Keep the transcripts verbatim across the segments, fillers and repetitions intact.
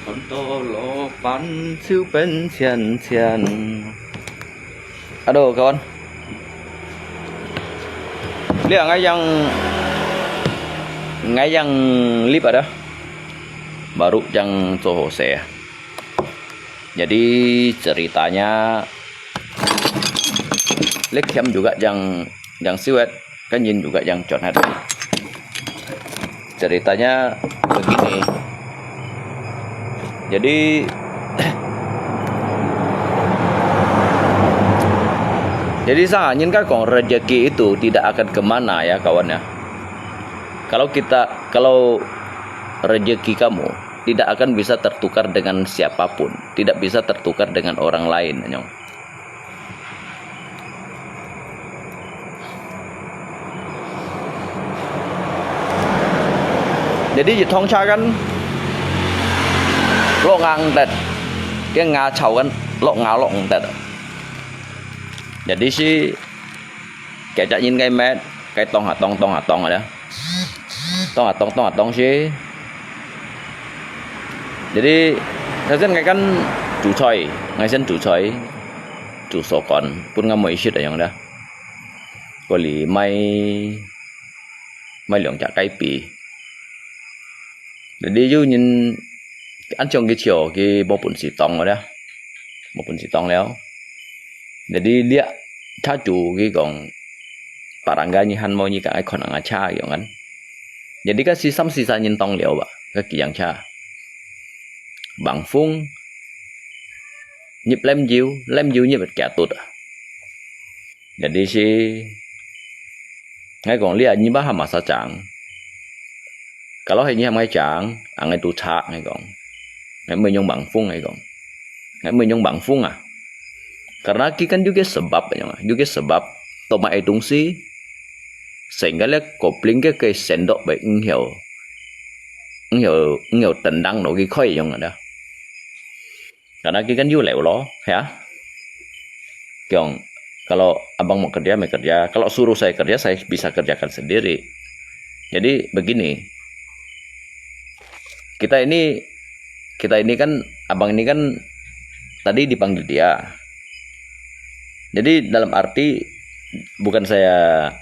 看到老板就变钱钱。Aduh, kawan. Lihat ngai yang, ngai yang lip ada. Baru yang coho saya. Jadi ceritanya, lek kiam juga yang, yang siwet. Kan yin juga yang chọn hati. Ceritanya begini. Jadi, jadi sangat yin kan kong rezeki itu tidak akan kemana ya, kawan ya. Kalau kita, kalau rezeki kamu tidak akan bisa tertukar dengan siapapun, tidak bisa tertukar dengan orang lain, nyong. Jadi, yit thong cha kan lok ngang tet, ke nga chau kan lok nga lok ngang tet. Jadi si kẻ chắc nhìn cái mét, cái tông hả tông, tông hả tông rồi đó. Tông hả tông, tông hả tông si. Jadi, thời gian ngai kan chủ choi, ngai sen chủ choi, chủ sổ con, pun ngai mùi shit ở yang đó. Có lý mai, mai lượng chả cái pi. Jadi, yu nhìn, ăn chong cái chiều, cái bộ phận sĩ tông rồi đó. Bộ phận sĩ tông léo. Jadi, lia, cha chủ cái con, parangga ni han mo ni ka ai khon ang cha yung kan. Jadi ka si sam si sa nyin tong liao ba, ka ki yang cha. Bang fung, nyip lem jiu, lem jiu nyip kia tut. Jadi si, ngai kong lia nyi ba ha masa chang. Kalau hai nyi ha ngai chang, ang ngai tu cha ngai kong. Ngai mui nyong bang fung ngai kong. Ngai mui nyong bang fung à. Karena ki kan juga sebab nyong, juga sebab to mai ai tung si. Sehingga le kopling ke ke sendok bai ng hiu. Ng hiu, ng hiu tendang lo ki khoi nyong ada. Karena ki kan yu leu lo, ya. Kiong, kalau abang mau kerja, mau kerja. Kalau suruh saya kerja, saya bisa kerjakan sendiri. Jadi begini, kita ini, kita ini kan, abang ini kan tadi dipanggil dia. Jadi dalam arti bukan saya,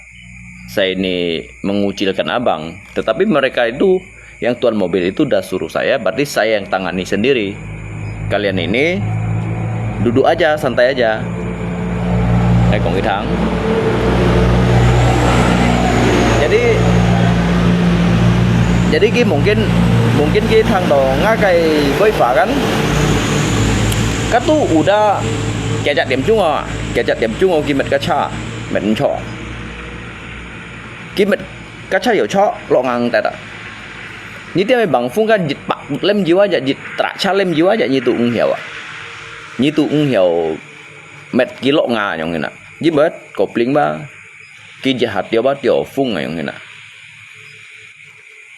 saya ini mengucilkan abang, tetapi mereka itu yang tuan mobil itu udah suruh saya, berarti saya yang tangani sendiri. Kalian ini duduk aja, santai aja. Ngai kong ki thang. Jadi, jadi ki mungkin, mungkin ki thang to ngai cái vi phạm kan. Katu udah kẻ chắc tiêm chung à, kẻ chắc tiêm chung à ki met ka cha, met ncho. Ki met ka cha yo cho, lo ngang ta ta. Ni tiêm bang fung kan jit pak lem jiu aja, jit tra cha lem jiu aja, ni tu ng hiu à. Ni tu ng hiu met ki lo nga nyong hina. Ji bet kopling ba, ki jit hat tio ba tio fung nyong hina.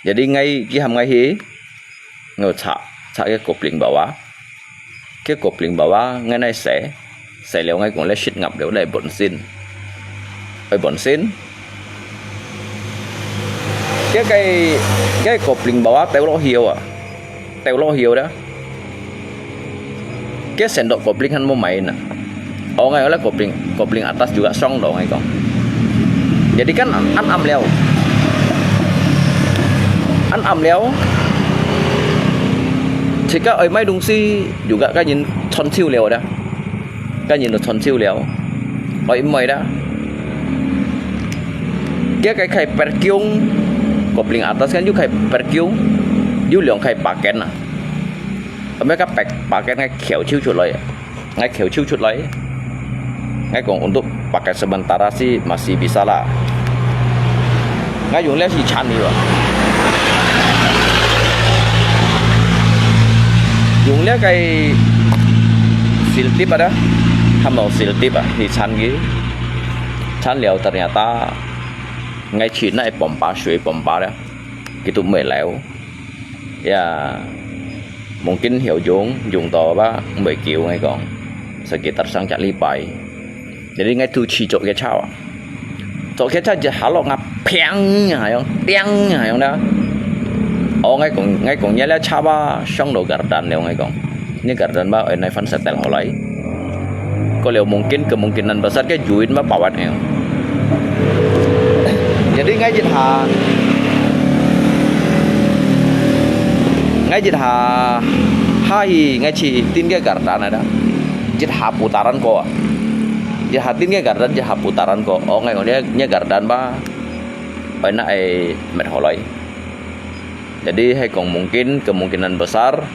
Jadi ngai ki ham ngai hi, ngai cha, cha ke kopling bawa. Ke kopling bawa ngai nai se, se liu ngai kong le shit ngap liu le bon sin. Oi bon sin. Ke cái, cái kopling bawa teo lo hiu à. Teo lo hiu đó. Ke sendok kopling han mo mai na. Oh, ngai le kopling, kopling atas juga song do ngai kong. Jadi kan an am liu. 暗暗了，自家愛買東西，又个个人穿手了啦，个人都穿手了，愛買啦。佢个開八間，kopling atas kan又開八間，有兩開八間啊。咁樣个八八間个竅手出來。 𠊎竅手出來，𠊎講untuk pakai sementara sih masih bisa lah。𠊎用了去穿佢啊，用了个selotip啊，還無selotip啊，去穿佢，穿了ternyata𠊎去那pompa水pompa了，佢都無了。 Ya, mungkin曉用，用到吧，無久，𠊎講，sekitar上隻禮拜。Jadi𠊎都去做檢查啊，做檢查一下落啊，砰啊，樣，砰啊，樣啦。哦，𠊎講，𠊎講，你了查吧，上到gardan了，𠊎講，你gardan吧，愛哪番setel好來。 Kalau mungkin kemungkinan besar ke juin mah pawat nge. Jadi ngai jit ha, ngai jit ha, ha hi ngai chi tin ke gardan ada. Jit ha putaran ko. Jit ha tin ke gardan jit ha putaran ko. Oh ngai ngai gardan ba. Pai na ai met holoi. Jadi hai kong mungkin kemungkinan besar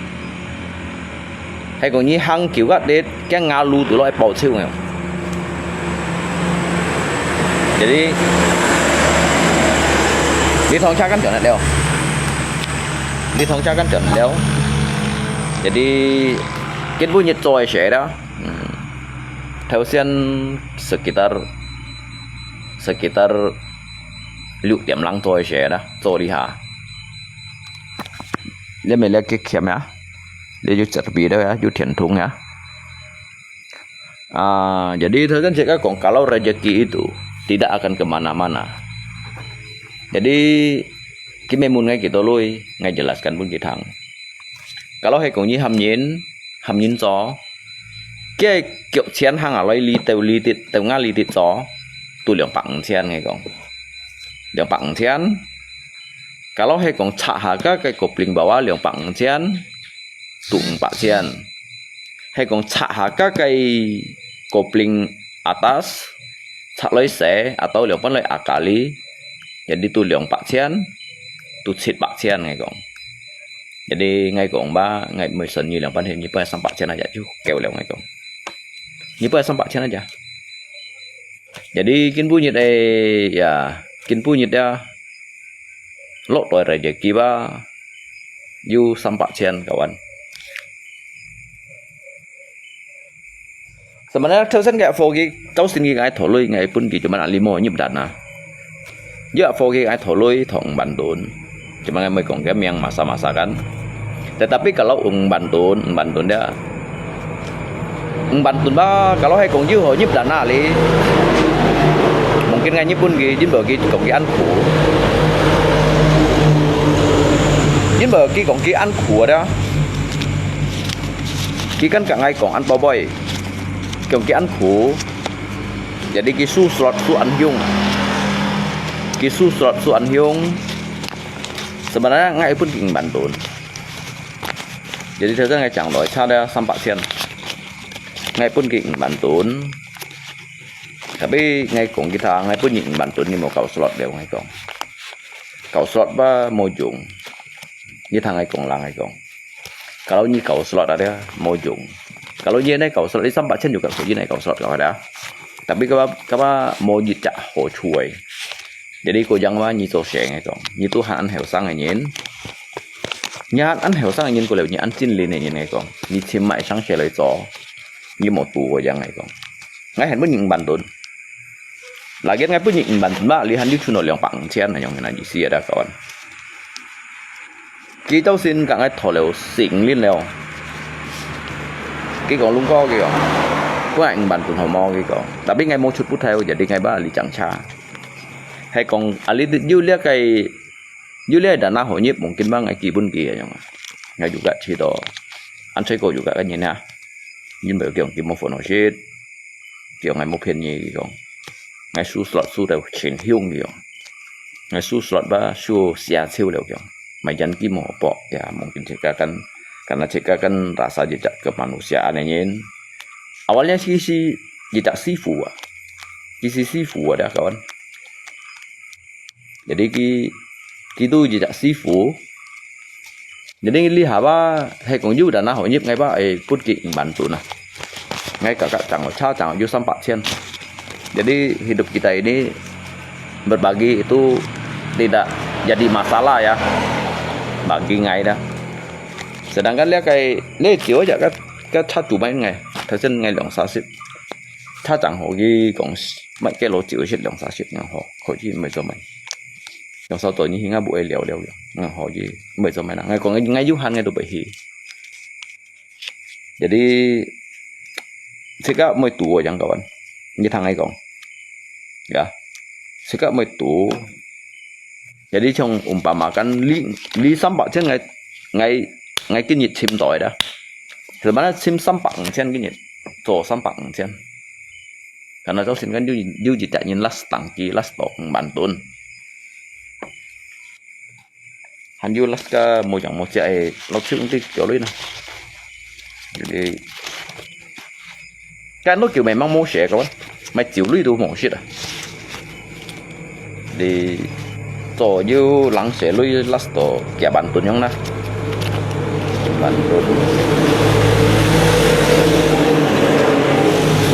係講你行久个咧，驚牙路都落去爆手呢。Jadi，你通車跟轉了，你通車跟轉了。Jadi，今晡日做个事啦，嗯，頭先sekitar，sekitar六點零做个事啦，做這下。你咪了結欠呀？ 你就cerbi dah ya, 就天通ya。啊，jadi頭先自家講，kalau rezeki itu tidak akan kemana-mana. Jadi，佢問𠊎幾多鐳，𠊎jelaskan分佢聽。Kalau係講你喊人，喊人做，佢腳錢行下來，你兜你滴，兜牙你滴做，都兩百五千，𠊎講。兩百五千。Kalau係講拆下个个kopling bawah兩百五千， 都五百千。係講拆下个个kopling atas，拆來洗，atau兩半來akali，jadi都兩百千，都七百千，𠊎講。Jadi𠊎講吧，𠊎每生你兩半，你分三百千aja就夠了，𠊎講。你分三百千aja。Jadi今晡日个，ya，今晡日呀， 落袋rezeki ba，有三百千kawan。Sebenarnya頭先个伙計，頭先佢个thổ鐳，𠊎分佢cuma lima入單啊。Dia伙計个thổ鐳同五萬盾，cuma𠊎講个名masa-masa kan。Tetapi kalau五萬盾，五萬盾dia， 五萬盾吧，kalau係講有好入單啊哩。Mungkin ngai日本佢，因為佢講佢恁苦。因為佢講佢恁苦啊，佢跟講𠊎講恁寶貝，講佢恁苦。Jadi佢輸slot輸恁凶，佢輸slot輸恁凶。Sebenarnya ngai分佢五萬盾。Jadi頭先ngai講來差了三百千。 Ngai分佢五萬盾。Tapi ngai講佢聽，ngai分你五萬盾，你莫搞slot了，ngai講。搞slot吧無用。你聽ngai講啦，ngai講。Kalau你搞slot ada，無用。Kalau你nai搞slot，你三百千就搞，你nai搞slot搞ada。Tapi kapa，kapa無一隻好處个。Jadi kau jangan你做事，ngai講。你都還恁後生个人。 你恁後生个人，過了你恁精靈个人，𠊎講，你尋麼个生事來做，你莫堵𠊎樣，𠊎講。𠊎還分你五萬盾。Lagian𠊎分你五萬盾吧，你還有存到兩百五千，恁樣个意思啊，kawan。佢到先甲𠊎拖了四五輪了。佢講：「龍哥，」佢講，「分𠊎五萬盾好無？」佢講。Tapi𠊎無出布條，jadi𠊎吧，你講差。係講，啊，你有這个 有這單拿好入，mungkin bang ngai寄分佢樣啊。Ngai juga知道，恁細个juga个人啊，因為佢講佢無分好食，佢講𠊎無騙你，佢講，ngai輸slot輸到盡凶，佢講，ngai輸slot吧輸四隻手了，佢講。mayan kim ho pok ya, mungkin cika kan, karena cika kan rasa jejak ke manusia aneh nyin. Awalnya kisi jejak sifu ah, kisi sifu ada kawan. Jadi ki, kitu jejak sifu. Jadi lihat ba, hai kong yu dan ho nyip ngai ba, eh, put ki ing bantu nah. Ngai kakak chang, cha chang yu sampak chen. Jadi hidup kita ini berbagi itu tidak jadi masalah ya. Bagi ngai dah. Sedangkan lia kai le jiu aja ka, ka cha tu mai ngai. Thasen ngai long sa sip. Cha chang ho ki kong mai ke lo jiu sip long sa sip ngai ho. Ko ji mai zo mai. Long sa to ni hinga bu e liao liao. Ngai ho ji mai zo mai na. Ngai kong ngai yu han ngai tu bai hi. Jadi, sika moi tu yang kawan. Ni thang ai kong. Ya. Sika moi tu. Jadi, chong umpama kan li, li sampak chen ngai, ngai, ngai kin yit chim toi dah. Sebenarnya chim sampak chen kin yit. Cho sampak chen. Karena cho sin kan yu, yu jejak nyin las tangki, las tok mantun. Han yu las ka mo yang mo chia e, lo chung ti kyo lui na. Jadi, kan lo kyo memang mo she kawan. Mai jiu lui tu mo shit ah. Di, to yu lang she lui las to kia bantu yang na. Bantu.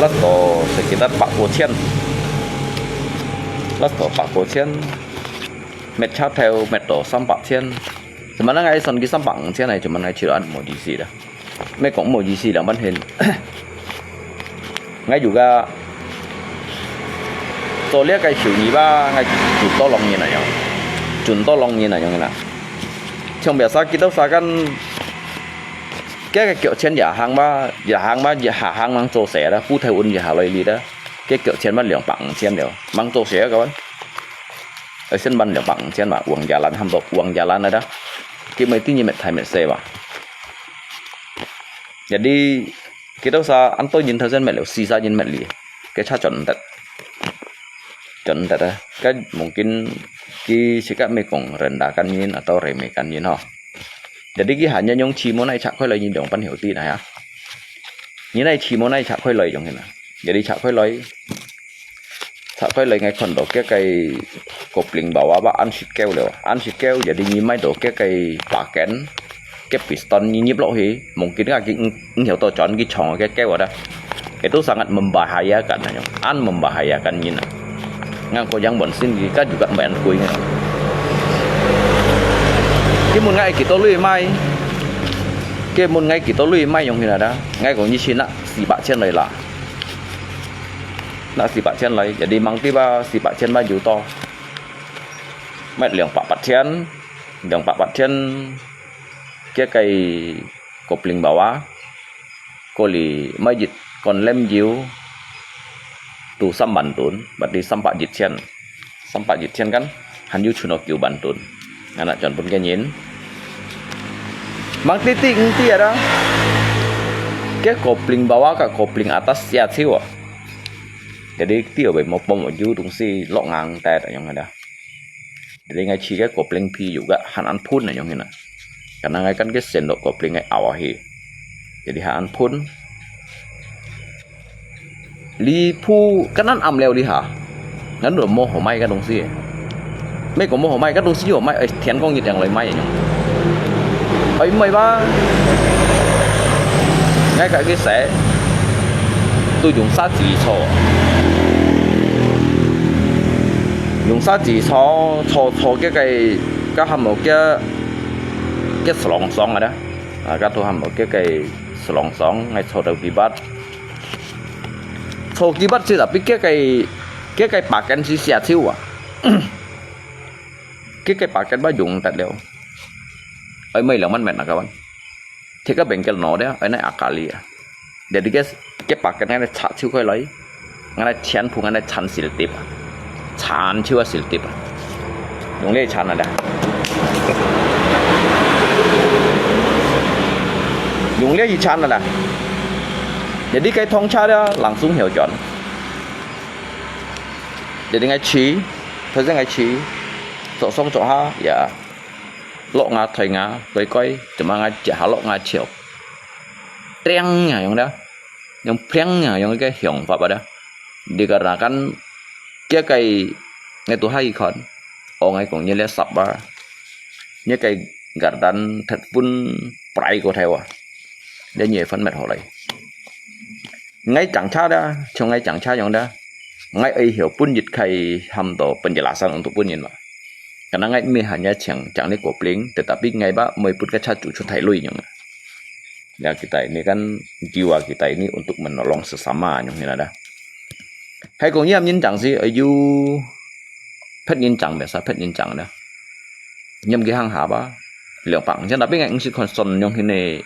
Las to sekitar pak ko chen. Las to pak ko chen. Met cha theo, met to sampak chen. Sebenarnya ngai son ki sampak chen ai, cuman ngai chiu an mo jisi dah. Mai kong mo jisi dah ban hin. Ngai juga. To lia kai siu ni ba, ngai jun to long nyin na yang. Jun to long nyin na yang na. Chong biasa kita sa kan. Kia kai kyo chen ya hang ba, ya hang ba, ya ha hang mang cho se dah, pu theo un ya ha loi li dah. Kia kyo chen ba liang pak chen liao. Mang cho se kawan. Ai sen ban liang pak chen ba, uang jalan ham to, uang jalan ada. Ki mai ti ni met thai met se ba. Jadi, kita sa an to yin thasen met liu, si sa yin met li. Ke cha chon tet. Chon tet ah. Kan mungkin ki sika mai kong rendah kan yin atau remeh kan yin ho. Jadi ki hanya nyong chi mo nai cha khoi loi yin dong pan hiu ti na ya. Ni nai chi mo nai cha khoi loi yong hin na. Jadi cha khoi loi. Sa khoi loi ngai khon to kia kai kopling bawa ba an sit keo leo. An sit keo jadi nyi mai to kia kai paken. Kia piston nyi nyip lo hi. Mungkin ka ki ng, ng hiu to chon ki chong kia keo ada. Itu sangat membahayakan na yong. An membahayakan nyin na. Ngang ko yang bon sin ki ka juga main kui ngai. Ki mun ngai ki to lui mai. Ki mun ngai ki to lui mai yong hin ada. Ngai ko nyi sin na si ba chen loi la. Na si ba chen loi. Jadi mang ti ba si ba chen ba yu to. Mai liang pak pat chen. Liang pak pat chen. Kia kai kopling bawa. Ko li mai jit kon lem jiu. Tu sam ban tun, bat di sam pak jit chen. Sam pak jit chen kan, han yu chun ok yu ban tun. Ngana chon pun kia nyin. Mang ti ti ng ti ada. Kia kopling bawa ka kopling atas sia chiu ah. Jadi ti bai mo pom yu tung si lok ngang tai ta yong ada. Jadi ngai chi ke kopling pi yu ga han an phun na yong hin na. Karena ngai kan ke sen lo kopling ngai awa hi. Jadi han an phun. Li phu kan an am leo li ha. Ngan lo mo ho mai ka dong si. Mai ko mo ho mai ka dong si ho mai, eh, thian kong yit yang loi mai yong. Oi mai ba. Ngai ka ke se. Tu yung sa chi cho. Yung sa chi cho, cho, cho ke kai, ka ham lo ke, ke selong song ada. Ah, ka tu ham lo ke kai selong song, ngai cho tau ki bat. Cho ki bat si tapi ke kai, ke kai paken si sia chiu ah. Ke kai paken ba yung tat leo. Oi mai lang man met na kawan. Thiak ka bengkel no dia, oi nai akali ah. Jadi ke, ke paken ngai na cha chiu kai loi. Ngai na chian phu ngai na chan sil tip ah. Chan chiu ah sil tip ah. Yung le chan ada. Yung le yi chan ada. Jadi kai thong cha dia langsung hiu chon. Jadi ngai chi, thoi ngai chi. Sok song sok ha, ya. 落牙退牙，乖乖，cuma ngai接下落牙笑。Triang ya yang dah, yang pliang ya yang ke hiong apa dah. Dikarenakan kia kai ngai tu hai kon, ong ngai kong nyi le sabar. Nyi kai gardan thet pun prai ko thai wa. Dia nyi fan met ho lai. Ngai chang cha dah, chong ngai chang cha yang dah. Ngai ai hiu pun yit kai ham to penjelasan untuk pun yin ma. Karena ngai mi hanya chang chang ni kopling, tetapi ngai ba moi pun ka cha chu chu thai lui yang. Ya kita ini kan jiwa kita ini untuk menolong sesama yang ni ada. Hai kong yam yin chang si ayu phet yin chang biasa phet yin chang dah. Nyam ki hang ha ba. Liang pang chen tapi ngai ngsi kon son yang hini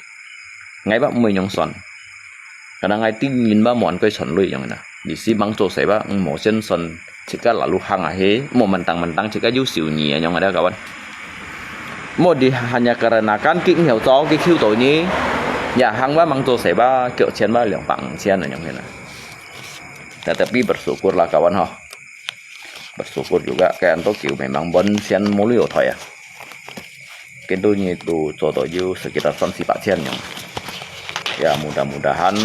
ngai ba moi yang son. Karena ngai ti yin ba mon koi son lui yang na. Di si mang cho sai ba mo sen son chika lalu hang ahe mo mentang mentang chika yu siu ni yang ada kawan. Mo di hanya karena kan ki ngiau cho ki kiu to ni. Ya hang ba mang cho sai ba kyo chen ba liang pang chen yang hini. Tetapi bersyukurlah kawan ho. Bersyukur juga kaya anto kiu memang bon sian mulu yo thoy ya. Kintu nyi tu cho to yu sekitar 三四百千 yang. Ya mudah-mudahan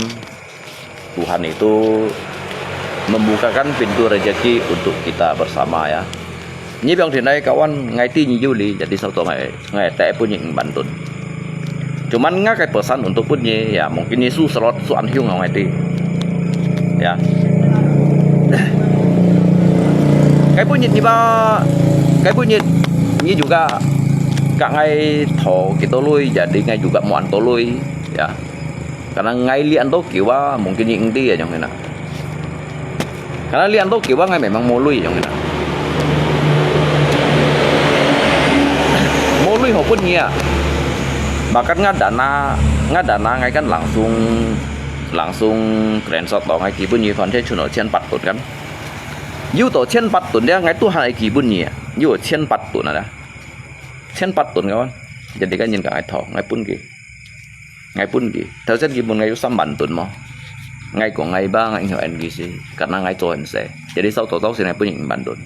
Tuhan itu membukakan pintu rezeki untuk kita bersama ya. Nyi biang dinai kawan ngai ti nyi yu li jadi sao to ngai ngai te pun nyi ban tun. Cuman ngai kai pesan untuk pun nyi ya mungkin nyi su serot su an hiung ngai ti. Ya. Ngai pun nyi ba ngai pun nyi juga kak ngai tho kita lui jadi ngai juga muan to lui ya. Karena ngai lian to kiu ba mungkin nyi ing ti ya jong na. Karena lian to kiu ba ngai memang mo lui jong na. Mo lui ho pun nyi ya. Bahkan ngai dana ngai dana ngai kan langsung langsung screenshot to ngai ki pun nyi kon che chun ho chen pat tut kan. Yu to chen pat tut dia ngai tu han ai ki pun nyi ya. Yu chen pat tut na da. Chen pat tun kawan. Jadi kan nyin ka ngai tho ngai pun ki. Ngai pun ki. Thau chen ki pun ngai yu sam ban tun mo. Ngai ko ngai ba ngai nyo en ki si. Karena ngai cho en se. Jadi sao to tau si ngai pun nyi ban tun.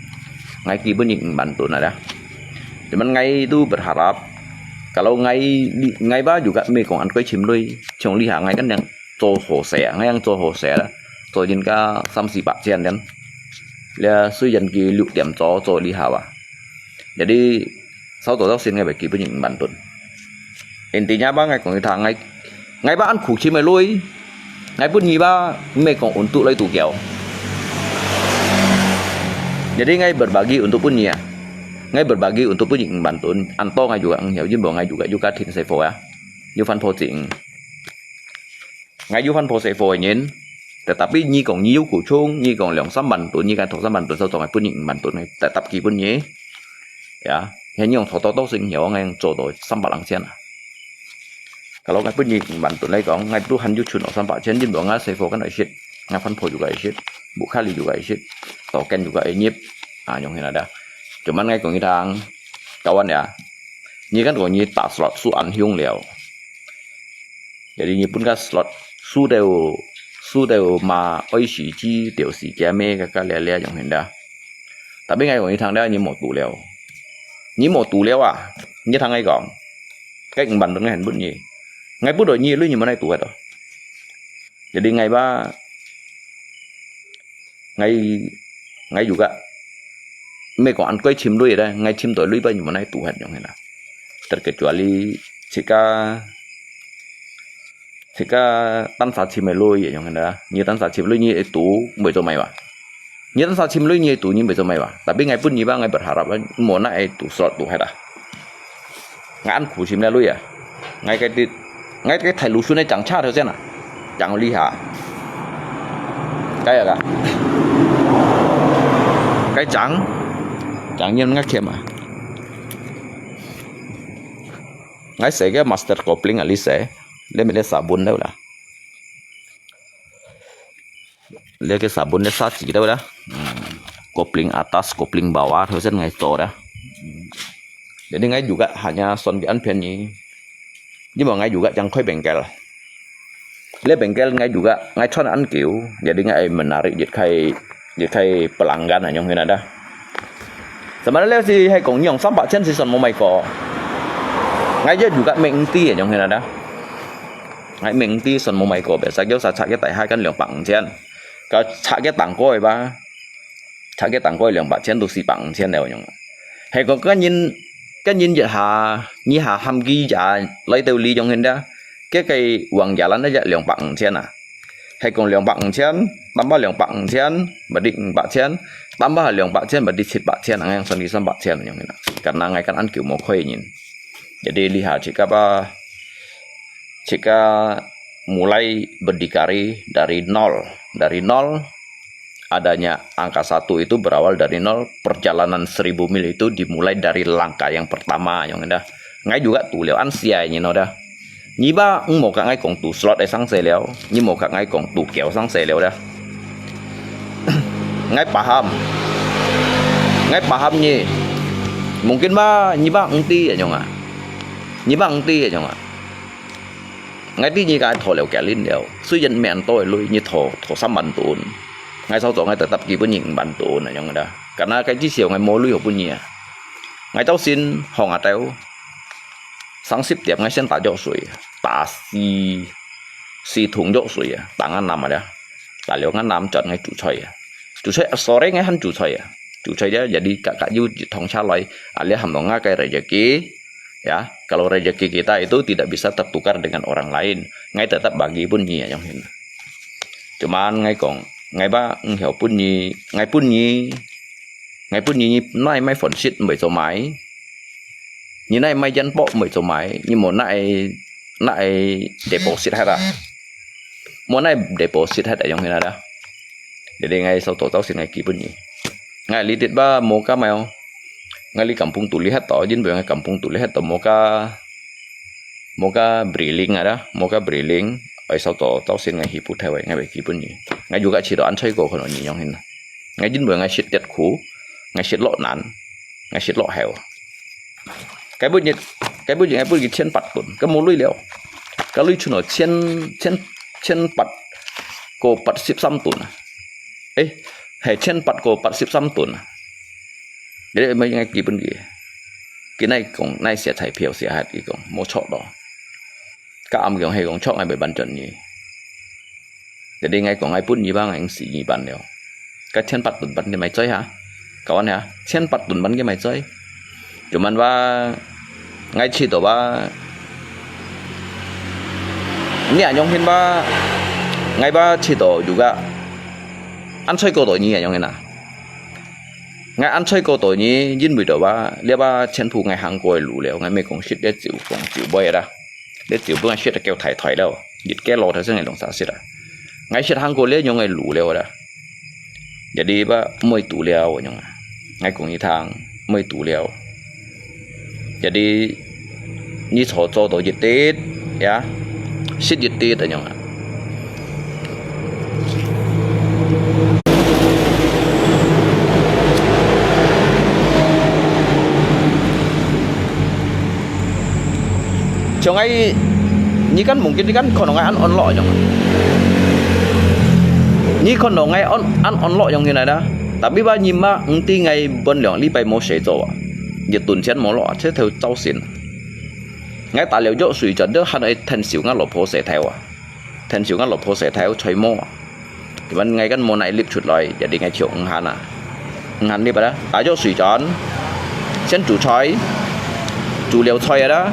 Ngai ki pun nyi ban tun ada. Cuman ngai tu berharap kalau ngai ngai ba juga mi kong an koi chim lui. Chong li ha ngai kan yang cho ho se ngai yang cho ho se la. Cho jin ka sam si pak chen den. Lia sui jan ki lu tiam cho cho li ha ba. Jadi sao to tau sin ngai ba ki pun nyi ban tun. Intinya ba ngai kong yu thang ngai ngai ba an khu chim mai lui. Ngai pun nyi ba mi kong untuk lai tu kiau. Jadi ngai berbagi untuk pun nyi ya. Ngai berbagi untuk pun nyi ban tun. Anto ngai juga ang hiau jin bo ngai juga juga thin sai fo ya. Yu fan pho ching. Ngai yu fan pho sai fo nyin. Tetapi nyi kong nyi yu ku chung nyi kong liang sam ban tun nyi kan tho sam ban tun sao to ngai pun nyi ban tun ngai tetap ki pun nyi. Ya, he nyi kong tho to to sing hiau ngai cho to sam bat lang chen. Kalau ngai pun nyi ban tun lai kong ngai tu han yu chun o sam bat chen jin bo ngai sai fo kan ai shit. Ngai fan pho juga ai shit. Bu kha li juga ai shit. To ken juga ai nyip. Ah, yong hin ada. Cuman ngai kong yu thang kawan ya. Nyi kan kong nyi ta slot su an hiung liao. Jadi nyi pun ka slot su teu su teu ma oi si ji teu si kia me ka ka lia lia yong hin da. Tapi ngai kong nyi thang da nyi mo tu liao. Nyi mo tu liao a. Nyi thang ngai kong. Cái ban tun ngai han pun nyi. Ngai pun do nyi lui nyi mo nai tu ka to. Jadi ngai ba ngai ngai juga. Mi kong an koi chim lui da ngai chim to lui ba nyi mo nai tu hat yong hin da. Terkecuali chika chika tan sa chim mai lui yong hin da. Nyi tan sa chim lui nyi tu mboi cho mai ba. Nyi tan sa chim lui nyi tu nyi mboi cho mai ba. Tapi ngai pun nyi ba ngai berharap mo na ai tu slot tu hat da. Ngai an khu chim le lui ya. Ngai cái ti ngai cái thai lu su nai chang cha thau chen a. Chang li ha. Cái ya ka. Cái chang chang nyi ngai kem a. Ngai se cái master kopling a li se. Le mi le sabun dau la. Le cái sabun le sa chi dau la. Kopling atas, kopling bawah, thau chen ngai cho da. Jadi ngai juga hanya son cái an phian nyi. Nyi mo ngai juga chang khoi bengkel. Le bengkel ngai juga ngai chon an kiu. Jadi ngai menarik jit khai jit khai pelanggan anyong hin ada. Sama le si hai kong yong sam bat chen si son mo mai ko. ，𠊎也有个名字个，用起来啦。𠊎名字算无买过，biasa叫啥拆个大下跟两百五千，个拆个当过个吧，拆个当过两百千到四百五千了用。系个个人个人一下，你下喊佢也来到利用现在，个个王家兰那只两百五千啊。 系讲两百五千，tambah两百五千，berarti五百千，tambah两百千，berarti七百千，恁样算你三百千，用个啦。Karena ngai kan an kiu mo koi nyin. Jadi lihat jika apa, jika mulai berdikari dari nol, dari nol adanya angka satu itu berawal dari nol, perjalanan seribu mil itu dimulai dari langkah yang pertama, yang dah. Ngai juga tu liu an siai nyin dah. 你吧，你莫甲𠊎讲赌 slot个生事了，你莫甲𠊎讲赌球生事了啦。𠊎paham，𠊎paham你。Mungkin吧，你吧，你知个样啊，你吧，你知个样啊。𠊎知你个拖了几輪了，虽然免多个鐳，你拖拖三万盾，𠊎操作𠊎得得基本你五万盾那样个啦。Karena个至少𠊎无鐳好分你啊。 𠊎朝晨放下兜，三十点𠊎先打药水，打四四桶药水啊，打啱啱啊，打了啱啱轉𠊎煮菜啊，煮菜sore𠊎還煮菜啊，煮菜啊，jadi kakak有一趟車來，啊，你喊到𠊎个rezeki，ya，kalau rezeki kita itu tidak bisa tertukar dengan orang lain，𠊎得得bagi分你啊，樣形。Cuman𠊎讲，𠊎吧，毋曉分你，𠊎分你。 Ngai pun nyi, nyi nai mai phone set mbei cho mai. Nyi nai mai yan po mbei cho mai. Nyi mo nai, nai deposit hata. Mo nai deposit hata yong hina da. Jadi ngai sau to tau sin ngai ki pun nyi. Ngai li tit ba mo ka mai o. Ngai li kampung tu li hat to, jin beu ngai kampung tu li hat to mo ka, mo ka briling ada, mo ka briling. Oi sau to tau sin ngai hi pu thai wai, ngai bai ki pun nyi. Ngai juga chi to an choi ko kono nyi yong hina. Ngai jin bui ngai sit tiat khu, ngai sit lok nan, ngai sit lok heo. Cái bút nhiệt, cái bút nhiệt, ngai bút nhiệt千八ton, cái mô lui liao. Cái lui chun ở千,千,千八cô八十三ton à. Ê, hè千八cô八十三ton à. Cái đấy mới ngai ký bút nhiệt. Cái này cũng nai xia thải phiếu xia hạt cái cũng mô chọ đó. Ka am kiòng he kiòng chok ngai bai ban chọn nyi. Jadi ngai kiòng ngai pun nyi ba ngai si nyi ban liao. Ka chien pat tun ban ke mai choi ha. Kawan ha. Chien pat tun ban ke mai choi. Cuman ba ngai chi to ba. Nyi anyong hin ba. Ngai ba chi to juga. An choi ko to nyi anyong hin na. Ngai an choi ko to nyi, yin mui to ba, lia ba chien pu ngai hang ko lu liao, ngai me kong shit lia chiu kong chiu boi da. Lia chiu boi ngai shit kêu thai thai liao. Yit ke lo thai seng ngai long sa shit da. Ngai shit hang ko lia nyong ngai lu liao da. Jadi ba mui tu liao nyong. Ngai kong yi thang, mui tu liao. Jadi nyi cho cho to yit tit, ya. Shit yit tit nyong. Chong ai, nyi kan mungkin nyi kan kono ngai an on lo nyong. Nyi kono ngai on, an on lo nyong nyi nai da. Tapi ba nyi ma ngti ngai bon liang li bai mo se cho a. Nyi tun chien mo lo a, che theu chau sin. Ngai ta liao yo sui cho de han ai then siu ngai lo po se theu a. Then siu ngai lo po se theu choi mo a. Cuman ngai kan mo nai lip chut loi, jadi ngai chiu nghan a. Nghan lip a da. Ta yo sui chon. Chien chu choi. Chu liao choi a da.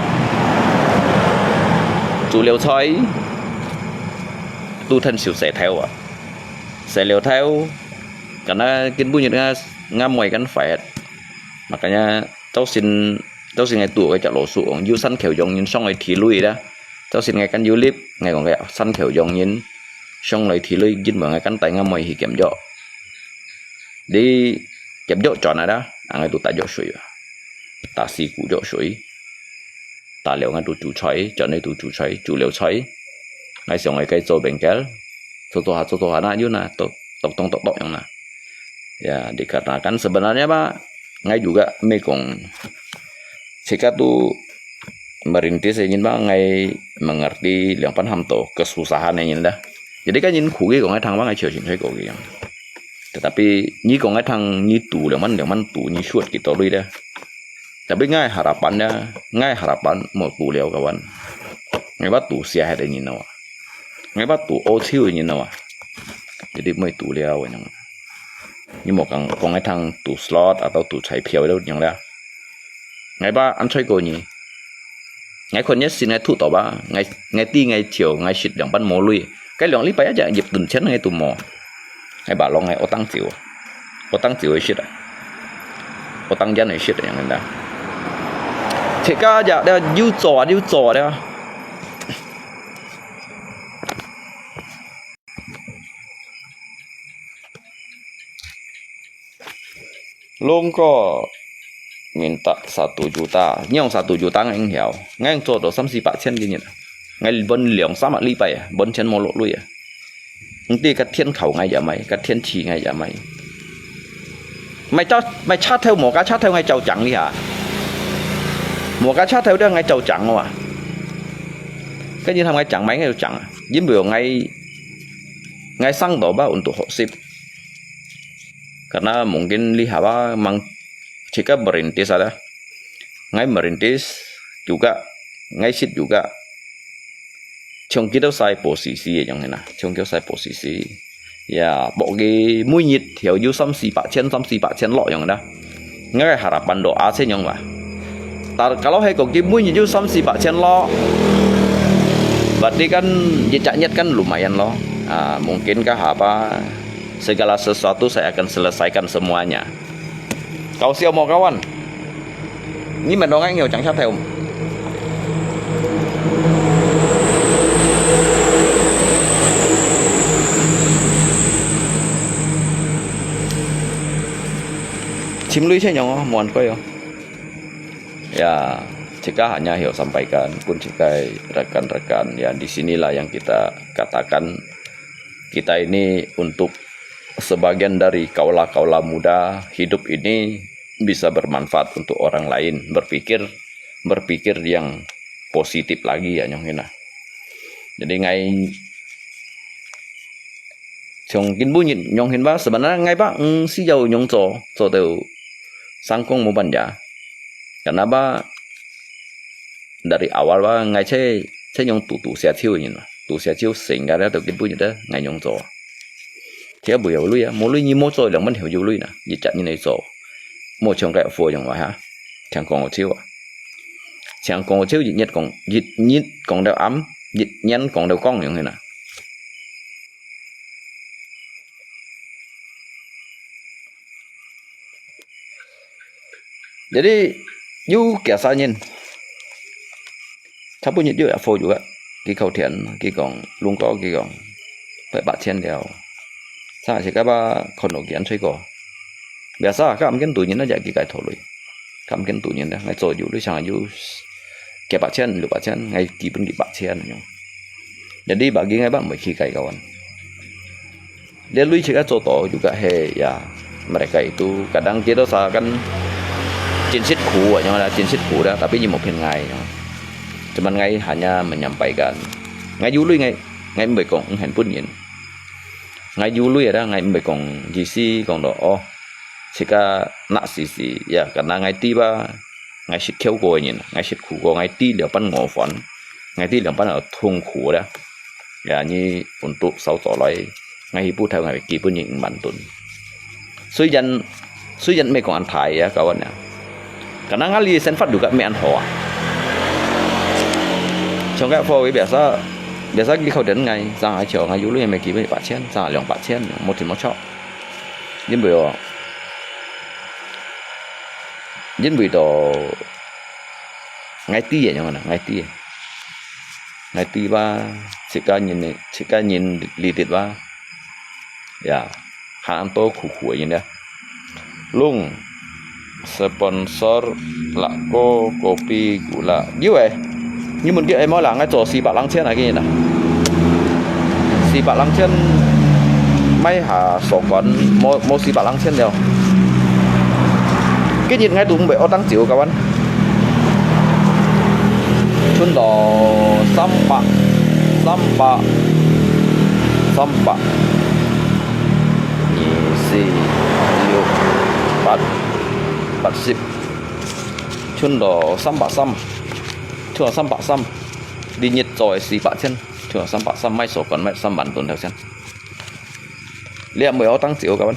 Chu liao choi. Tu then siu se theu a. Se liao theu. Kana kin bu nyut nga, nga moi kan phải. Makanya tau sin, tau sin ngai tu cái chả lo su ong. Yu san kheu yong nyin song ai thi lui da. Tau sin ngai kan yu lip, ngai kong cái san kheu yong nyin. Song lai thi lui jin ba ngai kan tai nga moi hi kem yo. Di kem yo chon a da. Ang ngai tu ta yo sui. Ta si ku yo sui. Ta liao ngai tu chu choi, chon ngai tu chu choi, chu liao choi. Ngai siang ngai kai cho bengkel. Cho cho ha, cho cho ha na yu na, tok tok tong tok tok yang na. Ya, dikarenakan sebenarnya ba, ngai juga me kong. Sika tu merintis nyin ba ngai mengerti liang pan ham to kesusahan nyin da. Jadi kan nyin khu ki kong ngai thang ba ngai chiu sin choi ko ki yang. Tetapi nyi kong ngai thang nyi tu liang man liang man tu nyi suat ki to lui da. Tapi ngai harapan ya, ngai harapan無堵了kawan。Ngai ba堵下海个人啊，ngai ba堵歐洲个人啊，jadi無堵了个人。你莫講講个通堵 slot atau堵彩票了樣了。Ngai ba ăn吹過你，ngai看你信ngaiถู到吧，ngai ngai知ngai潮，ngai識兩班無鐳，該兩禮拜一隻入顿錢ngai都無。Ngai ba lòng ngai otang chiu，otang chiu个識啊，otang yan个識啊，樣个。自家隻了有做啊，有做啊了。Lungko minta satu juta，你用 satu juta ngai曉，ngai做到三四百千个人，ngai分兩三個禮拜啊，完全無落鐳啊。你知个天考ngai也買，个天氣ngai也買。買車買車頭無个車頭ngai照漲哩哈，無个車頭了ngai照漲哇。跟住他們講買ngai就漲啊，因為ngai ngai sang到ba untuk 學習。Karena mungkin lihat ba mang jika merintis ada. Ngai merintis juga, ngai sit juga. Chong kita sai posisi yang na, chong kita sai posisi. Ya, pokoknya 每日 theo 有三四百千，三四百千 lo yang na. Ngai harapan doa sen yang ba. Tar kalau hai kok 每日 有三四百千 lo, berarti kan jejak niat kan lumayan lo. Ah, mungkin kah apa segala sesuatu saya akan selesaikan semuanya. Kau siapa kawan? Ni menongai ngiau chang siapa? Chim lui sen yang oh, muan koi oh. Ya, jika hanya hiu sampaikan pun jika rekan-rekan ya di sinilah yang kita katakan kita ini untuk sebagian dari kaula-kaula muda hidup ini bisa bermanfaat untuk orang lain, berpikir berpikir yang positif lagi ya nyong hina. Jadi ngai 從今晡日樣形吧，sebenarnya ngai ba 嗯需要樣做，做到成功無辦法。Kenapa dari awal ba ngai 這這樣堵堵下手人嘛，堵下手成个了到今晡日的 ngai 樣做。Dia 無有鐳啊，無鐳你無做兩萬條有鐳呢，一隻人來做，無像該貨樣話哈，聽講好笑啊，聽講好笑一日講一日講到暗，一年講到光樣形啊。 Jadi有幾儕人，差不多有一伙有个，佢靠天，佢講，龍哥佢講，八八千了，啥時个吧，看到佢安吹過，biasa，佢毋見多人啊，就佢个頭鐳，佢毋見多人啊，𠊎做有鐳上有幾百千、六百千，𠊎基本幾百千樣。 Jadi bagi ngai ba 毋會去改个。這類似个做到juga係ya mereka itu kadang kita seakan 真辛苦啊，樣啦，真辛苦啦，tapi你無騙ngai。Cuman ngai hanya menyampaikan。Ngai有鐳ngai，ngai毋會講毋肯分人。Ngai有鐳啊，ngai毋會講意思講到哦，自家拿時時，ya，karena ngai知吧，ngai識抾過个人，ngai識苦過，ngai知了半餓飯，ngai知了半痛苦啦。 Ya，你untuk少做來，𠊎去布頭𠊎基本上五萬噸。雖然雖然毋係講恁大啊，kawan啊，karena𠊎哩生活juga毋係恁好啊。像該貨位biasa，biasa佢靠等𠊎，上下像𠊎有鐳也無基本一百千，上下兩百千，無停無錯。因為哦，因為到 𠊎知个樣啊，𠊎知个。𠊎知吧，自家人呢，自家人lidit吧。Ya，還多苦苦个人呢。Lung sponsor lako kopi gula。有誒，你問佢誒無啦，𠊎做四百零千啊，佢人啊。四百零千買下鎖管，無無四百零千了。 今日𠊎都毋會學當久，kawan。伸到三百，三百，三百，二四六八，八十。存到三百三，存到三百三，你日做个四百千，存到三百三，買所管买三萬ton頭先。你也毋會好當少，kawan。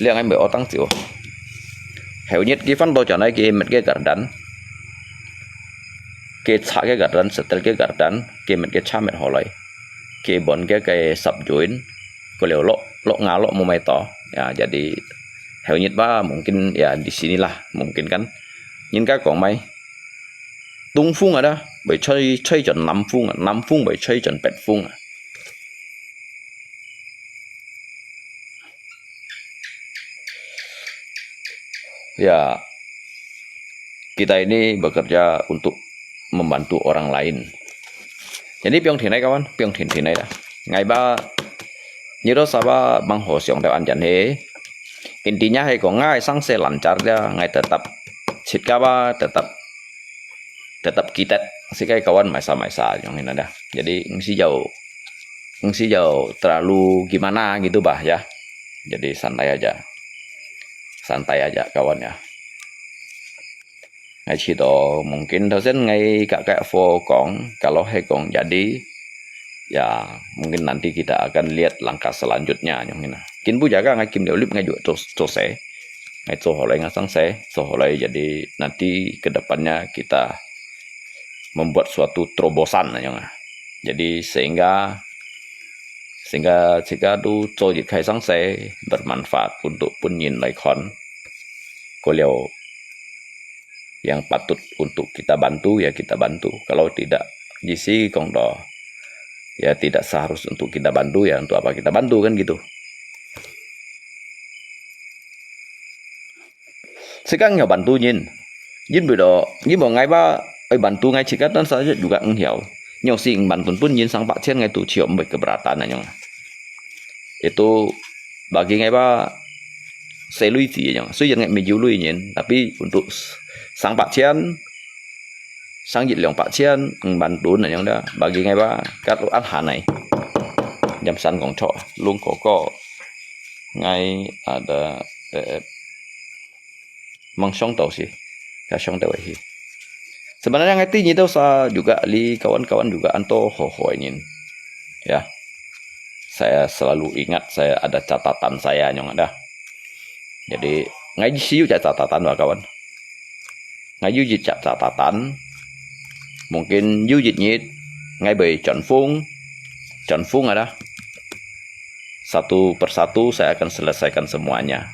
你也毋會好當少。後日佢翻到轉來，佢搣个gardan，佢拆个gardan，setel个gardan，佢搣个cha搣好來，佢pon个个sap juin，佢了落落牙落無買到，ya，jadi後日吧，mungkin ya di sinilah mungkin kan，人家講買，東風啊啦，會吹吹轉南風啊，南風會吹轉北風啊。Ya, kita ini bekerja untuk membantu orang lain. Jadi 放定來，kawan，放定定來啦。𠊎吧，你都sabar，吂好想到恁樣嘿。Intinya係講，𠊎生事lancar呀，𠊎tetap，自家吧，tetap，tetap kitet。Sikai kawan maisa-maisa yang ini ada. Jadi 毋使要，毋使要 terlalu gimana gitu吧，ya. Jadi santai aja, santai aja kawan ya. 𠊎試到mungkin頭先𠊎个个貨講，kalau係講jadi，ya mungkin nanti kita akan lihat langkah selanjutnya yang ini. Kin bu jaga ngai kim liu lip ngai juga做做事，ngai做好來ngai生事，做好來jadi nanti ke depannya kita membuat suatu terobosan yang ah. Jadi sehingga sehingga jika tu 做一開生事 bermanfaat untuk 本人來看，過了 yang patut untuk kita bantu, ya kita bantu. Kalau tidak, jisi kong do, ya tidak seharus untuk kita bantu, ya untuk apa kita bantu kan gitu. Sekarang ya bantu nyin, nyin biro, nyin mau ngai ba, oi bantu ngai cikat dan saja juga ngiau. Nyau si bantu pun nyin sang pak cian ngai tu cium bai keberatan anyong. Itu bagi ngai ba 細鐳子樣，雖然係無有鐳人，tapi untuk 三百千、三億兩百千，五萬噸樣啦，bagi ngai ba，kat an hanai. Jam san kong cho, lung koko, ngai ada eh, mang song tau si, ka song tau hi. Sebenarnya ngai ti nyi tau sa juga li kawan-kawan juga anto ho ho nyin. Ya. Saya selalu ingat saya ada catatan saya nyong ada. Jadi ngai si yu catatan ba kawan. Ngai yu ji catatan. Mungkin yu ji nyit ngai bai chọn phung, chọn phung ada. Satu persatu saya akan selesaikan semuanya.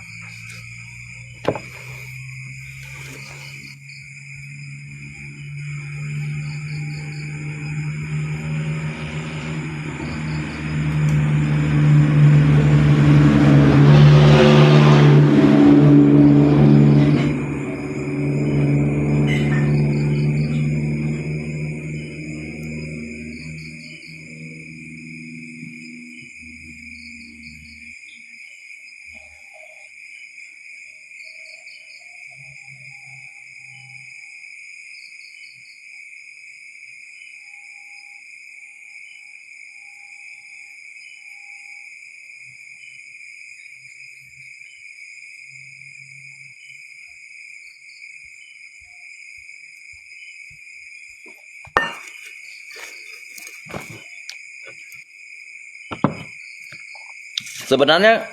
Sebenarnya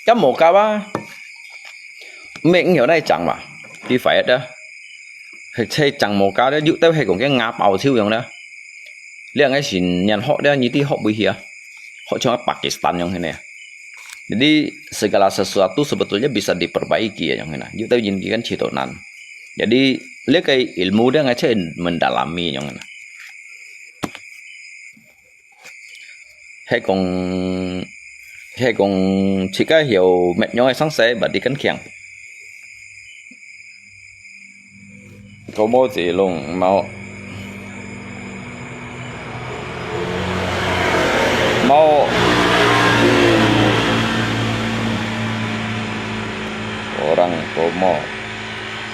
kan moka ba, mek ngiau nai chang ba, di fai da, hei chang moka da, yu tau hei kong ke ngap au chiu yong da, liang ai sin nyan hok da, nyi ti hok bui hia, hok chang Pakistan yong hene. Jadi segala sesuatu sebetulnya bisa diperbaiki ya yong hene. Yu tau yin ki kan chito nan. Jadi liang kai ilmu da ngai chai mendalami yong hene. Hei kong, hei kong chika hiau met nyong ai sang sai bati kan kiang. Kau mau chỉ lùng mau mau orang kau mau.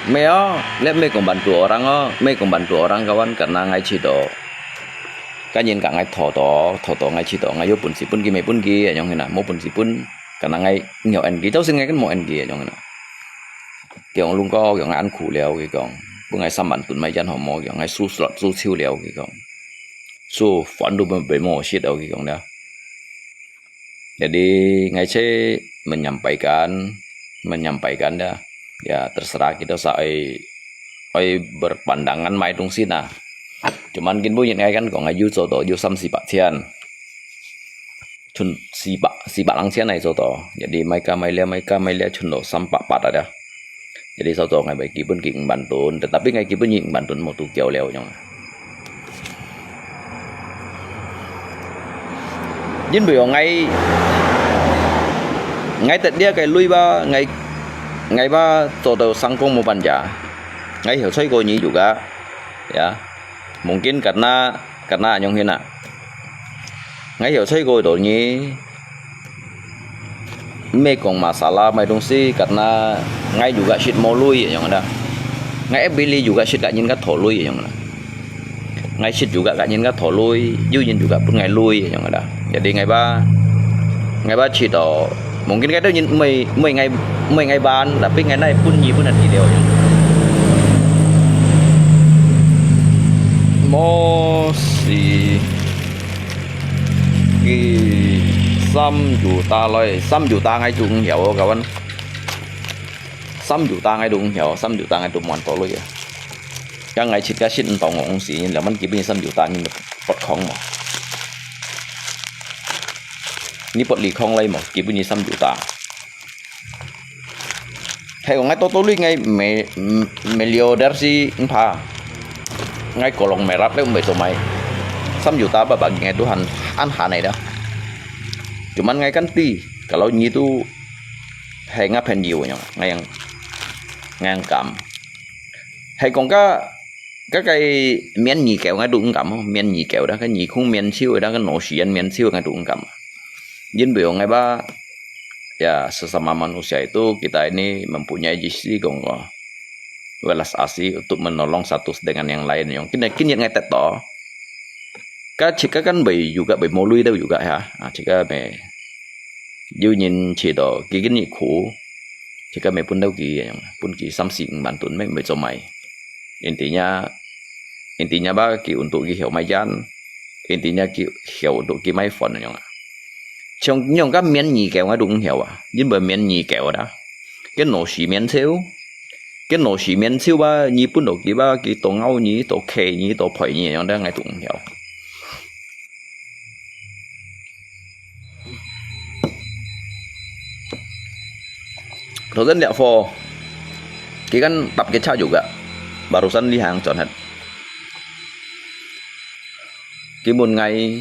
Mei oh, lihat mei kong bantu orang oh, mei kong bantu orang kawan karena ngai chito. Kan yin ka ngai tho to, tho to ngai chito, ngai yo pun si pun ki mei pun ki, yong hina, mo pun si pun, karena ngai ngiau en ki, tau sin ngai kan mo en ki, yong hina. 佢講：「龍哥，佢講恁苦了，」佢講，「分𠊎三萬噸賣煙好無？」佢講：「𠊎輸輸輸臭了，」佢講，「輸飯都毋毋好食了，」佢講了。Jadi，𠊎就menyampaikan，menyampaikan ya, ya terserah kita sa ai ai berpandangan mai dong sina. Cuman kin bunyi ngai kan kong ayu cho to yu sam si pak chian. Chun si pak si pak lang chian ai cho to. Jadi mai ka mai lia mai ka mai lia chun lo sam pak pat ada. Jadi sao to ngai bai kipun ki ngban tun, tetapi ngai kipun nyi ngban tun mo tu kiau leo nyong. Yin bai ong ngai ngai tet lia kai lui ba ngai ngai ba cho to sang kong mo ban ja. Ngai hiu choi ko nyi juga. Ya. Mungkin karena karena anyong hina. Ngai hiu choi ko to nyi. Mê kong masalah mai dong si karena ngai juga sit mo lui anyong da. Ngai bili juga sit ka nyin ka tho lui anyong da. Ngai sit juga ka nyin ka tho lui, yu nyin juga pun ngai lui anyong da. Jadi ngai ba ngai ba sit to. Mungkin ngai to nyin mui mui ngai mui ngai ban, tapi ngai nai pun nyi pun ati leo anyong. Mo si. Ki 三 juta loi, 三 juta ngai tu ung hiau kawan. 3 juta ngai tu ung hiau, 3 juta ngai tu muan to loi ya. Ka ngai chit ka sit ung tong ung si, laman kibi 3 juta ni pot khong mo. Ni pot li khong lai mo, kibi ni 3 juta. Hai kong ngai to to lui ngai me me liu der si ngpa. Ngai kolong merap le umbai to mai. Sam juta ba ba ngai tu han an han ai da. Cuman ngai kan ti kalau nyi tu hai ngai phen yu nyong ngai yang ngai yang kam. Hai kong ka ka kai mian nyi keu ngai tu ngam mian nyi keu da ka nyi khung mian chiu da ka no sian mian chiu ngai tu ngam. Yin bui ong ngai ba, ya, sesama manusia itu kita ini mempunyai jisi kong ko. Welas asih untuk menolong satu dengan yang lain. Yang kini kini ngai tet to. Ka chika kan bai juga bai mo lui dau juga ya. Ah, chika me. Yu nyin chi to, ki kini khu. Chika me pun dau ki yang pun ki sam sing man tun me me cho mai. Intinya, intinya ba ki untuk ki hiau mai yan. Intinya ki hiau untuk ki mai phone nyong. Chong nyong ka mian nyi keu ngai tu ung hiau a. Yin ba mian nyi keu da. Ke no si mian cheu. Ke no si mian cheu ba nyi pun do ki ba ki to ngau nyi, to khe nyi, to phoi nyi nyong da ngai tu ung hiau. Thau sen liak pho, ki kan tap ke cha juga. Barusan li hang chon het. Ki mun ngai,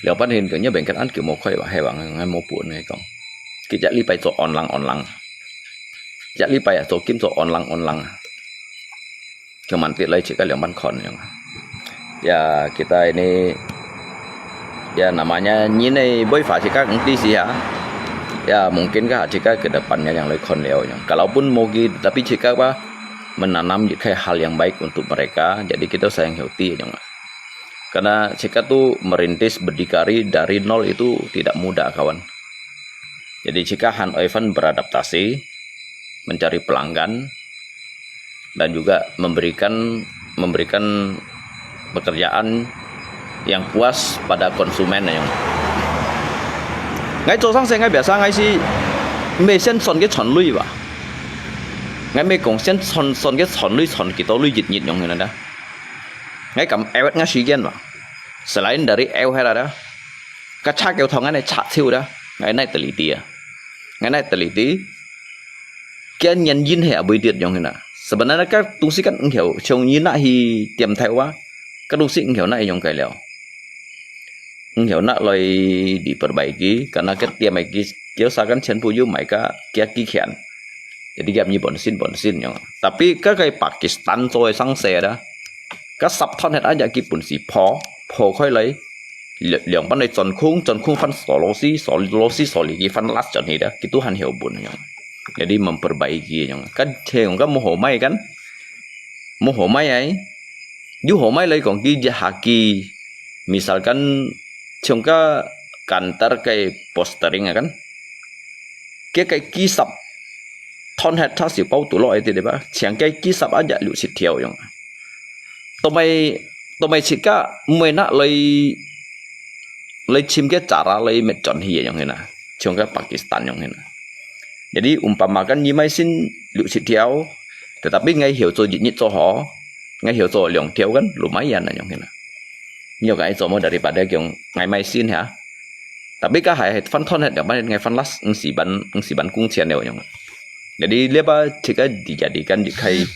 liang pan hin ke nyo bengket an ki mo khoi ba hai ba ngai mo pu ngai kong. Ki jak li pai cho on lang on lang. Jak li pai a cho kim cho on lang on lang. Cuman ti lai chika liang ban khon nyong. Ya, kita ini, ya, namanya nyin ai boi fa chika ng ti si ha. Ya, mungkin ka chika ke depannya yang lai khon liao nyong. Kalaupun mogi, tapi chika apa, menanam juga hal yang baik untuk mereka. Jadi kita sayang healthy nyong. Karena chika tu merintis berdikari dari nol itu tidak mudah, kawan. Jadi chika han oivan beradaptasi, mencari pelanggan, dan juga memberikan memberikan pekerjaan yang puas pada konsumen yang. Ngai cho sang se ngai biasa ngai si me sen son ke chon lui ba. Ngai me kong sen son son ke chon lui chon ki to lui yit yit yong na da. Ngai kam ewet ngai si gen ba. Selain dari ew hai la da. Ka cha keu thong ngai nai cha chiu da. Ngai nai teliti a. Ngai nai teliti. Kia nyan yin he abui tiet yong hina. Sebenarnya ka tungsi kan engkeu, chong yin na hi tiam thai wa. Ka tungsi engkeu na yong kai liao. Engkeu na loi diperbaiki, karena ka tiam ai ki, kio sa kan chen pu yu mai ka kia ki kian. Jadi kia mi bon sin bon sin yong. Tapi ka kai Pakistan cho ai sang se da. Ka sap thon het aja ki pun si pho, pho khoi lai. Liang pan lai chon khung, chon khung fan so lo si, so lo si so li ki fan las chon hi da. Ki tu han hiu bun yong. Jadi memperbaiki yong. Kan cheng ka mo ho mai kan. Mo ho mai ai. Yu ho mai lai kong ki ja ha ki. Misalkan chong ka kantar kai postering kan. Ke kai ki sap. 斷忒，他小包肚落一點點吧，全个幾十啊，也六七條樣。都沒，都沒自家，沒拿來，來尋个cara來滅轉去樣个啦，像个Pakistan樣个啦。Jadi umpama kan你買先六七條，tetapi ngai曉做一日做好，ngai曉做兩條kan lumayan啊樣个啦。你有个做麼daripada講ngai買先哈？Tapi ka hai fan thon het yang ban ngai fan las ngsi ban ngsi ban kung chen leo yang. Jadi lepa cika dijadikan dikai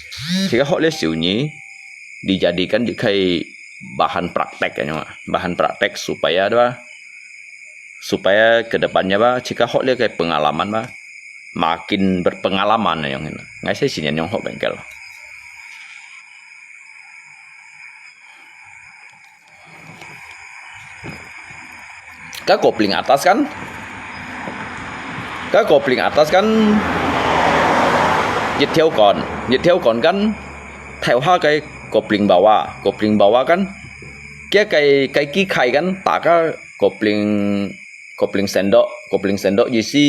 cika hok le siu ni dijadikan dikai bahan praktek yang, bahan praktek supaya apa, supaya kedepannya apa cika hok le kai pengalaman apa makin berpengalaman yang ngai sai sinian yang hok bengkel. Ka kopling atas kan, ka kopling atas kan nhiệt theo còn, nhiệt theo còn kan theo ha cái kopling bawah, kopling bawah kan kia cái cái ki khai kan ta ka kopling, kopling sendok, kopling sendok gì si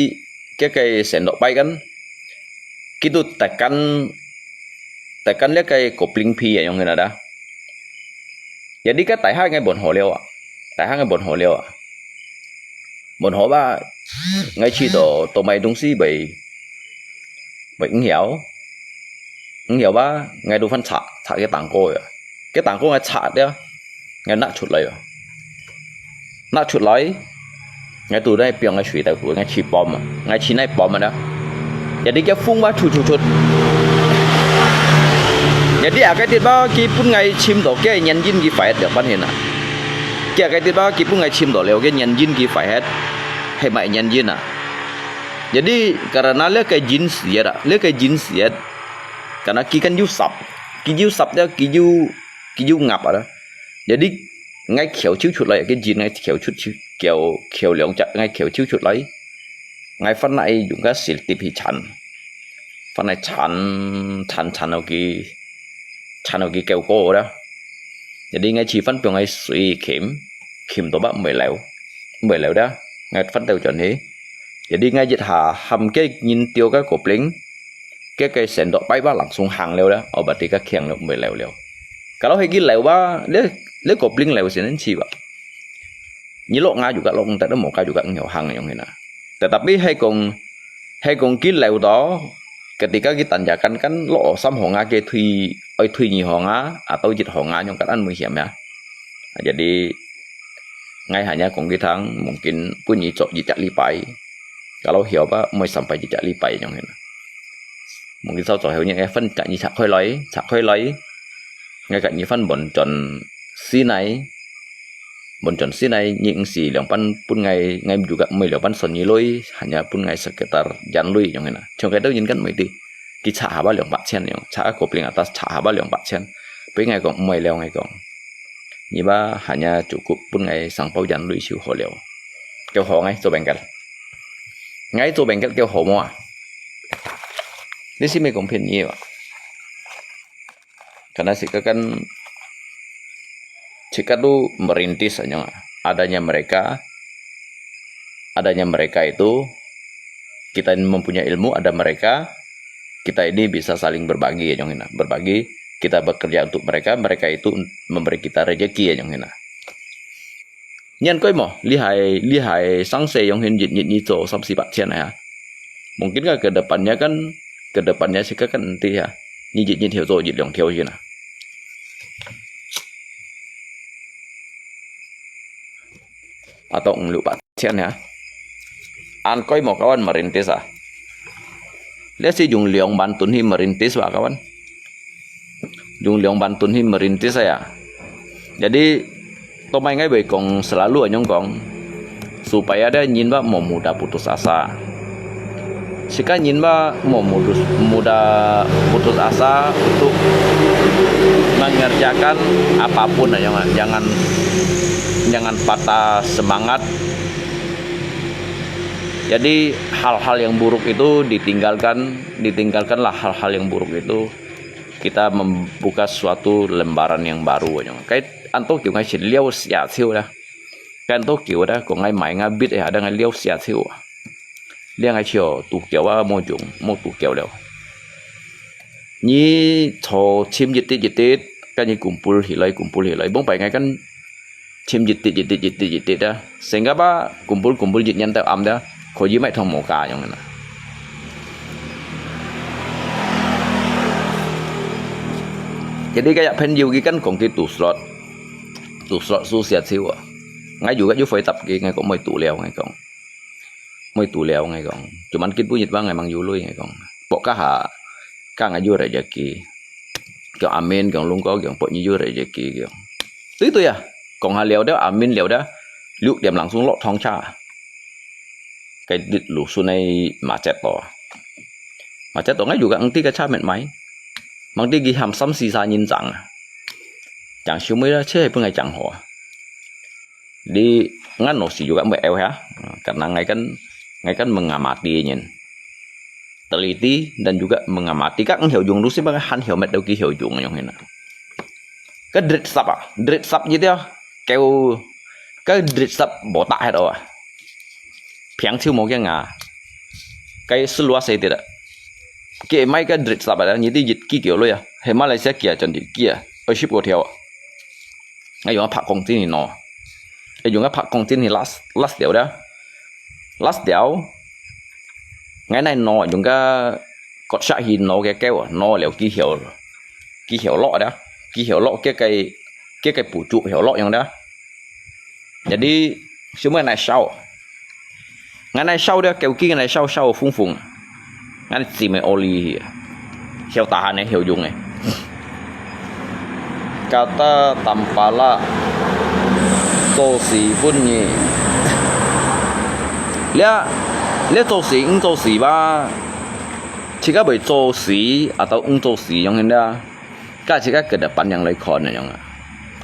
kia cái sendok pai kan kitu tekan, tekan le cái kopling phi yang kena dah. Jadi ka tai ha ngai bon ho leo ah, tai ha ngai bon ho leo ah, bon ho ba ngai chi to to mai dong si bai bai ng hiao, ng hiao ba ngai du fan cha cha cái tang ko ya, cái tang ko ngai cha dia, ngai nak chut lai ya, nak chut lai. Ngai tu nai piang ngai chui tau tu ngai chi pom ah, ngai chi nai pom ah. Jadi kia phung ba chu chu chu. Jadi akai tit ba ki pun ngai chim to kia nyan jin ki phải được ban hin ah. Kia akai tit ba ki pun ngai chim to leo kia nyan jin ki phải het. Hai mai nyan jin ah. Jadi karena le kai jin siat ah, le kai jin siat. Karena ki kan yu sap, ki yu sap dia ki yu ki yu ngap ah. Jadi ngai khiau chiu chut lai, cái gì ngai khiau chut chiu, khiau khiau liang chak ngai khiau chiu chut lai. Ngai fan nai dùng cái sil tip hi chan, fan nai chan chan chan au ki, chan au ki kêu cô đó. Jadi ngai chi fan piang ngai sui khim, khim to ba mười lèo, mười lèo đó. Ngai fan tàu chọn hi. Jadi ngai jit ha ham cái nhìn tiêu cái kopling, cái cái sen đó bay ba langsung hàng leo đó, ở bát đi cái khiang leo mười lèo leo. Kalau hai ki lèo ba, le le kopling lèo sen chi ba. Nyi lok nga juga lok, tak ada moka juga ngiau hang yang hina. Tetapi hai kong, hai kong ki lèo to, ketika ki tanjakan kan lok sam ho nga ke thui, oi thui nyi ho nga, atau jit ho nga nyong kan an mui hiam ya. Jadi ngai hanya kong ki thang mungkin pun nyi cok jit jak li pai. Kalau hiau ba mui sampai jit jak li pai nyong hina. Mungkin sau cok hiau nyi ngai fan kat nyi chak khoi loi, chak khoi loi. Ngai kat nyi fan bon chọn si nai. Bon chọn si nai nyi ng si liang pan pun ngai, ngai juga mui liang pan son nyi lui, hanya pun ngai sekitar jan lui nyong hina. Chong kai tau nyin kan mui ti. Ki chak ha ba liang bak chen nyong, chak kopling atas chak ha ba liang bak chen. Pi ngai kong mui leo ngai kong. Nyi ba hanya cukup pun ngai sang pau jan lui siu ho leo. Kêu ho ngai cho bengkel. Ngai cho bengkel kêu ho mo ah. Ni si mei kong pin nyi ba. Karena si kan, si kan tu merintis aja. Adanya mereka, adanya mereka itu, kita ini mempunyai ilmu, ada mereka, kita ini bisa saling berbagi ya, nyong hina. Berbagi, kita bekerja untuk mereka, mereka itu memberi kita rezeki ya, nyong hina. Nyan koi mo, li hai, li hai sang se nyong hin jit jit nyi cho sam si bak chen ya. Mungkin ka kedepannya kan, kedepannya si ka kan ti ya. Nyi jit nyi thiau cho jit liang thiau jit na. Atau ng lu bak chen ya. An koi mo kawan merintis ah. Lihat si jung liang bantun hi merintis ba kawan. Jung liang bantun hi merintis ya. Jadi, tomai ngai bai kong selalu anyong kong. Supaya dia nyin ba mau mudah putus asa. Sika nyin ba mau mudah, mudah putus asa untuk mengerjakan apapun anyong, jangan, jangan patah semangat. Jadi hal-hal yang buruk itu ditinggalkan, ditinggalkanlah hal-hal yang buruk itu. Kita membuka suatu lembaran yang baru anyong. Kai anto kiu ngai si liau sia ciu dah. Kan to kiu dah, kong ngai mai ngai bit ya, dah ngai liau sia ciu. Liang ngai ciu tu kiu ah mo jung, mo tu kiu liau. 你坐尋一滴一滴，跟你kumpul起來，kumpul起來，往擺𠊎跟尋一滴一滴一滴一滴啊，sehingga ba kumpul kumpul一年到暗啊，可以買通無價樣啊。Jadi kaya朋友佢跟講佢讀書，tu surat su sia siwa. Ngai juga ju fai tap ki ngai kong moi tu liao ngai kong. Moi tu liao ngai kong. Cuman kin punyit ba ngai mang yu lui ngai kong. Pok kaha ka ngai yu rejeki. Kiong amin kiong lungko kiong pok nyi yu rejeki kiong. Tui tui ya. Kong ha liao da amin liao da. Liu tiam langsung lok thong cha. Kai dit lu su nai macet to. Macet to ngai juga engti ka cha met mai. Mang ti gi ham sam si sa nyin chang. Chang siu mui la che pun ngai chang ho. Di ngan no si juga mui eu ha. Karena ngai kan ngai kan mengamati nyin. Teliti dan juga mengamati. Kak ngiau jung lu si ba han hiau met dau ki hiau jung yong hina. Ka drit sap ah, drit sap ji tia. Keu ka drit sap botak het oh. Piang chiu mo kia nga. Kai selua se ti da. Ki mai ka drit sap da, nyi ti jit ki kiau lo ya. He Malaysia kia chon jit kia. Oi ship ko thiau. Ngai yong pak kong tin hi no. E yong pak kong tin hi last last diau da. Last diau. Ngai nai no yong ka kot sha hi no ke keu no liao ki hiau. Ki hiau lo da. Ki hiau lo ke kai ke kai pu chu hiau lo yong da. Jadi semua nai shau. Ngan nai shau dia keu ki nai shau shau fung fung. Ngan chim e oli hi. Hiau tahan e hiau yung e. Kata tampala to si pun ni. Lia lia to si eng to si ba. Chika bai to si atau eng to si yong hinda. Ka chika ke depan yang lai kon yong.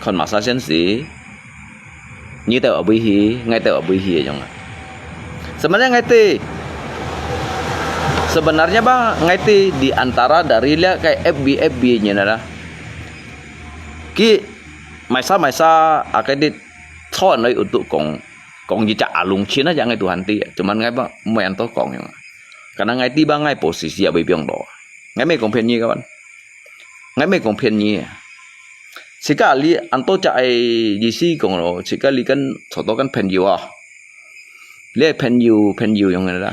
Kon masa sen si. Nyi teu abui hi, ngai teu abui hi yong. Sebenarnya ngai ti, sebenarnya ba ngai ti di antara dari lia kai F B F B nyi na da. Ki maisa maisa akai di chon lai untuk kong kong ji cha alung chin na yang ngai Tuhan ti. Cuman ngai ba mui an to kong yong. Karena ngai ti ba ngai posisi abui piong to. Ngai mei kong phen nyi kawan. Ngai mei kong phen nyi. Sika li an to cha ai ji si kong lo, sika li kan cho to kan phen yu ah. Li phen yu, phen yu yong da.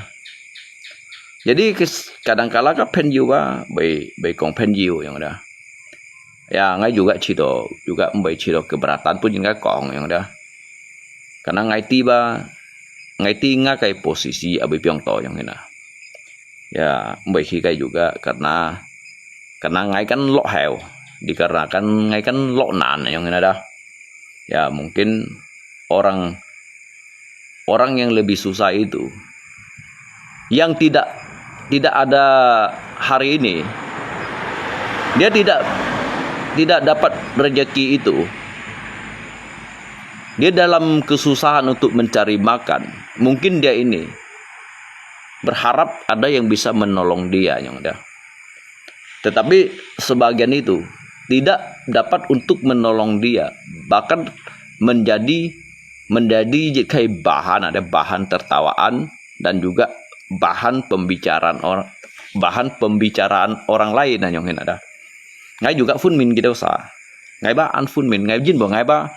Jadi kadang kala ka phen yu ba, bai bai kong phen yu yong da. Ya, ngai juga chito, juga mbai chito keberatan pun ngai kong yong da. Karena ngai ti ba, ngai ti ngai kai posisi abui piong to yong hina. Ya, mbai khi kai juga karena karena ngai kan lok heo, dikarenakan ngai kan lok nan yong hina da. Ya, mungkin orang orang yang lebih susah itu yang tidak tidak ada hari ini, dia tidak tidak dapat rezeki itu, dia dalam kesusahan untuk mencari makan, mungkin dia ini berharap ada yang bisa menolong dia yang ada. Tetapi sebagian itu tidak dapat untuk menolong dia, bahkan menjadi menjadi jikai bahan ada bahan tertawaan dan juga bahan pembicaraan orang bahan pembicaraan orang lain anyong hin ada. Ngai juga fun min gitu sa. Ngai ba an fun min ngai jin bo ngai ba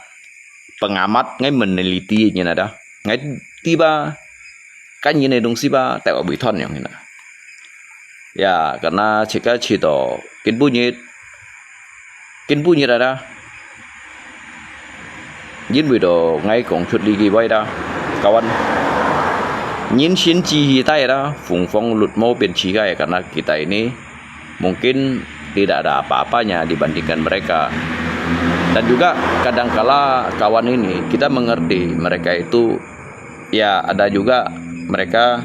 pengamat ngai meneliti nyin ada. Ngai tiba kan nyin dong si ba tai wa bui thon anyong hin ada. Ya, karena chika chito kin bu nyit kin bu nyit ada. Jin bui do ngai kong chut li ki wai da. Kawan. Nyin shin chi hi tai da, fung fong lut mo pin chi gai karena kita ini mungkin tidak ada apa-apanya dibandingkan mereka. Dan juga kadangkala kawan ini kita mengerti mereka itu ya ada juga mereka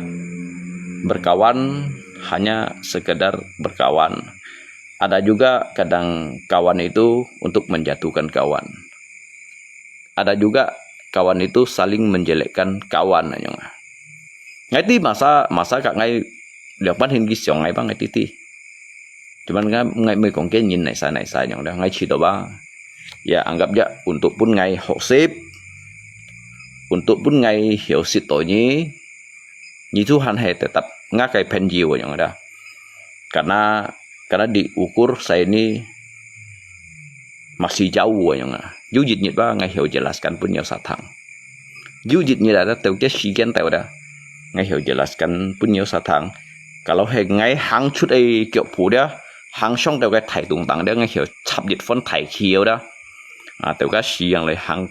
berkawan hanya sekedar berkawan. Ada juga kadang kawan itu untuk menjatuhkan kawan. Ada juga kawan itu saling menjelekkan kawan anyong. Ngai ti masa masa kak ngai liau pan hin ki siong ngai ba ngai ti ti. Cuman ngai ngai mui kong ke nyin nai sa nai sa anyong da ngai chi do ba. Ya anggap ja untuk pun ngai hok sip. Untuk pun ngai hiu sit to nyi. Nyi Tuhan hai tetap ngai kai phen jiu anyong da. Karena Karena diukur saya ini masih jauh 个样啊。有一日啊，𠊎曉jelaskan分有啥听。有一日啊，到个时间到了，𠊎曉jelaskan分有啥听。Kalau係𠊎行出个脚步了，行上到个大东当了，𠊎曉插一番大气了。啊，到个时样来行，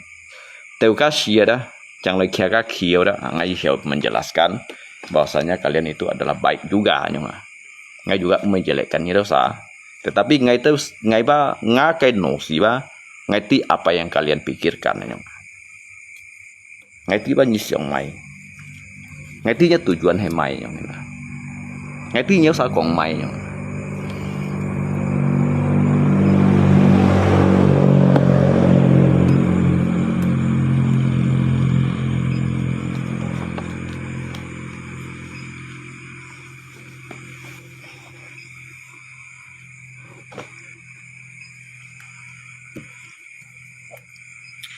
到个时啊，将来kia个气了，啊，𠊎曉menjelaskan bahwasanya kalian itu adalah baik juga 样啊。 Ngai juga menjelekkan nyi dosa. Tetapi ngai tu, ngai ba, ngai kai nosi ba, ngai ti apa yang kalian pikirkan nyong. Ngai ti ba nyi siang mai. Ngai ti nya tujuan hai mai nyong. Ngai ti nya sa kong mai nyong.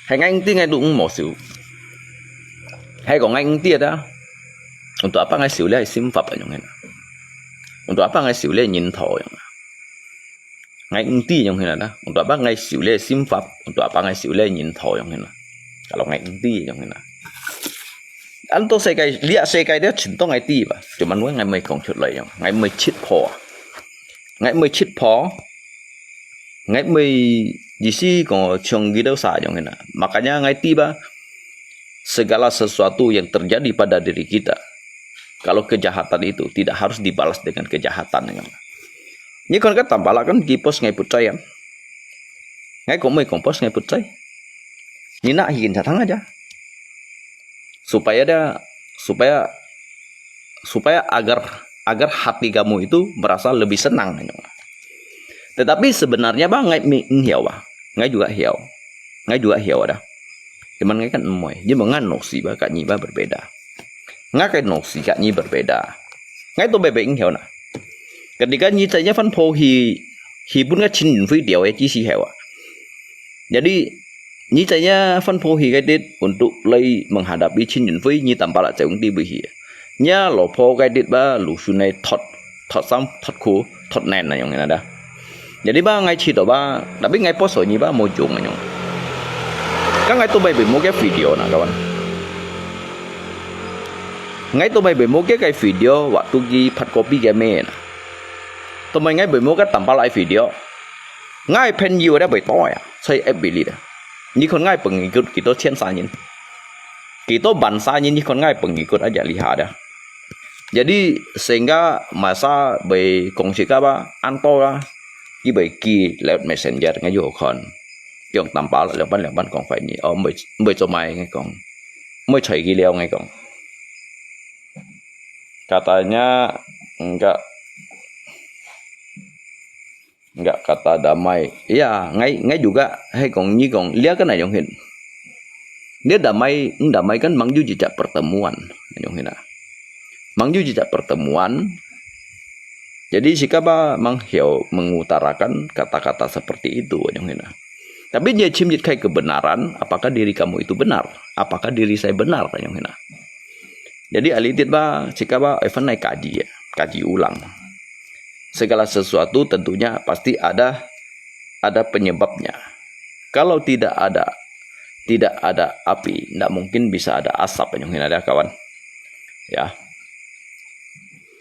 Hai ngai ti ngai tu ung mo siu. Hai kong ngai ti ada. Untuk apa ngai siu le sim fap nyong hen. Untuk apa ngai siu le nyin tho nyong. Ngai ti nyong hen ada. Untuk apa ngai siu le sim fap. Untuk apa ngai siu le nyin tho nyong hen. Kalau ngai ti nyong hen. Anto sekai, liak sekai dia cinta ngai ti ba. Cuman wei ngai mai kong cut lai nyong. Ngai mai cit po. Ngai mai cit po. Ngai mai isi ko ciong gitu sa nyong hen. Makanya ngai ti ba. Segala sesuatu yang terjadi pada diri kita, kalau kejahatan itu tidak harus dibalas dengan kejahatan nyong. Nyi kon ka tampala kan ki pos ngai pucai kan. Ngai kong mai kong pos ngai pucai. Nyi nak hikin catang aja. Supaya dia, supaya, supaya agar, agar hati kamu itu merasa lebih senang. Tetapi sebenarnya ba ngai mi hiau ba. Ngai juga hiau. Ngai juga hiau ada. Cuman ngai kan emoi. Dia mengan nosi ba kat nyi ba berbeda. Ngai kai nosi kat nyi berbeda. Ngai tu bebe hiau na. Ketika nyi cai nya fan po hi, hi pun ngai chin yin fui diau e ci si hiau. Jadi, nyi cai nya fan po hi kai dit untuk lai menghadapi chin yin fui nyi tampala cai ung ti bui hi. Nya lo po kai dit ba lu su nai thot, thot sam, thot ku, thot nen na nyong na da. Jadi ba ngai cito ba, tapi ngai poso nyi ba mo jung nyong. Ka ngai tu bai bai mo ke video na kawan. Ngai tu bai bai mo ke kai video waktu ki phat kopi ke me na. Tu mai ngai bai mo ke tampal ai video. Ngai pen yu da bai to ya, sai F B li da. Nyi kon ngai pengikut kito cien sa nyin. Kito ban sa nyin nyi kon ngai pengikut aja liha da. Jadi sehingga masa bai kong si ka ba, anto la, ki bai ki lewat messenger ngai yu kon. Yong tampal lewat ban lewat ban kong fai ni. Oh, bai, bai cho mai ngai kong. Bai choi ki leo ngai kong. Katanya enggak, enggak kata damai. Ya, ngai, ngai juga hai kong nyi kong lia kan ayong hin. Dia damai, damai kan mang ju jejak pertemuan ayong hin ah. Mang ju jejak pertemuan. Jadi sikapa mang hiau mengutarakan kata-kata seperti itu ayong hin ah. Tapi dia cimjit kai kebenaran, apakah diri kamu itu benar? Apakah diri saya benar ayong hin ah. Jadi alitit ba, sikapa, evan nai kaji ya, kaji ulang. Segala sesuatu tentunya pasti ada, ada penyebabnya. Kalau tidak ada, tidak ada api, ndak mungkin bisa ada asap nyong hin ada kawan. Ya.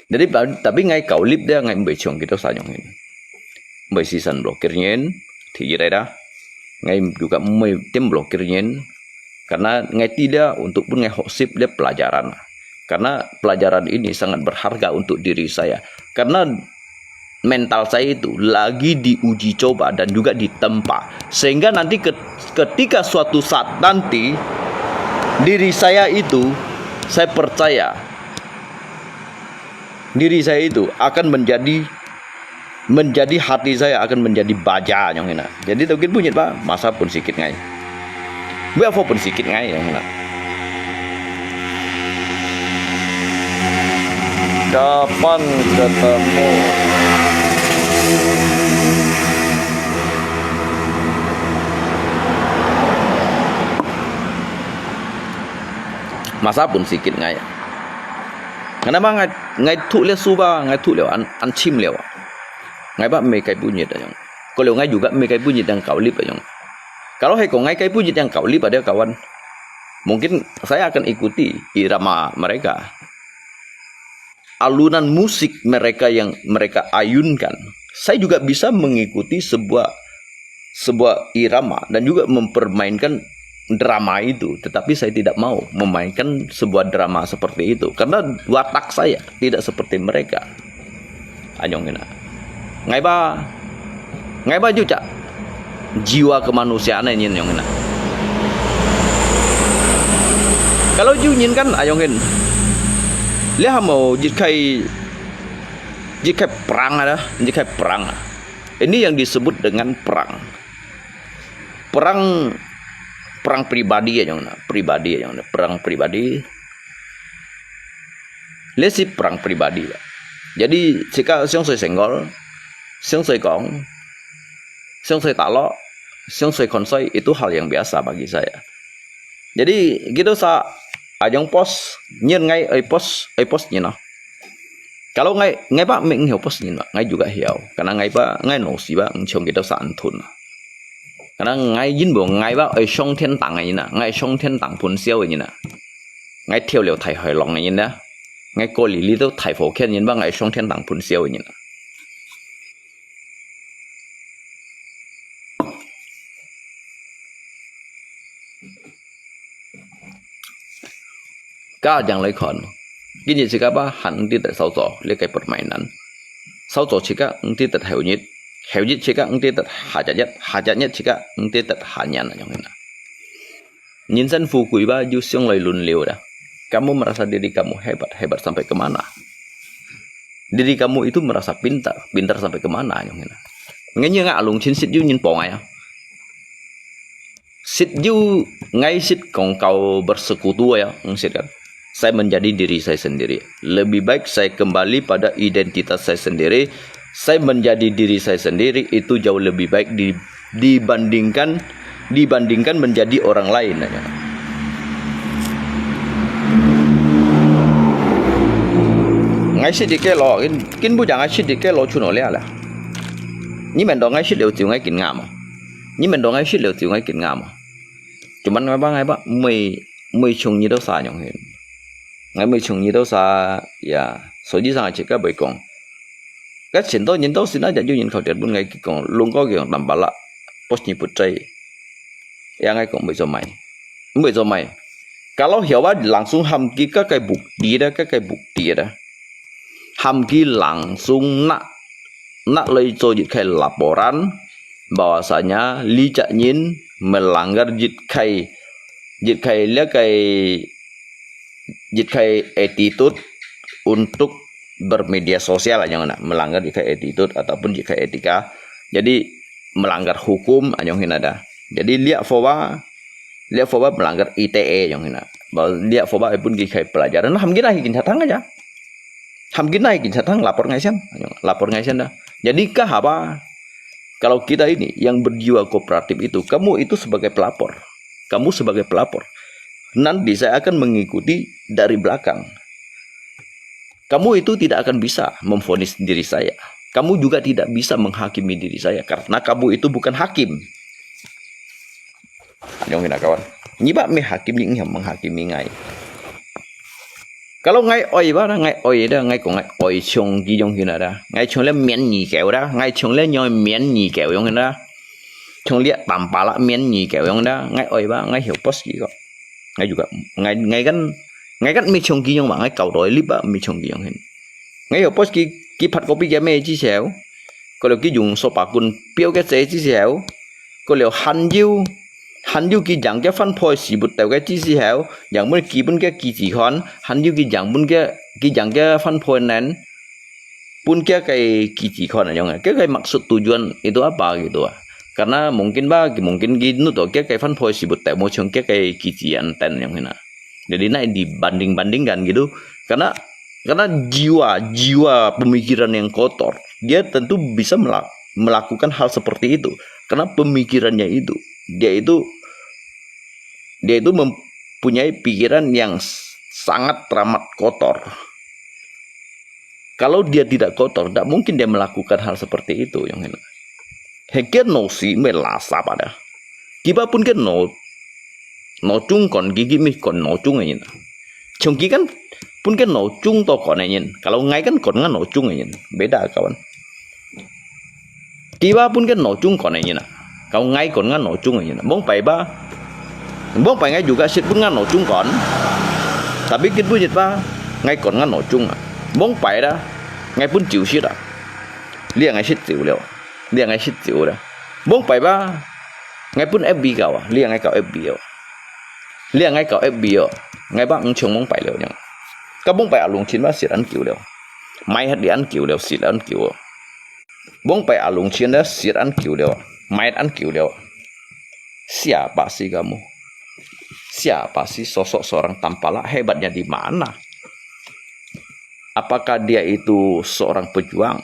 Jadi tapi ngai kau lip dia ngai bai ciong gitu sa nyong hin. Bai sisan blokir nyin, thi rai dah. Ngai juga bai tim blokir nyin. Karena ngai tidak untuk pun ngai hok sip dia pelajaran. Karena pelajaran ini sangat berharga untuk diri saya. Karena mental saya itu lagi diuji coba dan juga ditempa. Sehingga nanti ketika suatu saat nanti diri saya itu, saya percaya diri saya itu akan menjadi menjadi hati saya akan menjadi baja nyong hina. Jadi tau kit bunyi ba masa pun sikit ngai. Bia pun sikit ngai nyong hina. Kapan ketemu? Masa pun sikit ngai. Kenapa ngai ngai thuk le suba ngai thuk le an an chim le. Ngai ba mei kai bunyi ayong. Kalau ngai juga mei kai bunyi yang kau lip ayong. Kalau hai ko ngai kai bunyi yang kau lip ada kawan, mungkin saya akan ikuti irama mereka. Alunan musik mereka yang mereka ayunkan, saya juga bisa mengikuti sebuah sebuah irama dan juga mempermainkan drama itu. Tetapi saya tidak mau memainkan sebuah drama seperti itu karena watak saya tidak seperti mereka. Anyong ina. Ngai ba, ngai ba juga jiwa kemanusiaan ini anyong ina. Kalau jiu nyin kan ayong hin. Lihat mau jikai jikai perang ada, jikai perang. Ini yang disebut dengan perang. Perang perang pribadi ayong ina, pribadi ayong ina, perang pribadi. Lesi perang pribadi. Jadi jika siang soi senggol, siang soi kong, siang soi talok, siang soi konsoi itu hal yang biasa bagi saya. Jadi gitu sa ayong pos nyin ngai ai pos ai pos nyin ah. Kalau ngai ngai ba meng hiu pos nyin ba ngai juga hiu. Karena ngai ba ngai no si ba ngchong gitu sa antun. Karena ngai yin bo ngai ba ai song thiên堂ngai yin na, ngai song thiên堂phun siu ngai yin na. Ngai thiau liu thai hai long ngai yin na. Ngai ko li li tu thai fo khen yin ba ngai song thiên堂phun siu ngai yin na. Ka yang lai kon. Kini jika ba han ti tet sau zo le kai permainan. Sau zo jika ti tet heu nyit. Heu nyit jika ti tet ha jat nyet. Ha jat nyet jika ti tet ha nyan ayong ina. Nyin sen fu kui ba yu siang lai lun liu da. Kamu merasa diri kamu hebat, hebat sampai ke mana? Diri kamu itu merasa pintar, pintar sampai ke mana ayong ina. Ngai nyi ngai alung chin sit yu nyin pong ayah. Sit yu ngai sit kong kau bersekutu ayah, ngsit kan. Saya menjadi diri saya sendiri. Lebih baik saya kembali pada identitas saya sendiri. Saya menjadi diri saya sendiri itu jauh lebih baik di, dibandingkan dibandingkan menjadi orang lain ayah. Ngai sit di kelo, kin kin bu jang ngai sit di kelo chuno lia la. Ni men do ngai sit liu jiu ngai kin ngam. Ni men do ngai sit liu jiu ngai kin ngam. Cuman ngai ba ngai ba mui mui chung ni do sa nyong hin. Ngai mui chung ni do sa ya. So ji sang chika bai kong. Ka chen do nyin do sin a ja ju nyin khau tiat bun ngai ki kong lung ko ki kong tam ba la. Pos ni put chai. Ya ngai kong mui zo mai. Mui zo mai. Kalau hiau ba langsung ham ki ka kai buk ti da ka kai buk ti da. Ham ki langsung nak nak lai zo jit khai laporan bahwasanya li cak nyin melanggar jit khai jit khai lia kai jit khai attitude untuk bermedia sosial anyong na melanggar jit khai attitude ataupun jit khai etika. Jadi melanggar hukum anyong hin ada. Jadi liak foba liak foba melanggar I T E anyong hin ada. Liak foba pun ki khai pelajaran ham kita hikin satang aja. Ham kita hikin satang lapor ngai sian. Lapor ngai sian dah. Jadi kah apa? Kalau kita ini yang berjiwa kooperatif itu, kamu itu sebagai pelapor. Kamu sebagai pelapor. Nanti saya akan mengikuti dari belakang. Kamu itu tidak akan bisa memvonis diri saya. Kamu juga tidak bisa menghakimi diri saya karena kamu itu bukan hakim. Nyong hina kawan. Nyi ba mi hakim ni ngiam menghakimi ngai. Kalau ngai oi ba da, ngai oi da, ngai ko ngai oi chung ki nyong hina da. Ngai chung le mian nyi keu da, ngai chung le nyong mian nyi keu nyong hina da. Chung le tam pa la mian nyi keu nyong da, ngai oi ba, ngai hiu pos ki ko. Ngai juga, ngai ngai kan, ngai kan mi chung ki nyong ba, ngai kau doi lip ba mi chung ki nyong hin. Ngai hiu pos ki ki phat kopi kia me chi sel. Ko leo ki yung so pa kun piu kia che chi sel. Ko leo han yu han yu ki jang kia fan poi si but teu kia chi si hel, jang mun ki bun kia ki chi khon, han yu ki jang bun kia ki jang kia fan poi nen, bun kia kai ki chi khon anyong kia kai maksud tujuan itu apa gitu ah. Karena mungkin ba mungkin ki nut to kia kai fan poi si but teu mo chung kia kai ki chi an ten anyong hina. Jadi nak dibanding-bandingkan gitu. Karena karena jiwa jiwa pemikiran yang kotor, dia tentu bisa melakukan hal seperti itu. Karena pemikirannya itu, dia itu dia itu mempunyai pikiran yang sangat teramat kotor. Kalau dia tidak kotor, tidak mungkin dia melakukan hal seperti itu, yang ini. Hengke no si me lasa pada. Kiba pun ke no, no chungkon, gigi mi kon no chung ini. Chungki kan pun ke no chung to kon ini. Kalau ngai kan kon ngan no chung ini. Beda kawan. Kiba pun ke no chung kon ini na. Kau ngai kon ngan no chung ini na. Mong pai ba. Mong pai ngai juga sit pun ngan no chung kon. Tapi kit bu nyit ba. Ngai kon ngan no chung. Mong pai da. Ngai pun chiu sit da. Lia ngai sit chiu liao. Lia ngai sit chiu da. Mong pai ba. Ngai pun F B kau. Lia ngai kau F B. Lia ngai kau F B. Ngai ba ng chung mong pai liao nyang. Ka mong pai alung chin ba sit an kiu liao. Mai hat di an kiu liao sit an kiu. Mong pai alung chin da sit an kiu liao, mai an kiu liao. Siapa sih kamu? Siapa sih sosok seorang tampalak hebatnya di mana? Apakah dia itu seorang pejuang?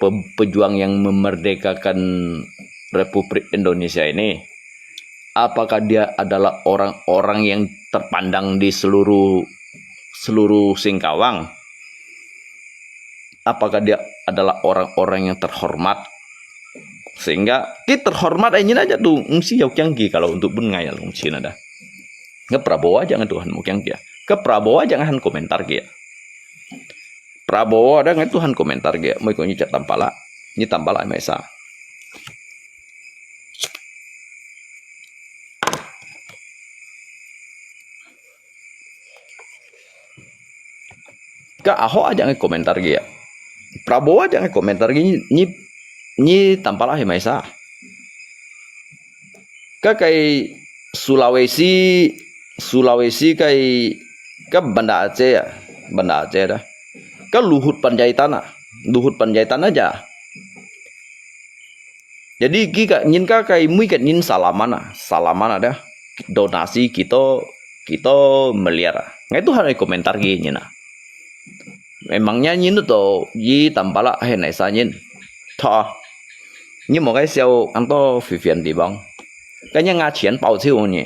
Pe-, pejuang yang memerdekakan Republik Indonesia ini? Apakah dia adalah orang-orang yang terpandang di seluruh, seluruh Singkawang? Apakah dia adalah orang-orang yang terhormat? Sehingga ki terhormat ai nyin aja tu, ngsi yau kiang ki kalau untuk pun ngai alung chin ada. Nge Prabowo aja nge Tuhan mu kiang kia. Ke Prabowo aja nge han komentar kia. Prabowo ada nge Tuhan komentar kia. Moi ko nyi cak tampala. Nyi tampala mai sa. Ka Ahok aja ngai komentar kia. Prabowo aja ngai komentar kia nyi, nyi, nyi tampala he mai sa. Ka kai Sulawesi, Sulawesi kai ka Banda Aceh ya, Banda Aceh da. Ka Luhut Panjaitan ah, Luhut Panjaitan aja. Jadi ki ka nyin ka kai mui ka nyin salaman ah, salaman ada. Donasi kita, kita meliar ah. Ngai Tuhan ai komentar ki nyin ah. Memangnya nyin tu yi tampala he nai sa nyin. Tho. Nyi mo kai siau ang to fifian di bang. Ka nyi nga chien pao chiu nyi.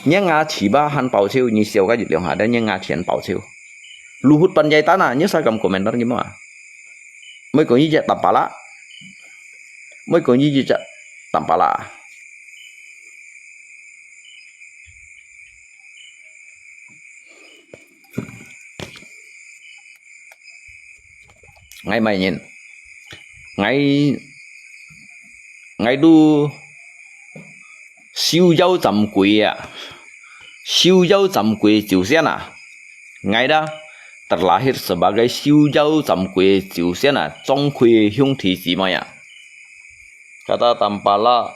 Nyi nga chi ba han pao chiu nyi siau ka yit liang ha da nyi nga chien pao chiu. Luhut Panjaitan ah, nyi sa kam komentar nyi mo ah. Moi ko nyi je tampala. Moi ko nyi je tampala. Ngai mai nyin. Ngai, ngai tu siu yau zam kui ah. Siu yau zam kui jiu sian ah. Ngai da terlahir sebagai siu yau zam kui jiu sian ah. Zong kui hiung thi si mai ah. Kata tampala.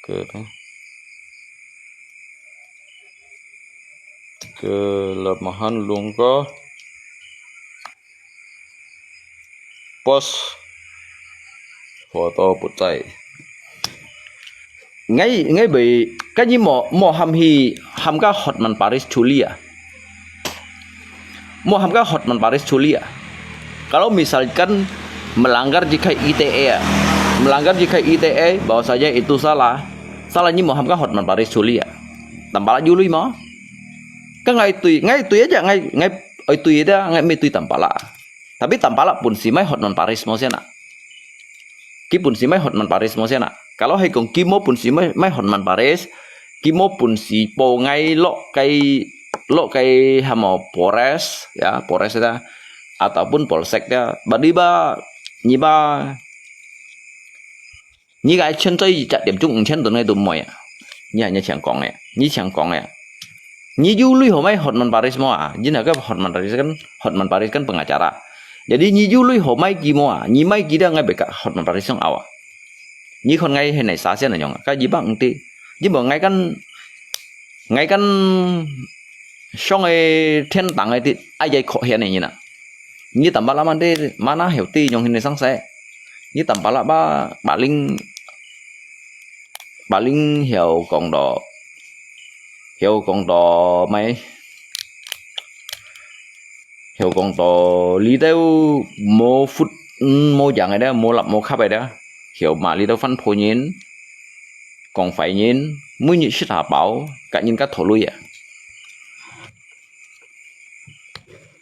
Oke. Kelemahan lungko. Pos. Foto putai. Ngai, ngai bai, ka nyi mo, mo ham hi, ham ka Hotman Paris chuli ah. Mo ham ka Hotman Paris chuli ah. Kalau misalkan melanggar jika I T E ah. Melanggar jika I T E, bahwasanya itu salah. Salah nyi mo ham ka Hotman Paris chuli ah. Tampala yului mo. Ka ngai tui, ngai tui aja, ngai, ngai, oi tui aja, ngai mi tui tampala. Tapi tampala pun si mai Hotman Paris mo sian ah. Ki pun si mai Hotman Paris mo sian ah. Kalau hai kong ki mo pun si mai, mai Hotman Paris, ki mo pun si po ngai lo kai, lo kai hamo Polres, ya, Polres ta, ataupun Polsek ta. Badi ba, nyi ba, nyi kai chen toi jak tiam chung ng chen tun ngai tu moi ah. Nyi nyi chiang kong eh, nyi chiang kong eh. Nyi yului ho mai Hotman Paris mo ah. Nyi na ka Hotman Paris kan, Hotman Paris kan pengacara. Jadi nyi yului ho mai ki mo ah. Nyi mai ki da ngai beka Hotman Paris song awa. Nyi kon ngai he nai sa sian na nyong. Ka yi bang ti. Nyi mo ngai kan, ngai kan song e thiên堂e ti. Ai yai kho hian nyi na. Nyi tampala man ti, mana heu ti nyong hin sang se. Nyi tampala ba, paling, paling heu kong to. Heu kong to mai. Heu kong to li teu mo phut, mm, mo yang ai da, mo lap mo khap ai da. Heu ma li teu phan pho nyin, kong fai nyin, mui nyi sit ha pao, ka nyin ka tho lui ah.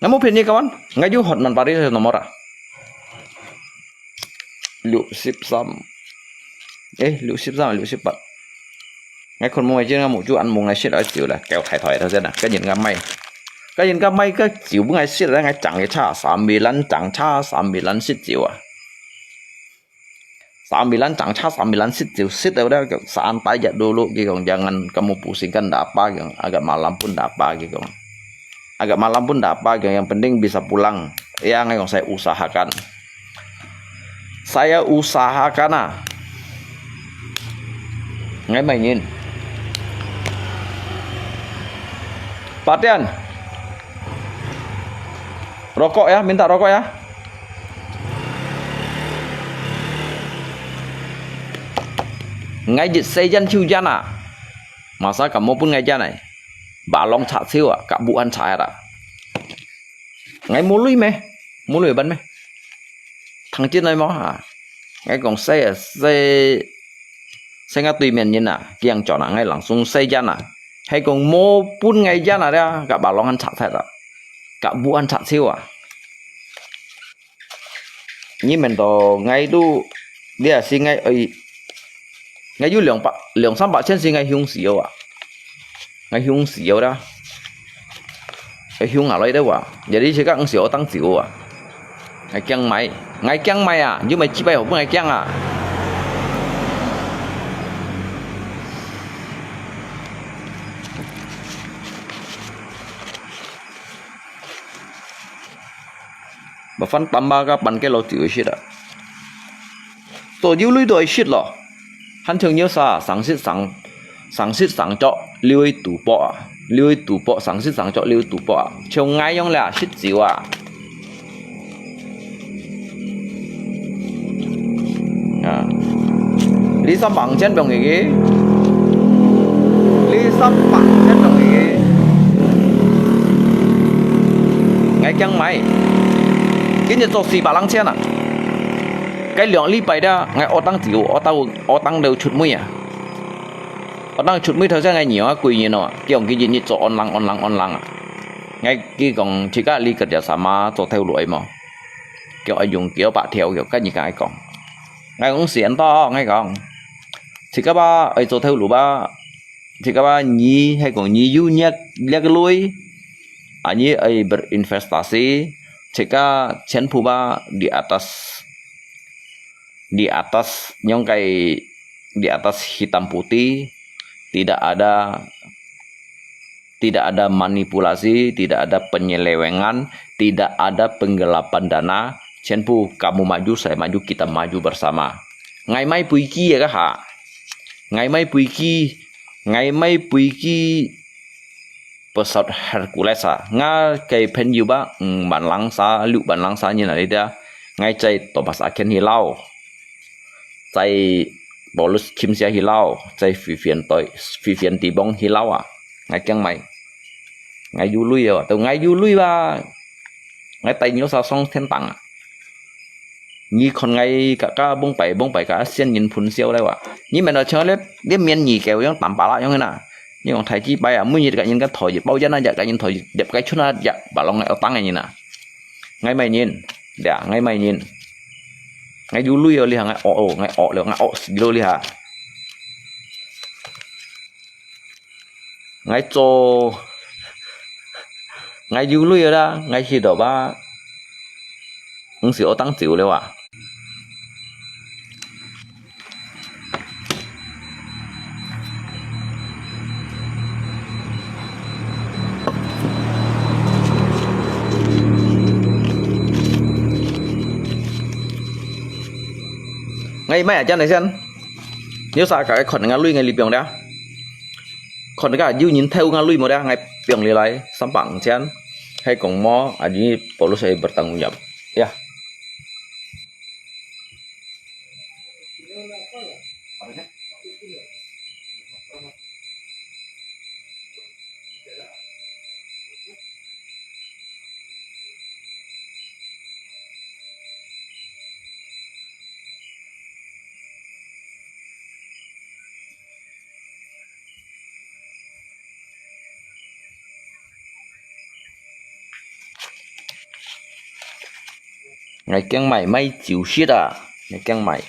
Ngan mo phen ye kawan, ngan yu hot man pari sa nomor a. 六十三. Eh, 六十三, 六十八. Ngan khon mo ngan jin ngan mo ju an mo ngan sit a jiu la, kêu thai thai thau jen a, ka yin ka mai. Ka yin ka mai ka jiu bu ngan sit la, ngan chang ye cha, 三米 lan chang cha, 三米 lan sit jiu a. 三米 lan chang cha, 三米 lan sit jiu sit a, da saan tai jat dulu ki kong jangan kamu pusingkan da apa ki kong, agak malam pun da apa ki kong. Agak malam pun da apa ki kong, yang penting bisa pulang. Ya, ngai kong saya usahakan. Saya usahakan a. Ngai mai nyin. Patian. Rokok ya, minta rokok ya. Ngai jit se jan chiu jan a. Masa kamu pun ngai jan ai. Balong cha chiu a, ka bu an cha ra. Ngai mu lui me, mu lui ban me. Thang chin nai mo ha. Ngai kong se se se ngai tui mien nyin a, kiang chon a ngai langsung se jan a. Hai kong mu pun ngai jan a dia, ka balong an cha chiu a. Ka bu an cha chiu a. Nyi men to ngai tu dia si ngai oi ngai yu 两百, 两三百千 si ngai hiung siu a. Ngai hiung siu da. Ngai hiung a loi da wa. Jadi si ka ngang siu tang jiu a. Ngai kiang mai. Ngai kiang mai a. Yu mai chi bai ho bu ngai kiang a. Ba fan tamba ka pan ke lo tiu shit a. To yu lui to shit lo. Han chung yu sa, sang sit sang, sang sit sang chok, liu tu po a. Liu tu po, sang sit sang chok, liu tu po a. Chung ngai yong le shit jiu a. 啊，你三百千放入去，你三百千放入去，𠊎驚買。今日做四百零千啊！該兩禮拜了，𠊎學當久，學到學當到出味啊！學當出味頭先𠊎娘啊，貴人哦，叫佢日日做online online online啊！𠊎佢講，自家你个隻sama做頭路無？ 叫愛用幾多百條，叫跟人家講。𠊎講先到，𠊎講，自家吧，愛做頭路吧，自家吧，你係講你有這這個鐳，啊，你愛berinvestasi，自家全部吧，di atas di atas 用該 di atas hitam putih，tidak ada tidak ada manipulasi, tidak ada penyelewengan, tidak ada penggelapan dana, 全部 kamu maju, saya maju, kita maju bersama. Ngai mai puiki ya kaha. Ngai mai puiki, ngai mai puiki pesawat Hercules ha. Nga kei pen yu ba, mm, ban lang sa, lu ban lang sa ni na dia. Ngai cai Thomas Aken hilau. Cai Paulus Kim sia hilau, cai Vivian Toi, Vivian Tibong hilau a. Ngai kiang mai. Ngai yu lui a, tu ngai yu lui ba. Ngai tai nyo sa song thiên堂啊. Ni khon ngai ka ka bông pai bông pai ka sian yin phun siau lai wa. Ni men lo chang le, le mian ni kêu yang tam pa la yang na. Ni kong thai chi pai a, mui ni ka yin ka thoi, bao jan na ja ka yin thoi, dep kai chun na ja, ba long ngai otang ngai ni na. Ngai mai yin, dia ngai mai yin. Ngai yu lui li ha, ngai o o, ngai o lo, ngai o si lo li ha. Ngai cho, ngai yu lui la, ngai hi do ba. Ngi si otang chiu le wa. Ngai mai a jan nai sian. Nyo sa ka khon nga lui ngai li piong dia. Khon ka yu nyin theu nga lui mo dia ngai piong li lai. Sam pang sian. Hai kong mo a ni Paulus ai bertanggung jawab. Ya. ，𠊎驚買買酒食啊，𠊎驚買。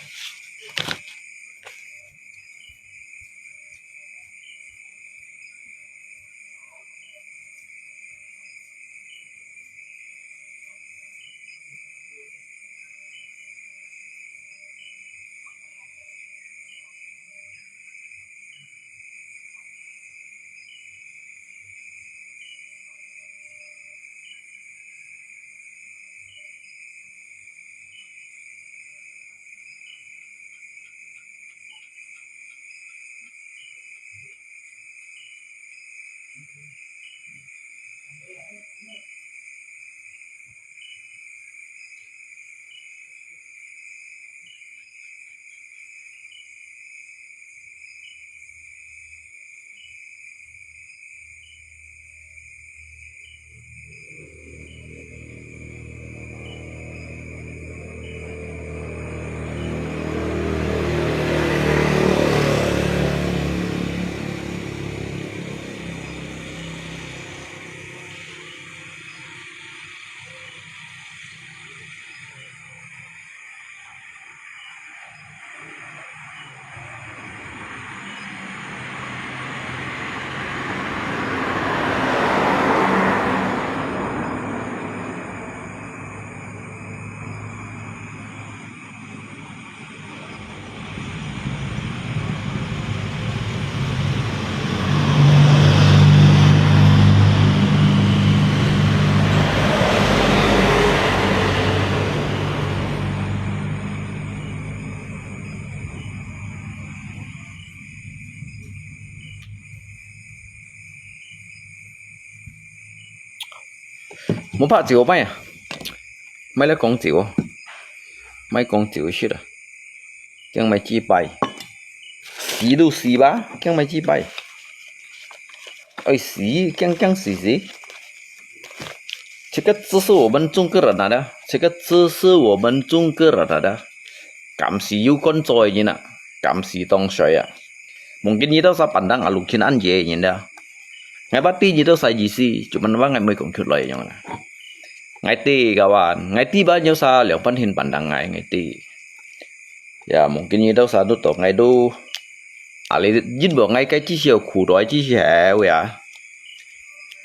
無拍酒賣啊，賣來講酒哦，賣講酒食啊，驚買幾擺，死都死吧，驚買幾擺，愛死，驚驚死死。這個只是我們中國人來的，這個只是我們中國人來的。敢死有工作的人啊，敢死當衰啊！Mungkin你兜儕pandang alukin anjay人的。𠊎bati你兜儕意思，cuma bang𠊎毋會講出來樣啦。𠊎知kawan，𠊎知吧，有儕兩半天pandang𠊎，𠊎知。Ya，mungkin你兜儕都懂，𠊎都，啊，你，因為𠊎个至少苦到至少係會啊。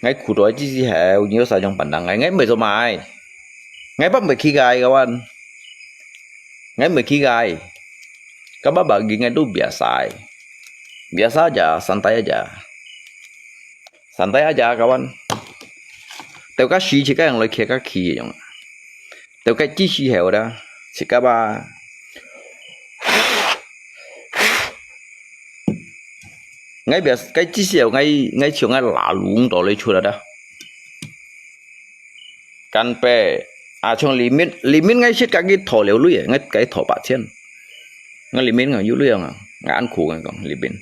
𠊎苦到至少係，你兜儕樣pandang𠊎，𠊎毋會做麼个。𠊎bang毋會去該kawan。 𠊎毋會去該，該bang bagi𠊎都biasa。Biasa aja，santai aja。Santai aja kawan。Tau ka si cika yang loi kia ka ki yang。Tau ka ci si heo da，cika ba。 𠊎biasa，該至少𠊎，𠊎像𠊎拉攏到你出來的。Kan pe，啊，像裡面，裡面𠊎識該个討了鐳，𠊎該討八千。𠊎裡面𠊎有鐳啊，𠊎恁苦𠊎講，裡面。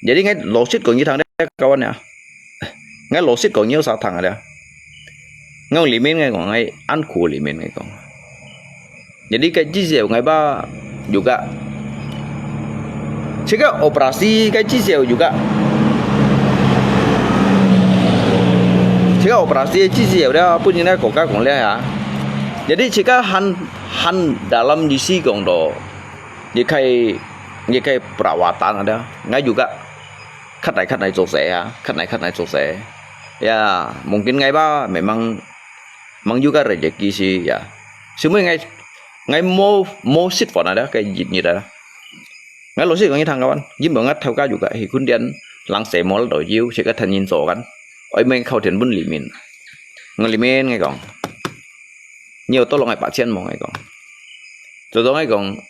Jadi𠊎老實講你聽咧，kawan啊。 𠊎老實講，你有啥聽啊？𠊎講裡面，𠊎講，𠊎恁苦裡面，𠊎講。Jadi該至少𠊎ba juga。這個operasi該至少juga。這個operasi至少了，本人个國家講了啊。Jadi這個很，很dalam意思講到，你可以，你可以perawatan ada，𠊎juga。 Kat nai kat nai做事啊，kat nai kat nai做事。Ya，mungkin𠊎ba memang mang juga rezeki si ya。Semua𠊎，𠊎無，無識法啊，該日日啊。𠊎老實講，你聽kawan，因為𠊎頭家juga係訓練，人生無得有，自家天天做kan。愛面靠天分裡面。𠊎裡面𠊎講，你有多落𠊎八千無？𠊎講。做到𠊎講，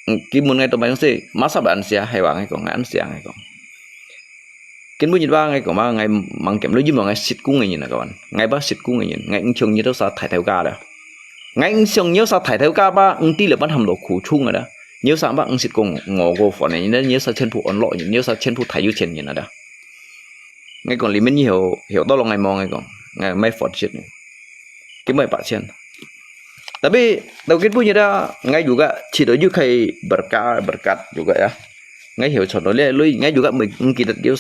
嗯，根本𠊎都毋使，masa ba恁sia，係話𠊎講，恁sia𠊎講。 根本日吧，𠊎講嘛，𠊎吂兼鐳，因為𠊎識講个人啊，kawan。𠊎ba識講个人，𠊎毋像你兜儕大頭家啦。𠊎毋像你兜儕大頭家吧，毋知了班喊到苦衷个啦。你兜儕ba毋識講，我个飯个人，你兜儕全部安樂人，你兜儕全部大有錢人啊啦。𠊎講，裡面以後，後到落𠊎無，𠊎講，𠊎買飯食呢。 佢買八千。Tapi到今晡日啊，𠊎juga試到又可以berkat berkat juga ya。𠊎曉賺到這鐳，𠊎juga毋毋記得幾多。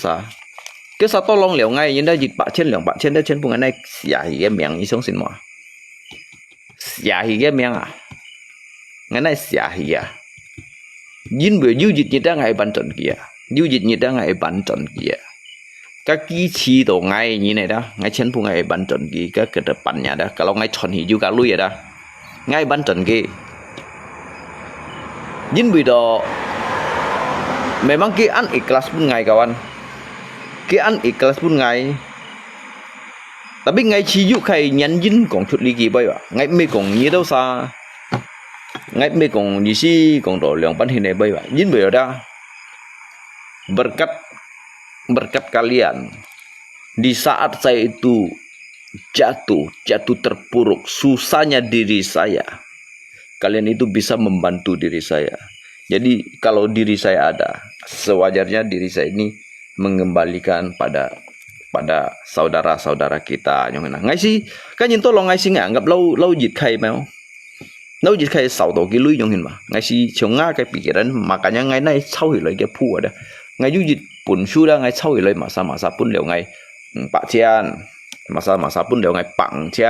幾多tolong了𠊎，人家一百千、兩百千，這全部𠊎拿寫佢个名，你相信無？寫佢个名啊，𠊎哪寫佢啊？因為有一日啊，𠊎會搬轉去啊，有一日啊，𠊎會搬轉去啊。該佢知道𠊎个人个啦，𠊎全部𠊎會搬轉去，該个得搬呀啦，kalau𠊎賺佢有該鐳个啦，𠊎會搬轉去。因為到，memang佢恁ikhlas分𠊎kawan，佢恁ikhlas分𠊎。Tapi𠊎只有該原因講出這句話啊，𠊎毋係講你兜啥，𠊎毋係講意思講到兩半天个話啊，因為啊，berkat berkat kalian di saat saya itu jatuh, jatuh terpuruk, susahnya diri saya, kalian itu bisa membantu diri saya. Jadi kalau diri saya ada, sewajarnya diri saya ini mengembalikan pada pada saudara-saudara kita 樣形啦。𠊎係，該人到老𠊎係𠊎anggap老老熱開咩？老熱開掃到佢鐳 樣形嘛。𠊎係像𠊎个pikiran，makanya𠊎哪抄起來个譜啊。𠊎有一本書啦，𠊎抄起來，masa-masa分了𠊎五百千，masa-masa分了𠊎百五千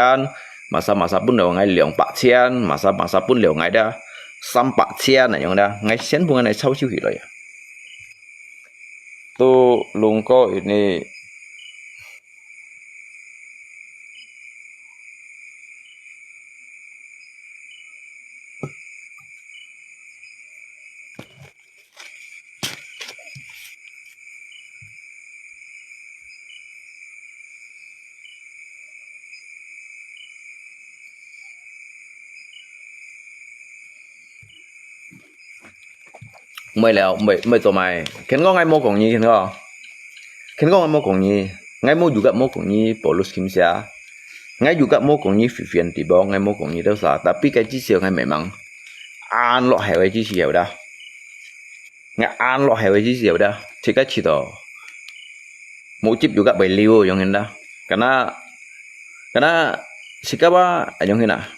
，masa-masa分了𠊎兩百千，masa-masa分了𠊎啦三百千啊樣啦。𠊎全部𠊎抄收起來啊。都弄過ini。毋會了，毋會，毋會做麼个。Kan講𠊎無講你，kan講。Kan講𠊎無講你，𠊎無juga無講你，Paulus Kim Sia。𠊎juga無講你，Vivian Tibong，𠊎無講你兜啥。Tapi該至少𠊎memang，恁落後个至少有啦。 Ngài an lok heo chi siau dah, chika chito. Mojib juga bai liu yong hin dah. Karena, karena sikap ba yong hin ah.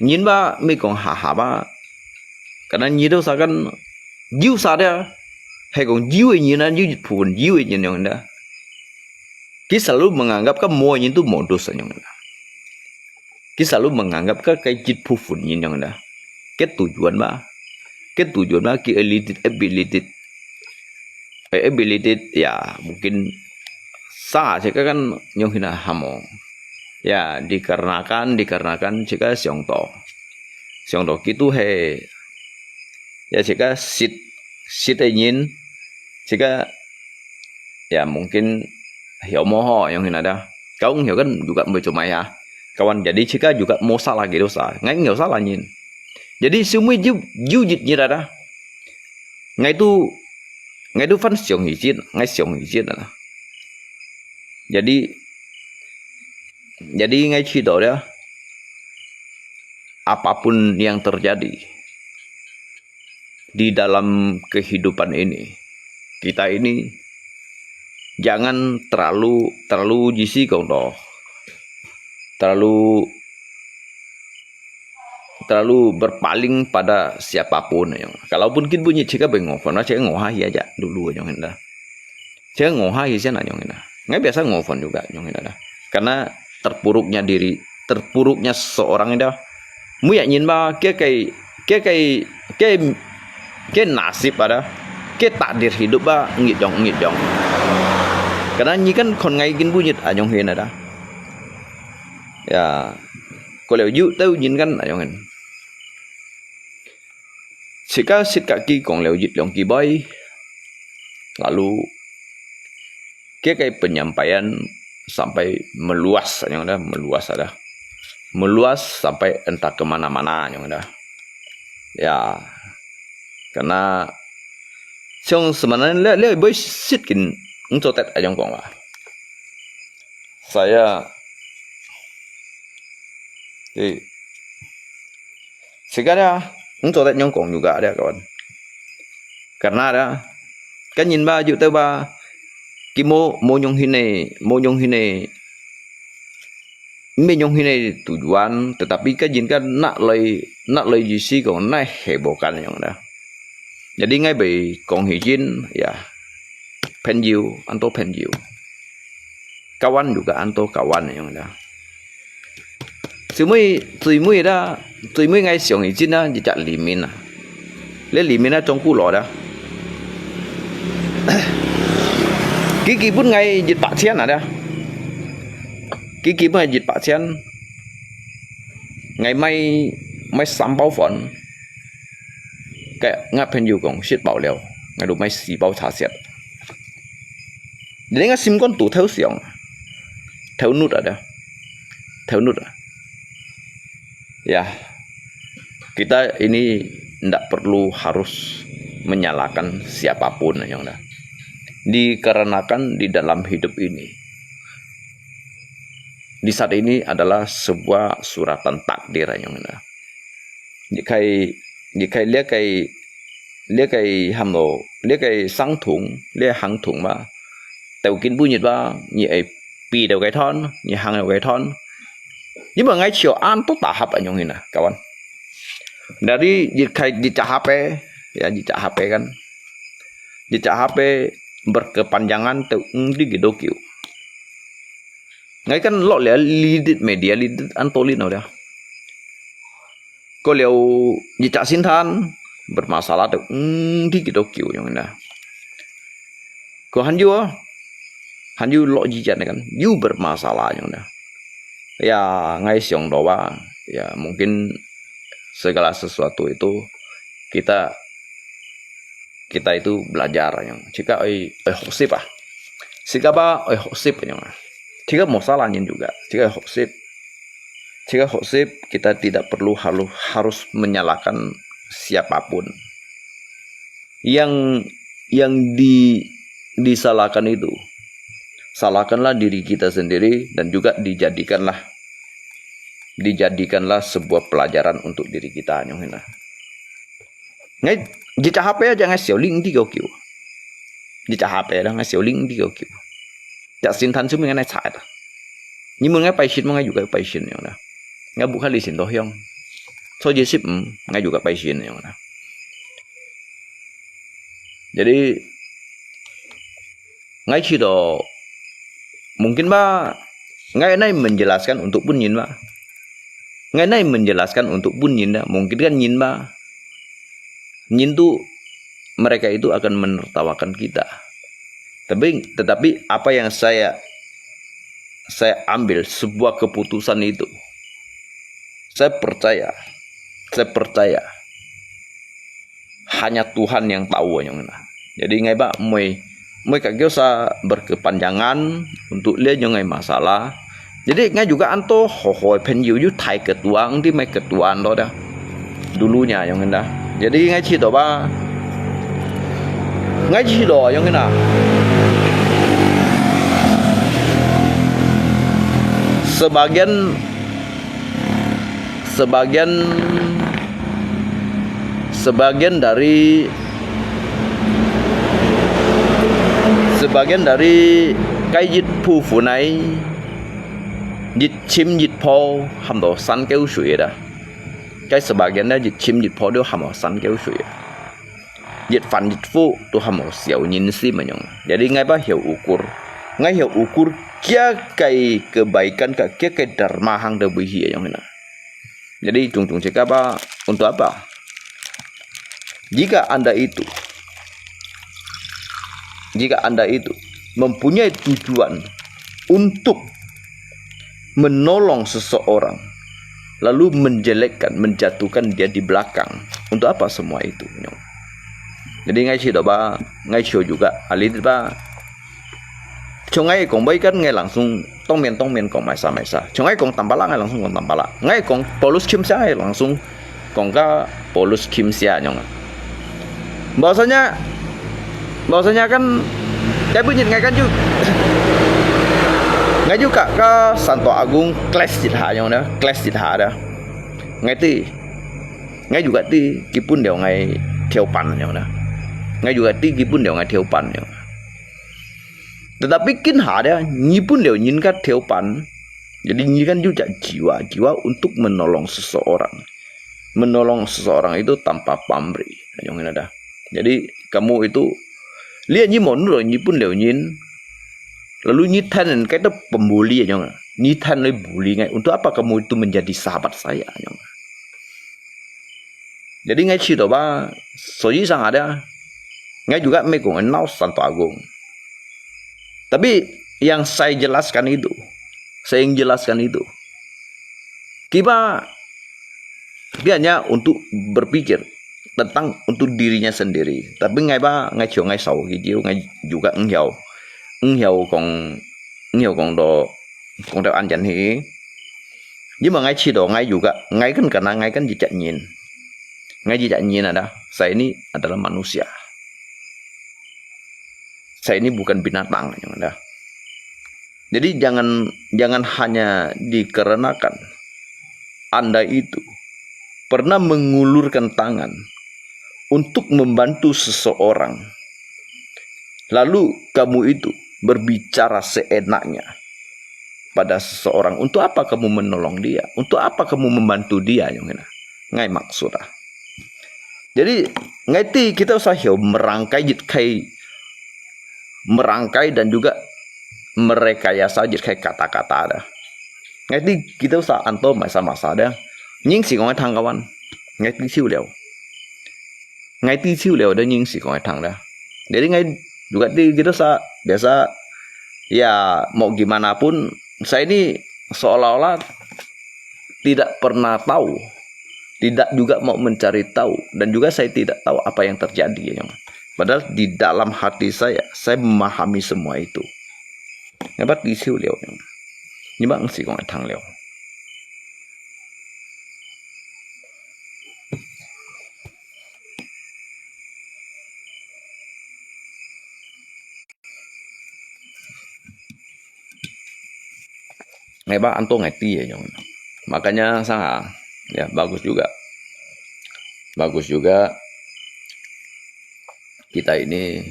Nyin ba mi kong ha ha ba. Karena nyi do sa kan jiu sa dia. Hai kong jiu nyin an jiu pun jiu nyin yong hin dah. Ki selalu menganggap kan mo nyin tu modus yong hin dah. Ki selalu menganggap ke kai jit pu fun nyin yong hin dah. Ke tujuan ba. Ke tujuan ba ki ability, ability. Eh, ability ya mungkin sa chika kan yong hin dah hamo. Ya, dikarenakan, dikarenakan chika siang to. Siang to kitu he. Ya chika sit, sit nyin. Chika ya mungkin heo mo ho yong hin dah. Kau heo kan juga bai cuma ya. Kawan jadi chika juga mo salah gitu sa. Ngai heo salah nyin. Jadi semua jiu, jiu jit nyin dah. Ngai tu, ngai tu fan siang hi jit, ngai siang hi jit dah. Jadi, jadi ngai chito dah. Apapun yang terjadi di dalam kehidupan ini, kita ini jangan terlalu, terlalu jisi kong to, terlalu, terlalu berpaling pada siapapun yong. Kalaupun kin bunyi chika bai ngofan, chika ngoha hi aja dulu yong hin dah. Chika ngoha hi sian yong hin dah. Ngai biasa ngofan juga yong hin dah. Karena terpuruknya diri, terpuruknya seorang dah. Mu ya nyin ba, ke kai, ke kai, ke, ke nasib ada, ke takdir hidup ba ngit yong, ngit yong. Karena nyi kan kon ngai kin bunyi yong hin dah. Ya, ko leo yu tau nyin kan yong hin. Chika sit kaki kong leo jit yong ki bai. Lalu ke kai penyampaian sampai meluas yong dah, meluas dah. Meluas sampai entah ke mana-mana yong dah. Ya. Karena siang sebenarnya le, le bai sit kin ngcotet yong kong ba. Saya di Sika dah, ngcotet yong kong juga dah kawan. Karena dah, kan nyin ba yu tau ba, ki mo, mo yong hin e, mo yong hin e, mi yong hin e tujuan, tetapi kan nyin kan nak loi, nak loi jisi kong nak heboh kan yong dah. Jadi ngai bai kong hi jin, ya, 朋友, anto 朋友. Kawan juga anto kawan yong dah. 最尾最尾啦，最尾𠊎想起真啊，一隻李明啊，這李明啊，中國來啦。佢寄分𠊎一百千啊，佢寄分𠊎一百千，𠊎買買三包飯，該𠊎朋友講食飽了，𠊎就買四包茶食。你个心肝肚偷想，偷怒啊，偷怒啊。Ya, kita ini ndak perlu harus menyalahkan siapapun, yang dah. Dikarenakan di dalam hidup ini, di saat ini adalah sebuah suratan takdir, yang dah. Jikai jikai 這个這个喊做這个生痛，這个行痛嘛，到今晡日嘛，你會飛到該段，你行到該段。因為𠊎笑恁多大合恁樣形啊，kawan。Dari jikai jikai H P, ya jikai H P kan, jikai H P berkepanjangan tu enti gitu kiu. Ngai kan lok lihat lidit media lidit antolit no dia. Ko liau jejak sintan bermasalah tu, hmm, di kido kiu yang na. Ko hanyu, hanyu lok jejak kan, yu bermasalah yang na. Ya, ngai siang doa, ya mungkin segala sesuatu itu kita kita itu belajar yang. Jika oi oi hosip ah. Jika ba oi hosip yang. Jika masalah yang juga. Jika hosip. Jika hosip kita tidak perlu harus harus menyalahkan siapapun. Yang yang di disalahkan itu, salahkanlah diri kita sendiri dan juga dijadikanlah dijadikanlah sebuah pelajaran untuk diri kita yang na. Ngai jejak H P aja ngai siau ling di kau kiu. Jejak H P dah ngai siau ling di kau kiu. Jak sintan sumi ngai nai cai dah. Ni mun ngai pai sin mun ngai juga pai sin yang dah. Ngai bukan di sin doh yang. So jesip hmm ngai juga pai sin yang dah. Jadi ngai cito mungkin ba ngai nai menjelaskan untuk pun nyin ba. Ngai nai menjelaskan untuk pun nyin ba. Mungkin kan nyin ba. Nyin tu mereka itu akan menertawakan kita. Tapi tetapi apa yang saya saya ambil sebuah keputusan itu, saya percaya, saya percaya hanya Tuhan yang tahu yang na. Jadi ngai ba moi moi kak kiosa berkepanjangan untuk lia yang ngai masalah. Jadi ngai juga anto hohoi penyu yu thai ketua ang di mai ketua anto dah. Dulunya yang na. Jadi ngai cito ba ngai cito yang na. Sebagian sebagian sebagian dari sebagian dari 該一部分呢，一深一破，喊到山溝水啦。該 sebagian呢，一深一破都喊到山溝水啊。一番一苦都喊到小人心啊樣。Jadi ngai ba hiau ukur, ngai hiau ukur kia 該 kebaikan ka kia 該 dharma hang da bui hi yang na. Jadi, 种种这个吧，untuk apa? Jika Anda itu, jika Anda itu mempunyai tujuan untuk menolong seseorang, lalu menjelekkan, menjatuhkan dia di belakang, untuk apa semua itu? Jadi, ngai cito ba, ngai cito juga, alit ba, 像𠊎講，每間𠊎langsung當面當面講，賣啥賣啥。像𠊎講Tampalak，𠊎langsung講Tampalak。𠊎講Polus Kimsia，𠊎langsung講个Polus Kimsia樣啊。Bahwasanya，bahwasanya kan，tapi nyin ngai kan juga，ngai juga ka Santo Agung clash一下樣呢，clash一下的。Ngai ti，ngai juga ti，基本了ngai跳板樣呢。Ngai juga ti，基本了ngai跳板樣。 Tetapi kin ada, nyi pun liau nyin ka thiau pan. Jadi nyi kan juga jiwa, jiwa untuk menolong seseorang. Menolong seseorang itu tanpa pamrih. Yang ini ada. Jadi kamu itu, lihat nyi mau nurut nyi pun liau nyin. Lalu nyi thanen kaita pembuli yang. 你tentu bully ngai. Untuk apa kamu itu menjadi sahabat saya? Jadi ngai 知道吧，所以上下的，ngai juga 没讲 闹 Santo Agung. Tapi yang saya jelaskan itu, saya ingin jelaskan itu, kiba dia hanya untuk berpikir tentang untuk dirinya sendiri. Tapi ngai ba ngai 像 ngai sau gitu, ngai juga 唔曉，唔曉讲，唔晓讲到讲到安全去。因为 ngai 知道 ngai juga, ngai kan karena ngai kan 一个人，ngai 一个人 ada, saya ini adalah manusia. Saya ini bukan binatang, yang ada. Jadi jangan jangan hanya dikarenakan Anda itu pernah mengulurkan tangan untuk membantu seseorang, lalu kamu itu berbicara seenaknya pada seseorang. Untuk apa kamu menolong dia? Untuk apa kamu membantu dia? Yang ini, ngai maksud ah. Jadi, ngai ti kita usah 曉 merangkai 一个，merangkai dan juga merekayasa 一个 kata-kata 的。Ngai ti kita usah anto masa-masa 的。人是讲个听个完，ngai ti 笑了，ngai ti 笑了的人是讲个听的。Jadi ngai juga ti kita usah biasa, ya mau gimana pun, saya ini seolah-olah tidak pernah tahu, tidak juga mau mencari tahu, dan juga saya tidak tahu apa yang terjadi, ya. Padahal di dalam hati saya, saya memahami semua itu. Ngapa 知道了，你乜毋係講會聽了。Ngai ba anto ngai ti ya, Yong. Makanya sangat, ya, bagus juga. Bagus juga kita ini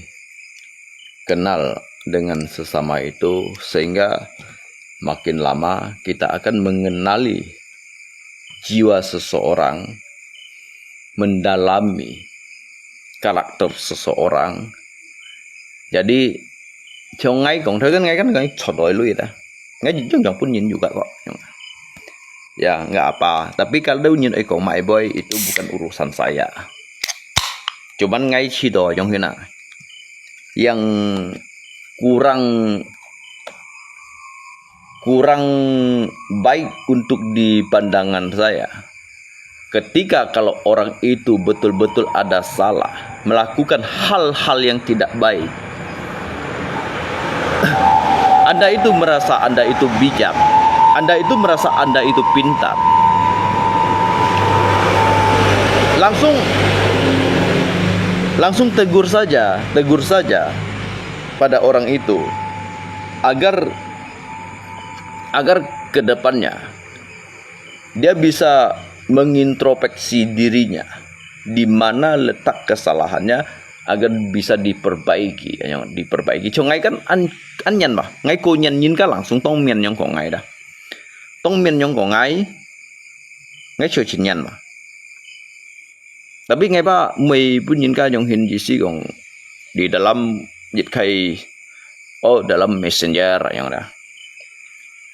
kenal dengan sesama itu, sehingga makin lama kita akan mengenali jiwa seseorang, mendalami karakter seseorang. Jadi, 像 ngai 講，頭先 ngai kan ngai 出來類的，ngai yang yang pun nyin juga kok. Ya, nggak apa. Tapi kalau nyin ai 講 mai boy, itu bukan urusan saya. Cuman ngai 知道 yang hina, yang kurang kurang baik untuk di pandangan saya. Ketika kalau orang itu betul-betul ada salah, melakukan hal-hal yang tidak baik, Anda itu merasa Anda itu bijak, Anda itu merasa Anda itu pintar, langsung langsung tegur saja, tegur saja pada orang itu agar agar ke depannya dia bisa mengintrospeksi dirinya, di mana letak kesalahannya agar bisa diperbaiki, yang diperbaiki. 像 ngai kan an an nyan bah, ngai ko nyan nyin ka langsung tong mian yang ko ngai dah. Tong mian yang ko ngai, ngai 就 chin nyan bah. Tapi ngai ba每本人家用 hindi 是讲 di dalam 一个 oh dalam messenger yang ada.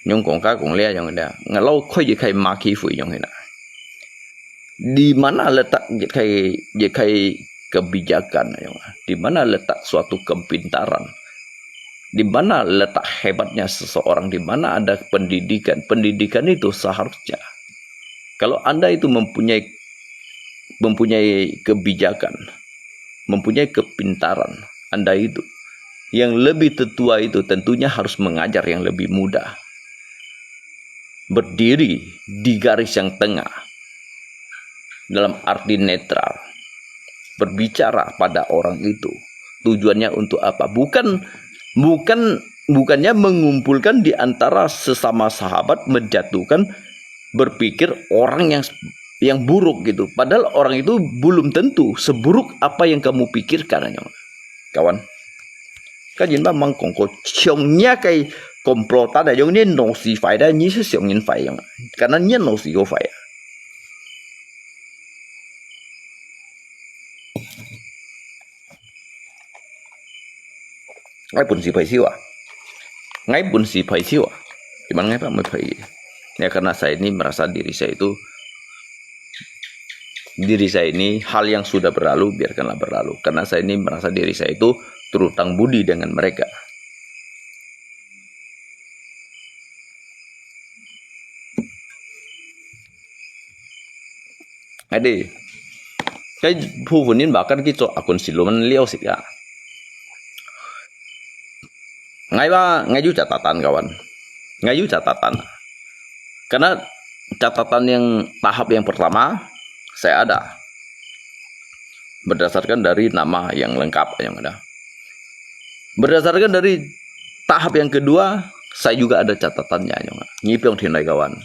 Nyong kong ka kong lia yang ada. Ngalau koi 一个 maki fui yang ada. Di mana letak 一个 一个 kebijakan yang ada? Di mana letak suatu kepintaran? Di mana letak hebatnya seseorang? Di mana ada pendidikan? Pendidikan itu seharusnya kalau Anda itu mempunyai mempunyai kebijakan, mempunyai kepintaran, Anda itu yang lebih tetua itu tentunya harus mengajar yang lebih muda. Berdiri di garis yang tengah dalam arti netral. Berbicara pada orang itu. Tujuannya untuk apa? Bukan bukan bukannya mengumpulkan di antara sesama sahabat, menjatuhkan, berpikir orang yang yang buruk gitu. Padahal orang itu belum tentu seburuk apa yang kamu pikirkan, kawan. Kan yin ba mang kong ko chong nya kai komplotan da yong ni no si fai da ni se siong yin fai yong. Karena ni no si yo fai. Ngai pun si fai siwa. Ngai pun si fai siwa. Cuman ngai pak mau pergi. Ya, karena saya ini merasa diri saya itu, diri saya ini hal yang sudah berlalu, biarkanlah berlalu. Karena saya ini merasa diri saya itu terutang budi dengan mereka. Jadi, 該部分人話，跟佢做阿公是亂了食啊。 Ngai ba, ngai juga catatan kawan. Ngai juga catatan. Karena catatan yang tahap yang pertama, saya ada. Berdasarkan dari nama yang lengkap yang ada. Berdasarkan dari tahap yang kedua, saya juga ada catatannya yang ada. Nipong tinai kawan.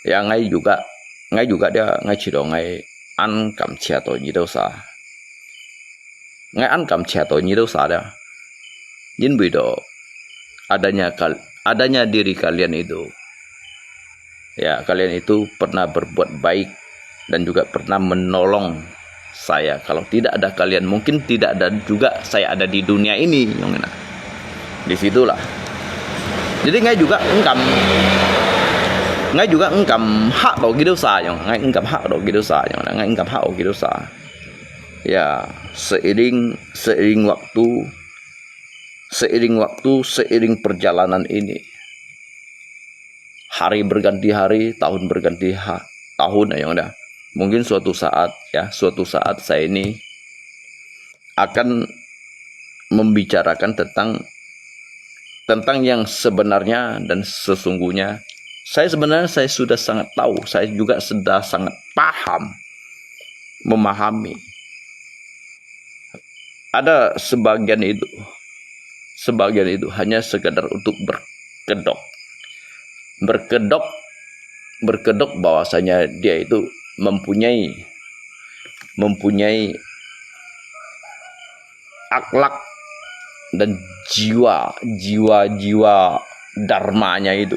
Ya, ngai juga, ngai juga dia, ngai chỉ đạo ngai ăn cảm chia to như đâu xa. Ngai ăn cảm chia to như đâu xa dia. 因為到 adanya kal-, adanya diri kalian itu. Ya, kalian itu pernah berbuat baik dan juga pernah menolong saya. Kalau tidak ada kalian, mungkin tidak ada juga saya ada di dunia ini, yang ngena. Di situlah. Jadi ngai juga engkam, ngai juga engkam hak to gitu sa, yang ngai engkam hak to gitu sa, yang ngai engkam hak to gitu sa. Ya, seiring, seiring waktu, seiring waktu, seiring perjalanan ini, hari berganti hari, tahun berganti ha-, tahun, ya, yang ada. Mungkin suatu saat, ya, suatu saat saya ini akan membicarakan tentang, tentang yang sebenarnya dan sesungguhnya. Saya sebenarnya saya sudah sangat tahu, saya juga sudah sangat paham, memahami. Ada sebagian itu, sebagian itu hanya sekadar untuk berkedok. Berkedok, berkedok bahwasanya dia itu mempunyai, mempunyai akhlak dan jiwa, jiwa-jiwa dharmanya itu.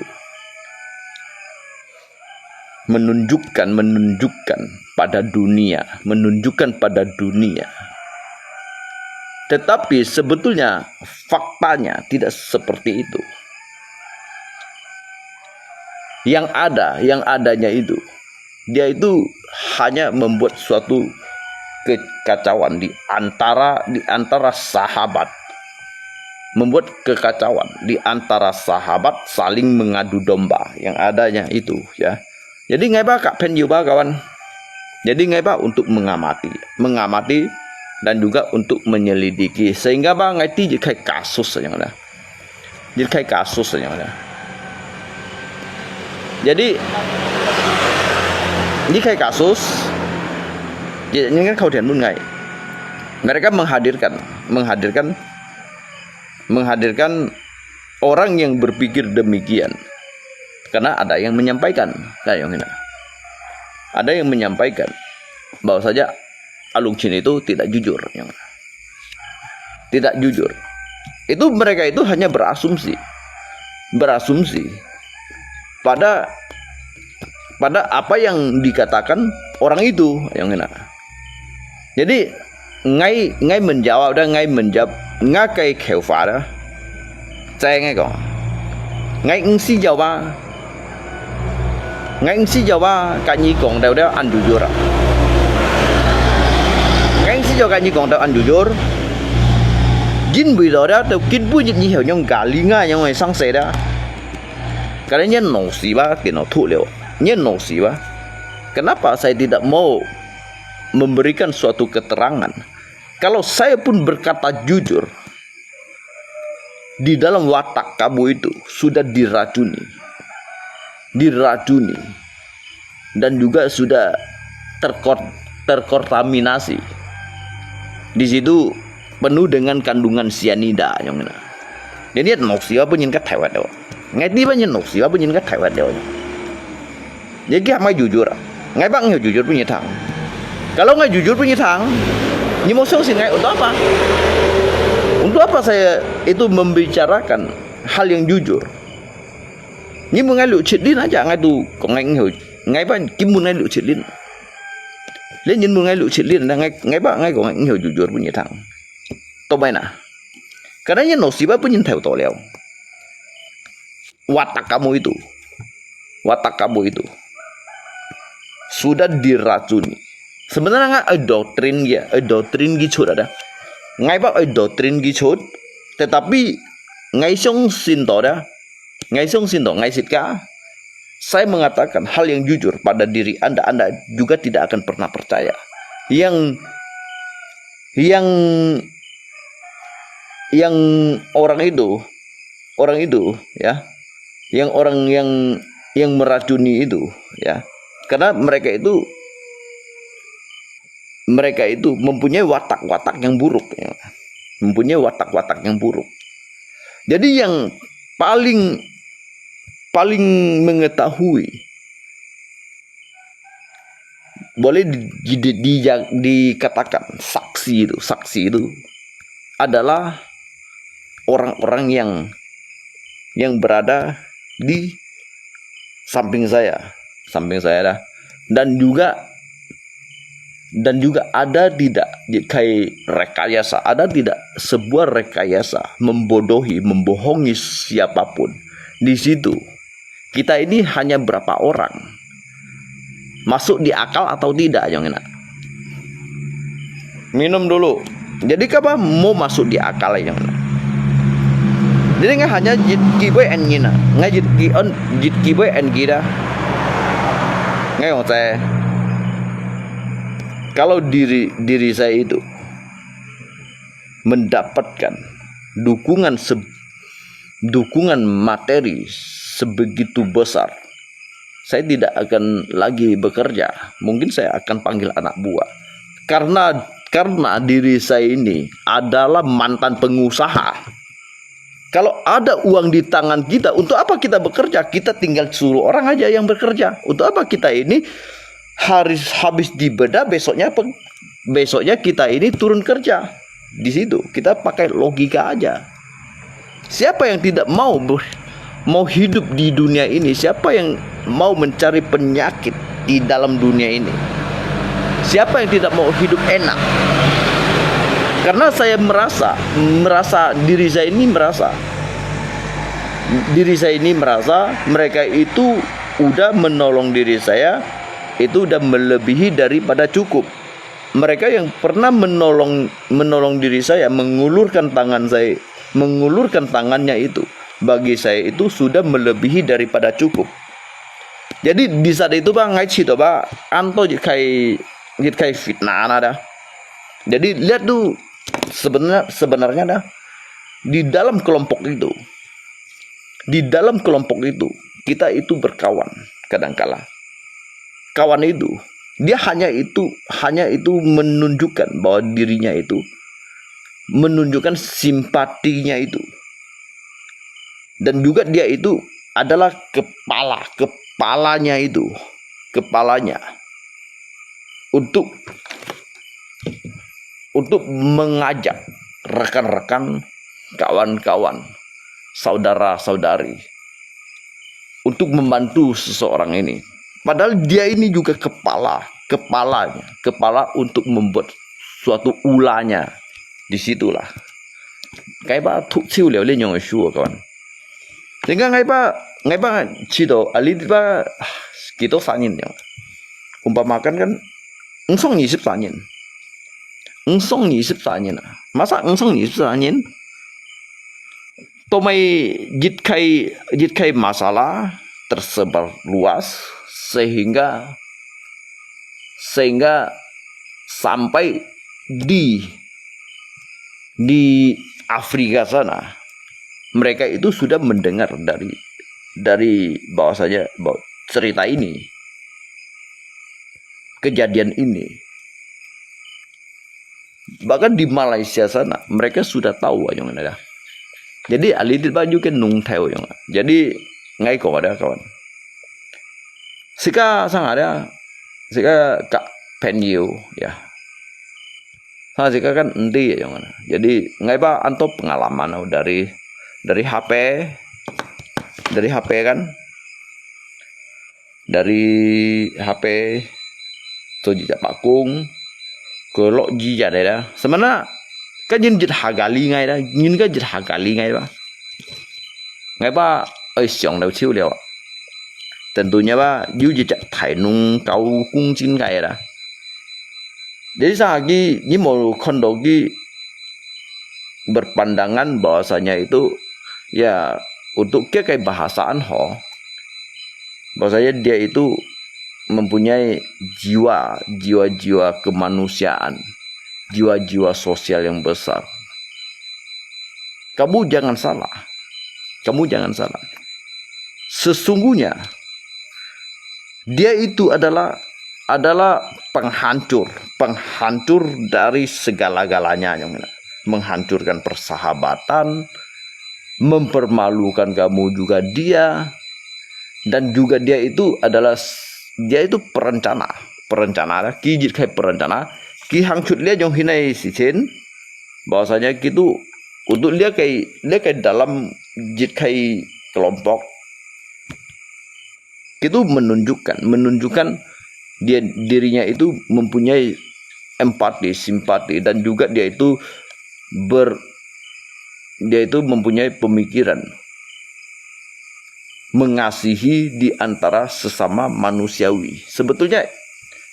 Menunjukkan, menunjukkan pada dunia, menunjukkan pada dunia. Tetapi sebetulnya faktanya tidak seperti itu. Yang ada, yang adanya itu, dia itu hanya membuat suatu kekacauan di antara, di antara sahabat. Membuat kekacauan di antara sahabat, saling mengadu domba. Yang adanya itu, ya. Jadi, ngai ba kak pen yu ba kawan. Jadi, ngai ba untuk mengamati, mengamati dan juga untuk menyelidiki. Sehingga ba ngai ti jikai kasus yang ada. Jikai kasus yang ada. Jadi, jikai kasus, ya, ini kan kau dian pun ngai. Mereka menghadirkan, menghadirkan, menghadirkan orang yang berpikir demikian. Karena ada yang menyampaikan, nah, yang ini. Ada yang menyampaikan bahwasanya Alung Chin itu tidak jujur, yang tidak jujur. Itu mereka itu hanya berasumsi, berasumsi pada, pada apa yang dikatakan orang itu, yang ini. Jadi, ngai, ngai menjawab dan ngai menjawab, ngai kai kheu fa da. Cai ngai kong, ngai ngsi jawab ba, ngai ngsi jawab ba, kak nyi kong dau dau an jujur a. Ngai ngsi jawab kak nyi kong dau an jujur. Jin bui lo da, tau kin bu jit nyi heo nyong gali nga nyong ngai sang se da. Kalian nyen no si ba, kino tu leo. Nyen no si ba. Kenapa saya tidak mau memberikan suatu keterangan. Kalau saya pun berkata jujur, di dalam watak kamu itu sudah diracuni, diracuni, dan juga sudah terkor-, terkontaminasi. Di situ penuh dengan kandungan sianida yang mana. Jadi, no si apa nyen kat thai wat. Ngai ti ba nyen no si apa nyen kat thai wat. Jadi, ngai jujur. Ngai bak ngai jujur punya tang. Kalau ngai jujur punya tang, ni mau sing ngai untuk apa? Untuk apa saya itu membicarakan hal yang jujur? Ni mau ngai lu chit lin aja ngai tu kong ngai ngai ngai ban kim mun ngai lu chit lin. Lin nyen mun ngai lu chit lin ngai ngai bak ngai kong ngai jujur punya tang. Tobai na. Karena nyen no si ba punya thai to leo. watak kamu itu, watak kamu itu sudah diracuni. Sebenarnya ngai doktrin ya, doktrin gitu ada. Ngai ba doktrin gitu, tetapi ngai song sin to da, ngai song sin to, ngai sit ka. Saya mengatakan hal yang jujur pada diri anda, anda juga tidak akan pernah percaya. Yang yang yang orang itu, orang itu ya, yang orang yang yang meracuni itu ya, karena mereka itu mereka itu mempunyai watak-watak yang buruk ya. Mempunyai watak-watak yang buruk. Jadi yang paling paling mengetahui boleh di, di, di, dikatakan saksi itu, saksi itu adalah orang-orang yang yang berada di samping saya, samping saya dah. Dan juga dan juga ada tidak dikai rekayasa, ada tidak sebuah rekayasa membodohi, membohongi siapapun di situ. Kita ini hanya berapa orang? Masuk di akal atau tidak, yang enak? Minum dulu. Jadi kapa mau masuk di akal yang enak? Jadi ngai hanya jit kiboi en ngina, ngai jit ki on jit kiboi en gida. Ngai ngok saya. Kalau diri diri saya itu mendapatkan dukungan se dukungan materi sebegitu besar, saya tidak akan lagi bekerja. Mungkin saya akan panggil anak buah. Karena karena diri saya ini adalah mantan pengusaha. Kalau ada uang di tangan kita, untuk apa kita bekerja? Kita tinggal suruh orang aja yang bekerja. Untuk apa kita ini harus habis dibedah, besoknya besoknya kita ini turun kerja di situ. Kita pakai logika aja. Siapa yang tidak mau ber, mau hidup di dunia ini? Siapa yang mau mencari penyakit di dalam dunia ini? Siapa yang tidak mau hidup enak? Karena saya merasa, merasa diri saya ini merasa, diri saya ini merasa mereka itu udah menolong diri saya, itu udah melebihi daripada cukup. Mereka yang pernah menolong menolong diri saya, mengulurkan tangan saya, mengulurkan tangannya itu, bagi saya itu sudah melebihi daripada cukup. Jadi di saat itu ba, ngai cito ba, anto jit kai jit kai fitnah na dah. Jadi lihat tu sebenarnya sebenarnya dah di dalam kelompok itu, di dalam kelompok itu kita itu berkawan kadangkala. Kawan itu dia hanya itu hanya itu menunjukkan bahwa dirinya itu menunjukkan simpatinya itu. Dan juga dia itu adalah kepala, kepalanya itu, kepalanya untuk untuk mengajak rekan-rekan, kawan-kawan, saudara-saudari untuk membantu seseorang ini. Padahal dia ini juga kepala, kepalanya, kepala untuk membuat suatu ulahnya. Di situlah. Kaiba tuk ciu liao lian yang sure kawan. Sehingga ngaiba ngaiba cito ali ba kita sangin yang. Umpamakan kan, engsong ni sip sangin. Engsong ni sip sangin. Masa engsong ni sip sangin? Tomai jit kai jit kai masalah tersebar luas sehingga sehingga sampai di di Afrika sana mereka itu sudah mendengar dari dari bahwasanya bahwa cerita ini, kejadian ini. Bahkan di Malaysia sana mereka sudah tahu ayong ada. Jadi alidit baju ke nung tahu yang. Jadi ngai ko ada kawan. Sika sang ada sika kak penyu ya. Sang sika kan endi ya yang. Jadi ngai ba anto pengalaman dari dari H P dari H P kan dari H P to jijak bakung ke lok jijak deh dah. Semana kan yin jit hagali ngai dah, yin kan jit hagali ngai ba. Ngai ba 愛上了手了啊。Tentunya吧，有一隻大農九公斤个啦。Jadi saat佢，你無看到佢berpandangan bahwasanya itu, ya, untuk 佢个 bahasaan ho, bahwasanya dia itu mempunyai jiwa, jiwa-jiwa kemanusiaan, jiwa-jiwa sosial yang besar. Kamu jangan salah. Kamu jangan salah. Sesungguhnya, dia itu adalah, adalah penghancur, penghancur dari segala-galanya, yang menghancurkan persahabatan, mempermalukan kamu juga dia, dan juga dia itu adalah, dia itu perencana, perencana, 佢一个 perencana, 佢行出這種形个事情，bahwasanya佢都，佢都這个，這个 dalam 一个 kelompok, 佢都 menunjukkan, menunjukkan dia, dirinya itu mempunyai empati, simpati, dan juga dia itu ber, dia itu mempunyai pemikiran mengasihi di antara sesama manusiawi. Sebetulnya,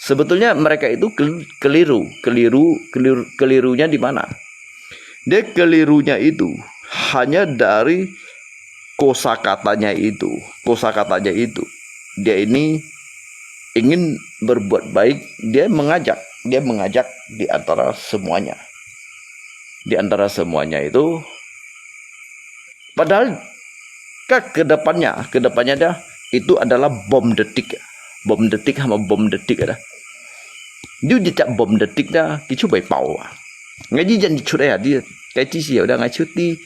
sebetulnya mereka itu kel-, keliru, keliru, keliru, kelirunya di mana? Dia kelirunya itu hanya dari kosakatanya itu, kosakatanya itu. Dia ini ingin berbuat baik, dia mengajak, dia mengajak di antara semuanya. Di antara semuanya itu, padahal ke, ke depannya, ke depannya dia itu adalah bom detik. Bom detik sama bom detik ada. Dia jejak bom detik dah, 佢就會爆啊。𠊎以前出來啊，你，該知識有的，𠊎就知，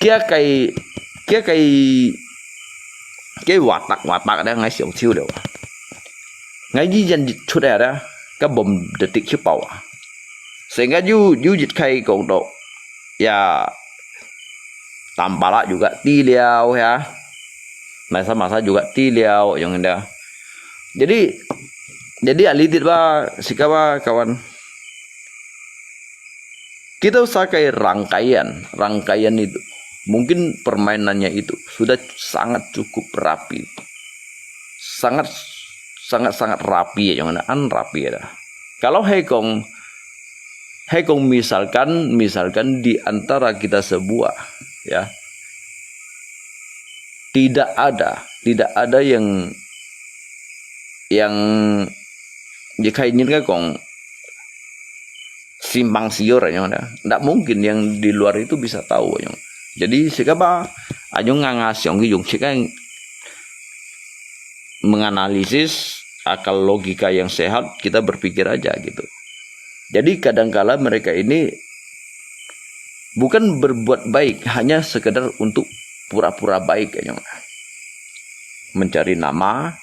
佢个，佢个，佢watak，watak的，𠊎想透了啊。𠊎以前出來啊，該bom detik就爆啊。Sehingga有，有一个講到，ya，tampalak juga知了呀，masa-masa juga知了，用的。Jadi, jadi alitit ba, sika ba, kawan. Kita sakai rangkaian, rangkaian itu. Mungkin permainannya itu sudah sangat cukup rapi. Sangat, sangat, sangat rapi ya, yang mana rapi ya. Kalau hai kong, hai kong misalkan, misalkan di antara kita semua, ya, tidak ada, tidak ada yang, yang, ya, kayak ini kan kong simpang siur aja, ndak mungkin yang di luar itu bisa tahu aja. Jadi, sika ba, aja nganga siang yung sika menganalisis akal logika yang sehat, kita berpikir aja gitu. Jadi, kadangkala mereka ini bukan berbuat baik, hanya sekedar untuk pura-pura baik aja. Mencari nama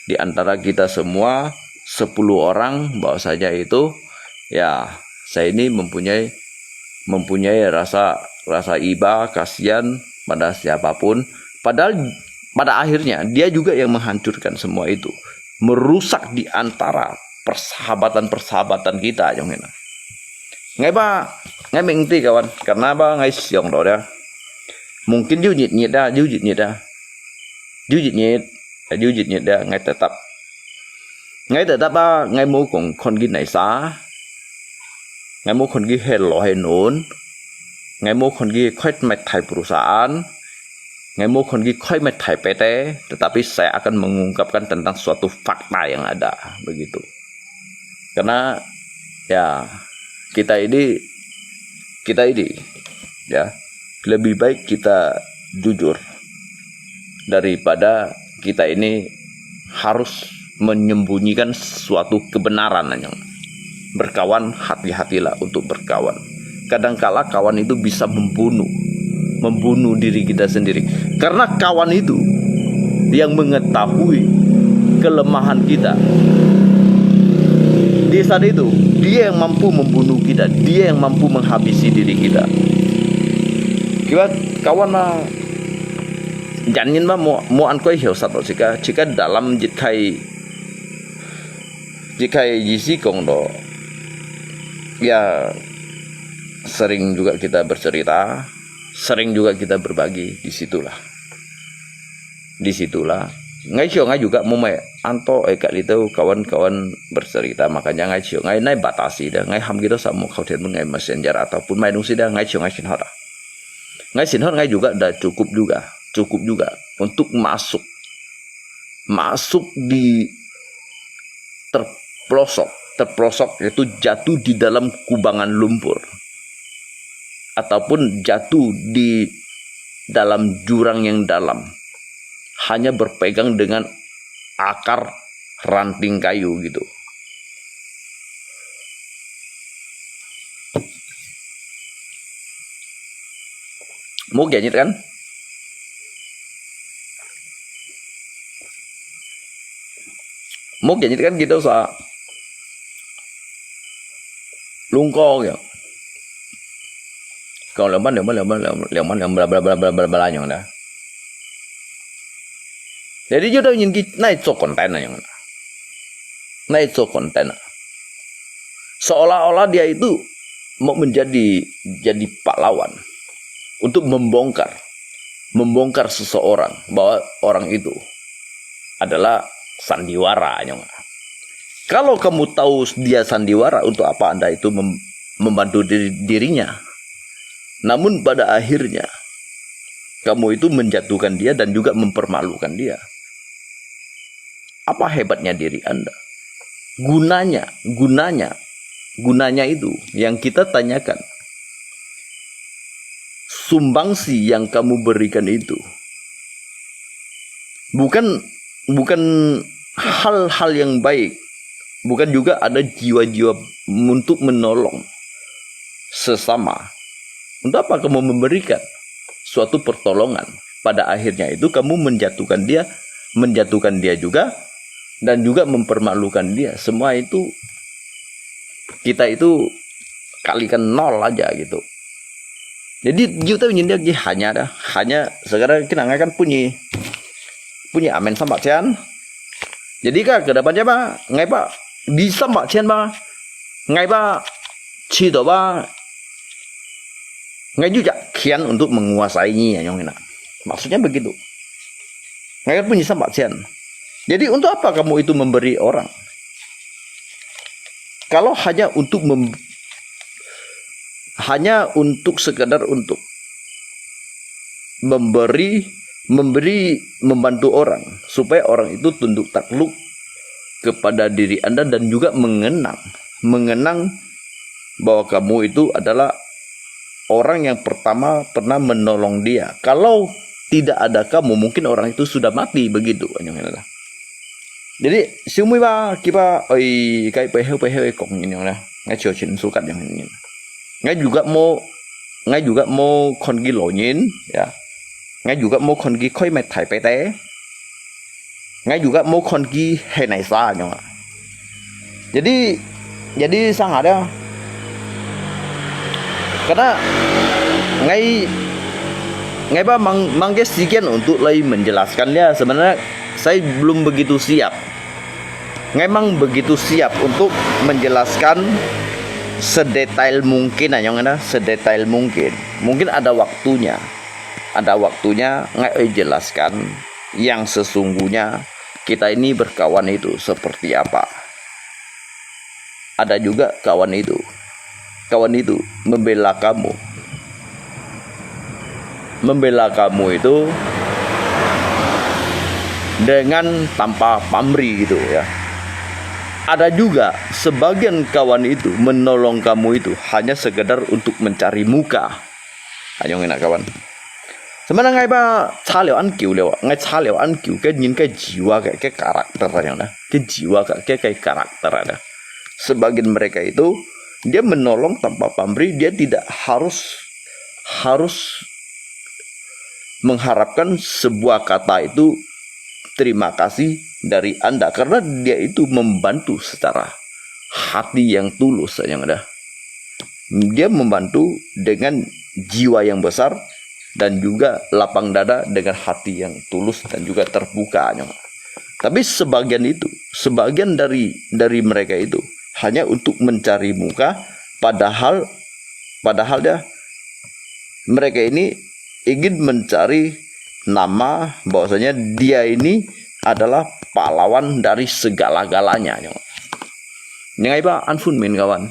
di antara kita semua sepuluh orang, bahwasanya itu, ya, saya ini mempunyai, mempunyai rasa, rasa iba, kasihan pada siapapun. Padahal pada akhirnya dia juga yang menghancurkan semua itu, merusak di antara persahabatan-persahabatan kita, yang ini. Ngai ba, ngai mengti kawan, karena ba ngai siang lo dia. Mungkin yu nyit nyit dah, yu nyit nyit dah. Yu nyit nyit, yu nyit nyit dah, ngai tetap. Ngai tetap ba, ngai mau kong kon ki nai sa. Ngai mau kon ki hel lo hel nun. Ngai mau kon ki khoi mai thai perusahaan. Ngai mau kon ki khoi mai thai P T, tetapi saya akan mengungkapkan tentang suatu fakta yang ada, begitu. Karena, ya, kita ini, kita ini, ya, lebih baik kita jujur daripada kita ini harus menyembunyikan suatu kebenaran aja. Berkawan, hati-hatilah untuk berkawan. Kadangkala kawan itu bisa membunuh, membunuh diri kita sendiri. Karena kawan itu yang mengetahui kelemahan kita. Di saat itu, dia yang mampu membunuh kita, dia yang mampu menghabisi diri kita. Kibat kawan lah, jangan ba mau, mau an koi hiu sat lo jika, jika dalam jit kai, jit kai isi kong lo, ya, sering juga kita bercerita, sering juga kita berbagi di situlah. di situlah. Ngai sio ngai juga mau mai anto eh kat itu kawan-kawan bercerita, makanya ngai sio ngai nai batasi dah, ngai ham kita sama kau telepon ngai messenger ataupun mai dungsi dah, ngai sio ngai sinhot dah. Ngai sinhot ngai juga dah cukup juga, cukup juga untuk masuk, masuk di terpelosok, terpelosok yaitu jatuh di dalam kubangan lumpur ataupun jatuh di dalam jurang yang dalam, hanya berpegang dengan akar ranting kayu gitu. Mau kian kan? Mau kian kan kita sa lungko ya. Kau lemah lemah lemah lemah lemah lemah lemah lemah lemah lemah dah. Jadi dia dah ingin kita naik cok konten yang naik cok konten. Seolah-olah dia itu mau menjadi jadi pahlawan untuk membongkar, membongkar seseorang bahwa orang itu adalah sandiwara nyong. Kalau kamu tahu dia sandiwara, untuk apa anda itu mem- membantu diri- dirinya? Namun pada akhirnya kamu itu menjatuhkan dia dan juga mempermalukan dia. Apa hebatnya diri anda? Gunanya, gunanya, gunanya itu yang kita tanyakan. Sumbangsi yang kamu berikan itu bukan bukan hal-hal yang baik, bukan juga ada jiwa-jiwa untuk menolong sesama. Untuk apa kamu memberikan suatu pertolongan? Pada akhirnya itu kamu menjatuhkan dia, menjatuhkan dia juga, dan juga mempermalukan dia. Semua itu kita itu kalikan nol aja gitu. Jadi kita ini dia hanya dah, hanya sekarang kita ngakan punya punya amen sambat cian. Jadi ka ke depan siapa? Ngai pa di sambat cian pa, ngai pa cito pa, ngai juga kian untuk menguasainya yang enak. Maksudnya begitu. Ngai punya sambat cian. Jadi untuk apa kamu itu memberi orang? Kalau hanya untuk mem- hanya untuk sekadar untuk memberi memberi membantu orang supaya orang itu tunduk takluk kepada diri anda dan juga mengenang mengenang bahwa kamu itu adalah orang yang pertama pernah menolong dia. Kalau tidak ada kamu, mungkin orang itu sudah mati begitu. Jadi siumui ba kiba oi kai peheu peheu kong ini lah. Ngai chiu chin sukat yang ini. Ngai juga mau ngai juga mau kon ki lo nyin ya. Ngai juga mau kon ki koi mai thai pe te. Ngai juga mau kon ki he nai sa nyong. Jadi jadi sang ada. Karena ngai ngai ba mang mang ke sikian untuk lai menjelaskan dia sebenarnya saya belum begitu siap. Ngai mang begitu siap untuk menjelaskan sedetail mungkin anyong ada sedetail mungkin. Mungkin ada waktunya. Ada waktunya ngai jelaskan yang sesungguhnya kita ini berkawan itu seperti apa. Ada juga kawan itu. Kawan itu membela kamu. Membela kamu itu dengan tanpa pamri gitu ya. Ada juga sebagian kawan itu menolong kamu itu hanya sekedar untuk mencari muka. Anyong enak kawan. Sebenarnya ngai ba 差了 an kiu liu, ngai 差了 an kiu ke nyin ke jiwa ke ke karakter yang dah, ke jiwa ke ke ke karakter ada. Sebagian mereka itu dia menolong tanpa pamri, dia tidak harus harus mengharapkan sebuah kata itu terima kasih dari anda karena dia itu membantu secara hati yang tulus yang ada. Dia membantu dengan jiwa yang besar dan juga lapang dada dengan hati yang tulus dan juga terbuka. Tapi sebagian itu, sebagian dari dari mereka itu hanya untuk mencari muka, padahal padahal dia mereka ini ingin mencari nama bahwasanya dia ini adalah pahlawan dari segala-galanya. Nyo ngai ba an phun min kawan.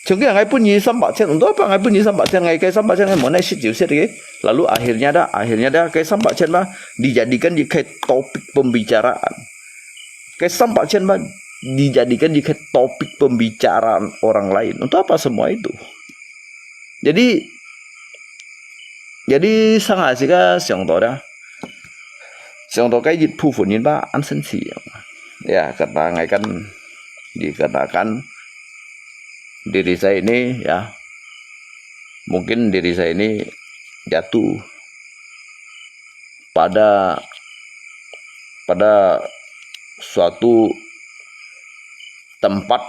Chungki ngai pun ni sampak chen, untuk apa ngai pun ni sampak chen, ngai kai sampak chen ngai monai sit jiu sit ke. Lalu akhirnya dah, akhirnya dah kai sampak chen ba dijadikan di kai topik pembicaraan. Kai sampak chen ba dijadikan di kai topik pembicaraan orang lain. Untuk apa semua itu? Jadi, jadi sangat sika siang to dah. Siang to kai jit pu phun yin ba an sen si. Ya, kata ngai kan dikarenakan diri saya ini, ya, mungkin diri saya ini jatuh pada pada suatu tempat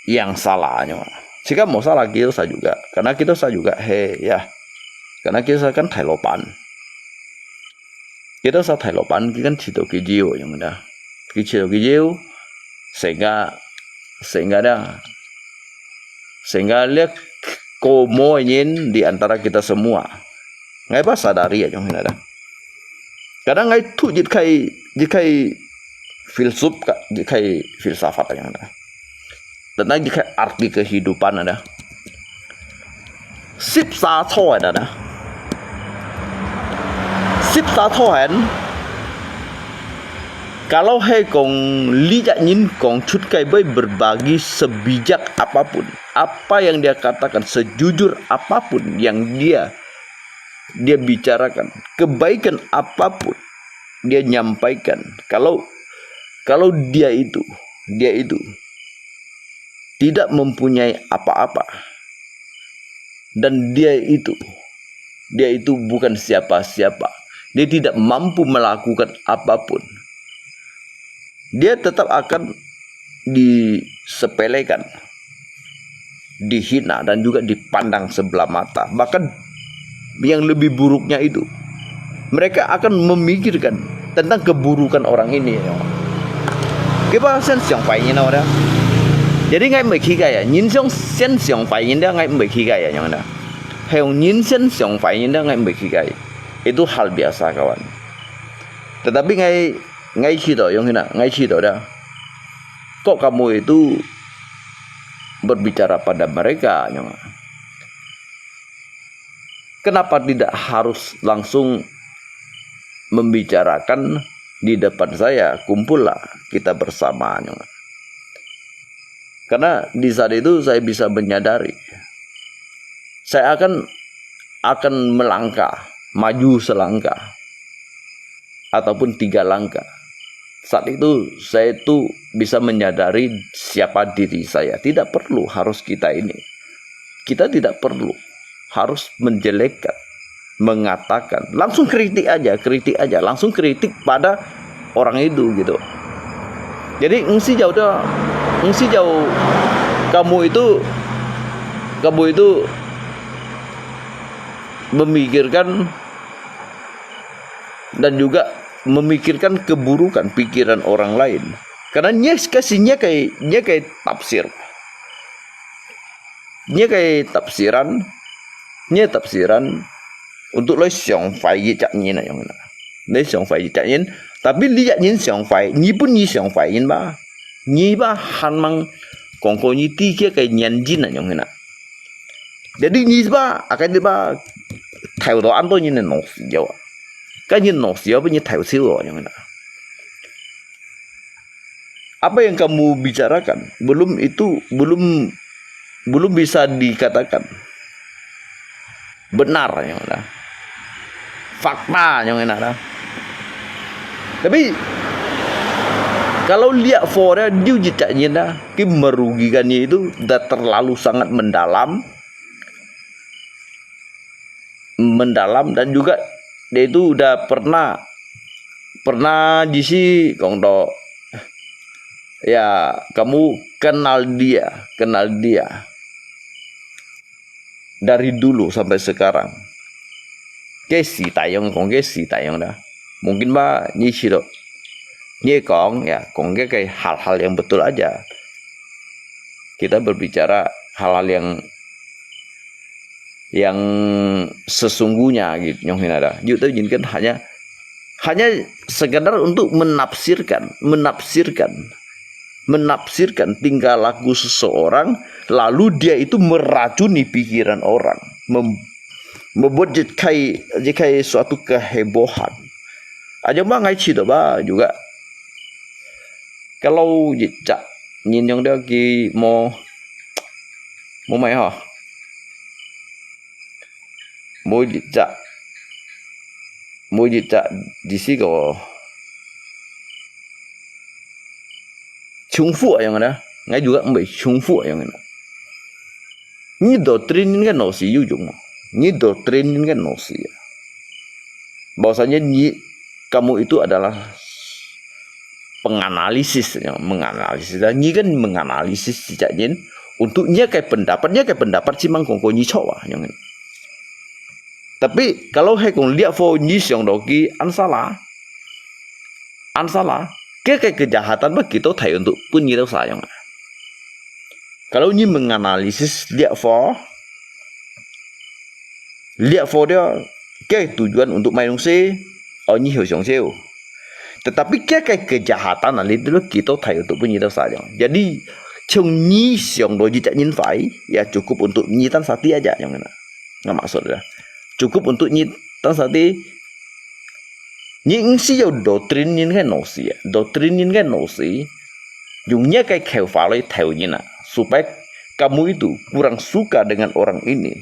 yang salahnya. Jika mau salah kita sa juga, karena kita sa juga he ya, karena kita sa kan Thai lopan. Kita sa Thai lopan kita kan cito kijiu yang dah, kicito kijiu sehingga sehingga dah sehingga lihat komo nyin di antara kita semua. Ngai ba sadari ya yang dah. Kadang ngai tu jit kai jit kai filsuf ka jit kai filsafat yang dah. Tentang jit kai arti kehidupan ada. Sip sa cho ada dah. Sip sa cho hen. Kalau hai kong lijak nyin kong cut kai boy berbagi sebijak apapun, apa yang dia katakan, sejujur apapun yang dia dia bicarakan, kebaikan apapun dia nyampaikan, kalau kalau dia itu dia itu tidak mempunyai apa-apa dan dia itu dia itu bukan siapa-siapa, dia tidak mampu melakukan apapun, dia tetap akan disepelekan, dihina dan juga dipandang sebelah mata. Bahkan yang lebih buruknya itu, mereka akan memikirkan tentang keburukan orang ini. Kiba sen siang fai nyin dah. Jadi ngai mei kikai ya, nyin siang sen siang fai nyin dah ngai mei kikai ya yang dah. Hai nyin sen siang fai nyin dah ngai mei kikai. Itu hal biasa kawan. Tetapi ngai ngai cito yang hina, ngai cito dah. Kok kamu itu berbicara pada mereka, nyo? Kenapa tidak harus langsung membicarakan di depan saya, kumpullah kita bersama, nyo? Karena di saat itu saya bisa menyadari saya akan akan melangkah maju selangkah ataupun tiga langkah. Saat itu saya itu bisa menyadari siapa diri saya. Tidak perlu harus kita ini. Kita tidak perlu harus menjelekkan, mengatakan. Langsung kritik aja, kritik aja. Langsung kritik pada orang itu gitu. Jadi ngsi jauh dah, ngsi jauh kamu itu kamu itu memikirkan dan juga memikirkan keburukan pikiran orang lain. Karena nya kasi nya kai nya kai tafsir. Nya kai tafsiran, nya tafsiran untuk lai siang fai yi jak nyin na yang na. Lai siang fai yi jak nyin, tapi li jak nyin siang fai, nyi pun nyi siang fai yin ba. Nyi ba han mang kong ko nyi ti kia kai nyan jin na yang na. Jadi nyi ba akai di ba thai to an to nyin na no siau. Kai nyin no siau ba nyi thai siau yang na. Apa yang kamu bicarakan belum itu belum belum bisa dikatakan benar yang ada. Fakta yang ada. Tapi kalau lihat fora diu jicak nyin dah, ki merugikan itu dah terlalu sangat mendalam, mendalam dan juga dia itu udah pernah pernah di si kong to ya kamu kenal dia kenal dia dari dulu sampai sekarang. Ke si tayong kong ke si tayong dah. Mungkin ba ni si lo. Ni kong ya kong ke kai hal-hal yang betul aja. Kita berbicara hal-hal yang yang sesungguhnya gitu, nyong hina dah. Yu tu yin kan hanya hanya sekadar untuk menafsirkan, menafsirkan, menafsirkan tingkah laku seseorang, lalu dia itu meracuni pikiran orang, mem, membuat jekai jekai suatu kehebohan. Aja mah ngai cita ba juga. Kalau jejak nyinyong dia ki mo mo mai ha. Mo jejak mo jejak di si ko. 重複 yang ada. Ngai juga mbai 重複 yang ada. Ni doktrin ni kan no si yu jung. Ni doktrin ni kan no si. Bahwasanya ni kamu itu adalah penganalisis, ya, menganalisis. Dan ni kan menganalisis sejak nyin untuk ni kai pendapat, ni kai pendapat si mang kong kong ni coba yang. Tapi kalau hai kong lihat fo ni siang doki ansala, ansala, ke kai kejahatan ba kita thai untuk pun ni tau sayang. Kalau ni menganalisis lihat fo, lihat fo dia ke tujuan untuk mai dong si, oh ni hiu siang siu. Tetapi ke kai kejahatan lah itu kita thai untuk pun ni tau sayang. Jadi, chung ni siang do jejak nyin fai, ya cukup untuk ni tan sati aja yang kena. Nggak maksud dah. Cukup untuk ni tan sati. Ni nggak si yau doktrin ni kan no si, ya. Doktrin ni kan no si. Yung ni kai kau falai thai ni na. Supaya kamu itu kurang suka dengan orang ini.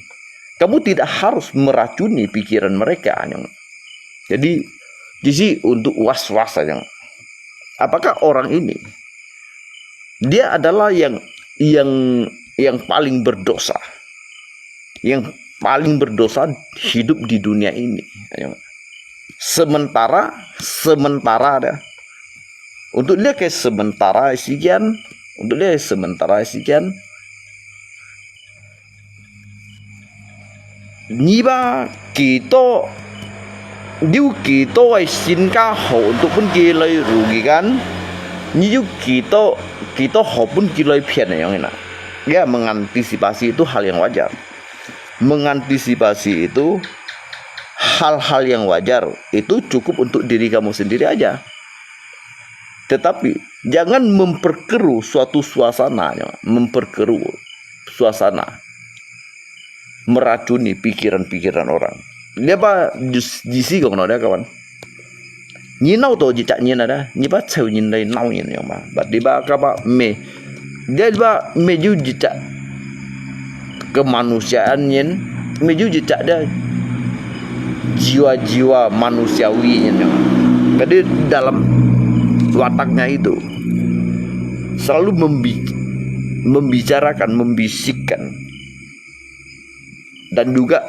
Kamu tidak harus meracuni pikiran mereka, nyong. Jadi, di si untuk was-was saja. Apakah orang ini dia adalah yang yang yang paling berdosa, yang paling berdosa hidup di dunia ini. Sementara sementara ada untuk dia ke sementara sekian, untuk dia sementara sekian, 你把幾多，有幾多个身家好都分佢來rugikan，你有幾多幾多好分佢來騙个樣个啦。Ya, mengantisipasi itu hal yang wajar. Mengantisipasi itu hal-hal yang wajar. Itu cukup untuk diri kamu sendiri aja. Tetapi jangan memperkeruh suatu suasana, memperkeruh suasana, meracuni pikiran-pikiran orang. Dia ba di si kong no dia kawan. Ni nau to jejak nyin ada, ni ba cheu nyin lai nau nyin yang ba. Ba di ba ka ba me, dia ba me ju jejak kemanusiaan nyin, me ju jejak dia jiwa-jiwa manusiawi nyin yang. Jadi dalam wataknya itu selalu membi membicarakan, membisikkan, dan juga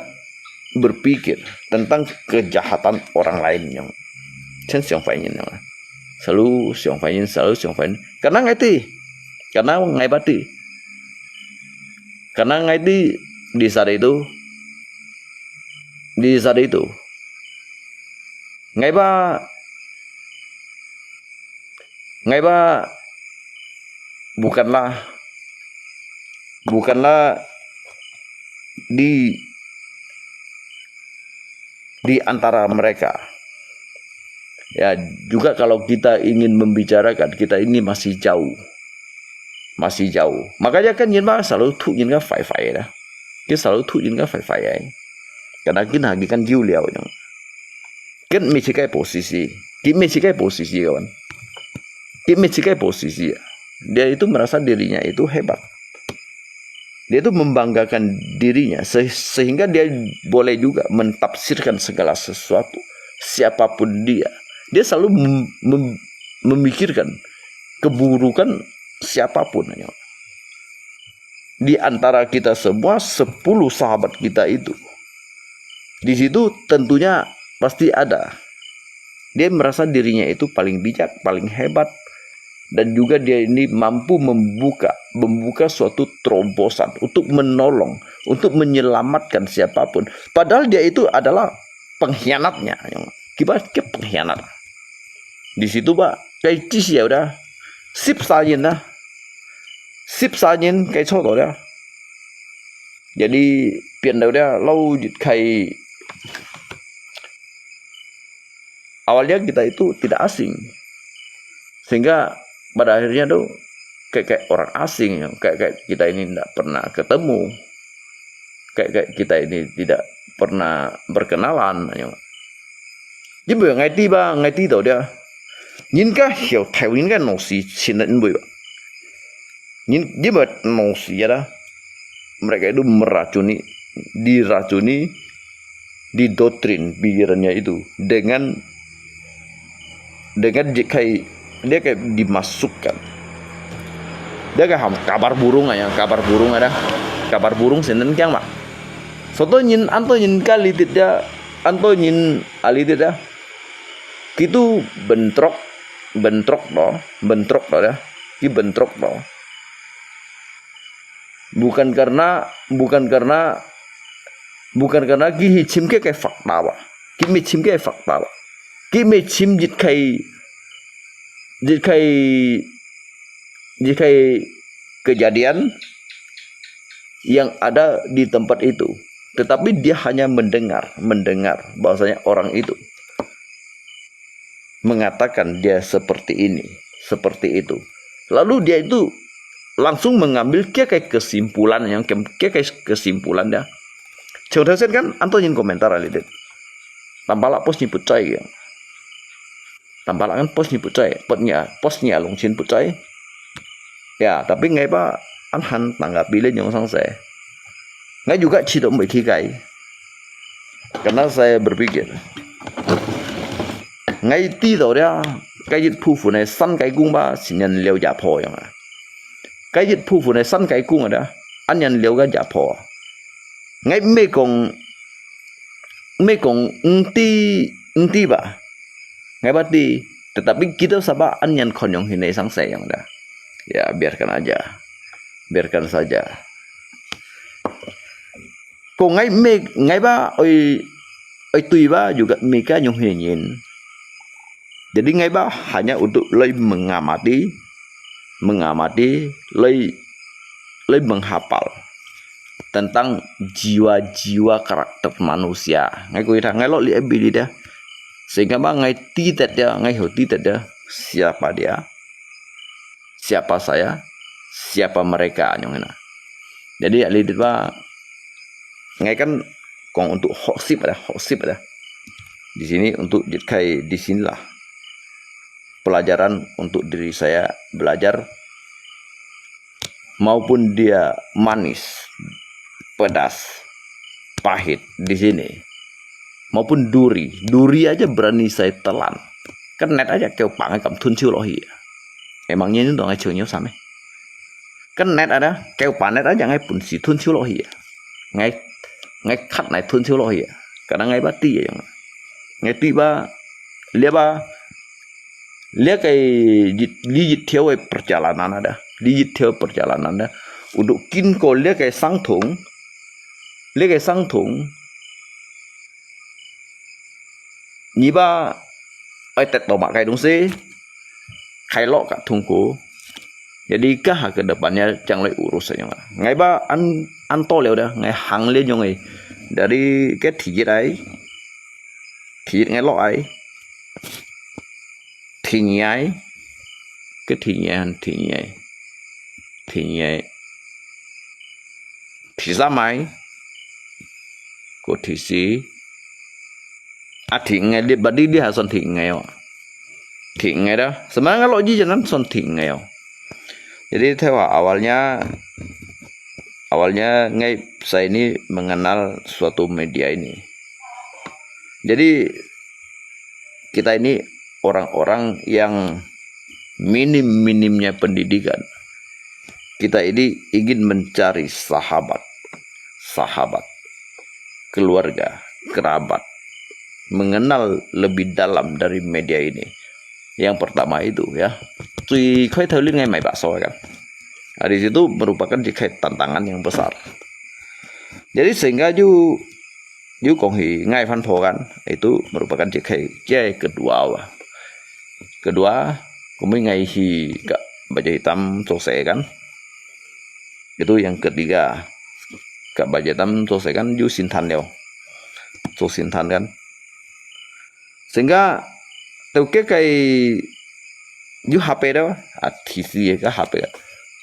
berpikir tentang kejahatan orang lain yang. Chen siang fai nyin yang. Selalu siang fai nyin, selalu siang fai nyin. Karena ngai ti, karena ngai ba ti, karena ngai ti di saat itu, di saat itu, ngai ba, ngai ba bukanlah bukanlah di di antara mereka. Ya, juga kalau kita ingin membicarakan, kita ini masih jauh. Masih jauh. Makanya kan nyin ba selalu tu nyin ka fai fai dah. Kita selalu tu nyin ka fai fai ai. Karena kita lagi kan jauh liau yang. Kan mesti kai posisi. Kita mesti kai posisi kawan. Kita mesti kai posisi ya. Dia itu merasa dirinya itu hebat. Dia itu membanggakan dirinya se sehingga dia boleh juga mentafsirkan segala sesuatu, siapapun dia. Dia selalu mem mem memikirkan keburukan siapapun. Di antara kita semua, sepuluh sahabat kita itu, di situ tentunya pasti ada. Dia merasa dirinya itu paling bijak, paling hebat, dan juga dia ini mampu membuka membuka suatu terobosan untuk menolong, untuk menyelamatkan siapapun. Padahal dia itu adalah pengkhianatnya. Kiba ke pengkhianat. Di situ ba, kai ci siau dah. Sip sa nyin dah. Sip sa nyin kai cho to dah. Jadi, pian tau dia, lau jit khai awalnya kita itu tidak asing. Sehingga pada akhirnya tu, kayak, kayak orang asing, kayak, kayak kita ini tidak pernah ketemu, kayak, kayak kita ini tidak pernah berkenalan. Jadi, ngai ti ba, ngai ti tau dia. Nyin ka hiau Taiwan ka nosi chin nbui ba. Nyin, dia ba nosi ya dah. Mereka itu meracuni, diracuni, didoktrin pikirannya itu dengan, dengan jit khai, dia kayak dimasukkan. Dia kayak ham, kabar burung aja, kabar burung ada. Kabar burung senen kiang mak. Soto nyin, anto nyin kali tit ya, anto nyin ali tit ya. Kitu bentrok, bentrok to, bentrok to ya. Ki bentrok to. Bukan karena, bukan karena, bukan karena ki hi chim ke ke fakta ba. Ki me chim ke fakta ba. Ki me chim jit khai, jit khai, jit khai kejadian yang ada di tempat itu. Tetapi dia hanya mendengar, mendengar bahwasanya orang itu mengatakan dia seperti ini, seperti itu. Lalu dia itu langsung mengambil kia kai kesimpulan yang ke, kia kai kesimpulan dia. Cheu thesen kan anto nyin komentar ali det. Tampala pos nyi pucai ya. Tampala kan pos nyi pucai, pot nya, pos nya long chin pucai. Ya, tapi ngai ba an han tanggapi le nyong sang se. Ngai juga chito mui thi kai. Karena saya berpikir, ngai ti tau dia, kai jit pu fu ne san kai kung ba, sin yan liao ya po yang a. Kai jit pu fu ne san kai kung ada, an yan liao ga ya po. Ngai me kong, me kong ng ti, ng ti ba. Ngai ba ti, tetapi kita saba an yan kon yong hine sang se yang ada. Ya, biarkan aja. Biarkan saja. Ko ngai me, ngai ba oi, oi tui ba juga mika nyung hinyin. Jadi ngai ba hanya untuk loi mengamati, mengamati, loi, loi menghafal tentang jiwa-jiwa karakter manusia. Ngai kui ta ngai lo li F B li dia. Sehingga ba ngai ti tet dia, ngai ho ti tet dia, siapa dia, siapa saya, siapa mereka nyong na. Jadi ali dit ba ngai kan kong untuk hoksip ada, hoksip ada. Di sini untuk jit kai di sinilah pelajaran untuk diri saya belajar maupun dia manis, pedas, pahit di sini. Maupun duri, duri aja berani saya telan. Kenet aja keu pangai kam thun ciu lohi. Emang nyi nung ai ciu nyu sam eh. Kenet ada, keu panet aja ngai pun si thun ciu lohi. Ngai, ngai khat nai thun ciu lohi. Kadang ngai ba ti ya yang. Ngai ti ba, lia ba, lia kai jit, li jit thiau perjalanan ada. Li jit thiau perjalanan ada. Untuk kin ko lia kai sang thung, lia kai sang thung, nyi ba ai tet to mak kai dong se, khai lo ka thung ko. Jadi ka ha ke depannya chang lai urus sa nyong. Ngai ba an, an to liao da, ngai hang le nyong eh. Dari ke thi jit ai, thi jit ngai lo ai, thi nyi ai, ke thi nyi ai, thi nyi ai, thi nyi ai, thi sa mai, ko thi si, a thi ngai di, ba di di ha son thi ngai o. Thi ngai da, sebenarnya lo ji janan son thi ngai o. Jadi, tewa awalnya, awalnya ngai saya ini mengenal suatu media ini. Jadi, kita ini orang-orang yang minim-minimnya pendidikan. Kita ini ingin mencari sahabat, sahabat, keluarga, kerabat, mengenal lebih dalam dari media ini. Yang pertama itu ya, 最開頭你愛買把手 kan. Nah, di situ merupakan 一個 tantangan yang besar. Jadi sehingga 就，就講起 ngai phan pho kan, itu merupakan 一個，這個 kedua. Kedua, kami ngai hi ka Baja Hitam Sose kan. Itu yang ketiga. 个baju hitam做事kan有心態了，做心態kan。Sehingga 到个个有下背了，啊，提示个下背了。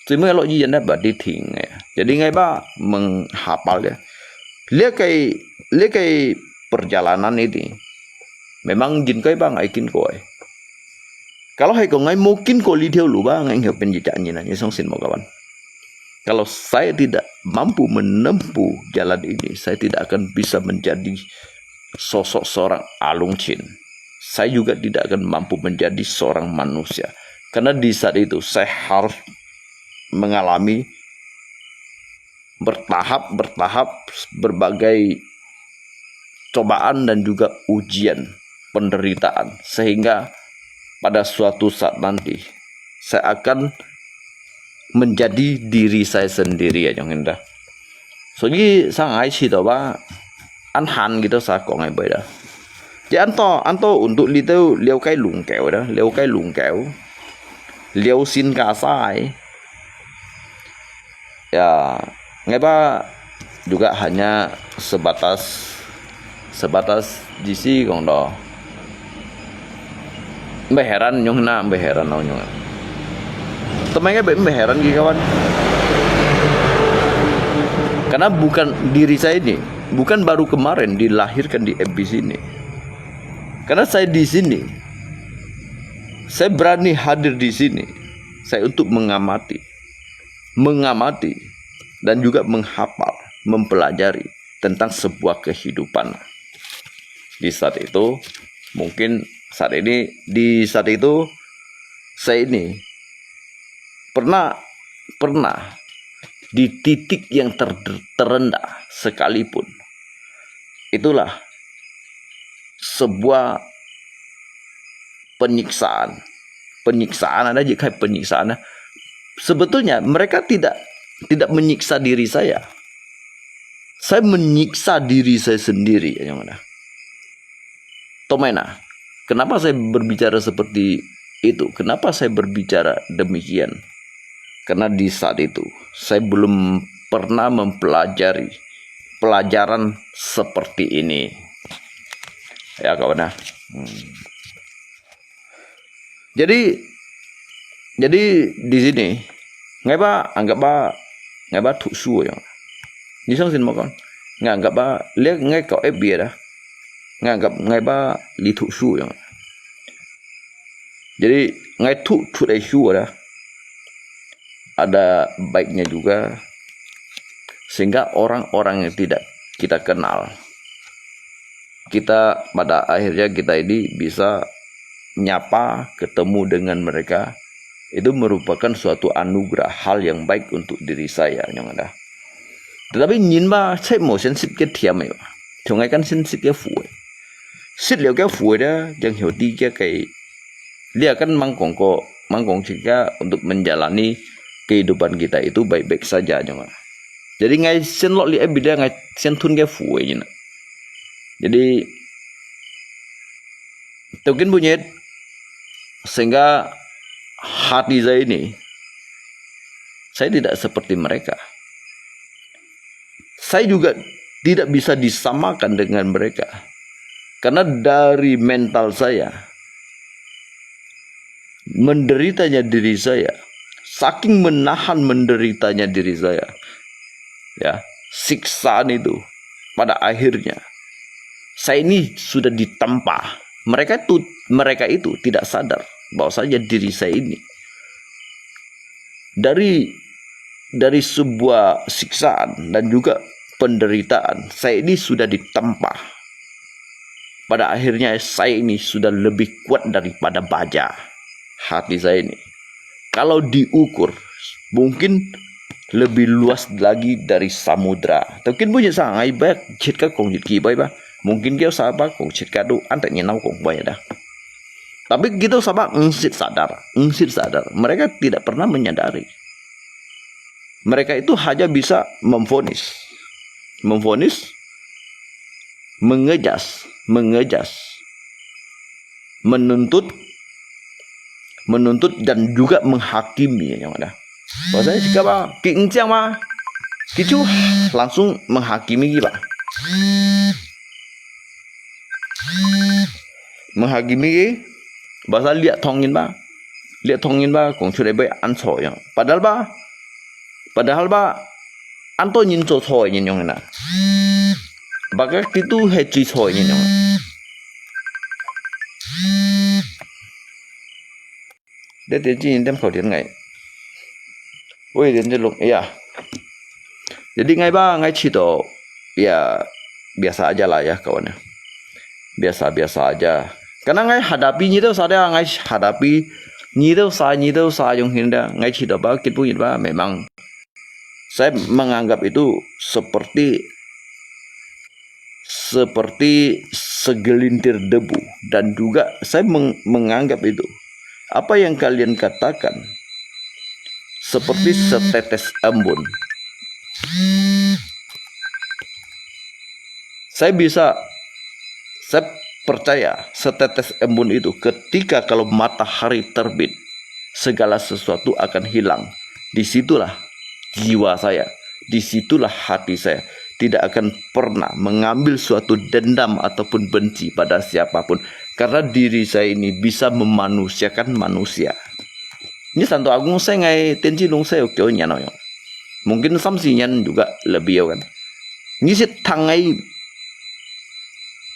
最尾落醫院呢，berarti停个。Jadi ngai ba menghafal ya. 这个，这个 perjalanan ini memang jin kai ba ngai kin koi. Kalau hai ko ngai mo kin ko li thiau lu ba ngai ngiau pen jejak nyin, nyi song sin mo kawan. Kalau saya tidak mampu menempuh jalan ini, saya tidak akan bisa menjadi sosok seorang Alung Chin. Saya juga tidak akan mampu menjadi seorang manusia. Karena di saat itu saya harus mengalami bertahap-bertahap berbagai cobaan dan juga ujian, penderitaan, sehingga pada suatu saat nanti saya akan menjadi diri saya sendiri ya, Jong Indah. So, jadi sang ai chi to ba, an han gitu sa kong ai bai da. Jadi an to, an to untuk li teu liu kai lung keu da, liu kai lung keu, liu sin ka sai. Ya, ngai ba juga hanya sebatas, sebatas di si kong do. Mbe heran nyong na, mbe heran nyong. Temai ngai mbe heran ki kawan. Karena bukan diri saya ini, bukan baru kemarin dilahirkan di F B C ini. Karena saya di sini, saya berani hadir di sini, saya untuk mengamati, mengamati dan juga menghafal, mempelajari tentang sebuah kehidupan. Di saat itu, mungkin saat ini, di saat itu, saya ini pernah, pernah di titik yang ter-, terendah sekalipun. Itulah sebuah penyiksaan. Penyiksaan ada je kai penyiksaan. Sebetulnya mereka tidak, tidak menyiksa diri saya. Saya menyiksa diri saya sendiri, yang mana. Tomaina, kenapa saya berbicara seperti itu? Kenapa saya berbicara demikian? Karena di saat itu saya belum pernah mempelajari pelajaran seperti ini. Ya, kawan ya. Hmm. Jadi, jadi di sini, ngai ba anggap ba, ngai ba 讀書 ya. Ni sang sin mo kon. Ngai anggap ba, le ngai kau F B ada. Ngai anggap ngai ba li 讀書 ya. Jadi, ngai 讀, 讀 ai 書 ada. Ada baiknya juga. Sehingga orang-orang yang tidak kita kenal, kita pada akhirnya kita ini bisa nyapa, ketemu dengan mereka, itu merupakan suatu anugerah, hal yang baik untuk diri saya, yang ada. Tetapi nyin ba, cek mo sen sit ke tiam ba. Chungai kan sen sit ke fue. Sit liu ke fue dia, yang hiu di ke kai. Dia kan mangkong ko, mangkong cika untuk menjalani kehidupan kita itu baik-baik saja, yang ada. Jadi ngai sen lok li ai bida ngai sen tun ke fue nyin. Jadi, Teukin bunyit, sehingga hati saya ini, saya tidak seperti mereka. Saya juga tidak bisa disamakan dengan mereka. Karena dari mental saya, menderitanya diri saya, saking menahan menderitanya diri saya, ya, siksaan itu, pada akhirnya, saya ini sudah ditempa. Mereka itu, mereka itu tidak sadar bahwasanya diri saya ini dari, dari sebuah siksaan dan juga penderitaan, saya ini sudah ditempa. Pada akhirnya, saya ini sudah lebih kuat daripada baja. Hati saya ini. Kalau diukur, mungkin lebih luas lagi dari samudra. Mungkin punya sangai ba, cit ka kong cit ki bai ba. Mungkin kau saba kong cit ka tu, antek nyenau kong bai dah. Tapi kita saba ngsit sadar, ngsit sadar. Mereka tidak pernah menyadari. Mereka itu hanya bisa memvonis. Memvonis, mengejas, mengejas. Menuntut, menuntut dan juga menghakimi, yang ada. Bahwasanya jika ba, ki encang ba, 佢就langsung menghakimi佢吧。Menghakimi佢，bahasa liak thong nyin ba, liak thong nyin ba，kong chut ai bai an cho yang. Padahal ba, padahal ba, an to nyin cho cho nyin yang na. Baka kitu he chui cho nyin yang. Dia dia chin dem khâu dia ngai. Wei dia dia lung ya. Jadi ngai ba ngai chito ya biasa aja lah ya kawan ya. Biasa-biasa aja. Karena ngai hadapi nyi tu sada ngai hadapi nyi tu sa nyi tu sa yung hinda ngai chito ba kit pun ba memang saya menganggap itu seperti seperti segelintir debu dan juga saya menganggap itu apa yang kalian katakan seperti setetes embun. Saya bisa, saya percaya setetes embun itu ketika kalau matahari terbit, segala sesuatu akan hilang. Di situlah jiwa saya, di situlah hati saya tidak akan pernah mengambil suatu dendam ataupun benci pada siapapun. Karena diri saya ini bisa memanusiakan manusia. Ni santo agung saya ngai tenji lung saya kyo nyan oyong. Mungkin samsi nyan juga lebih kan. Ni si tangai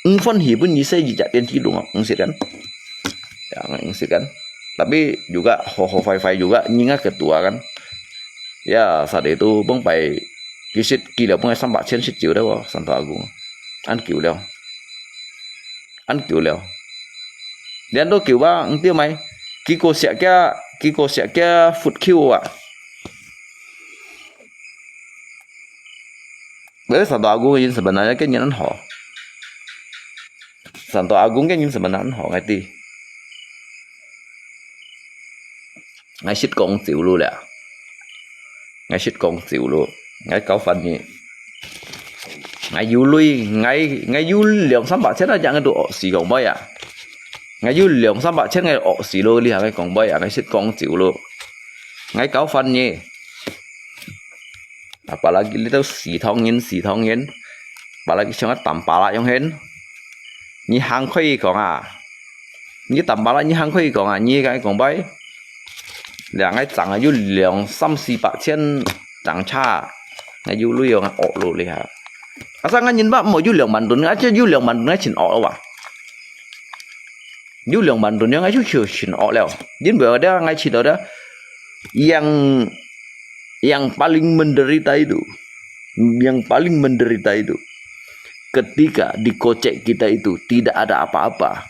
ngfon hi pun ni saya jijak tenji lung ngsit kan. Ya, ngsit kan. Tapi juga ho ho fai fai juga nyinga ketua kan. Ya, saat itu bang pai kisit kilo bang sampai chen sit jiu deh santo agung. An kiu liao. An kiu liao. Lian to kiu ba, ang tiu mai. Kiko siak kia, kiko siak kia food kiu ah. Beri santo agung yin sebenarnya kan yin an ho. Santo agung kan yin sebenarnya an ho ngai ti. Ngai sit kong jiu lu liao. Ngai sit kong jiu lu. Ngai kau fan ni. Ngai yu lui, ngai, ngai yu liang sampai chen aja ngai tu ok si kong bai ya. Ngai yu liang sampai chen ngai ok si lu liang ngai kong bai ya, ngai sit kong jiu lu. Ngai kau fan ni. Apalagi litu si thong yin, si thong yin. Apalagi siang tam pala yong hen. Ni hang khui kong ah. Ni tam pala ni hang khui kong ah, ni kai kong bai. Liang ngai chang yu liang samsi pak chen chang cha. Ngai yu lui yong ok lu li ha. Asa ngai nyin ba mo yu liang man tun, ngai yu liang man tun ngai chin ok wa. Yu liang man tun yong ngai yu yu chin ok liao. Yin bua dia ngai chito dia. Yang yang paling menderita itu, yang paling menderita itu, ketika di kocek kita itu tidak ada apa-apa,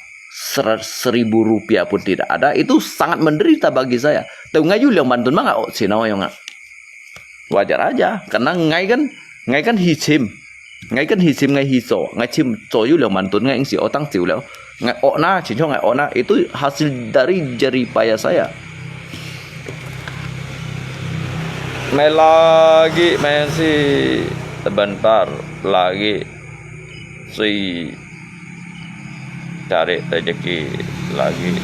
seribu rupiah pun tidak ada, itu sangat menderita bagi saya. Tapi ngai yu liang man tun mang ngai ok chin ok yong ah. Wajar aja, karena ngai kan, ngai kan hi chim. Ngai kan hi chim ngai hi cho, ngai chim cho yu liang man tun ngai ing si otang jiu liao. Ngai ok na, chin cho ngai ok na, itu hasil dari jerih payah saya. Mai lagi, mai si sebentar lagi. Si cari rezeki lagi.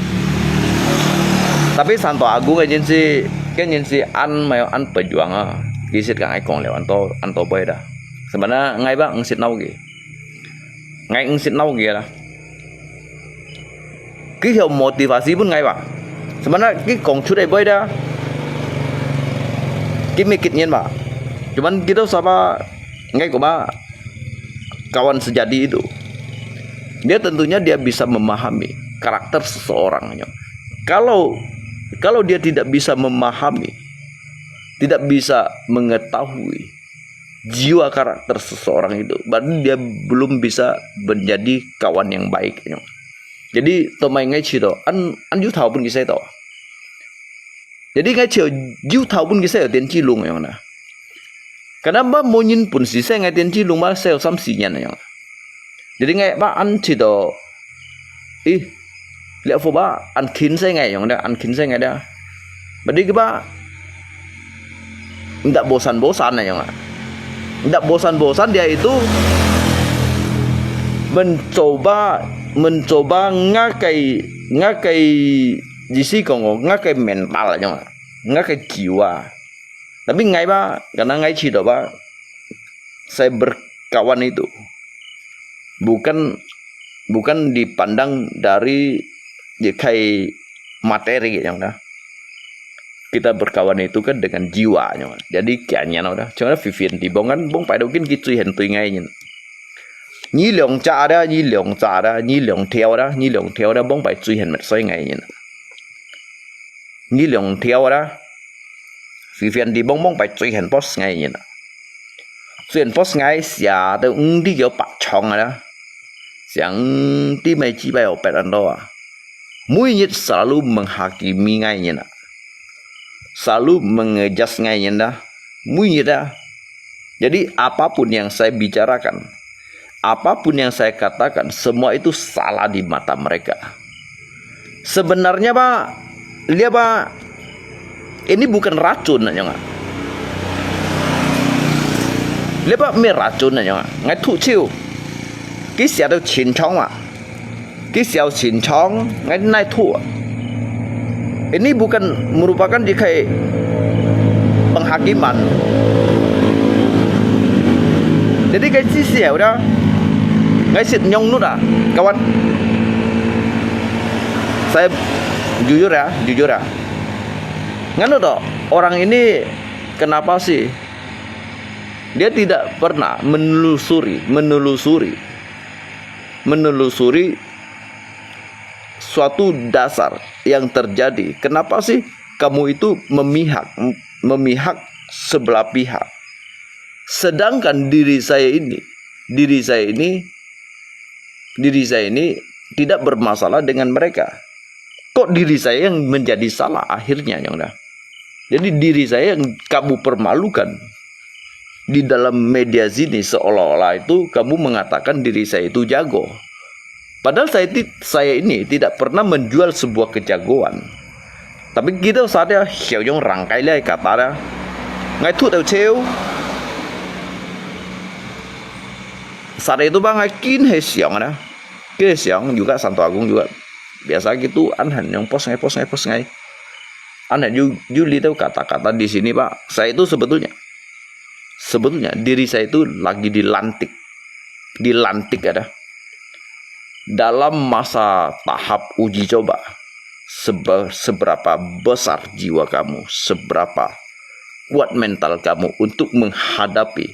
Tapi santo agung kan yin si, kan yin si an mai an pejuang ah. Kisit kang ai kong liao an to, an to bai dah. Sebenarnya ngai ba ngsit nau ki. Ngai ngsit nau ki lah. Ki hiu motivasi pun ngai ba. Sebenarnya ki kong chut ai bai dah. Ki mikit nyin ba. Cuman kita sama ngai ko ba kawan sejati itu. Dia tentunya dia bisa memahami karakter seseorang. Kalau kalau dia tidak bisa memahami, tidak bisa mengetahui jiwa karakter seseorang itu, berarti dia belum bisa menjadi kawan yang baik. Jadi, tomai ngai chito, an an yu thau pun kisai to. Jadi ngai chito yu thau pun kisai to tian chi lung yang na. Kenapa mo nyin pun si sai ngai tian chi lung ma sai sam si nyan yang. Jadi ngai ba an chito, ih, liak fu ba an kin sai ngai yang da, an kin sai ngai da. Berarti ke ba, ndak bosan-bosan na yang. Ndak bosan-bosan dia itu mencoba, mencoba ngakai, ngakai jisi kong, ngakai mental yang. Ngakai jiwa. Tapi ngai ba, karena ngai chito ba, saya berkawan itu bukan bukan dipandang dari 一个 materi 一样的。Kita berkawan itu kan dengan jiwa 一样的。Jadi kianya 那的，像那 Vivian Tibong kan，bông pai dau kin ki 最恨对 ngai nyen。你两只的，你两只的，你两条的，你两条的，bông pai 最恨 met soi ngai nyen。你两条的，Vivian Tibong bông pai 最恨 post ngai nyen。最恨 post ngai 写的五 di 有白冲的啦。 想弟妹几百有别人多啊，每日 selalu menghakimi ngai nyen selalu mengejudge ngai nyen dah, 每日 dah. Jadi apapun yang saya bicarakan, apapun yang saya katakan, semua itu salah di mata mereka. Sebenarnya pak, lihat pak, ini bukan racun nak nyong. Lihat pak, 没有 racun nak nyong. Ngai thu chiu, ki siap tu 清肠 pak. Ki siap 清肠 ngai nai thu. Ini bukan merupakan 一个 penghakiman. Jadi ngai 知识 ya udah, ngai sit nyong nut ah, kawan. Saya jujur ya, jujur ya. Nganu to, orang ini kenapa sih dia tidak pernah menelusuri, menelusuri, menelusuri suatu dasar yang terjadi. Kenapa sih kamu itu memihak, memihak sebelah pihak? Sedangkan diri saya ini, diri saya ini, diri saya ini tidak bermasalah dengan mereka. Kok diri saya yang menjadi salah akhirnya, nyong dah. Jadi diri saya yang kamu permalukan di dalam media sini, seolah-olah itu kamu mengatakan diri saya itu jago. Padahal saya ti-, saya ini tidak pernah menjual sebuah kejagoan. Tapi kita saja 小用 rangkai liai kata dah. Ngai thu tau chiu. Saat itu bang ngai kin he siang dah. Ke siang juga Santo Agung juga. Biasa gitu, anhan nyong post ngai, post ngai, post ngai. Anhan ju, ju little kata-kata di sini, Pak. Saya itu sebetulnya, sebetulnya diri saya itu lagi dilantik. Dilantik ada. Dalam masa tahap uji coba, sebe-, seberapa besar jiwa kamu, seberapa kuat mental kamu untuk menghadapi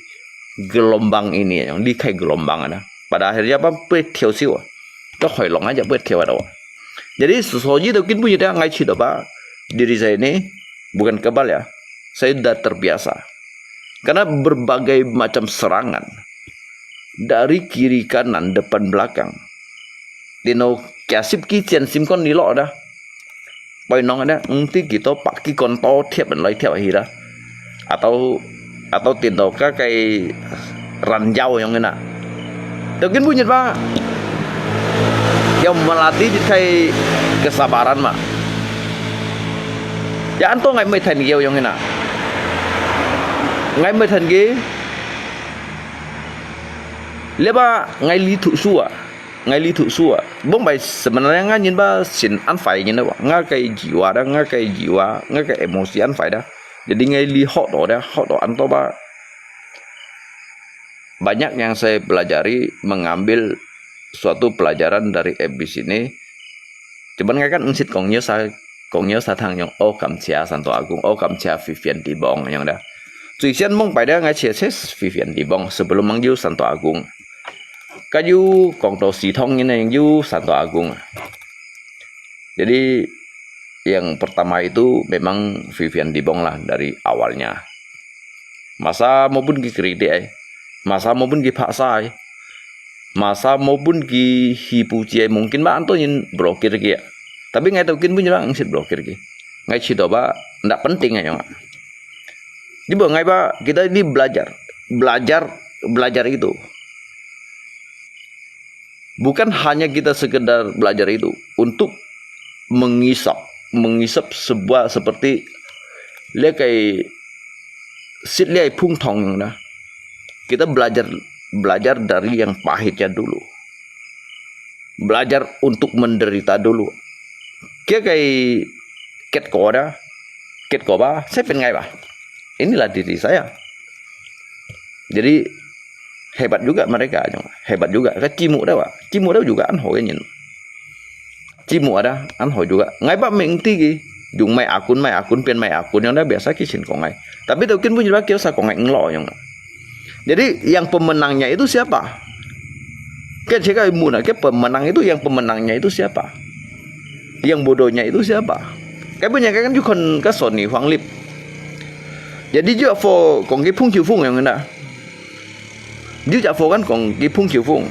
gelombang ini, yang 离开 gelombang ada. Pada akhirnya apa? Pui 跳水啊，到海浪 aja pui 跳 ada. Jadi sesuatu itu kin punya dia ngai cita apa? Diri saya ini bukan kebal ya. Saya sudah terbiasa. Karena berbagai macam serangan dari kiri kanan depan belakang. Tino kiasip ki cian sim kon nilok ada. Pai nong ada, engti kita pak ki kon to thiap lai thiap hi dah. Atau, atau tino ka kai ranjau nyong ina. Tau kin punya pak. Yang melatih kai kesabaran mak. Ya anto ngai mai than ki nyong ina. Ngai mai than ki. Lihat pak, ngai li thu sua. Ngai li thu sua. Bông pai sebenarnya ngai nyen ba sin an fai nyen ba. Ngai kai jiwa dah, ngai kai jiwa, ngai kai emosi an fai dah. Jadi ngai li hot to dah, hot to anto ba. Banyak yang saya pelajari, mengambil suatu pelajaran dari F B C ini. Cuman ngai kan engsit kong nyo sa, kong nyo sa thang nyong, oh, 感谢 Santo Agung, oh, 感谢 Vivian Tibong nyong dah. Cui sian mông pai dah ngai cia ses Vivian Tibong sebelum mang yu Santo Agung. Kayu kong to si thong ini yang yu Santo Agung. Jadi yang pertama itu memang Vivian Tibong lah dari awalnya. Masa maupun ki kritik ai. Masa maupun ki paksa ai. Masa maupun ki hipuji ai. Mungkin ba anto nyen blokir ki ya. Tapi ngai tau kin punya ba engsit blokir ki. Ngai cita ba ndak penting ai nyong. Jadi ba ngai ba kita ini belajar. Belajar, belajar itu. Bukan hanya kita sekedar belajar itu untuk mengisap, mengisap sebuah seperti lihat kai sit lihat phung thong dah. Kita belajar, belajar dari yang pahitnya dulu. Belajar untuk menderita dulu. Kia kai ket ko dah, ket ko ba, saya pen ngai ba. Inilah diri saya. Jadi Hebat juga mereka, hebat juga. Kacimuk dah, wak. Cimuk dah juga an ho ke nyin. Cimuk ada, an ho juga. Ngai ba mengti ki, yung mai akun, mai akun, pian mai akun, yang dah biasa ki sin kong ngai. Tapi tau kin pun juga kio sa kong ngai nglo yang. Jadi yang pemenangnya itu siapa? Kan cakap ibu nak, ke pemenang itu, yang pemenangnya itu siapa? Yang bodohnya itu siapa? Cái bên nhà cái kan juga kan Sony Hoàng Lip. Jadi juga for kong ki phung chiu phung yang na. Dia jak fo kan kong ki phung chiu phung.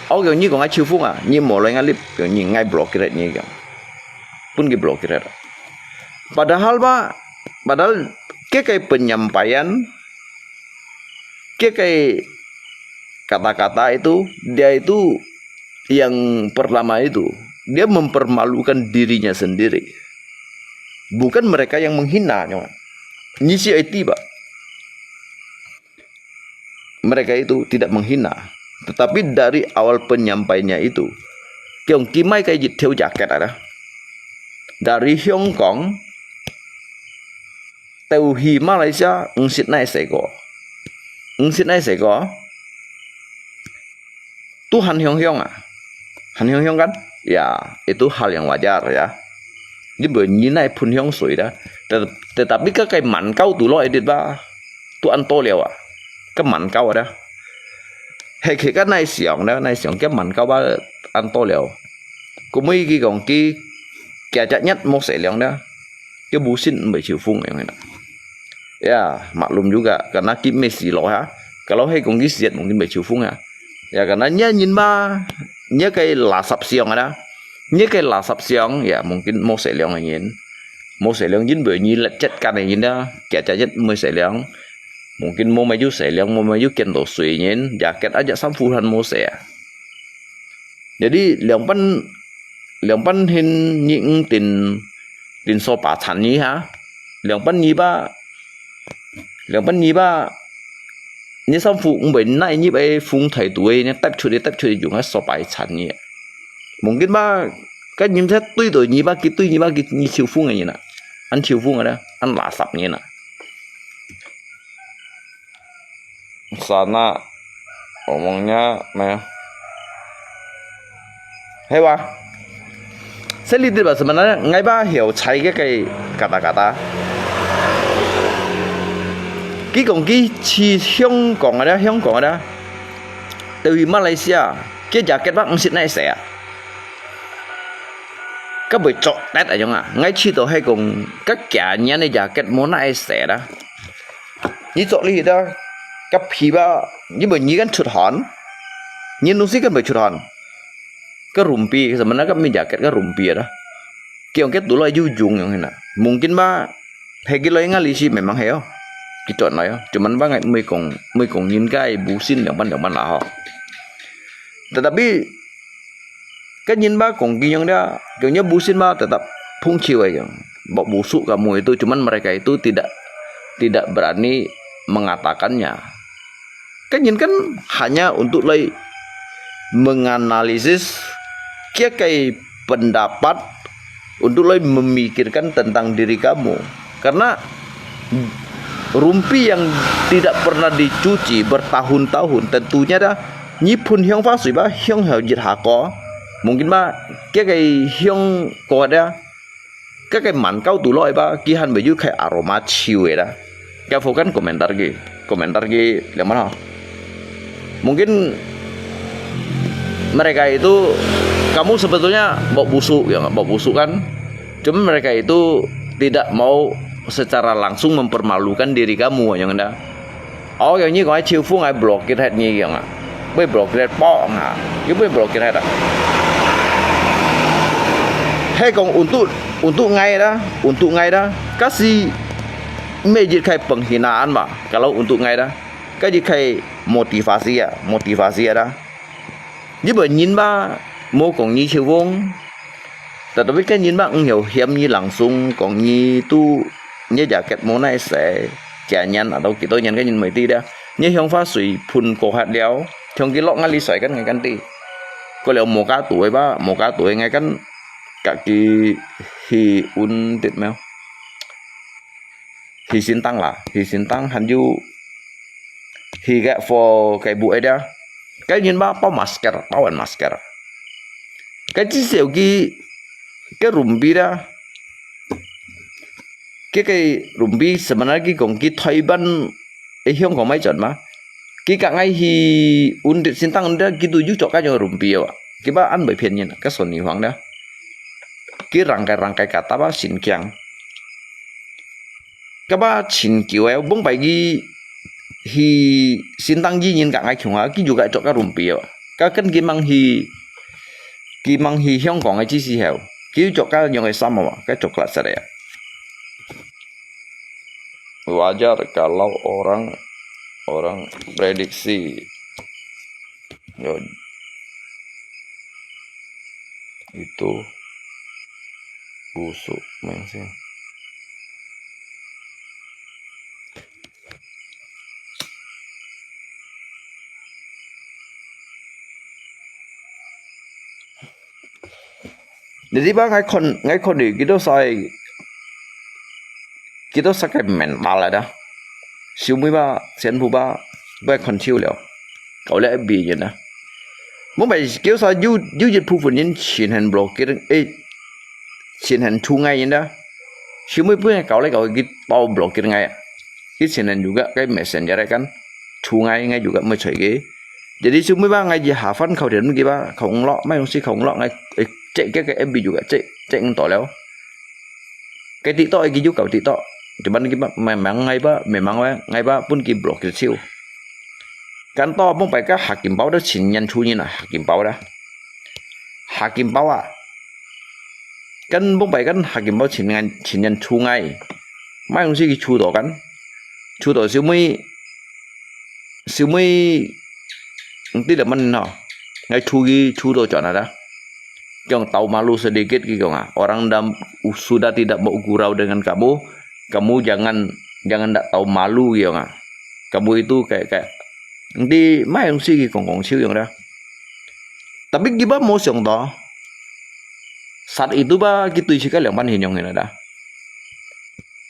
Au kong nyi kong ai chiu phung à, nyi mo loi ngai lip kong nyi ngai block kiret nyi kong. Pun ki block kiret. Padahal ba, padahal ke kai penyampaian, ke kai kata-kata itu, dia itu yang pertama itu, dia mempermalukan dirinya sendiri. Bukan mereka yang menghina, nyo. Nyi si ai ti ba. Mereka itu tidak menghina. Tetapi dari awal penyampainya itu, kiong kimai kai jit theo jaket ada. Dari Hong Kong, teuhi Malaysia, ngsit nai seko. Ngsit nai seko. Tu han hiong hiong à. Han hiong hiong kan? Ya, itu hal yang wajar ya. Di bernyi nai phun hiong sui dah. Tetapi ka kai man kau tu lo edit ba. Tu an to liao à. Ka man kau dah. He ke ka nai siang dah, nai siang ke man kau ba an to liao. Ku mui ki kong ki kia chak nyat mo se liang dah. Ke busin mbai chiu phung yang dah. Ya, maklum juga, karena ki mesti lo ha. Kalau he kong ki siat mungkin mbai chiu phung ha. Ya, karena nya nyin ba, nya kai lasap siang ada. Nya kai lasap siang, ya mungkin mo se liang nyin. Mo se liang jin bernyi let chat kan nyin dah. Kia chak nyat mo se liang. Mungkin mo mai ju se liang, mo mai ju kian to sui nyin. Jaket aja sam fuhan mo se ya. Jadi, liang pan, liang pan hin nyi ng tin, tin so pa chan nyi ha. Liang pan nyi ba, liang pan nyi ba, nyi sam fu ng bai nai nyi bai phung thai tu nyi tap chu di tap chu di jung ha so pa chan nyi. Mungkin ba, ka nyi sa tui tu nyi ba ki tui nyi ba ki nyi chiu phung nyi na. An chiu phung na, an la sap nyi na. Sana omongnya meh. Hewa. Saya lihat ba sebenarnya ngai ba hiu cai ke kai kata-kata. Ki kong ki chi Hong Kong ada, Hong Kong ada. Teuhi Malaysia, ki jaket ba ngsit nai se. Ka bui chok tet ayong a, ngai chi to hai kong ka kia nyan ne jaket mo nai se da. Nyi chok li da, ka phi ba, nyi bui nyi kan chut han. Nyi nung si kan bui chut han. Ka rumpi, sebenarnya ka mi jaket ka rumpi da. Kiong ke tu lo yu jung yong hina. Mungkin ba, he ki lo ngali si memang he yo. Ki chot lo yo. Cuman ba ngai mui kong, mui kong nyin kai busin yang ban yang ban la ho. Tetapi, kan nyin ba kong ki yong dia, kong nyo busin ba tetap phung chiu ai yong. Bok busuk kamu itu, cuman mereka itu tidak, tidak berani mengatakannya. Kan nyin kan hanya untuk lai menganalisis kia kai pendapat untuk lai memikirkan tentang diri kamu. Karena rumpi yang tidak pernah dicuci bertahun-tahun, tentunya dah nyi phun hiong fa sui ba hiong hau jit hako. Mungkin ba kia kai hiong ko dah Ka kai man kau tu lo ba, ki han baju kai aroma chiu da. Ka fo kan komentar ki, komentar ki liang mana. Mungkin mereka itu, kamu sebetulnya bok busuk ya, bok busuk kan. Cuma mereka itu tidak mau secara langsung mempermalukan diri kamu yang dah. Au, yang nyi kong ai chiu phung ai block kit het nyi yang a. Bui block kit het pok nga. Yu bui block kit het a. Hai kong untuk, untuk ngai da, untuk ngai da. Kasi mei jit kai penghinaan ba. Kalau untuk ngai da. Ka jit kai motivasi ya, motivasi ya da. Nyi bui nyin ba, mo kong nyi chiu phung. Tetapi kan nyin ba ng hiu hiam nyi langsung kong nyi tu, nyi jaket mo nai se, kia nyan atau kito nyan kan nyin mai ti da. Nyi hiong fa sui phun ko hat liao, hiong ki lok ngali soi kan ngai kan ti. Ko liao mo ka tu ba, mo ka tu ngai kan ka ki hi un tit meo. Hi sin tang la, hi sin tang han yu 去个for个布个啊，个人吧包 masker，包完 masker。个至少佢个rumpi啊，个个rumpi sebenarnya佢讲佢台湾个香港买转嘛，佢个爱去unit先当的，佢都有做个样rumpi啊，佢吧安排便宜，个算你方的，佢让个让个个大把新疆。 Kaba chin kiu eh, bông pai ki hi sintang ji nyin ka ngai khiung ha, ki ju ka chok ka rumpi ah. Ka kan ki mang hi, ki mang hi Hong Kong eh chi si heu. Ki chok ka yong eh sama wa, ka chok la sa ya. Wajar kalau orang, orang prediksi. Yo. Itu busuk main sih. Jadi ba ngai kon, ngai kon di, kita sai, kita sai kai mental ada. Siu mui ba, sian bu ba, ba kon chiu liao. Kau le bi yin na. Mung bai kiu sa yu, yu yit pu fun yin chin hen block kiu, eh, chin hen chu ngai yin da. Siu mui bu kau le kau ki tau block kiu ngai. Ki chin hen juga kai messenger kan. Chu ngai ngai juga mui choi ki. Jadi siu mui ba ngai ji ha fan kau den ki ba, kau ung lo, mai ung si kau ung lo ngai, eh, cek ke ke F B juga cek, cek ung to liao. Cái TikTok ai ki yu kau TikTok. Cuman ki ba, memang ngai ba, memang wa, ngai ba pun ki block ki chiu. Kan to mung pai ka hak kim pau da chin nyan chu nyin ah, hak kim pau da. Hak kim pau ah. Kan mung pai kan hak kim pau chin nyan, chin nyan chu ngai. Mai ung si ki chu to kan. Chu to siu mui Siu mui, ti le man no. Ngai chu ki chu to chọn ada. Kiong tau malu sedikit ki kiong ah. Orang dah sudah tidak mau gurau dengan kamu. Kamu jangan, jangan tak tahu malu ki kiong ah. Kamu itu kayak, kayak. Ti mai ung si ki kong kong siu yong da. Tapi ki ba mo siong to. Saat itu ba ki tui si ka liang ban hin yong hin ada.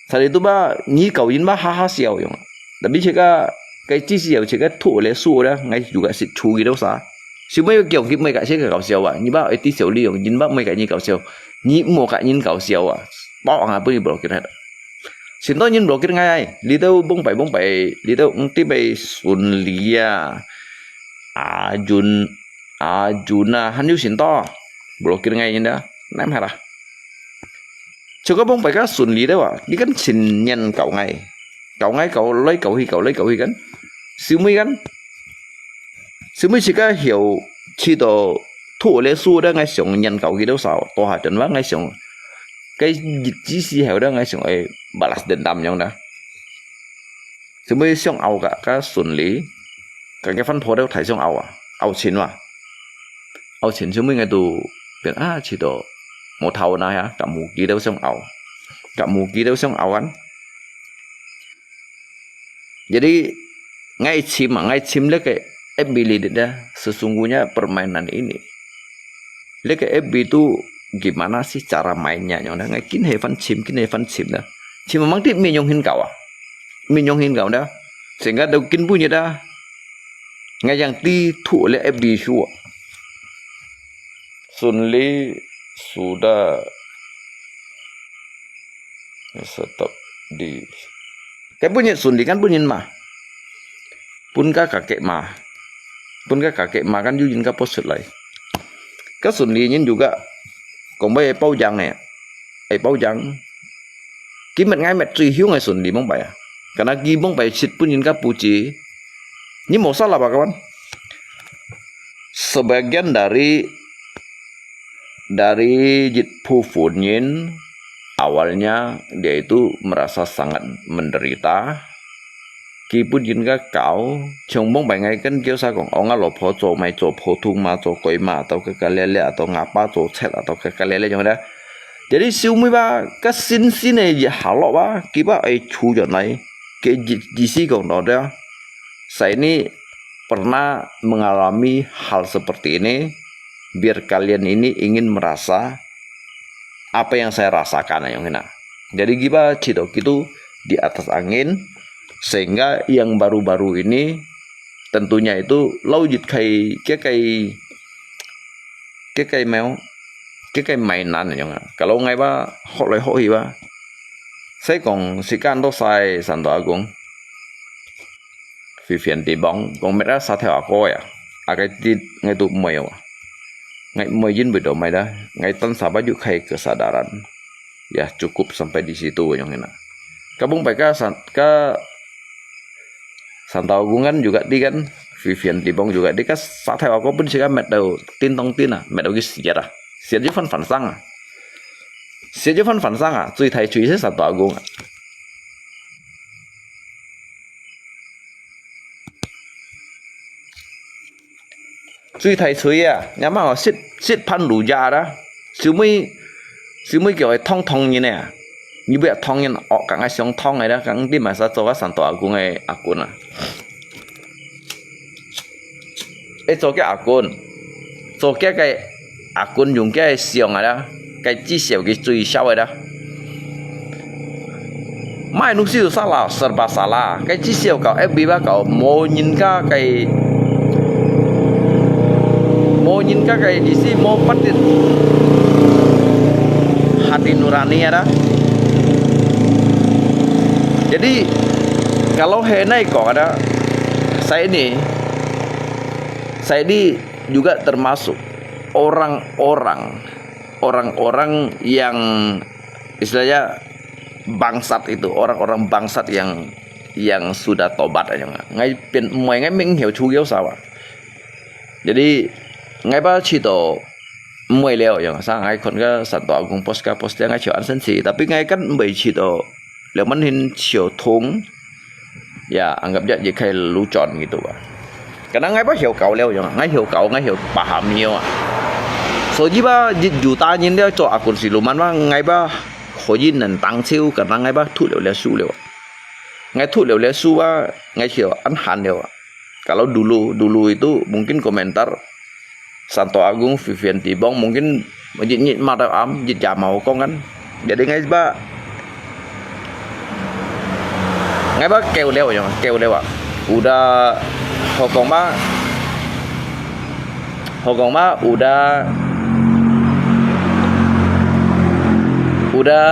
Saat itu ba nyi kau yin ba ha ha siau yong. Tapi cik ka, kai chi siau cik ka thu le su da, ngai juga sit chu ki do sa. Si mui kiong ki mui ka cik ka kau siau wa. Nyi ba eti siau li yong, yin ba mui ka nyi kau siau. Nyi mo ka nyin kau siau wa. Pau ang apa ni block kira. Sin to nyin block kira ngai ai. Li tau bung pai bung pai, li tau ng ti pai sun li ya. A jun, a jun na han yu sin to. Block kira ngai yin da. Nam ha da. Chu ka bông pai ka sun li de wa, ki kan chin nyan kau ngai. Kau ngai kau loi kau hi kau loi kau hi kan. Siu mui kan. Siu mui si ka hiu chi to thu le su de ngai siong nyan kau ki do sao. To ha chun wa ngai siong. Cái chi si hiu de ngai siong ai balas dendam yong da. Siu mui siong au ka ka sun li. Ka ke fan pho de thai siong au a. Au chin wa. Au chin siu mui ngai tu pian a chi to. Mo thau na ya, ka mu ki deu siong au. Ka mu ki deu siong au an. Jadi ngai chim a, ngai chim le ke ability de sesungguhnya permainan ini. Le ke F B tu gimana sih cara mainnya nyong da. Ngai kin he fan chim, kin he fan chim da. Chim mang ti mi nyong hin kau a. Mi nyong hin kau da. Sehingga dau kin bu nyi da. Ngai yang ti thu le F B su. Sun li sudah stop di. Cái bu nyi sun li kan bu nyi ma. Pun ka ka ke ma. Pun ka ka ke ma kan yu yin ka post lai. Ka sun li nyin juga. Kong bai pau jang e. Ai pau jang. Ki met ngai met chui hiu ngai sun li mong bai a. Karena ki mong bai sit pun yin ka pu chi. Ni mo salah ba kawan. Sebagian dari, dari jit pu fun yin, awalnya dia itu merasa sangat menderita. Ki pun yin ka kau, chong mong bai ngai kan kiu sa kong, ong a lo pho cho mai cho pho thung ma cho koi ma, atau ke ka le le, atau ngapa cho chet, atau ke ka le le yong da. Jadi siu mui ba ka sin sin e ye ha lo ba, ki ba ai chu yong nai, ke ji, ji si kong do da. Saya ini pernah mengalami hal seperti ini, biar kalian ini ingin merasa apa yang saya rasakan, ayong ina. Jadi ki ba chi to ki tu di atas angin, sehingga yang baru-baru ini tentunya itu lauh jit khai ke kai, ke kai mau, ke kai mainan yang. Kalau ngai ba hok lai hok hi ba, sai kong sikan to sai Santo Agung, Vivian Tibong, kong met a sa theo ako ya, akai tit ngai tu mui wa. Ngai mui jin bui do mai da, ngai tan sa ba ju khai kesadaran. Ya, cukup sampai di situ yang ina. Kabung pai ka san, ka Santo Agung kan juga di kan, Vivian Tibong juga di kan, sa theo ako pun sika met tau tin tong tin ah, met tau ki siat ah. Siat ju fan fan sang ah. Siat ju fan fan sang ah, cui thai cui si Santo Agung ah. Cui thai cui ah, nyamang ah, sit, sit pan lu ja da. Siu mui, siu mui kiau ai thong thong nyin ah. Ni bia thong nyin ok kang ai siong thong ai da, kang di mai sa cho ka Santo Agung ai akun ah. Eh, cho ke akun. Cho ke kai akun yung ke siong ai da. Cái chỉ số cái最少个啦。Mai nung siu salah, serba salah. Cái chỉ số kau F B ba kau, mo nyin ka cái, mo nyin ka cái di si mo patit hati nurani ada. Jadi, kalau henai kau ada, saya ini, saya ini juga termasuk orang-orang, orang-orang yang istilahnya bangsat itu, orang-orang bangsat yang, yang sudah tobat aja. Ngai pin mui ngai ming hiu chu hiu sawa. Jadi ngai ba chito mui leo yang sa ngai kon ka Santo Agung pos ka pos dia ngai chio an sen si, tapi ngai kan mui chito leo man hin chio thung. Ya, anggap ja je khai lu chon gitu ba. Karena ngai ba hiu kau leo yang, ngai hiu kau, ngai hiu paham hiu ah. So ji ba ji juta nyin leo cho akun siluman ba ngai ba ho ji nen tang chiu, karena ngai ba thu leo leo su leo. Ngai thu leo leo su ba ngai hiu an han leo. Kalau dulu, dulu itu mungkin komentar Santo Agung, Vivian Tibong, mungkin jit nyit mata am, jit ja mau kong kan. Jadi ngai ba, ngai ba kêu leo ya, kêu leo ah. Udah hokong ba, hokong ba, udah, udah,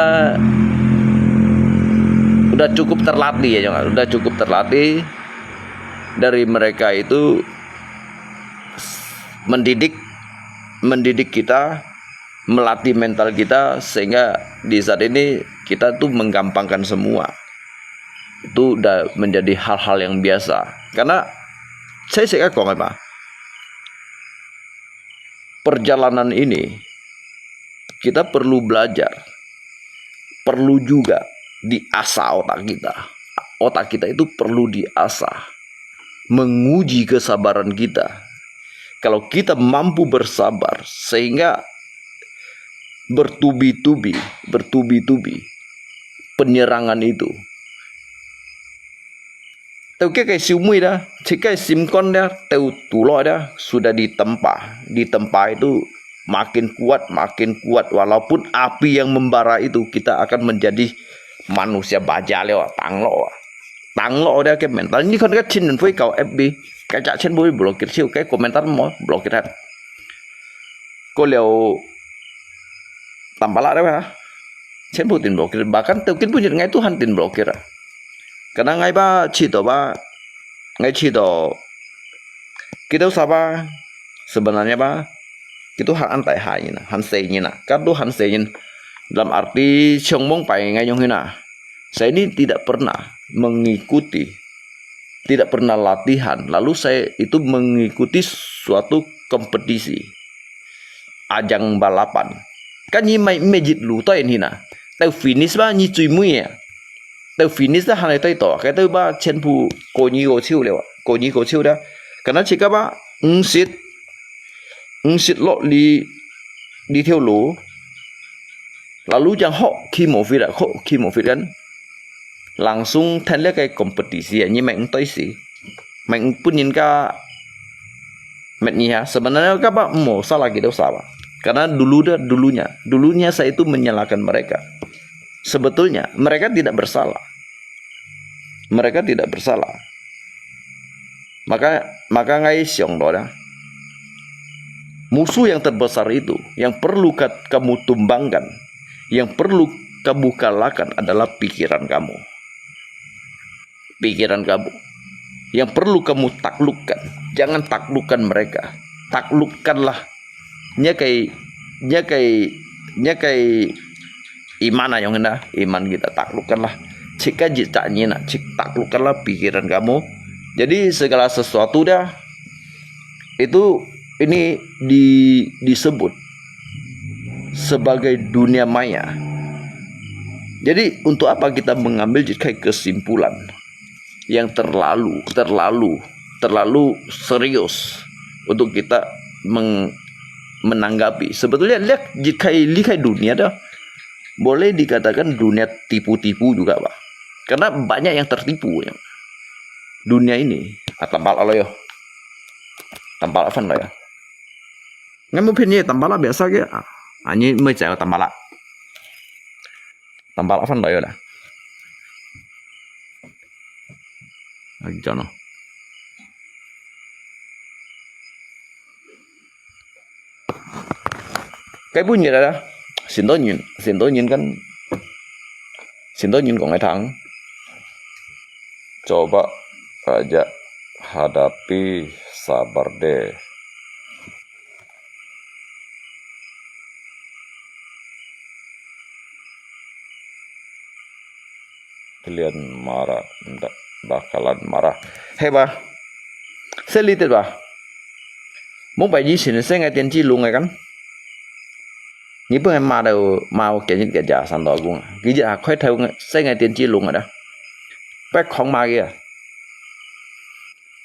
udah cukup terlatih ya, udah cukup terlatih dari mereka itu mendidik, mendidik kita, melatih mental kita, sehingga di saat ini kita tuh menggampangkan semua. Itu udah menjadi hal-hal yang biasa. Karena saya sih kok apa? Perjalanan ini kita perlu belajar, perlu juga diasah otak kita. Otak kita itu perlu diasah, menguji kesabaran kita. Kalau kita mampu bersabar sehingga bertubi-tubi, bertubi-tubi penyerangan itu. Teu ke ke siu mui da, cik ke sim kon da, teu tu lo da, sudah ditempa. Ditempa itu makin kuat, makin kuat. Walaupun api yang membara itu, kita akan menjadi manusia baja leo, tang lo. Tang lo da ke mental. Ni kon ke chin hui kau F B, ke cak chin hui blokir siu, ke komentar mo blokir hat. Ko leo tampala da ha. Chin hui tin blokir, bahkan teu kin pun ngai Tuhan tin blokir. Karena ngai ba chito ba, ngai chito. Kita usah ba, sebenarnya ba, kita han antai hai ni na, han sei ni na. Kan tu han sei ni. Dalam arti chong mong pai ngai yong ni na. Saya ini tidak pernah mengikuti, tidak pernah latihan, lalu saya itu mengikuti suatu kompetisi, ajang balapan. Kan ni mai mejit lu toi ni na, teu finish ba ni cui mui ya. Teu finish ta han toi to, cái teu ba chen pu ko ni ko chiu leo, ko ni ko chiu da. Karena cik ba, ngsit, ngsit lo li, li theo lu, lalu jang hok ki mo fit, hok ki mo fit kan. Langsung then le kai kompetisi, ni mai toi si. Mai pun yin ka met ni ha. Sebenarnya ka ba mo salah kita usah ba. Karena dulu dia, dulunya, dulunya saya itu menyalahkan mereka. Sebetulnya mereka tidak bersalah. Mereka tidak bersalah. Maka maka ngai siang lo dah. Musuh yang terbesar itu, yang perlu kat- kamu tumbangkan, yang perlu kamu kalahkan adalah pikiran kamu. Pikiran kamu. Yang perlu kamu taklukkan. Jangan taklukkan mereka. Taklukkanlah. Nyakai, nyakai, nyakai iman ayong na, iman kita taklukkanlah. Cik kaji tak nyi nak, cik taklukkanlah pikiran kamu. Jadi segala sesuatu dah itu ini di, disebut sebagai dunia maya. Jadi untuk apa kita mengambil jikai kesimpulan yang terlalu, terlalu, terlalu serius untuk kita meng- menanggapi. Sebetulnya lihat jikai likai dunia dah boleh dikatakan dunia tipu-tipu juga, Pak. Karena banyak yang tertipu ya. Dunia ini, ah, tambal alo yo. Tambal apa lo ya? Ngai mau pin ye tambal biasa ke. Ah, ani mai jai tambal. Tambal apa lo ya dah. Lagi jano. Cái bún nhiệt đó, xin đôi nhìn, xin đôi nhìn kan, xin đôi nhìn của ngài thắng. Coba aja hadapi sabar deh. Kalian marah, ndak bakalan marah. Hei ba, saya lihat ba. Mong pai ji sini saya ngai tian ji lung kan. Ni pun ma da ma kian ji kian ja san do gung. Ki ja khoi thau saya ngai tian ji lung ada. Pai khong ma kia.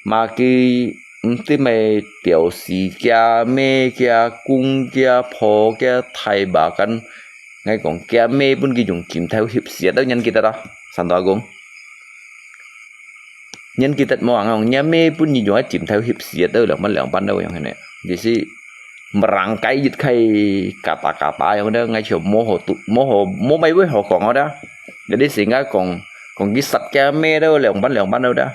Mà佢毋知咩條事，厥姆、厥公、厥婆、厥大伯kan，𠊎講厥姆分佢用金條翕死，都還記得啊，三大公。還記得無啊？𠊎講厥姆分佢用金條翕死，都兩萬兩萬都樣呢，就是merangkai一開kata-kata樣呢，𠊎就無好讀，無好，無咩話好講啊，都。Jadi sehingga講，講佢殺厥姆都兩萬兩萬都，都。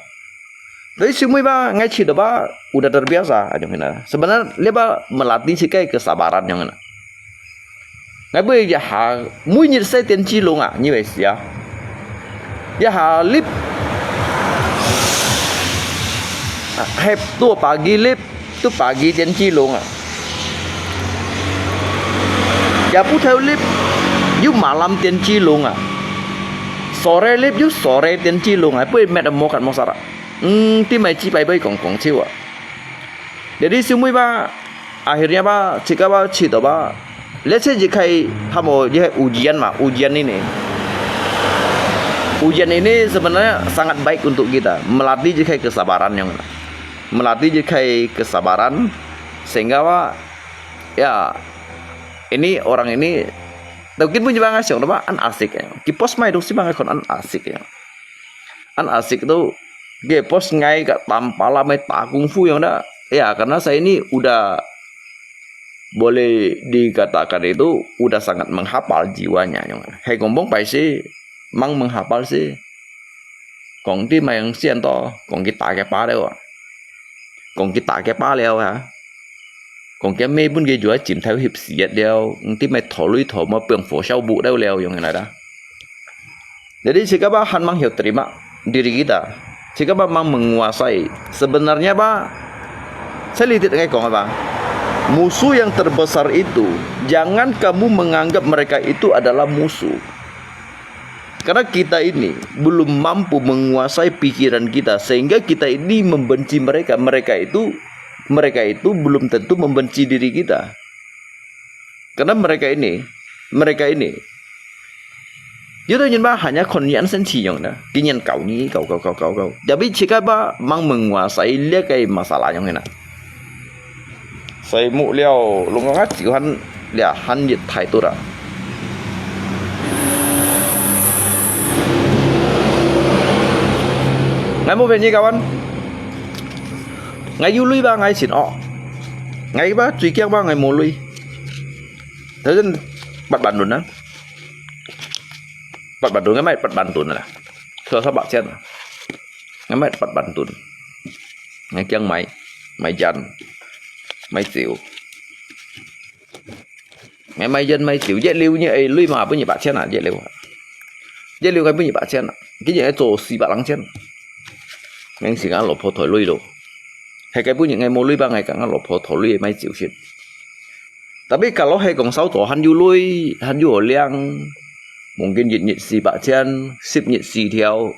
Tapi semua ba ngai cit ba udah terbiasa aja ngena. Sebenarnya ba melatih sikai kesabaran yang ngena. Ngai bui ya ha, mui nyit sai tian ci long ah, nyi wei sia. Ya ha lip. Hep tu pagi lip, tu pagi tian ci long ah. Ya pu thau lip, yu malam tian ci long ah. Sore lip, yu sore tian ci long ah. Pui met mo kat mo sara. 嗯，啲咪只拜拜講講笑啊。Jadi semua ba, akhirnya ba, cakap ba, cerita ba. Let's say jika hamo dia ujian ma, ujian ini. Ujian ini sebenarnya sangat baik untuk kita, melatih jika kesabaran yang melatih jika kesabaran sehingga ba, ya, ini orang ini Tau kin pun jibang asik tu ba, an asik ya. Kipos mai tu si bang kon an asik ya. An asik tu, kipos ngai ka tampala mai ta kung fu yang dah. Ya, karena saya ini udah boleh dikatakan itu udah sangat menghafal jiwanya yang. Hei kong bong pai si, mang menghafal si. 講啲麼樣先多，講佢打佢巴了啊，講佢打佢巴了啊，講佢尾本佢就係枕頭翕死了，啲麼討鐳討麼放火燒屋了了，用來啦。Jadi sikapa han mang hiu terima diri kita, sikapa mang menguasai. Sebenarnya apa? Saya lihat ngai kong apa? Musuh yang terbesar itu, jangan kamu menganggap mereka itu adalah musuh. Karena kita ini belum mampu menguasai pikiran kita, sehingga kita ini membenci mereka. Mereka itu, mereka itu belum tentu membenci diri kita. Karena mereka ini, mereka ini, 有的人吧，hanya 看你很生气樣的，今年搞你，搞搞搞搞搞。Tapi jika ba mang menguasai 這個 masalah 樣的呢？ Sai mu liao, lung nga chiu han lia han yit thai tu ra. Ngai mu phen ni kawan. Ngai yu lui ba ngai sin o. Ngai ba cui kiang ba ngai mu lui. Tao jen pat ban dun na. Pat ban dun ngai mai pat ban dun na. Thua sa ba chian. Ngai mai pat ban dun. ，𠊎驚買，買煙，買酒。𠊎買煙買酒，一溜呢，哎，鐳嘛分一百千啊，一溜啊。一溜𠊎分一百千啊，今日𠊎做四百零千。𠊎時間老婆討鐳咯，係該本日𠊎無鐳吧，𠊎講𠊎老婆討鐳買酒先。Tapi kalau係講少做還有鐳，還有好領，mungkin一日四百千，十日四條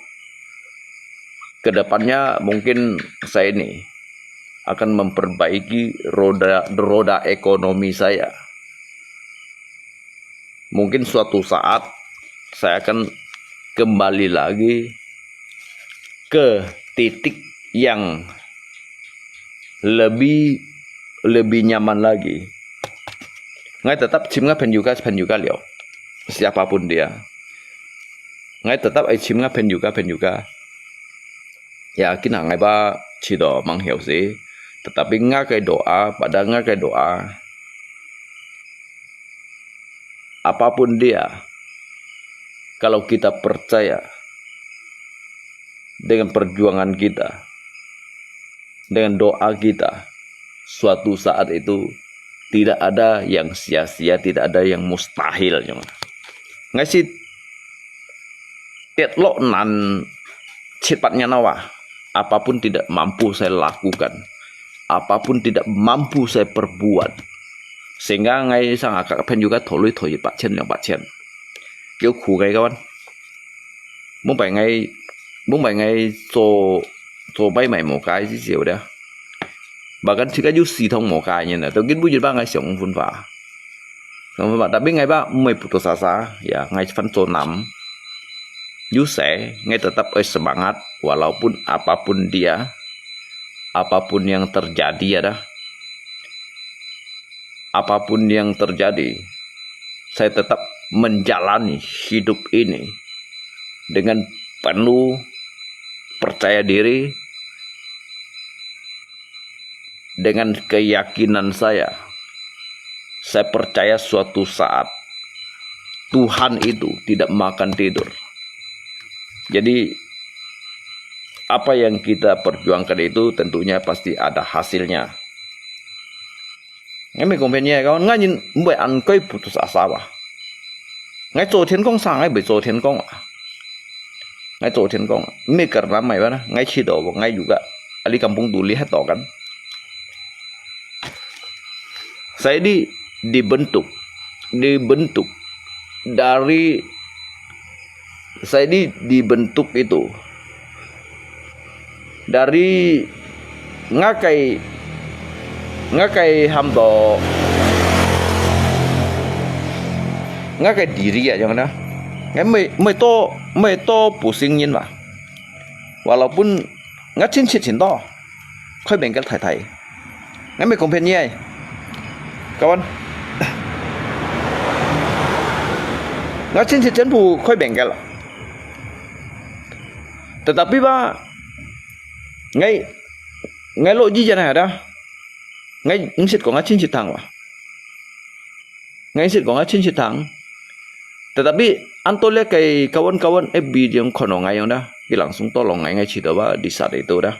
，kedepannya mungkin saya ini akan memperbaiki roda roda ekonomi saya. Mungkin suatu saat saya akan kembali lagi ke titik yang lebih lebih nyaman lagi. Ngai tetap chim ngai pen juga pen juga liao. Siapapun dia. Ngai tetap ai chim ngai pen juga pen juga. Ya, kina ngai ba chido mang hiu si. Tetapi ngai kai doa, pada ngai kai doa. Apapun dia, kalau kita percaya dengan perjuangan kita, dengan doa kita, suatu saat itu tidak ada yang sia-sia, tidak ada yang mustahil. Ngai si tiat lo nan cit patnya nawa, apapun tidak mampu saya lakukan, apapun tidak mampu saya perbuat, sehingga ngai sang akak pen juga thoi lui thoi 一百千 两百千. Kêu khu ngai kawan. Mung pai ngai, mung pai ngai cho cho pai mai mo kai si siu dia. Bahkan chika yu si thong mo kai nyen da. Tong kin bu yu ba ngai siong phun fa. Siong phun fa. Tapi ngai ba mui putus asa. Ya, ngai fan cho nam. Yu se, ngai tetap ai semangat walaupun apapun dia, apapun yang terjadi ada. Apapun yang terjadi, saya tetap menjalani hidup ini dengan penuh percaya diri, dengan keyakinan saya. Saya percaya suatu saat Tuhan itu tidak makan tidur. Jadi, apa yang kita perjuangkan itu tentunya pasti ada hasilnya. Ngai mei kong pen ye, kawan, ngai nyin mbai an koi putus asa wa. Ngai cho 天光 sa, ngai mbai cho 天光 wa. Ngai cho 天光 wa. Mei karena mai wa na, ngai chido wa, ngai juga. Ali kampung duli hai to kan. Saya di dibentuk, dibentuk dari saya di dibentuk itu dari ngakai ngakai ham to ngakai diri ya yang na. Ngai mei mei to mei to pusing nyin wa. Walaupun ngai chin chit chin to, khoi bengkel thai thai. Ngai mei kong pen ye, kawan. Ngai chin chit chen pu khoi bengkel. Tetapi ba, ngai ngai lo ji jan ada. Ngai ngsit ko ngai chin chit thang wa. Ngai sit ko ngai chin chit thang. Tetapi anto le kai kawan-kawan eh bi yang kono ngai yang da. Bilang sung tolong ngai ngai chito ba di saat itu da.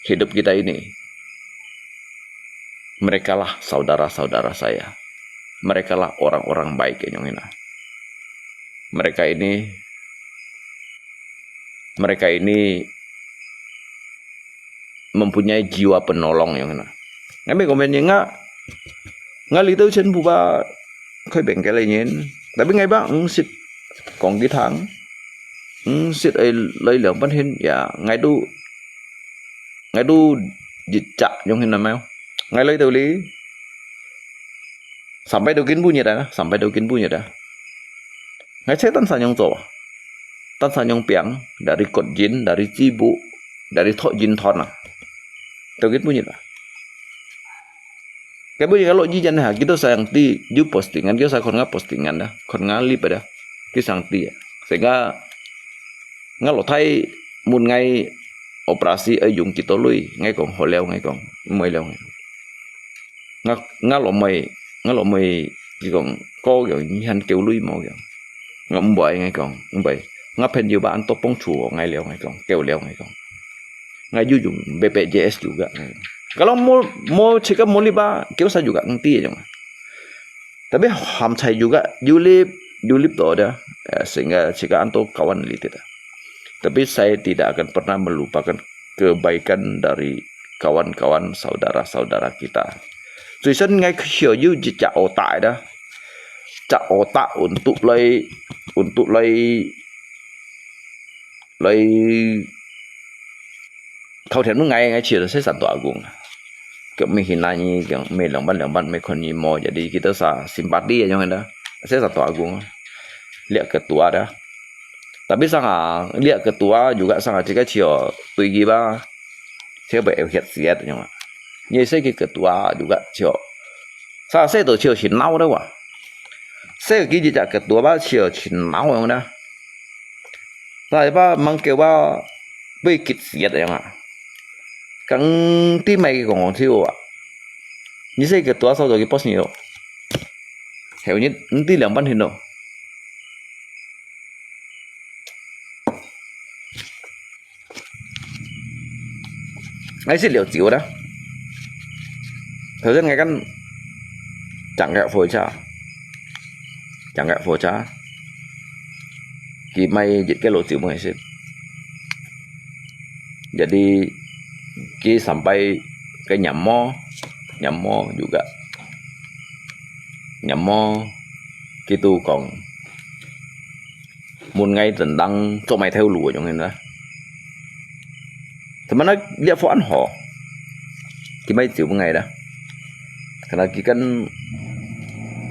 Hidup kita ini. Merekalah saudara-saudara saya. Merekalah orang-orang baik yang ini. Mereka ini mereka ini mempunyai jiwa penolong yang na. Ngai mei kong pen nga nga li tau chen pu ba khoi bengkel nyin. Tapi ngai ba ng sit kong ki thang. Ng sit ai lai liang pan hin ya ngai du ngai du jit chak yang hin na mai. Ngai lai tau li. Sampai tau kin bu nyet na, sampai tau kin bu nyet na. Ngai che tan san yang cho. Tan san yang piang, dari kot jin, dari cibu, dari thok jin thon na. Tau kin bu nyet na. Kai bu nyet kalau ji jan ha, kita sayang ti, ju postingan, kita sayang kon nga postingan da, kon nga lip da. Ti sang ti. Sehingga nga lo thai mun ngai operasi ai yung kita lui, ngai kong ho leo ngai kong, mai leo ngai. Nga nga lo mai nga lo mai ki kong ko yang ni han kêu lui mo yang. Nga mbai ngai kong, mbai. Nga pen yu ba an to pong chu ngai leo ngai kong, kêu leo ngai kong. ，ngai juga yung B P J S juga. Kalau mo mo cika mo liba, kaya sa juga ngerti yung. Tapi ham cai juga, you live, you live to ada. Eh, sehingga cika anto kawan litit. Tapi saya tidak akan pernah melupakan kebaikan dari kawan-kawan saudara-saudara kita. 最新ngai kaya yung jika otak ada. Cak otak untuk lai untuk lai lai kau thian ngai ngai cia sa san to agung. Ke mi hinai ni ke mi lamban lamban mi kon ni mo jadi kita sa simpati aja ngenda. Sa san to agung. Liak ketua ada. Tapi sanga liak ketua juga sanga cika cia tui giba. Cia ba el hiat siat aja. Ni sa ki ketua juga cia. Sa sa to cia chin nau da wa. Sa ki ji cak ketua ba cia chin nau aja da. Sa ba mang ke ba bai kit siat aja. Kang ti mai kong cia wa. Ni sa ketua sa to ki pos ni lo. Heo ni ti lamban hin lo. Ngai sit liao ziu da. Tau sen ngai kan chang kak fo cha. Chang kak fo cha. Ki mai jit ke lo ziu mo ngai sit. Jadi ki sampai ke nyamo, nyamo juga. Nyamo ki tu kong mun ngai tentang cok mai theo lu jong hin da. Teman na liak fo an ho. Ki mai ziu ngai da. Karena ki kan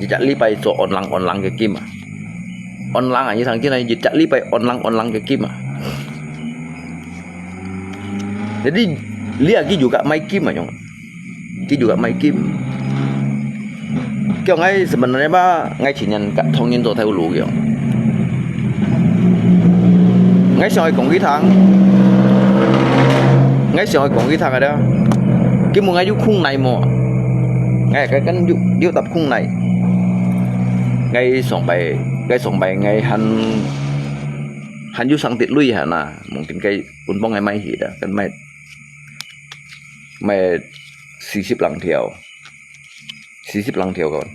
jejak lipai cok onlang-onlang ke kim ah. Onlang ah, ni sang kina jejak lipai onlang-onlang ke kim ah. Jadi liak ki juga mai kim ah jong. Ki juga mai kim. Kiong ngai sebenarnya ba ngai chin yan kat thong yin to theo lu kiong. Ngai siang ai kong ki thang. Ngai siang ai kong ki thang ada. Ki mu ngai yu khung nai mo. Ngai ka kan yu yu tap khung nai. Ngai song bai ngai song bai ngai han han yu sang tit lui ha na. Mungkin kai un bong ngai mai hi da kan mai mai sisip lang theo. Sisip lang theo kawan.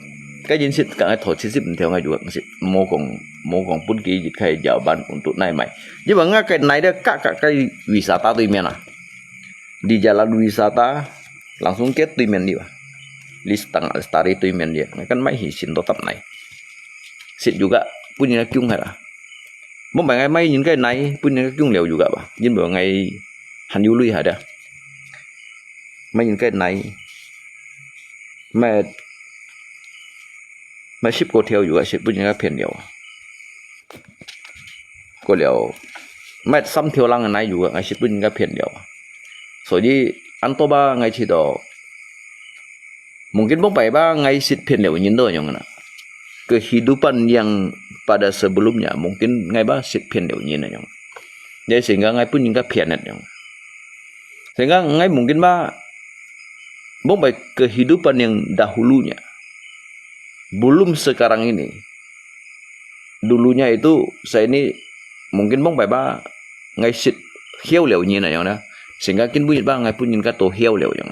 Kai jin sit ka ngai tho sisip theo ngai juga sit mo kong mo kong pun ki jit kai jawaban untuk nai mai. Ji ba ngai kai nai da kak kak kai wisata tui mian ah. Di jalan wisata langsung ke tui mian di ba. Listang lestari tui mian di. Ngai kan mai hi sin to tap nai. Sit juga pun ni kiung hai la. Mo bai ngai mai yin kai nai pun ni kiung liao juga ba. Jin ba ngai han yu lui ha da. Mai yin kai nai. Mai mai sip ko theo juga sit pun ni ka phian liao. Ko liao. Mai sam theo lang nai juga ngai sit pun ni ka phian liao. So ji an to ba ngai chi to. Mungkin bong bai ba ngai sit phian liao nyin to nyong na. Kehidupan yang pada sebelumnya mungkin ngai ba sit phian liao nyin na nyong. Jadi sehingga ngai pun ni ka phian nyong. Sehingga ngai mungkin ba bong bai kehidupan yang dahulunya belum sekarang ini. Dulunya itu saya ini mungkin bong bai ba ngai sit hiau liao nyin na nyong na. Sehingga kin bunyi ba ngai pun ni ka to hiau liao nyong.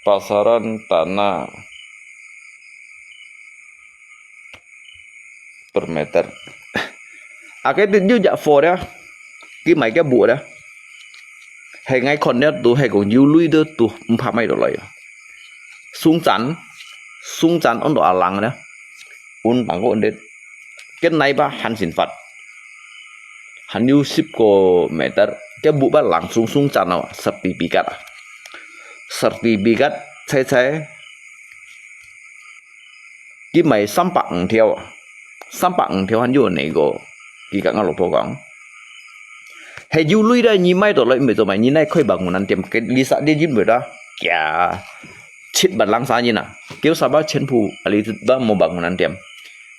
Pasaran tanah per meter. Ake ti ju jak fo da. Ki mai ke bu da. Hai ngai kon da tu hai kong yu lui da tu mpa mai do lai. Sung chan sung chan on do alang da. Un bang ko on det. Ken nai ba han sin fat. Han yu sip ko meter. Ke bu ba langsung sung chan aw sertifikat ah. Sertifikat cai cai. Ki mai sampak ngthiau. Sampak ngthiau han yu nei ko. Ki ka ngalo po kong. Hai yu lui da ni mai to lai mai to mai ni nai khoi bangunan tiam. Ke li sa dia jin beda. Kia. Chit ban lang sa ni na. Kêu sa ba chen phu ali ba mo bangunan tiam.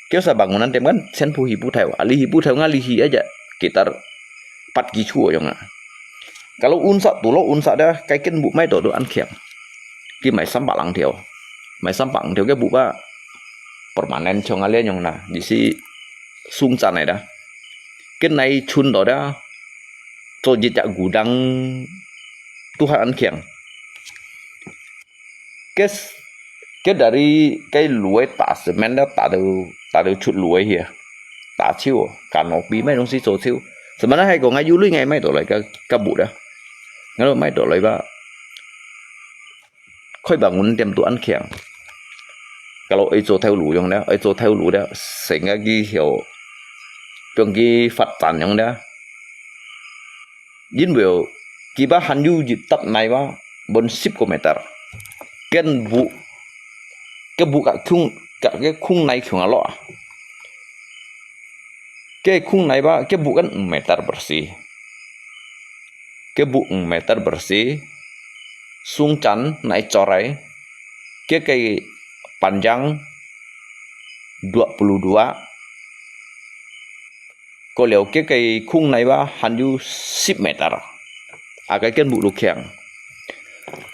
Kêu sa bangunan tiam kan chen phu hi pu thai. Ali hi pu thai nga li hi aja. Kitar pat ki chu yong na. Kalau unsa tu lo unsa da kai ken bu mai to do an khiang. Ki mai sampak lang thiau. Mai sampak lang thiau ke bu ba permanen chong ale nyong na. Di si sung chan nai da. 跟來伸到這，做一隻牛郎都還恁強。該該dari該路个打semen了，打到打到出路个去，打手，kanopi，買東西做手。Sebenarnya係講，𠊎有鐳，𠊎買到來个个物啊，𠊎都買到來吧。開bangunan店都恁強，kalau愛做頭路用了，愛做頭路了，成个佢曉，放佢發展用了。因為佢吧還有一搭泥吧，分十個meter，跟屋，跟屋个空，个个空泥共下落啊。Ke khung nai ba, ke bu kan ung meter bersih. Ke bu ung meter bersih. Sung chan nai corai. Ke kai panjang dua puluh dua. Ko liao ke kai khung nai ba han yu sip meter. A kai ken bu lu khiang.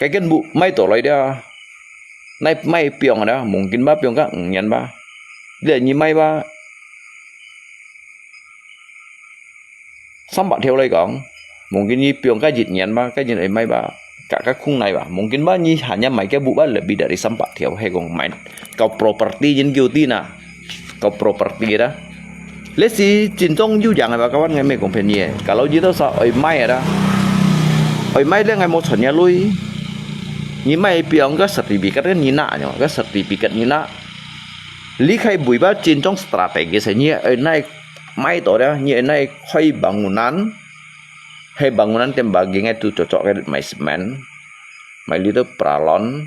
Kai ken bu mai to loi dia. Nai mai piong ada, mungkin ba piong ka ung nyan ba. Dia nyi mai ba. Sampa thiau lai kong, mungkin nyi piong ka jit nyan ba, ka jit ai mai ba. Ka ka khung nai ba, mungkin ba nyi hanya mai ke bu ba lebih dari sampa thiau, hai kong mai. Kau property jin kiu ti na. Kau property da. Lesi cinjong yu jang ba kawan ngai me kong phen ye. Kalau jito sa oi mai ada. Oi mai le ngai mo chon ya lui. Nyi mai piong ka sertifikat kan nyi na nyo, ka sertifikat nyi na. Li khai bui ba cinjong strategis nyi oi nai mai to da, nyi oi nai khoi bangunan. Hai bangunan tem bagi ngai tu cocok ke mai semen. Mai li to pralon.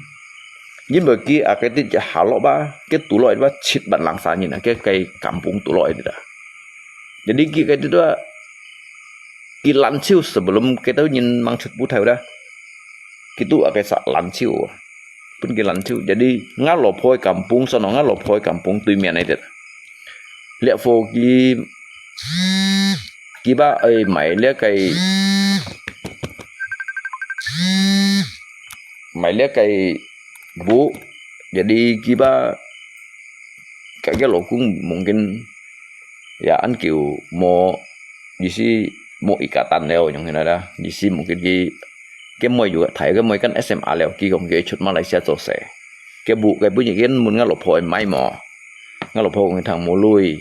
Jin bagi akai ti ja halo ba, ke tuloi ba chit ban lang sa nyi na, ke kai kampung tuloi ti da. Jadi ki kai ti tu ki lan chiu sebelum kita nyin mang chut bu thai da. Kitu akai sa lan chiu. Pun ki lan chiu. Jadi nga lo phoi kampung sono, nga lo phoi kampung tui mian ai det. Liak pho ki ki ba ai mai liak kai mai liak kai bu. Jadi ki ba kai ke lo kung mungkin ya an kiu mo, di si mo ikatan leo nyong hina da. Di si mungkin ki ke moi juga thai ke moi kan S M A leo ki kong ke chut Malaysia to se. Ke bu ke bu nyi ken mun nga lo phoi mai mo. Nga lo phoi kong thang mo lui.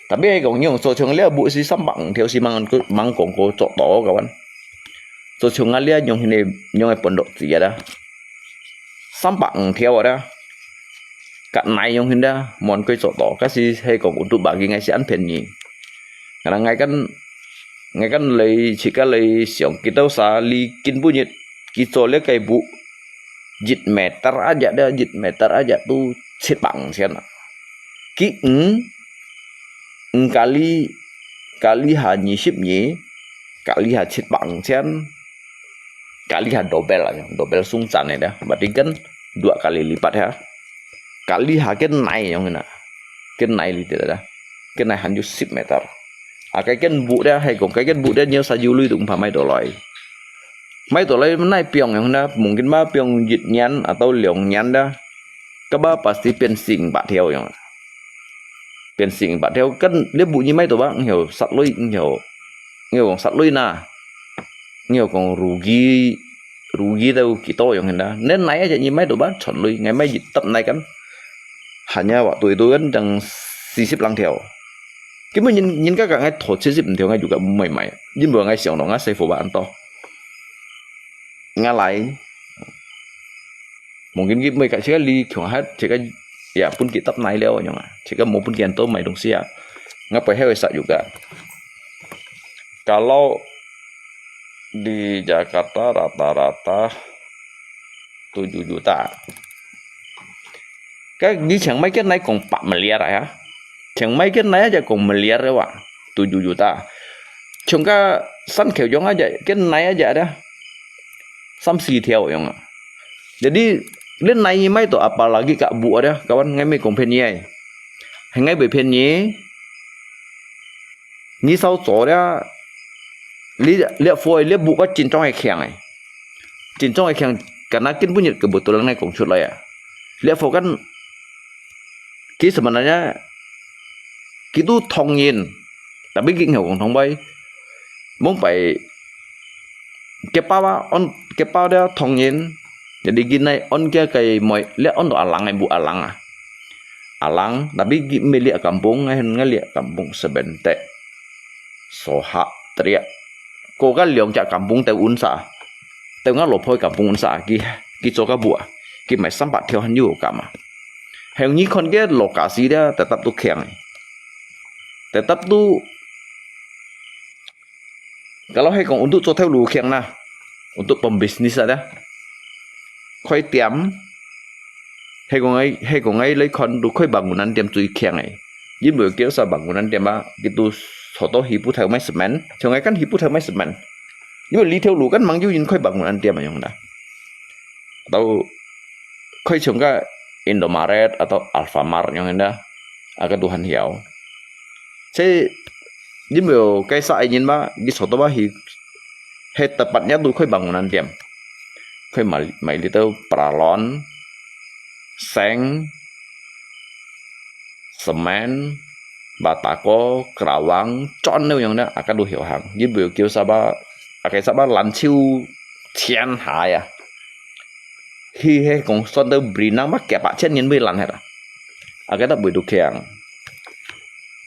Tapi ai kong nyong so chung leo bu si sam bang thiau si mang mang kong ko cho to kawan. So chung nga lia nyong hine nyong ai pondok tia da. Sampa ung thiau ada. Kat nai yong hinda, mon koi so to, kasi hai kong untuk bagi ngai si an phen nyi. Karena ngai kan, ngai kan lei, chika lei siang kita sa li kin bu nyit, ki so le kai bu. Jit meter aja da, jit meter aja tu chit bang sian. Ki ung, ung kali, kali ha nyi sip nyi, kali ha chit bang sian. Kali ha dobel lah, dobel sung chan ne dah. Berarti kan dua kali lipat ya. Kali ha ken nai yong na. Ken nai li dah. Ken nai han yu sip meter. Akai ken bu dah, hai kong kai ken bu dah nyo sa yu lui tung pa mai to loi. Mai to loi nai piong yong na, mungkin ba piong jit nyan atau liong nyan dah. Kaba pasti pian sing ba thiau yong. Pian sing ba thiau kan le bu nyi mai to ba, ngyo sat lui, ngyo. Ngyo kong sat lui na. Ngyo kong rugi, rugi tau kito yong henda. Nen nai aja nyi mai to ba, chon lui, ngai mai jit tap nai kan. Hanya waktu itu kan jang sisip lang thiau. Kimu nyin, nyin ka ka ngai tho sisip thiau ngai juga mai mai. Jin bu ngai siang no, ngai sai fo ba an to. Ngai lai. Mungkin ki mai ka chika li kiong hat, chika ya pun ki tap nai leo nyong a. Chika mo pun ki an to mai dong sia. Ngai pai hai sa juga. Kalau di Jakarta rata-rata tujuh juta. Ka di Chiang Mai ken nai kong pa miliar ya. Chiang Mai ken nai aja kong miliar ya wa. Tujuh juta. Chung ka san kheu yong aja, ken nai aja ada. Sam si thiau yong a. Jadi, len nai nyi mai to apalagi ka bu ada, kawan ngai me kong phen nyi ai. Hai ngai be phen nyi. Nyi sao cho dia. Li, li fo, li bu ba chin chong ai khiang ai. Chin chong ai khiang, kana kin bu nyit kebetulan ngai kong chut lai ya. Li fo kan, ki sebenarnya, kitu thong yin. Tapi佢有講通話，往擺佢爸爸安，佢爸爸个同人，jadi佢來安佢个妹，這安到阿郎个，bu阿郎啊。阿郎，tapi佢毋係這kampung，𠊎，𠊎這kampung sebentek。Sohak，teriak。過个兩隻kampung都unsa，都𠊎老婆个kampung unsa，佢，佢做个bu啊，佢買三百條還有感啊。還有你看佢lokasi這，tetap都強誒。Tetap都，kalau係講untuk做頭路強啦，untuk pembisnis ada，開店，係講𠊎，係講𠊎來看都開bangunan店最強誒。因為佢sa bangunan店啊，佢都做到起步頭買semen，像𠊎kan起步頭買semen，因為這條路kan吂有人開bangunan店啊樣啦。Atau開像个Indomaret atau Alfamart樣啦，啊，該都還曉。Jadi，因為該sa人嘛，佢做到嘛去，係tepat-nya都開bangunan店，開買，買這兜paralon、seng、semen、batako、kerawang、磚了樣啦，啊，該都曉行。因為佢sa ba，啊，該sa ba lanchiu千下呀。 佢係講算到berinang嘛，幾百千年未爛忒啦。啊，該都會都強。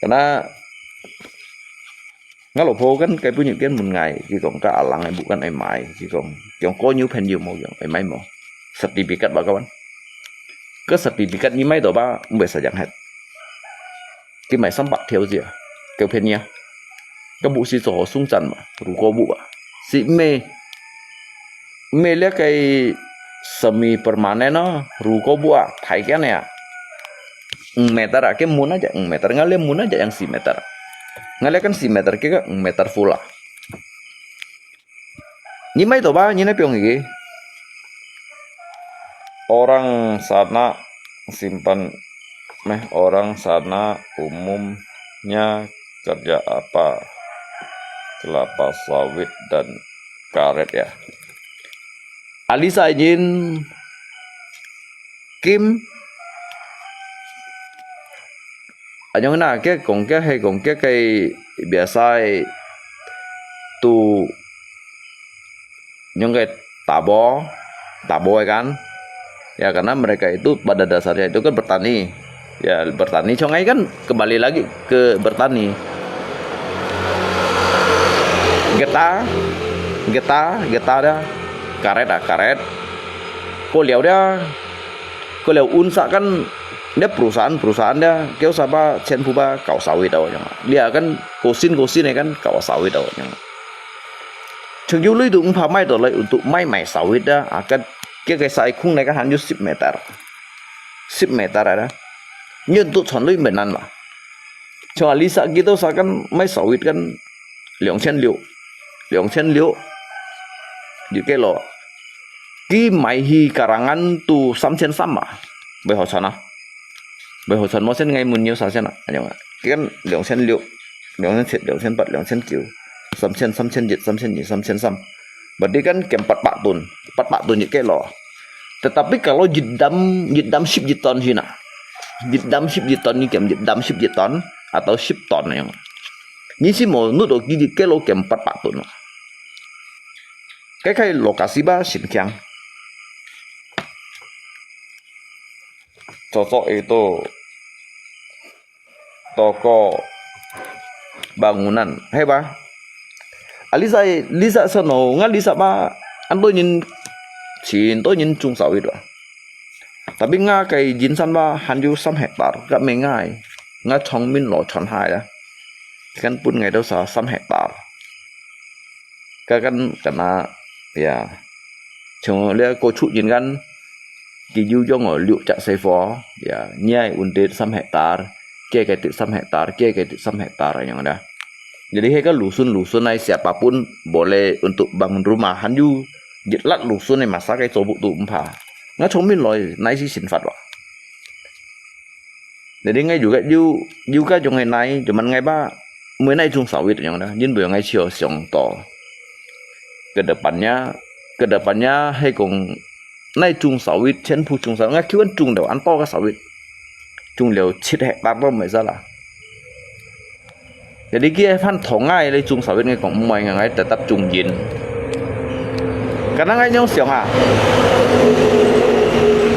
Karena𠊎老婆kan該本日間問𠊎，佢講个阿郎个bu kan愛買，佢講，佢講過有朋友無，佢講愛買無？Sertifikat ba kawan？个sertifikat你買到吧，毋會使樣忒。佢買三百條啫，夠便宜啊！該bu係做好送餐嘛，如果bu啊，係毋係？ Mele kay semi permanen no, ruko bua, thai kian ya. Eng meter a, ke mun aja eng meter, ngale mun aja yang si meter. Ngale kan si meter ke ka eng meter full a. Ni mai to ba, ni na piong iki. Orang sana simpan, meh, orang sana umumnya kerja apa? Kelapa sawit dan karet ya. Alisa yin kim. Anyong na, ke kong ke he kong ke kay biasa tu nyong kay tabo, tabo kan. Ya, karena mereka itu pada dasarnya itu kan bertani. Ya, bertani, chong ai kan kembali lagi ke bertani. Geta, geta, geta dah, karet dah, karet. Ko liau dah, ko liau unsa kan, dia perusahaan-perusahaan dah, keu sapa, chen pu ba, kau sawit tau nyong. Dia kan, kosin-kosin kan, kau sawit tau nyong. Cheng yu lui tu ung pha mai to lai untuk mai mai sawit dah, akan kia kay sai khung nai kan han yu sip meter. Sip meter ada. Nyun tu chon lui menan ma. Chua lisa gitu sa kan mai sawit kan 两千六, 两千六. Di kelo. Ki mai hi karangan tu 三千三 ma. Bai ho chon a. Bai ho chon mo sen ngai mun nyo sa sen a. Anyong a. Ki kan 两千六, 两千七, 两千八, 两千九, 三千, 三千一, 三千二, 三千三. Berarti kan kem 八00 ton. 八00 ton di kelo. Tetapi kalau jedam, jedam sip jeton sina. Jedam sip jeton ni kem jedam sip jeton atau sip ton yang. Ni si mo nut oki di kelo kem 八00 ton. Kay kay lokasi ba sin kiang. Cocok itu toko bangunan, he ba? Alisa, lisa sano, nga lisa ba, an to nyin, chin to nyin chung sawit ba. Tapi nga kay jinsan ba, han yu 三 hektar, ka me ngai, nga chong min lo chon hai da. Kan pun ngai to sa 三 hektar. Ka kan kana, ya. Chung le ko chu nyin kan, ki yu yong o liu chak sai fo, ya, nyai un tit 三 hektar, kia kay tit 3 hektar, kia kay tit 3 hektar yang da. Jadi he ka lusun-lusun nai siapapun boleh untuk bangun rumah han yu, jitlat lusun nai masa kay cobu tu umpa. Nga chong min loi nai si sin fat wa. Jadi ngai juga yu, juga jong ngai nai, cuman ngai ba, mui nai chung sawit yang da, jin bu ngai chiu siang to. Kedepannya, kedepannya he kong nai chung sawit, chen pu chung sawit, ngai kiwan chung deu an to ka sawit. Chung liu chit hektar to mai sa la. Jadi佢還同𠊎來種sawit，𠊎講毋愛，𠊎tetap種gin。Karena𠊎恁樣想啊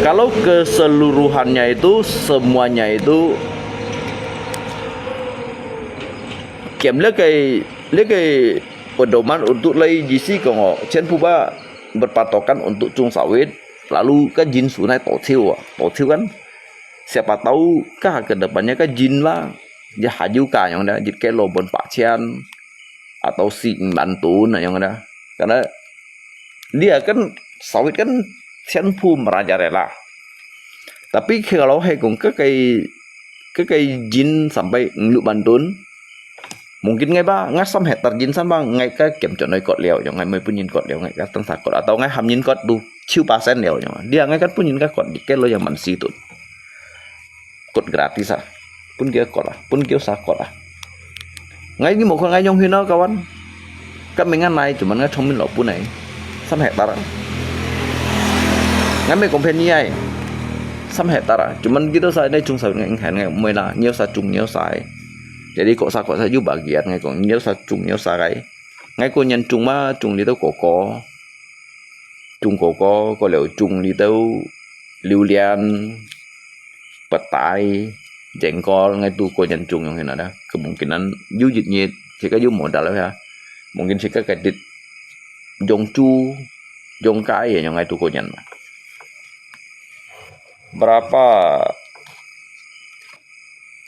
，kalau keseluruhannya itu, semuanya itu，兼這個這個pedoman untuk來意思講哦，全部吧berpatokan untuk種sawit，lalu ka gin sunai tocil啊，tocil kan。Siapa tahu ka ke depannya ka gin lah，ya hayu ka yang dah，一kilo bốn百千，atau四五萬ton yang dah。Karena dia kan sawit kan全部merajalela. Tapi kalau hai kong ke kai ke kai gin sampai ngelu banton, mungkin ngai ba ngai sam hektar gin san ba ngai ka kem chọn noi kot liao, yang ngai mai pun gin kot liao, ngai ka tan sa kot, atau ngai ham gin kot tu chiu persen liao, yang dia ngai kan pun gin ka kot di kelo yang man si tun. Kot gratis ah, pun kia kot ah, pun kia sa kot ah. Ngai ni mo kon ngai nyong hin ah kawan. Kan mai ngan nai, cuman ngai chong min lo pun ai. Sam hektar. Ngai mai company ai. Sam hektar. Cuman kita sa nai chung sa ngai ngai ngai mai la, ngiau sa chung ngiau sa ai. Jadi kok sa kok sa yu bagian ngai kong ngiau sa chung ngiau sa ai. Ngai ko nyan chung ma chung di tau koko. Chung koko ko liau chung di tau liu lian. Petai, jengkol, ngai tu ko nyan chung yang hin ada. Kemungkinan yu jit nyit, sika yu modal ya. Mungkin sika kadit jong chu, jong kai ya yang ngai tu ko nyan. Berapa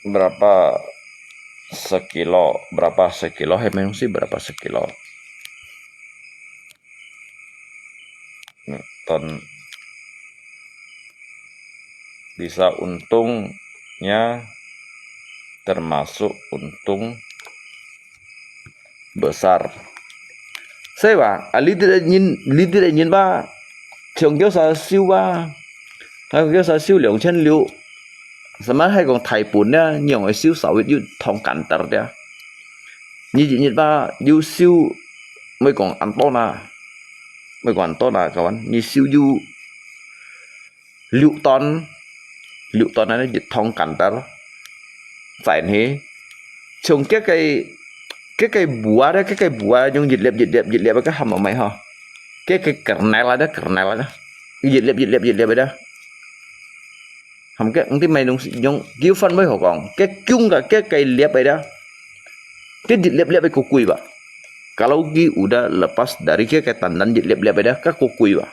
berapa sekilo, berapa sekilo, hai memang sih berapa sekilo. Ton bisa untungnya termasuk untung besar. Saya ba, ah, li tidak nyin, li tidak nyin ba, chong kêu sa siu ba, hai kêu sa siu 两千六, sama hai kong Thái Bún ya, nyong ai siu sawit yu thong kantar ya. Nyi nyi ba, yu siu, mai kong an to na, mai kong an to na kawan, nyi siu yu 六 ton, 六 ton anai jit thong kantar. Chai ni. Chong ke kai, ke kai bua da, ke kai bua, nyong jit liap, jit liap, jit liap, ke ham mai ha. Ke kai kernel ada, kernel ada. Jit liap, jit liap, jit liap ada. Ham ke, nanti mai dong si, nyong, kiu fan mai ho kong. Ke kiung ka, ke kai liap ada. Ke jit liap, liap ko kui ba. Kalau ki udah lepas dari ke kai tandan jit liap, liap ada, ka ko kui ba.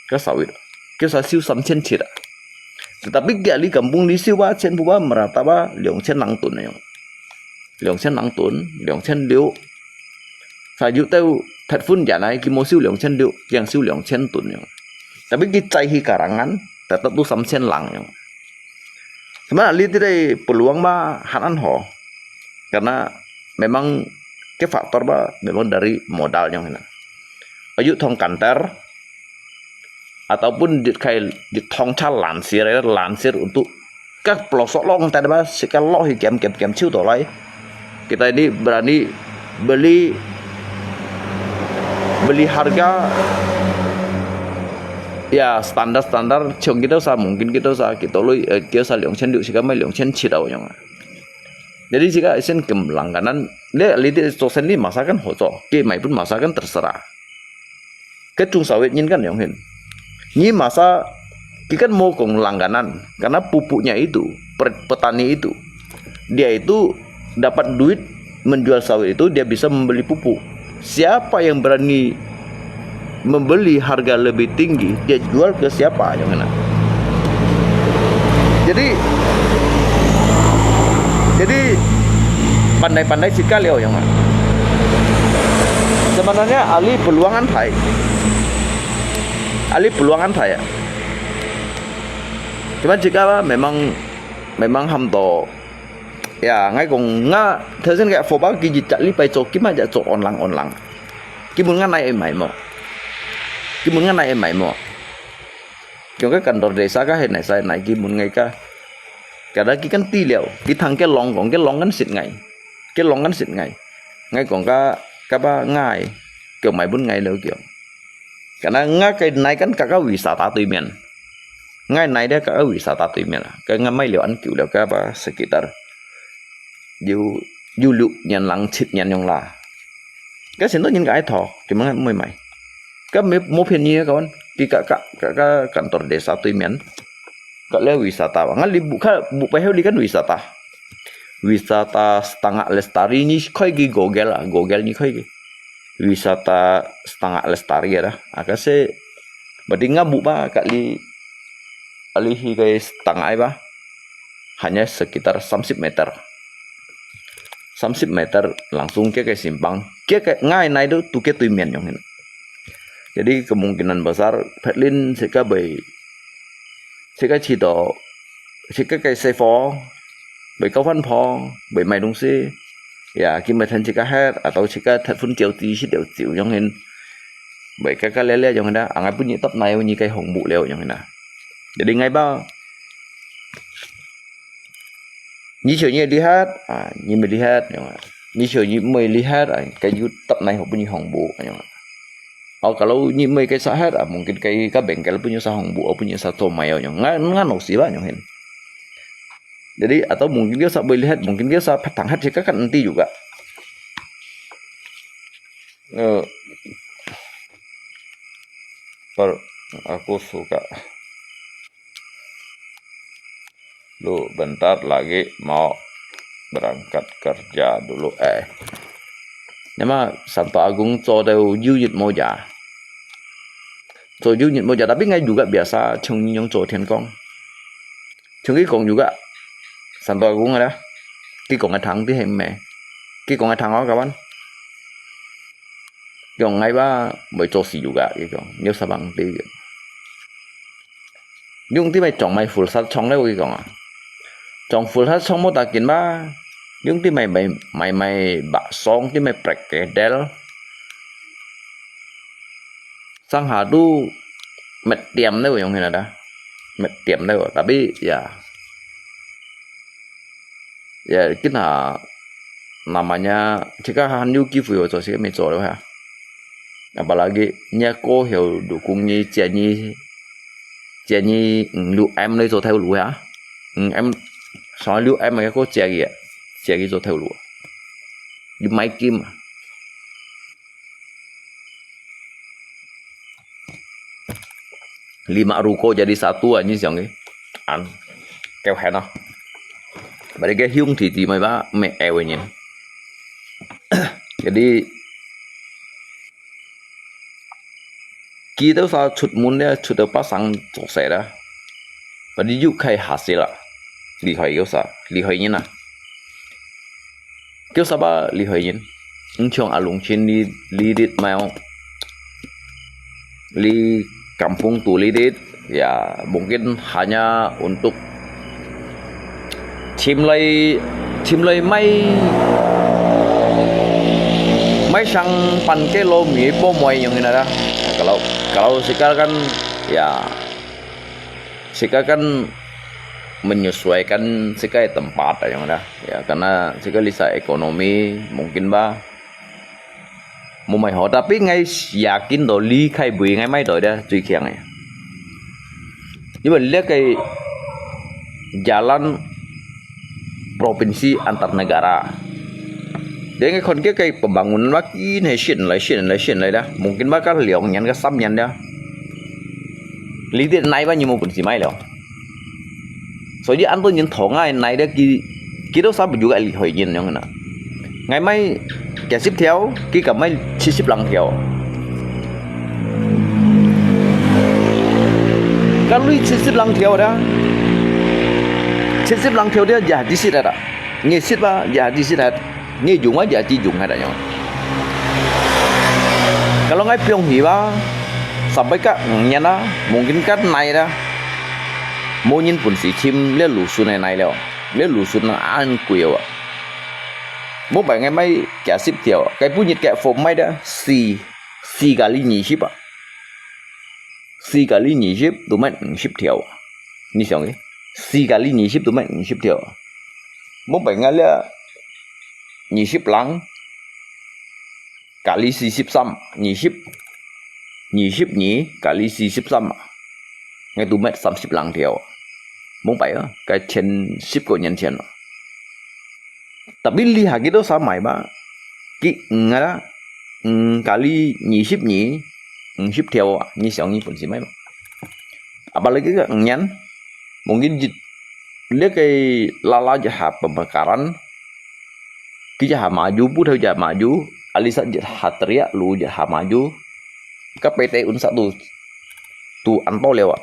Ka sawit. Kêu sa siu 三千七 ah. Tetapi kia li kampung li siu ba, 全部 ba, merata ba, 两千 lang ton na yong. 两千 lang ton, 两千六. Sa yu tau, Thai Phun jan ai, ki mo siu 两千六, kiang siu 两千 ton yong. Tapi ki chai hi karangan, tetap tu 三千 lang yong. Sebenarnya li ti dai peluang ba, han an ho. Karena memang ke faktor ba, memang dari modal yong hina. Ayu thong kantar, ataupun dit kai, dit thong cha lansir, lansir untuk ka pelosok long tadi ba, sika lo hi kem, kem, kem chiu to lai. Kita ini berani beli, beli harga, ya, standar-standar, chong kita sa, mungkin kita sa, kita lui, eh, kita sa 两千六, sika mai 两千七 tau yang. Jadi sika isen kem langganan, le, li ti so sen li masa kan ho cho, ke mai pun masa kan terserah. Ke chung sawit nyin kan yong hin. Nyi masa, ki kan mo kong langganan, karena pupuknya itu, per-, petani itu, dia itu dapat duit menjual sawit itu, dia bisa membeli pupuk. Siapa yang berani membeli harga lebih tinggi, dia jual ke siapa yang kena. Jadi, jadi pandai-pandai sika liao yang. Sebenarnya ali peluangan thai. Ali peluangan thai ya. Cuman jika memang, memang ham to. Ya, ngai kong nga, thesen kaya foba ki jit li pai cho, ki ma ja cho online, online. Ki mun nga nai mai mo. Ki mun nga nai mai mo. Kyong ka kantor desa ka hai nai sai nai ki mun ngai ka. Kada ki kan ti liao, ki thang ke long kong, ke long kan sit ngai. Ke long kan sit ngai. Ngai kong ka, ka ba ngai. Kyong mai bun ngai lo kyong. Kana nga kai nai kan ka ka wisata tui mian. Ngai nai dia ka ka wisata tui mian. Ka nga mai liao an kiu liao ka ba sekitar. Yu 有六年零七年樣啦。該先多人个愛討，點樣毋會買？該無，無便宜个，kawan，佢个，个，个，个kantor desa對面，个了wisata，𠊎li buka，buka heo li kan wisata。Wisata Setangak Lestari，你開个Google啊，Google你開个。Wisata Setangak Lestari ada. Ah, kasi, berarti ngabuk ba, kali, ali hi kay setangak ba. Hanya sekitar samsip meter. Samsip meter langsung kia kay simpang. Kia kay ngai nai tu, tu kia tui mian yong hin. Jadi kemungkinan besar, Petlin sika bay, sika cito, sika kay sefo, bay kau fan phong, bay mai dong si. Ya, kim bay than sika het, atau sika thet fun kiau ti si diau ziu yong hin. Bay kaka lele yong hin da, angai pun ni tap nai ni kay hong bu leo yong hin da. Jadi ngai ba, 你想你厉害，啊，你毋厲害，你想你毋會厲害，啊，該有答案好分你紅布，啊。哦，kalau你毋會該啥害，啊，mungkin該个bengkel分你啥紅布，哦，分你啥做賣哦，樣。Ngan ngan nau si ba, yang hin. Jadi atau mungkin dia sa boleh lihat, mungkin dia sa petang hat sika kan nanti juga. Eh, per aku suka. Lu bentar lagi mau berangkat kerja dulu eh. Nama Santo Agung 做到有日無夜，做有日無夜，tapi ngai juga biasa 像你樣做天光，像佢講juga Santo Agung ada，佢講个聽知係毋係？佢講个聽哦，kawan。 Yong ngai ba會做事juga，佢講，有啥問題个。Yung ti mai trong mai full sat trong leo，佢講啊。Trong full sat trong mo takin ba，yung ti mai mai mai mai bak song ti mai prek kedel. Sang ha tu met tiam leo yong hin ada. Met tiam leo, tapi ya. Ya, kita namanya, jika han有機會做，這個沒做的話。Apalagi你過後，如果你建議，建議五六 M 來做頭路啊，五 M，上六 M 个過建議，建議做頭路，你買金啊。 Lima ruko jadi satu anjing siang ke. An. Kêu hèn ah. Bari ke hiung thi thi mai ba me ewe nyin. Jadi kita sa chut mun dia chut pa sang chok sai da. Bari yu khai hasil ah. Lihoi kêu sa, lihoi nyin ah. Kêu sa ba lihoi nyin. Nchong alung chin li li dit mai ong. Li kampung tu li dit, ya, mungkin hanya untuk chim lai, chim lai mai, mai sang pan ke lo mi po moi yang ina da. Kalau, kalau sekarang kan, ya, sekarang kan menyesuaikan sekarang tempat yang ada. Ya, karena sekarang lisa ekonomi mungkin ba 無買好，tapi ngai yakin到離開會ngai買到的最強的。因為這個jalan provinsi antar negara。Dia ngai kon ke kai pembangunan makin hai sien lai sien lai sien lai dah. Mungkin bakal 兩年 ke 三年 dah. Li ti nai ba nyi mo pun si mai lo. 所以恁多人討𠊎奶咧，佢佢都三不有个厲害人樣个啦。𠊎買幾十條，佢敢買七十零條。該類七十零條的，七十零條的也係識得啦，你識吧，也係識得。 你用啊，也只用下啦樣。Kalau ngai piong hi ba, sampai ka ngian ah, mungkin ka nai dah. Mo nyin pun si chim le lusun nai le, le lusun an kui wa. Mo bai ngai mai kia sip tiao, kai pu nyit kia fo mai dah si, si kali nyi sip ah. Si kali nyi sip, tu mai ngi sip tiao. Ni siang eh. Si kali nyi sip, tu mai ngi sip tiao. Mo bai ngai le nyi sip lang, kali si sip sam, nyi sip, nyi sip nyi, kali si sip sam. Ngai tu mai sam sip lang tiao. Mo bai ah, kai chen sip ko nyan chen. Tapi lihat kita sama ba, ki nga la, mm, kali 二十二, 五十條啊，你想你本事買嘛？Apalagi ka ngyan, mungkin jit, dia kay lala jaha pemekaran, ki jaha maju, putau jaha maju, alisa jaha teriak lu jaha maju, ka pete unsa tu, tu anto lewa.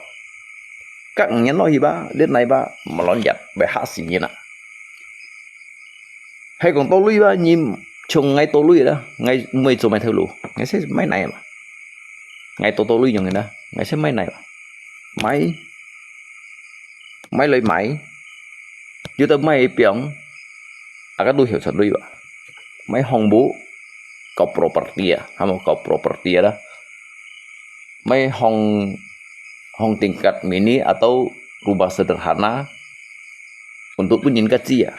Ka ngyan lo hiba, dia nai ba, melonjat, beha si ngina. Hai kong to lui ba, ni chung ngai to lui da, ngai mui cho mai thau lu, ngai se mai nai ba. Ngai to to lui yong da, ngai se mai nai ba. Mai, mai lui mai, yu ta mai piang, aka tu hiu chan lui ba. Mai hong bu, kau property ya, hamo kau property ya da. Mai hong, hong tingkat mini atau rumah sederhana untuk pun yin ka chi ya.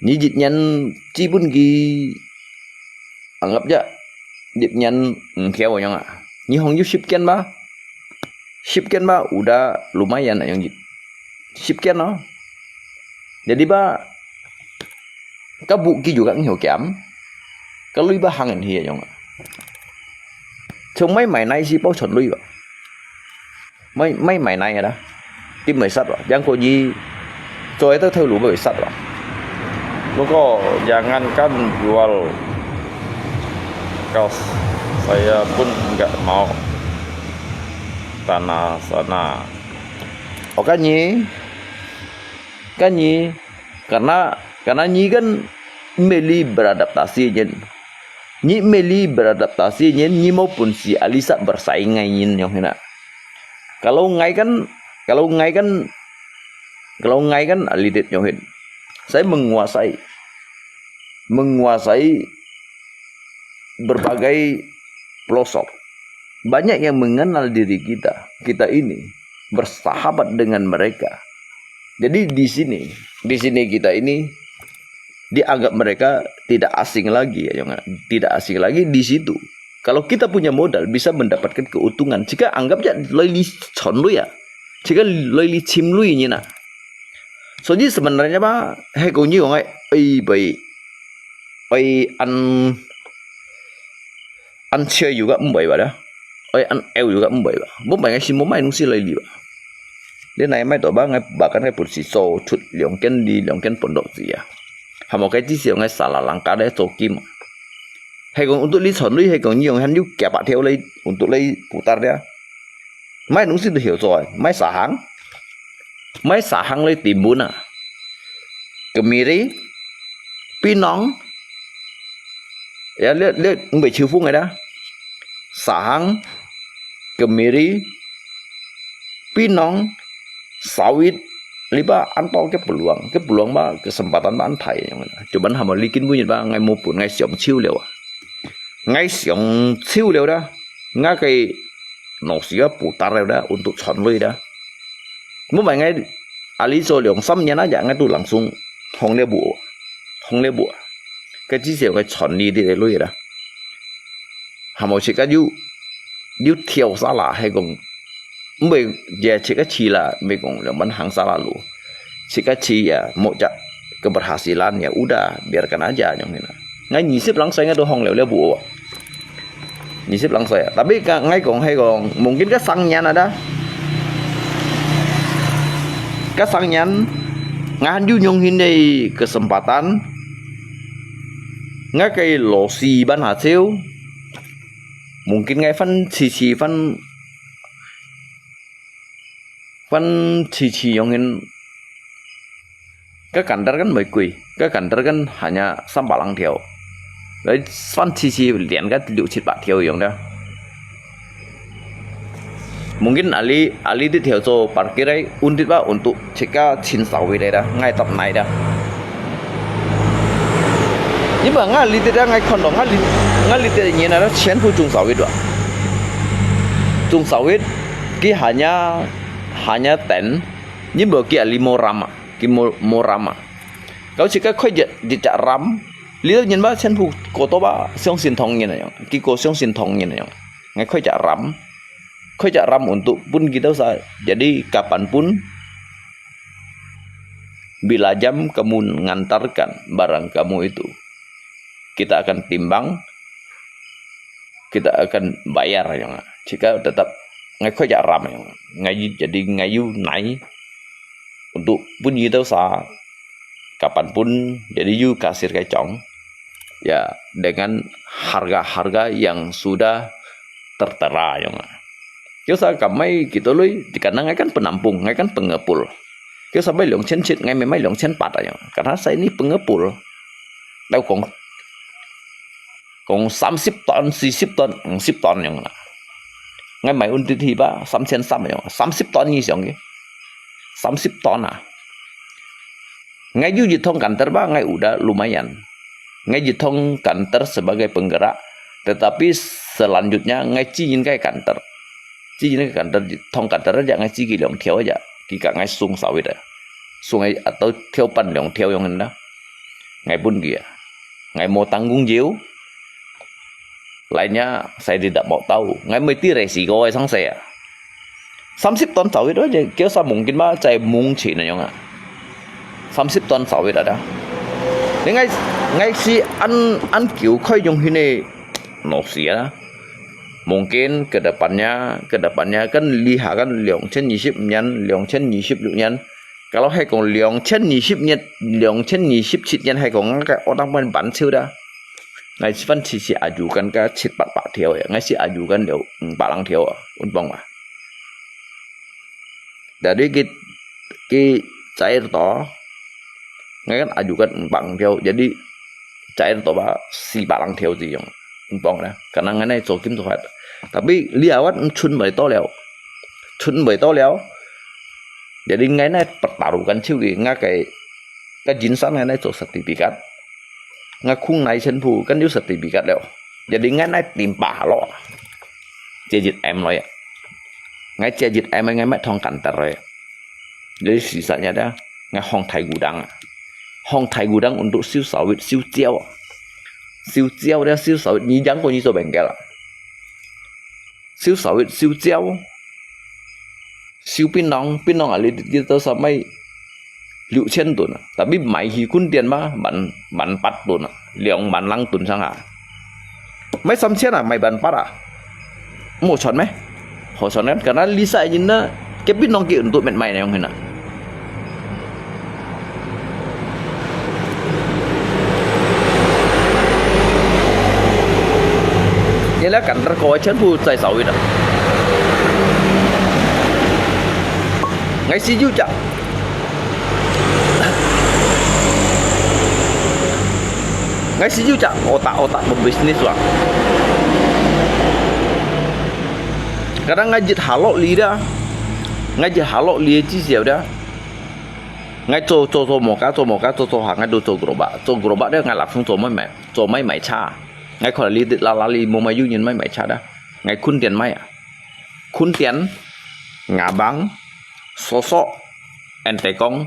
Ni jit nyan chi pun ki anggap ja, jit nyan ngkeo yang a. Ni hong yu sip kian ba, sip kian ba, udah lumayan yang jit. Sip kian no. Jadi ba, ka bu ki juga ngkeo kiam, ka lui ba hang en hi yang a. Chung mai mai nai si pau chon lui ba. Mai, mai mai nai ada. Tim mai sat ba. Yang ko ji, cho itu thau lu ba sat ba. Maka jangankan jual kaos, saya pun enggak mau tanah sana. Oka ni, kan ni, karena, karena ni kan meli beradaptasi nyen. Ni meli beradaptasi nyen, ni mau pun si alisa bersaing ngai nyen yong hina. Kalau ngai kan, kalau ngai kan, kalau ngai kan alitit yong hin. Saya menguasai, menguasai berbagai pelosok. Banyak yang mengenal diri kita, kita ini bersahabat dengan mereka. Jadi di sini, di sini kita ini dianggap mereka tidak asing lagi, ya, tidak asing lagi di situ. Kalau kita punya modal bisa mendapatkan keuntungan, jika anggap ya loi li chon lui ya, jika loi li chim lui ni na. So, jadi sebenarnya ba, hai kong ni kong ai, ai bai, ai an, an chia juga mbai ba da, ai an eu juga mbai ba, mbai ngai si mai nung si loi li ba. Dia nai mai to ba ngai bahkan ngai pun si so chut liang ken li liang ken pun dok si ya. Hamo kai ti si ngai salah langkah de cho kim. Hai kong untuk li chon lui hai kong ni kong han yu kia ba theo lai untuk lai putar dia. Mai nung si tu hiu cho ai, mai sahang. Mai sahang lai timbun a. Kemiri, pinong. Ya, lihat, lihat, mbai chiu fung ada. Sahang, kemiri, pinong, sawit, liba anto ke peluang, ke peluang ba kesempatan ba antai yang. Cuman hamo likin bunyi ba ngai mupun ngai siam chiu liu a. Ngai siam chiu liu da. Ngai ke no sia putar liu da untuk chon lui da. Mumbai ngai ali so liang sam nyan aja ngai tu langsung hong liu bu, hong liu bu. Ke chi siu ngai chon li di lui da. Hamo si ka yu, yu thiau sala hai kong. Mbai ya si ka chi la, mbai kong liang ban hang sala lu. Si ka chi ya, mo ja keberhasilan ya udah, biarkan aja nyong hina. Ngai 二十 lang sai ngai tu hong liu liu bu. 二十 lang sai. Tapi ka ngai kong hai kong, mungkin ka sang nyan ada. Ka sang nyan, ngan yu nyong hin dei kesempatan. Ngai kai lo si ban ha chiu. Mungkin ngai fan chi chi fan, fan chi chi nyong hin. Ka kandar kan mei kui, ka kandar kan hanya sampalang thiau. Lai fan chi chi lian ka liu chit ba thiau yong da. Mungkin ali, ali dit thiau cho parkir ai un dit ba untuk chika chin sawit ai da, ngai tap nai da. Ni ba ngai li dit da ngai khon lo, ngai li, ngai li dit nyen da chen pu chung sawit ba. Chung sawit ki hanya, hanya ten, ni ba ki ali mo ram a. Ki mo, mo ram a. Kau chika khoi jat, jat ram. Li tau nyen ba chen pu koto ba, siong sin thong nyen ayong. Ki ko siong sin thong nyen ayong. Ngai khoi jat ram. Khoi jat ram untuk pun kita sa. Jadi kapan pun Bila jam kamu ngantarkan barang kamu itu, kita akan timbang, kita akan bayar, yong. Jika tetap ngai khoi ja ram, yong. Ngai jadi ngai yu nai untuk pun itu sa kapan pun jadi yu kasir kai chong. Ya, dengan harga-harga yang sudah tertera, yong. Kaya sa kamai kita lui, di kanang ngai kan penampung, ngai kan pengepul. Kaya sampai 两千 cit, ngai memang 两千 pat, yong. Karena saya ini pengepul. Tahu kong, kong 三十 ton, 40 ton, 50 ton, yong. Ngai mai undit hi ba, 三千三, yong. 三十 ton ni siang ke. 三十 ton ah. Ngai yu jitong kantor ba, ngai udah lumayan. Ngai jitong kantor sebagai penggerak, tetapi selanjutnya ngai ci yin kai kantor. Ci yin kai kantor, jitong kantor aja ngai ci ki 两条 aja. Kika ngai sung sawit ah. Sung ai atau 条半 两条 yong hen da. Ngai pun ki ah. Ngai mo tanggung jiu. Lainnya saya tidak mau tahu. Ngai mesti resiko ai sang saya. 三十 ton sawit aja, kaya sa mungkin ba, 在蒙奇那样啊。三十 ton sawit ada. Ni ngai, ngai si an, an kiu khoi yong hini no sia. Mungkin ke depannya, ke depannya kan lihat kan 两千二十 nyan, 两千二十 nyan. Kalau hai kong 两千二十 nyan, 两千二十 cit nyan hai kong ngai orang pun ban ciu da. Ngai si fan si si ajukan ka cit pat pat 条 ya, ngai si ajukan liu, mm, balang 条 ah, un bong ah. Jadi ki, ki cair to, ngai kan ajukan 五百 条, jadi cair to ba 四百 条 ti yong, bong na, karena ngai nai cho kim cho hat. Tapi liawat chun bai to liao, chun bai to liao. Jadi ngai nai pertaruhkan ciu ki, ngai kai, ka jinsan ngai nai cho sertifikat. Ngai khung nai chen pu, kan yu sertifikat liao. Jadi ngai nai timpa lo. Jejit M lo ya. Ngai jejit M ngai mai thong kantor ya. Jadi sisanya dah, ngai hong thai gudang ah. Hong thai gudang untuk siu sawit, siu jiau ah. Siu jiau dah, siu sawit, ni jang ko ni so bengkel ah. Siu sawit, siu jiau. Siu pinong, pinong ali kita sampai 六千 ton ah. Tapi mai hi kun tian ma, ban, ban pat ton ah. 两万 lang ton sang ah. Mai 三千 ah, mai ban pat ah. Mo chon me? Ho chon kan, karena lisa yin na, ke pinong ke untuk met mai na yong hina. Ni la kantor ko chen pu zai sawit ah. Ngai si yu ja. Ngai si yu ja, otak, otak mo business wa. Kadang ngai jit halok li da. Ngai jit halok li ji siau da. Ngai cho, cho, cho mo ka, cho mo ka, cho, cho ha, ngai do cho gerobak. Cho gerobak da ngai langsung cho mai mai, cho mai mai cha. Ngai kho li la la li mo mai yu nyin mai mai cha da. Ngai kun tian mai ah. Kun tian, ngabang, sosok, entekong,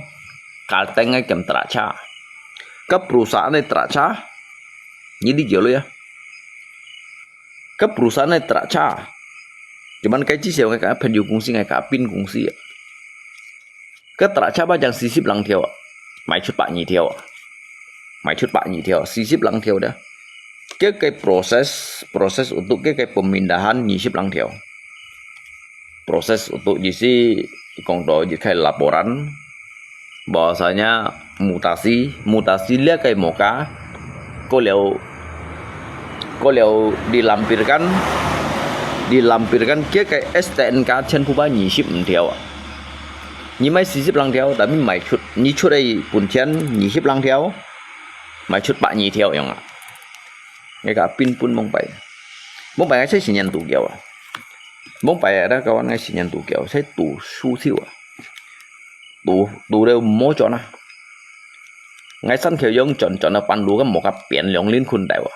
kalteng ngai kem teracha. Ka perusahaan nai teracha, ni di jolo ya. Ka perusahaan nai teracha. Cuman kai chi siau ngai ka 朋友公司 ngai ka pin 公司 ya. Ka teracha ba jang sisip lang thiau, mai chut pak ni thiau. Mai chut pak ni thiau, sisip lang thiau da. Ke kai proses, proses untuk ke kai pemindahan ni sip lang thiau. Proses untuk jisi kong to jit kai laporan, bahwasanya mutasi, mutasi lia kai moka, ko liau, ko liau dilampirkan, dilampirkan ke kai S T N K chen pu ba ni sip thiau. Ni mai sisip lang thiau, tapi mai chut, ni chut ai pun chen ni sip lang thiau, mai chut pak ni thiau yong ah. Ngai ka pin pun mong pai. Mong pai ngai sai 新年度 kiau ah. Mong pai ada kawan ngai 新年度 kiau, sai tu su thiu ah. Tu, tu leo mo chon ah. Ngai san thiau yong chon, chon ah pan lu ka mo ka pian liang lin kun dai wa.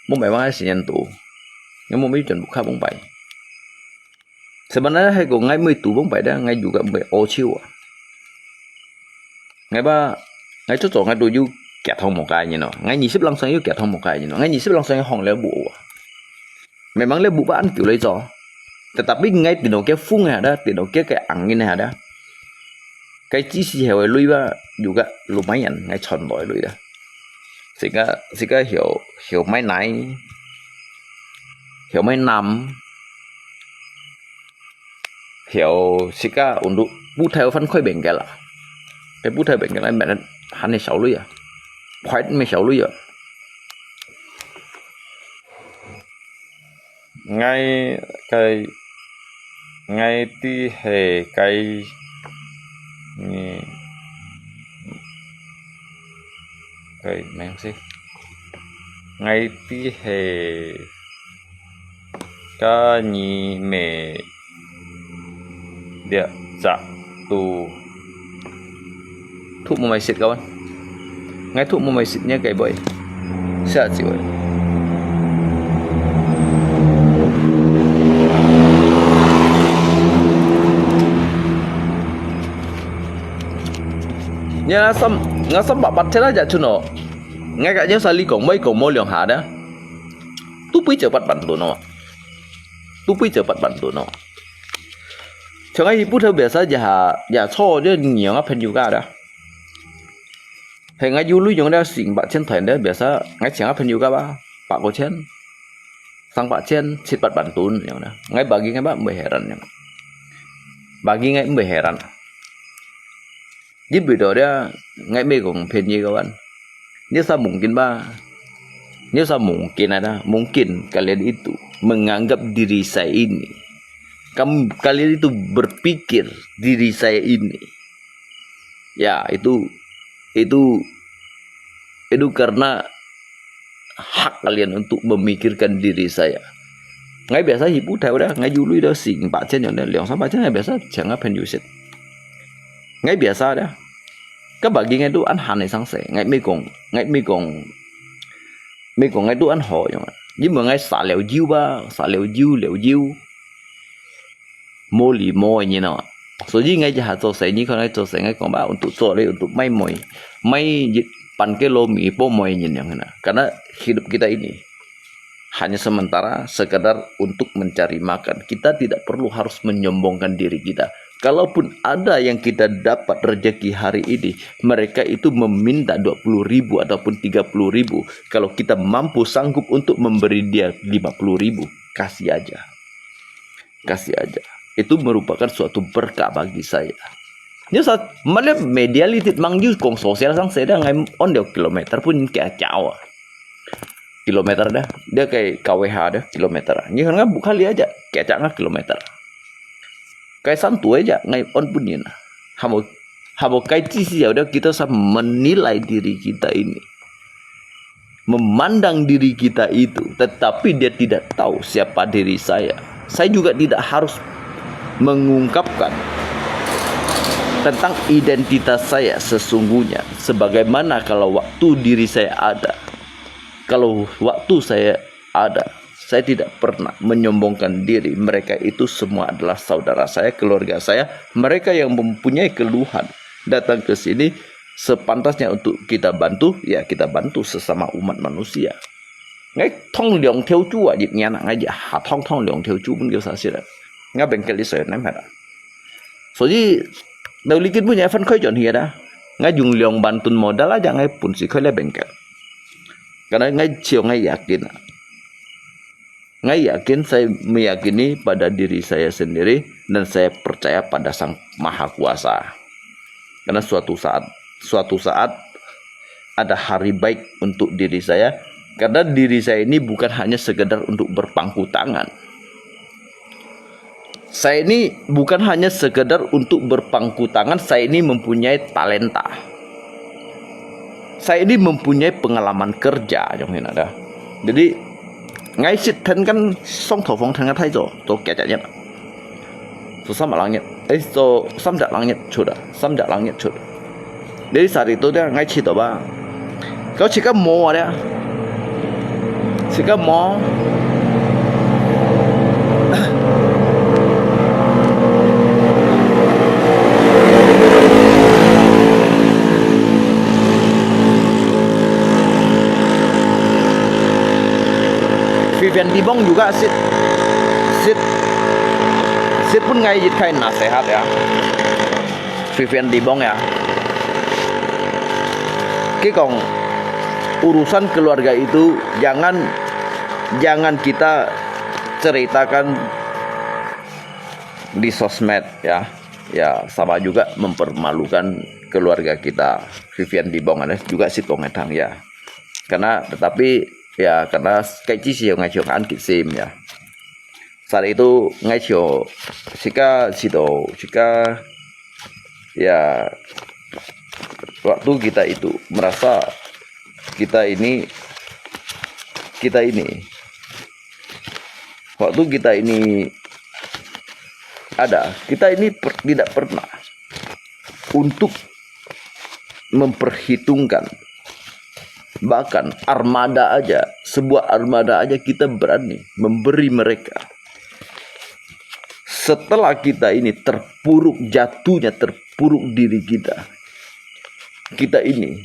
Mong pai ngai 新年度. Ngai mo mi chon bu ka mong pai. Sebenarnya hai ko ngai mui tu mong pai da, ngai juga mui o chiu ah. Ngai ba, ngai cho cho ngai tu yu kia thong mo kai ni no. Ngai ni sip lang sang yu kia thong mo kai ni no. Ngai ni sip lang sang yu hong leo bu ah. Memang leo bu ba an kiu lei cho. Tetapi ngai tino kia fung ada, tino kia kai angin ada. 該知識後个鐳吧，有个lumayan，𠊎賺來鐳啦。自家自家曉曉買奶，曉買奶，曉自家untuk putar翻開bengkel啦。該putar bengkel來買，還係少鐳啊，快乜少鐳啊。 𠊎个，𠊎知係个，嗯，个，咩事？𠊎知係个你咩 Dia, sa, tu. Thuốc mua may xịt kawan. Ngay thuốc mua may xịt nhé cái boy. Sa chịu. Nya sam, nga sam bak pat chela ja chuno. Ngay ka nya sali kong boy kong mo liong ha da. Tu pui cheu pat ban tu no. Tu pui cheu pat ban tu no. Chang ai hi pu thơ biasa ja ha, ja cho je ngiong a phen yu ka da. He ngai yu lui yong da sing bak chen thoen da biasa ngai chang a phen yu ka ba, bak ko chen. Sang bak chen, chit pat ban tun yong da. Ngai bagi ngai ba mbe heran yong. Bagi ngai mbe heran. Di bui do dia ngai mbe kong phen ye kawan. Nyo sa mungkin ba? Nyo sa mungkin ada? Mungkin kalian itu menganggap diri saya ini. Kam, kalian itu berpikir diri saya ini. Ya, itu, itu, itu karena hak kalian untuk memikirkan diri saya. Ngai biasa hi pu thai udah, ngai yu lui da sing bak chen yong da, liong sam bak chen ngai biasa chang a phen yu set. Ngai biasa da. Ka bagi ngai tu an han sang se, ngai mbe kong, ngai mbe kong, mbe kong ngai tu an ho yong. Ni mo ngai sa liu jiu ba, sa liu jiu, liu jiu. Mo li mo nyi no. So ji ngai ja ha cho se, ni kong ngai cho se, ngai kong ba untuk cho le, untuk mai moi. Mai jit pan ke lo mi po moi nyi yong na. Karena hidup kita ini hanya sementara, sekadar untuk mencari makan. Kita tidak perlu harus menyombongkan diri kita. Kalaupun ada yang kita dapat rezeki hari ini, mereka itu meminta dua puluh ribu ataupun tiga puluh ribu. Kalau kita mampu sanggup untuk memberi dia lima puluh ribu, kasih aja. Kasih aja. Itu merupakan suatu berkah bagi saya. Nyo sa, malah media litit mang yu kong sosial sang se da ngai on liu kilometer pun kia kiawa. Kilometer da, dia kai kawe ha da kilometer. Ni kan ngai buka li aja, kecak ngai kilometer. Kai san tu aja ngai on pun yin. Hamo, hamo kai ci si ya udah kita sa menilai diri kita ini. Memandang diri kita itu, tetapi dia tidak tahu siapa diri saya. Saya juga tidak harus mengungkapkan tentang identitas saya sesungguhnya. Sebagaimana kalau waktu diri saya ada, kalau waktu saya ada, saya tidak pernah menyombongkan diri. Mereka itu semua adalah saudara saya, keluarga saya. Mereka yang mempunyai keluhan datang ke sini, sepantasnya untuk kita bantu, ya kita bantu sesama umat manusia. Ngai thong liong thiu chu a, yip nyan a, ngai yip ha thong thong liong thiu chu pun kiu sa sit a. Ngai bengkel i soi nem hat a. So ji, nau likin pun ya fan khoi jon hi da. Ngai yung liong ban tun modal aja ngai pun si khoi le bengkel. Karena ngai chiu ngai yakin a. Ngai yakin, saya meyakini pada diri saya sendiri dan saya percaya pada Sang Maha Kuasa. Karena suatu saat, suatu saat ada hari baik untuk diri saya. Karena diri saya ini bukan hanya sekedar untuk berpangku tangan. Saya ini bukan hanya sekedar untuk berpangku tangan, saya ini mempunyai talenta. Saya ini mempunyai pengalaman kerja, yang ini ada. Jadi, ngai sit ten kan song thou phong ten kan thai zo, to kecak nyet. So sama langit, eh, so samjak langit sudah, samjak langit sudah. Jadi saat itu dia ngai sit apa? Kau sit kan mo ada? Sit kan mo? Vivian Bibong juga sit, sit, sit pun ngai yit kai nasehat ya. Vivian Dibong ya. Kita 讲 urusan keluarga itu jangan jangan kita ceritakan di sosmed ya. Ya, sama juga mempermalukan keluarga kita. Vivian Dibong ada juga si Tong Edang ya. Karena tetapi ya karena kayak sih ngai an kisim ya. Saat itu ngai sika sido sika ya waktu kita itu merasa kita ini kita ini waktu kita ini ada kita ini per, tidak pernah untuk memperhitungkan bahkan armada aja sebuah armada aja kita berani memberi mereka setelah kita ini terpuruk jatuhnya terpuruk diri kita kita ini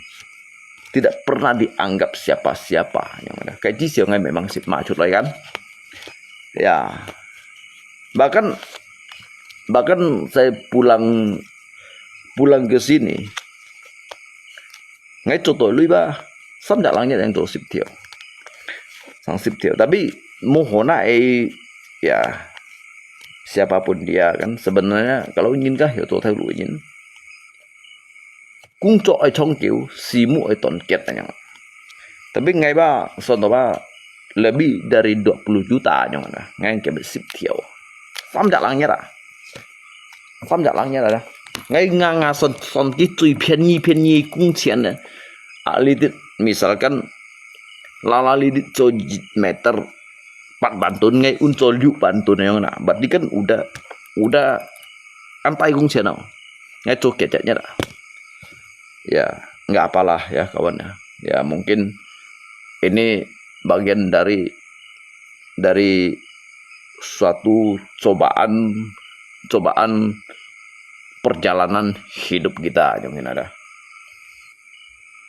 tidak pernah dianggap siapa-siapa yang ada. Kayak di siang memang si maju kan. Ya. Bahkan bahkan saya pulang pulang ke sini. Ngai coto lui ba. Sam jak langit yang to sip theo. Sang sip theo. Tapi mohon eh ya siapapun dia kan sebenarnya kalau ingin kah ya to tahu ingin 工作愛長久，事務愛團結恁樣。Tapi ngai ba, contoh ba, lebih dari dua puluh juta 恁樣啦，ngai kaya sip theo。三隻人一啊，三隻人一啊，ngai nganga son son 佢最便宜便宜工錢呢，啊，你的 misalkan，lala 你的做一 meter，八萬噸，ngai un 做六萬噸 恁樣啦，berarti kan udah udah antai 工錢哦。 Ngai coket-nya lah. Ya, nggak apalah ya kawan ya. Ya mungkin ini bagian dari dari suatu cobaan cobaan perjalanan hidup kita mungkin ada.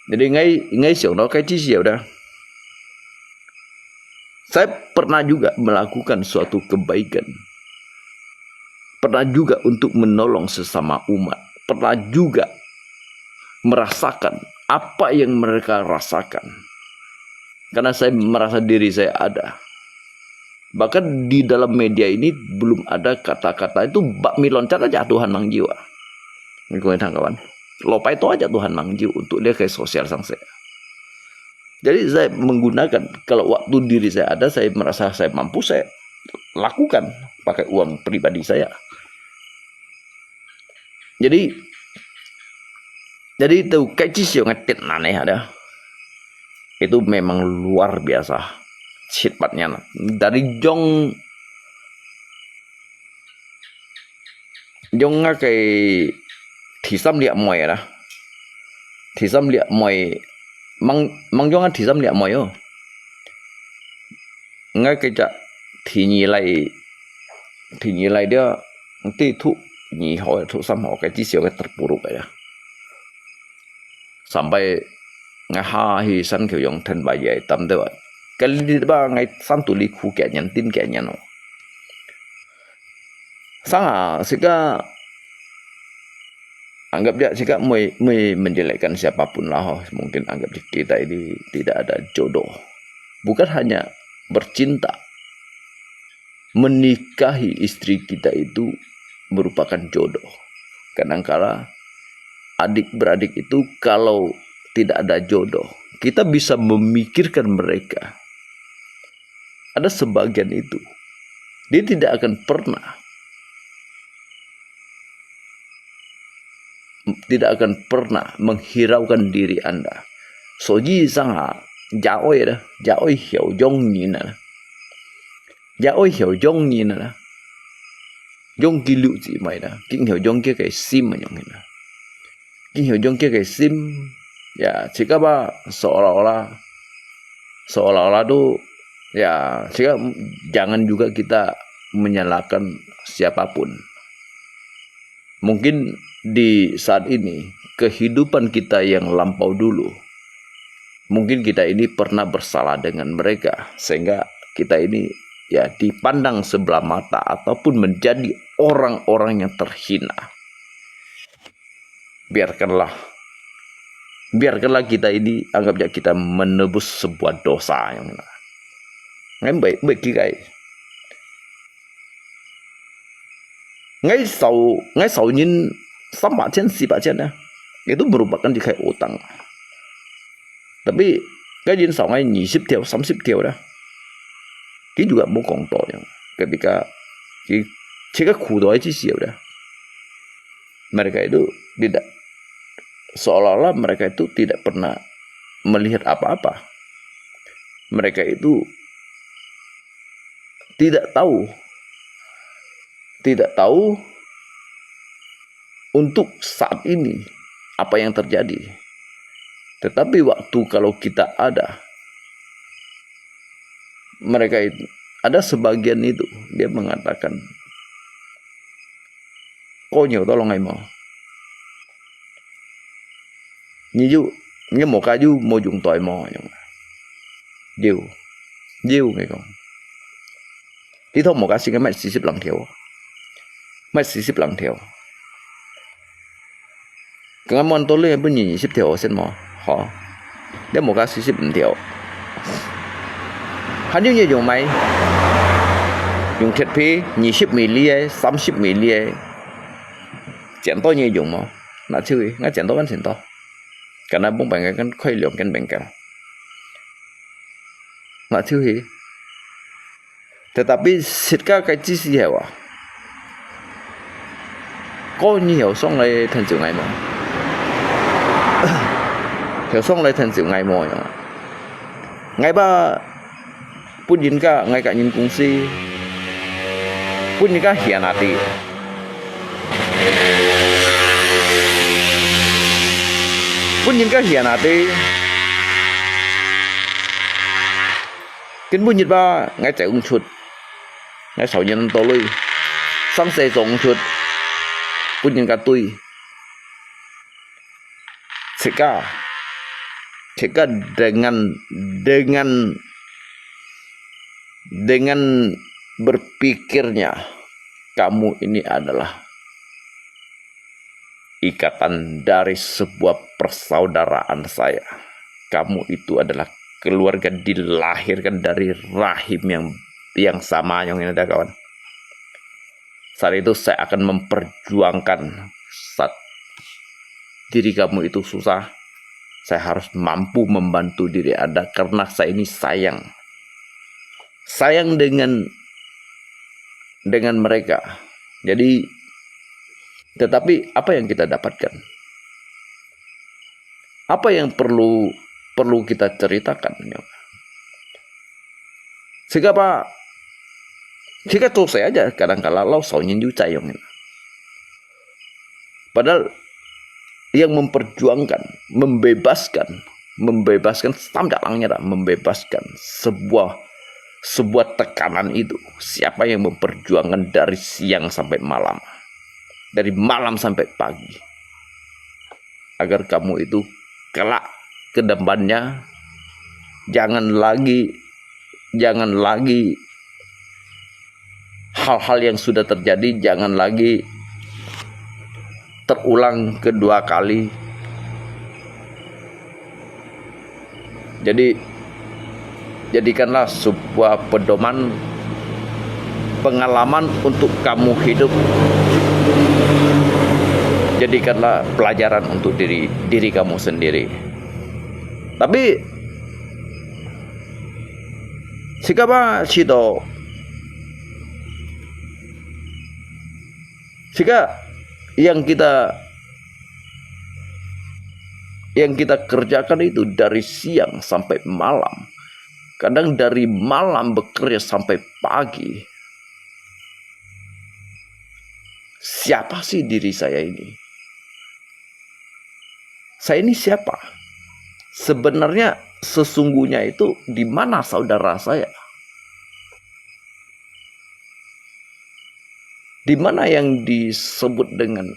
Jadi ngai ngai siang lo kai ci ya udah. Saya pernah juga melakukan suatu kebaikan. Pernah juga untuk menolong sesama umat. Pernah juga merasakan apa yang mereka rasakan. Karena saya merasa diri saya ada. Bahkan di dalam media ini belum ada kata-kata itu bak miloncat aja Tuhan mang jiwa. Ini kawan. Lopai to aja Tuhan mang jiwa untuk dia kayak sosial sang saya. Jadi saya menggunakan kalau waktu diri saya ada, saya merasa saya mampu, saya lakukan pakai uang pribadi saya. Jadi jadi itu kayak sih ngetit nane ada. Itu memang luar biasa sifatnya. Dari jong jong ngai ke 第三粒妹啦，第三粒妹，mang mang jong 第三粒妹哦。Ngai ke cak 第二粒，第二粒 dia，第 第二號、第三號 ke 至少 ke terpuruk ya. Sampai ngai ha hi san kiu yong ten ba ye tam de ba. Kali di ba ngai san tu li khu ke nyan tin ke nyan no. Sang ah, sika anggap dia sika mui mui menjelekkan siapapun lah ho. Mungkin anggap kita ini tidak ada jodoh. Bukan hanya bercinta, menikahi istri kita itu merupakan jodoh. Kadangkala adik-beradik itu kalau tidak ada jodoh, kita bisa memikirkan mereka. Ada sebagian itu, dia tidak akan pernah tidak akan pernah menghiraukan diri anda. Soji sang ha, ja oi da, ja oi hiau jong ni na. Ja oi hiau jong ni na. Jong ki liu ji mai da, king hiau jong ki kai sim ma jong ni na. King hiau jong ki kai sim, ya, jika ba seolah-olah seolah-olah tu ya sehingga jangan juga kita menyalahkan siapapun. Mungkin di saat ini kehidupan kita yang lampau dulu, mungkin kita ini pernah bersalah dengan mereka sehingga kita ini ya dipandang sebelah mata ataupun menjadi orang-orang yang terhina. biarkanlah. Biarkanlah kita ini, anggapnya kita menebus sebuah dosa yang mana. Ngai mbak, mbak kikai. Ngai sau, ngai sau nyin 三百千、四百千 ya. Itu merupakan 一个 utang. Tapi, ngai nyin sau ngai 二十 條、三十 條 dah. Ki juga mau kong to yang. Ketika ki, 这个苦都还去写的。Mereka itu tidak, seolah-olah mereka itu tidak pernah melihat apa-apa. Mereka itu tidak tahu, tidak tahu untuk saat ini apa yang terjadi. Tetapi waktu kalau kita ada, mereka itu, ada sebagian itu, dia mengatakan, "Kau nyo tolong ai mo." Ni yu, ni mo ka yu mo yung toi mo yung. Yu, yu ngai kong. Ti thong mo ka sing mai sisip lang thiau. Mai sisip lang thiau. Kang mon to le pun ni sip thiau sen mo. Ho. Dia mo ka sisip thiau. Han yu ni yung mai. Yung thiat pi, ni sip mi li ai, sam sip mi li ai. Chian to ni yung mo. Na chiu hi, ngai chian to kan chian to. Karena bung bengkel kan koi liong kan bengkel. Na chiu hi. Tetapi sitka kai chi si hewa. Ko ni hiau song lai than chiu ngai mo. Hiau song lai than chiu ngai mo ya. Ngai ba pun yin ka ngai ka yin kung si. Pun yin ka hian ati. Pun yin ka hian ati. Kin pun yin ba ngai chai ung chut. Ngai sau yin to lui. Sang se zong chut. Pun yin ka tui. Chika, chika dengan, dengan, dengan berpikirnya kamu ini adalah ikatan dari sebuah persaudaraan saya. Kamu itu adalah keluarga dilahirkan dari rahim yang, yang sama, yang ini ada kawan. Saat itu saya akan memperjuangkan saat diri kamu itu susah. Saya harus mampu membantu diri Anda karena saya ini sayang. Sayang dengan, dengan mereka. Jadi, tetapi apa yang kita dapatkan? Apa yang perlu, perlu kita ceritakan? Sehingga apa? Sehingga selesai aja kadang-kala lau sau nyin yu cai yong. Padahal yang memperjuangkan, membebaskan, membebaskan sampai langit, membebaskan sebuah, sebuah tekanan itu. Siapa yang memperjuangkan dari siang sampai malam, dari malam sampai pagi, agar kamu itu kelak ke depannya jangan lagi, jangan lagi hal-hal yang sudah terjadi jangan lagi terulang kedua kali. Jadi, jadikanlah sebuah pedoman, pengalaman untuk kamu hidup. Jadikanlah pelajaran untuk diri, diri kamu sendiri. Tapi, sikapa sito, sika yang kita, yang kita kerjakan itu dari siang sampai malam, kadang dari malam bekerja sampai pagi. Siapa sih diri saya ini? Saya ini siapa? Sebenarnya, sesungguhnya itu di mana saudara saya? Di mana yang disebut dengan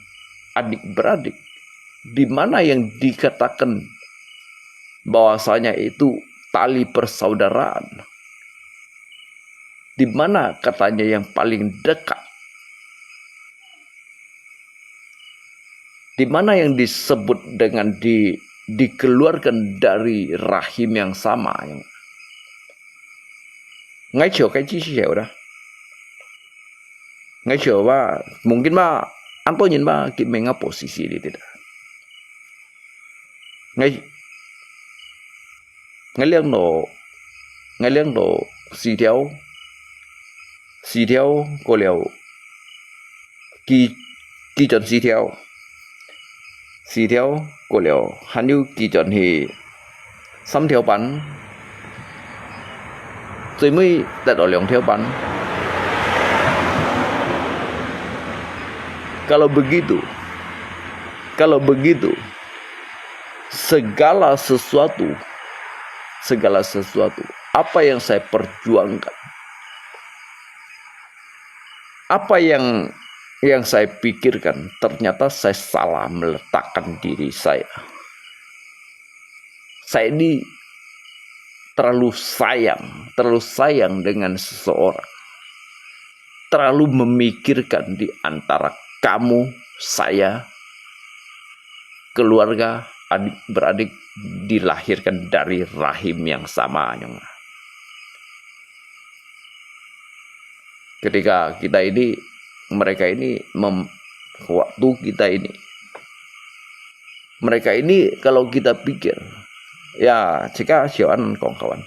adik-beradik? Di mana yang dikatakan bahwasanya itu tali persaudaraan? Di mana katanya yang paling dekat? Di mana yang disebut dengan di, dikeluarkan dari rahim yang sama? Ngai ciò kai ci siau dah. Ngai ciò ba, mungkin ba, antonin ba, ki menga posisi di tidak. Ngai, ngai liang lo, ngai liang lo, 四條，四條過了，幾，幾轉 四條，四條過了，還有幾轉去 三條半，最尾得到兩條半。Kalau begitu, kalau begitu, segala sesuatu, segala sesuatu, apa yang saya perjuangkan, apa yang yang saya pikirkan, ternyata saya salah meletakkan diri saya. Saya ini terlalu sayang, terlalu sayang dengan seseorang, terlalu memikirkan di antara kamu, saya, keluarga, adik-beradik dilahirkan dari rahim yang sama. Ketika kita ini, mereka ini mem-, waktu kita ini, mereka ini kalau kita pikir, ya, jika siapa kawan-kawan,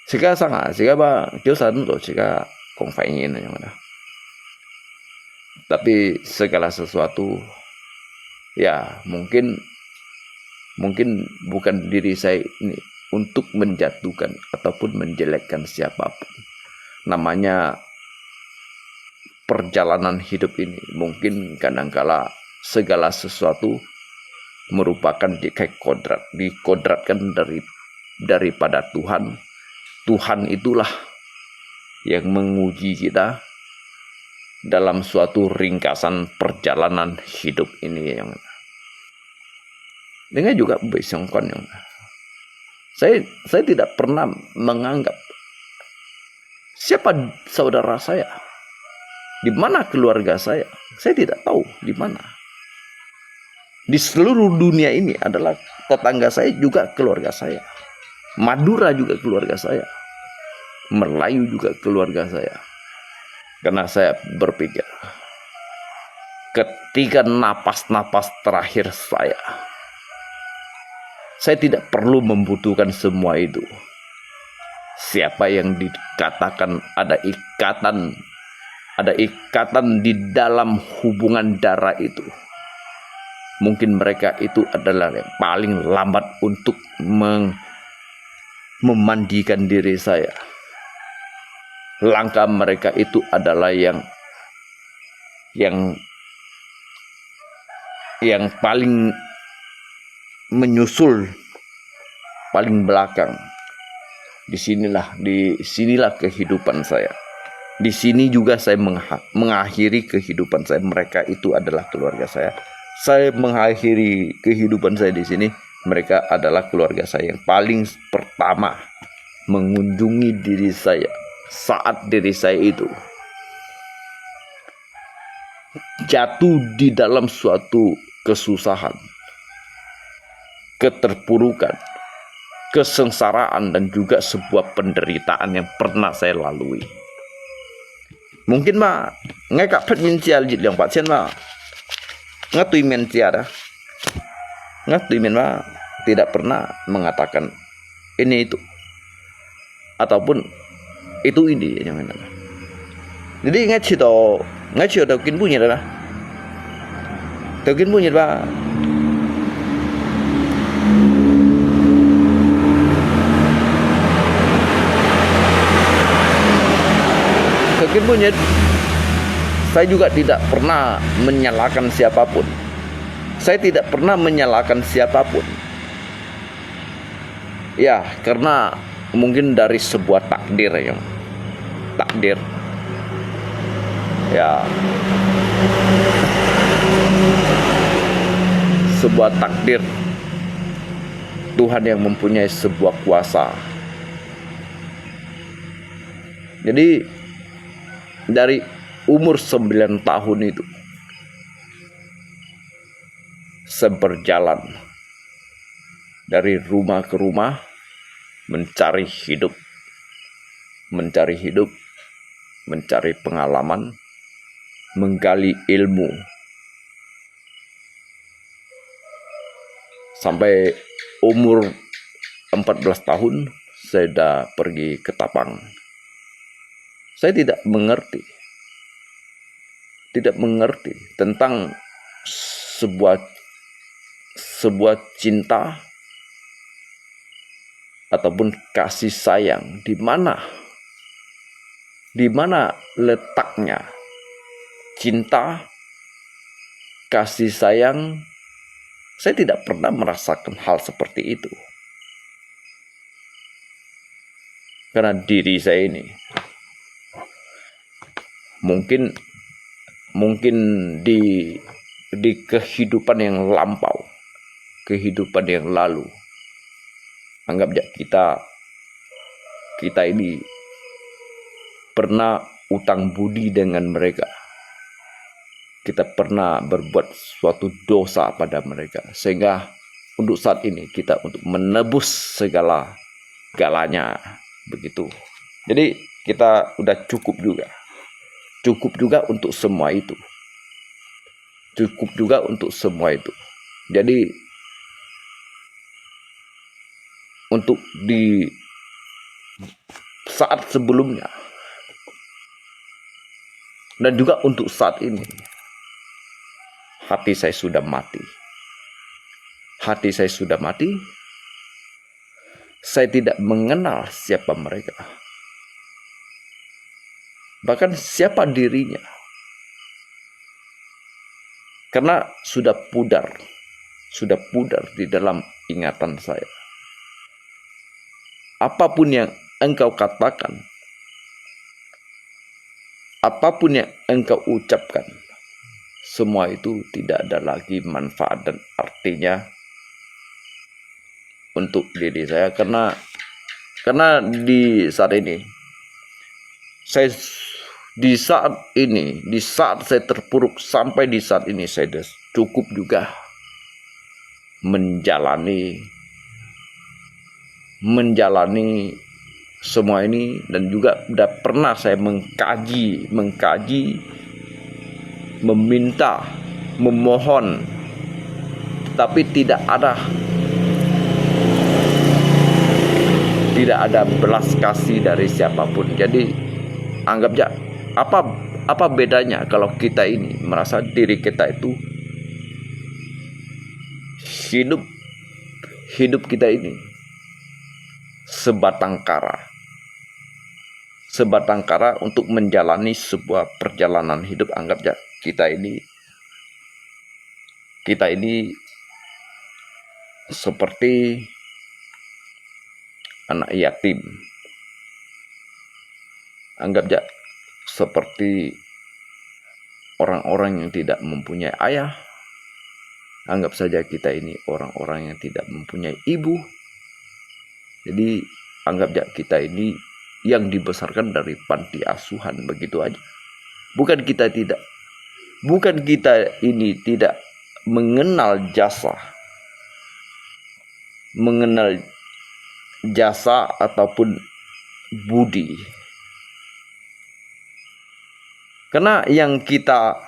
jika sangat, jika ba, jika satu tu, jika kong faingin yang ada. Tapi segala sesuatu, ya, mungkin, mungkin bukan diri saya ini untuk menjatuhkan ataupun menjelekkan siapapun. Namanya perjalanan hidup ini, mungkin kadangkala segala sesuatu merupakan dikai kodrat, dikodratkan dari, daripada Tuhan. Tuhan itulah yang menguji kita dalam suatu ringkasan perjalanan hidup ini. Yang dengan juga 不相干 yang saya, saya tidak pernah menganggap siapa saudara saya, di mana keluarga saya. Saya tidak tahu di mana. Di seluruh dunia ini adalah tetangga saya juga keluarga saya. Madura juga keluarga saya. Melayu juga keluarga saya. Karena saya berpikir, ketika napas-napas terakhir saya, saya tidak perlu membutuhkan semua itu. Siapa yang dikatakan ada ikatan, ada ikatan di dalam hubungan darah itu, mungkin mereka itu adalah yang paling lambat untuk meng-, memandikan diri saya. Langkah mereka itu adalah yang, yang, yang paling menyusul, paling belakang. Di sinilah, di sinilah kehidupan saya. Di sini juga saya mengha-, mengakhiri kehidupan saya. Mereka itu adalah keluarga saya. Saya mengakhiri kehidupan saya di sini. Mereka adalah keluarga saya yang paling pertama mengunjungi diri saya saat diri saya itu jatuh di dalam suatu kesusahan, keterpurukan, kesengsaraan, dan juga sebuah penderitaan yang pernah saya lalui. Mungkin ma, ngai kak phet min cia jit liang pat cien ma, ngai tui min cia dah, ngai tui min ma tidak pernah mengatakan ini itu ataupun itu ini yang mana. Jadi ngai cito, ngai cito tau kin bunyi dah. Tau kin bunyi ba. Tau kin bunyi. Saya juga tidak pernah menyalahkan siapapun. Saya tidak pernah menyalahkan siapapun. Ya, karena mungkin dari sebuah takdir, ya. Takdir. Ya. Sebuah takdir. Tuhan yang mempunyai sebuah kuasa. Jadi, dari umur sembilan tahun itu, Saya berjalan dari rumah ke rumah mencari hidup, mencari hidup, mencari pengalaman, menggali ilmu. Sampai umur empat belas tahun, saya sudah pergi ke Tapang. Saya tidak mengerti, tidak mengerti tentang sebuah sebuah cinta ataupun kasih sayang, di mana, di mana letaknya cinta, kasih sayang. Saya tidak pernah merasakan hal seperti itu. Karena diri saya ini mungkin mungkin di di kehidupan yang lampau, kehidupan yang lalu, anggap aja kita kita ini pernah utang budi dengan mereka. Kita pernah berbuat suatu dosa pada mereka, sehingga untuk saat ini kita untuk menebus segala galanya, begitu. Jadi kita udah cukup juga, cukup juga untuk semua itu, cukup juga untuk semua itu. Jadi untuk di saat sebelumnya dan juga untuk saat ini, hati saya sudah mati. Hati saya sudah mati. Saya tidak mengenal siapa mereka, bahkan siapa dirinya, karena sudah pudar, sudah pudar di dalam ingatan saya. Apapun yang engkau katakan, apapun yang engkau ucapkan, semua itu tidak ada lagi manfaat dan artinya untuk diri saya, karena karena di saat ini saya di saat ini, di saat saya terpuruk sampai di saat ini, saya sudah cukup juga menjalani menjalani semua ini, dan juga sudah pernah saya mengkaji mengkaji, meminta, memohon, tapi tidak ada tidak ada belas kasih dari siapapun. Jadi anggap aja, apa apa bedanya kalau kita ini merasa diri kita itu hidup hidup kita ini sebatang kara, sebatang kara untuk menjalani sebuah perjalanan hidup. Anggap aja kita ini kita ini seperti anak yatim. Anggap aja seperti orang-orang yang tidak mempunyai ayah. Anggap saja kita ini orang-orang yang tidak mempunyai ibu. Jadi anggap aja kita ini yang dibesarkan dari panti asuhan, begitu aja. Bukan kita tidak, bukan kita ini tidak mengenal jasa, mengenal jasa ataupun budi. Karena yang kita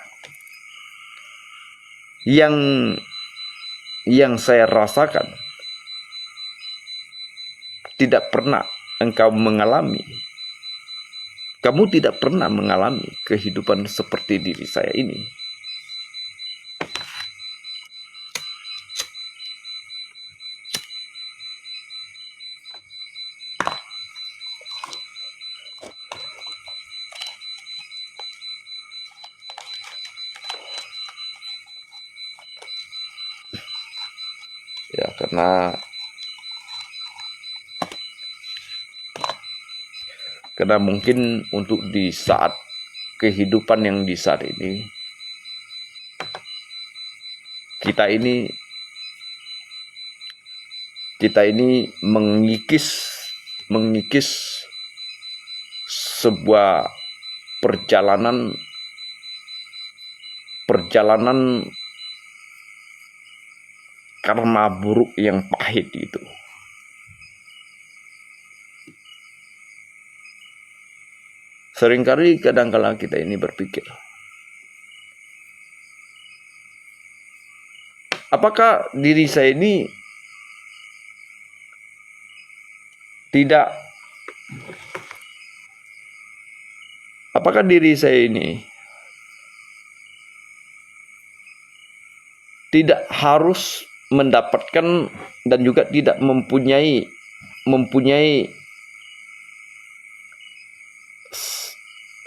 yang yang saya rasakan tidak pernah engkau mengalami. Kamu tidak pernah mengalami kehidupan seperti diri saya ini. Ya, karena karena mungkin untuk di saat kehidupan yang di saat ini, kita ini kita ini mengikis mengikis sebuah perjalanan perjalanan karma buruk yang pahit itu. Seringkali kadangkala kita ini berpikir, apakah diri saya ini tidak, apakah diri saya ini tidak harus mendapatkan dan juga tidak mempunyai mempunyai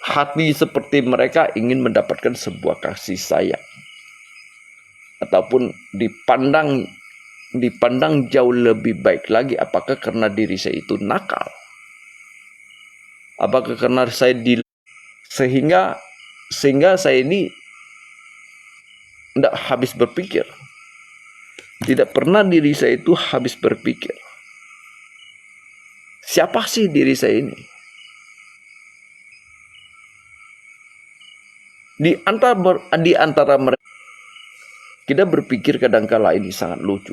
hati seperti mereka ingin mendapatkan sebuah kasih sayang, ataupun dipandang dipandang jauh lebih baik lagi, apakah karena diri saya itu nakal, apakah karena saya di sehingga sehingga saya ini tidak habis berpikir, tidak pernah diri saya itu habis berpikir, siapa sih diri saya ini? Di antara di antara mereka, kita berpikir kadangkala ini sangat lucu.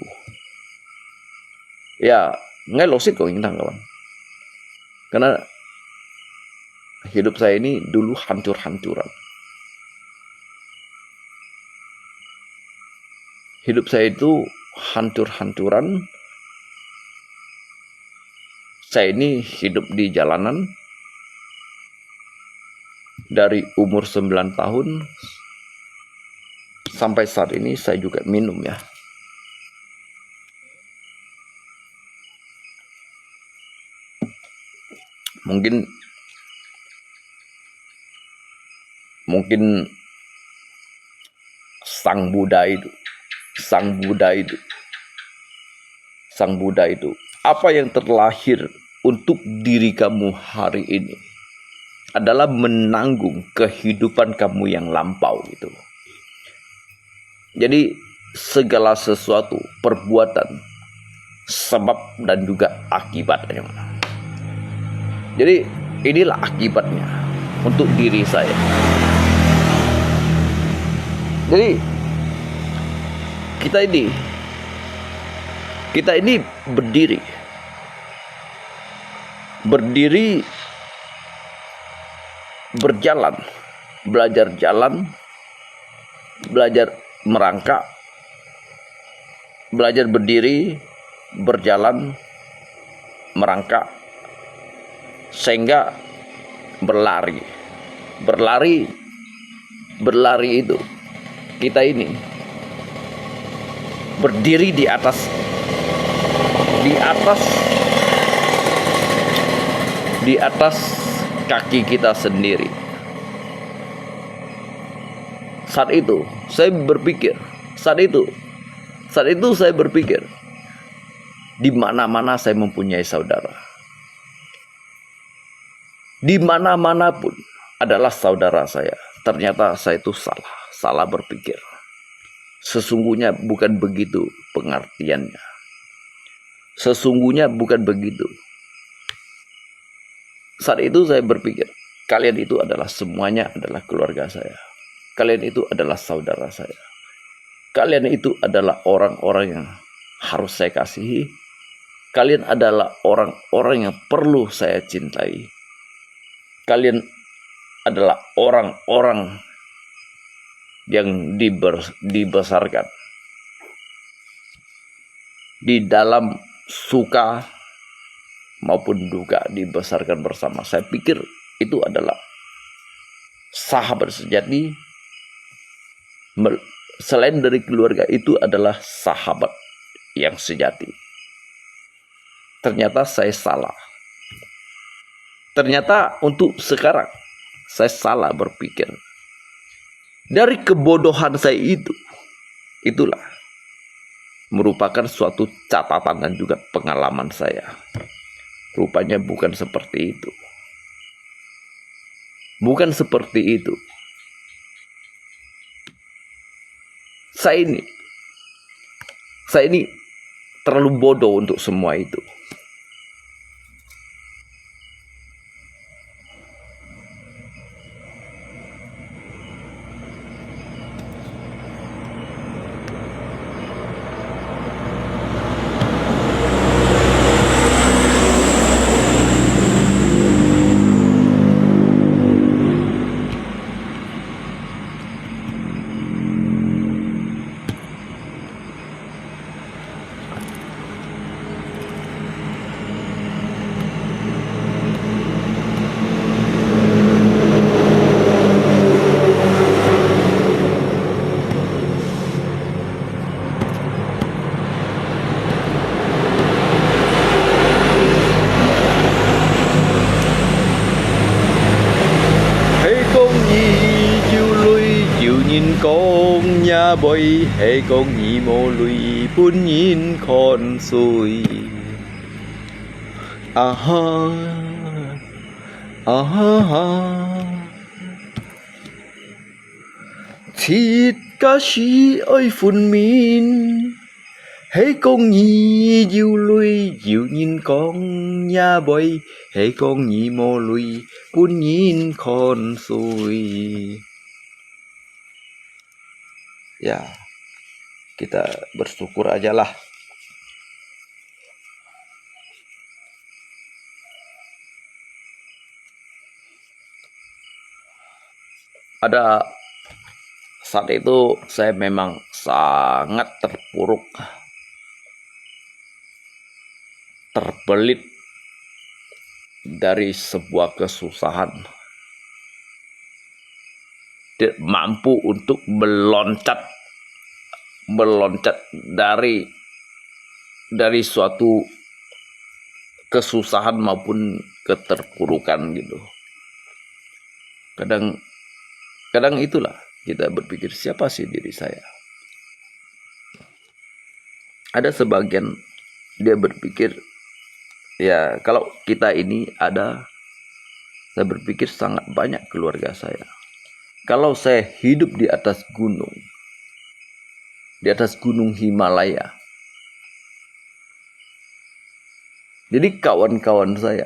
Ya, ngai losit kok intang kawan. Karena hidup saya ini dulu hancur-hancuran. Hidup saya itu hancur-hancuran. Saya ini hidup di jalanan dari umur sembilan tahun sampai saat ini saya juga minum ya. Mungkin mungkin sang Buddha itu, sang Buddha itu, sang Buddha itu, apa yang terlahir untuk diri kamu hari ini adalah menanggung kehidupan kamu yang lampau itu. Jadi segala sesuatu, perbuatan, sebab dan juga akibatnya. Jadi inilah akibatnya untuk diri saya. Jadi kita ini, kita ini berdiri, berdiri, berjalan, belajar jalan, belajar merangkak, belajar berdiri, berjalan, merangkak, sehingga berlari. Berlari, berlari itu kita ini berdiri di atas di atas di atas kaki kita sendiri. Saat itu saya berpikir, saat itu saat itu saya berpikir, di mana-mana saya mempunyai saudara. Di mana-mana pun adalah saudara saya. Ternyata saya itu salah, salah berpikir. Sesungguhnya bukan begitu pengertiannya. Sesungguhnya bukan begitu. Saat itu saya berpikir, kalian itu adalah semuanya adalah keluarga saya. Kalian itu adalah saudara saya. Kalian itu adalah orang-orang yang harus saya kasihi. Kalian adalah orang-orang yang perlu saya cintai. Kalian adalah orang-orang yang diber- dibesarkan di dalam suka maupun duka, dibesarkan bersama. Saya pikir itu adalah sahabat sejati. Selain dari keluarga, itu adalah sahabat yang sejati. Ternyata saya salah. Ternyata untuk sekarang saya salah berpikir. Dari kebodohan saya itu, itulah merupakan suatu catatan dan juga pengalaman saya. Rupanya bukan seperti itu. Bukan seperti itu. Saya ini, saya ini terlalu bodoh untuk semua itu. 講若袂，係講你無鐳，分人看衰。啊哈，啊哈哈。 七个字愛分明，係講你有鐳，有人講若袂，係講你無鐳，分人看衰。Ya, kita bersyukur aja lah. Ada saat itu saya memang sangat terpuruk, terbelit dari sebuah kesusahan. Tidak mampu untuk meloncat, meloncat dari, dari suatu kesusahan maupun keterpurukan gitu. Kadang, kadang itulah kita berpikir, "Siapa sih diri saya?" Ada sebagian dia berpikir, ya, kalau kita ini ada, saya berpikir sangat banyak keluarga saya. Kalau saya hidup di atas gunung, di atas gunung Himalaya, jadi kawan-kawan saya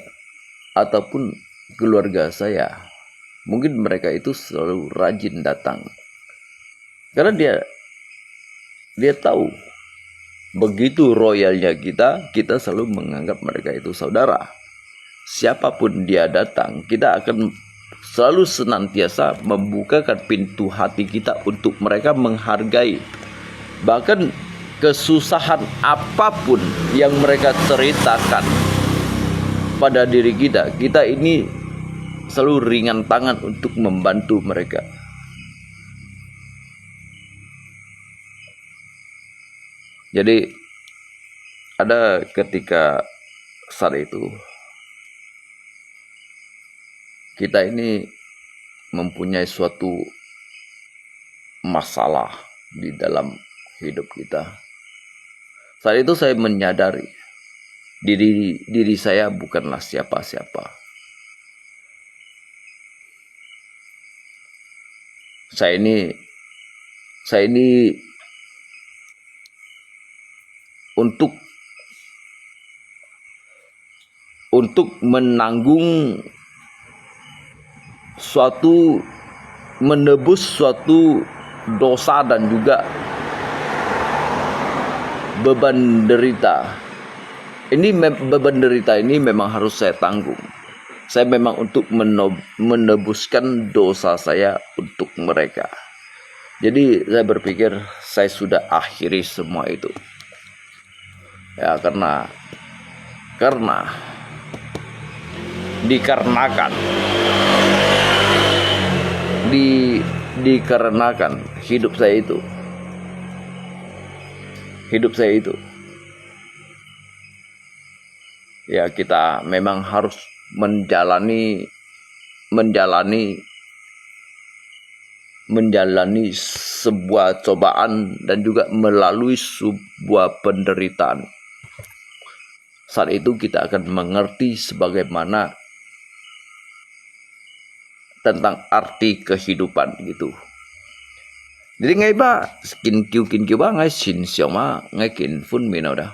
ataupun keluarga saya, mungkin mereka itu selalu rajin datang. Karena dia, dia tahu, begitu royalnya kita, kita selalu menganggap mereka itu saudara. Siapapun dia datang, kita akan selalu senantiasa membukakan pintu hati kita untuk mereka menghargai. Bahkan kesusahan apapun yang mereka ceritakan pada diri kita, kita ini selalu ringan tangan untuk membantu mereka. Jadi, ada ketika saat itu, kita ini mempunyai suatu masalah di dalam hidup kita. Saat itu saya menyadari diri, diri saya bukanlah siapa-siapa. Saya ini, saya ini untuk, untuk menanggung suatu, menebus suatu dosa dan juga beban derita. Ini mem-, beban derita ini memang harus saya tanggung. Saya memang untuk meno-, menebuskan dosa saya untuk mereka. Jadi, saya berpikir saya sudah akhiri semua itu. Ya, karena, karena, dikarenakan, di-, dikarenakan hidup saya itu, hidup saya itu, ya, kita memang harus menjalani, menjalani, menjalani sebuah cobaan dan juga melalui sebuah penderitaan. Saat itu kita akan mengerti sebagaimana tentang arti kehidupan gitu. Jadi ngai ba, kin kiu, kin kiu ba, ngai sin siang ma, ngai kin fun minau dah.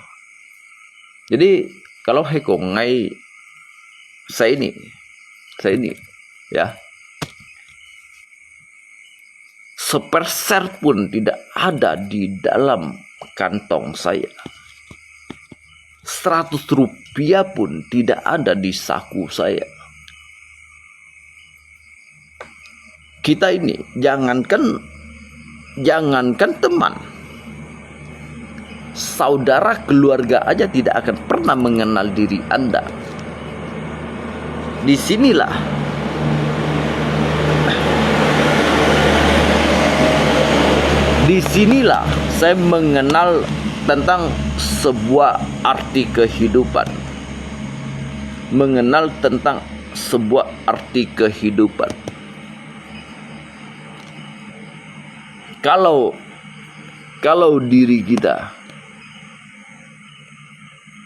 Jadi, kalau heko ngai, saya ini, saya ini, ya, sepersen pun tidak ada di dalam kantong saya. Seratus rupiah pun tidak ada di saku saya. Kita ini, jangankan, jangankan teman, saudara keluarga aja tidak akan pernah mengenal diri Anda. Di sinilah, di sinilah saya mengenal tentang sebuah arti kehidupan. Mengenal tentang sebuah arti kehidupan. Kalau kalau diri kita,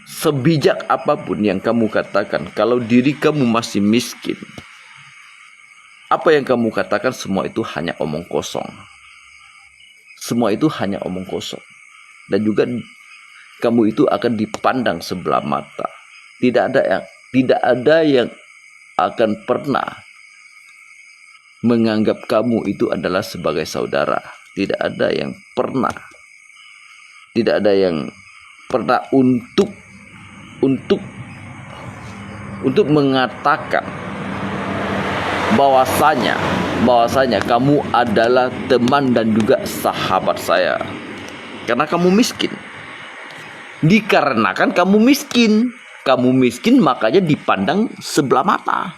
sebijak apapun yang kamu katakan, kalau diri kamu masih miskin, apa yang kamu katakan semua itu hanya omong kosong. Semua itu hanya omong kosong. Dan juga kamu itu akan dipandang sebelah mata. Tidak ada yang tidak ada yang akan pernah menganggap kamu itu adalah sebagai saudara. Tidak ada yang pernah, tidak ada yang pernah untuk untuk untuk mengatakan bahwasanya bahwasanya kamu adalah teman dan juga sahabat saya. Karena kamu miskin. Dikarenakan kamu miskin. Kamu miskin, makanya dipandang sebelah mata.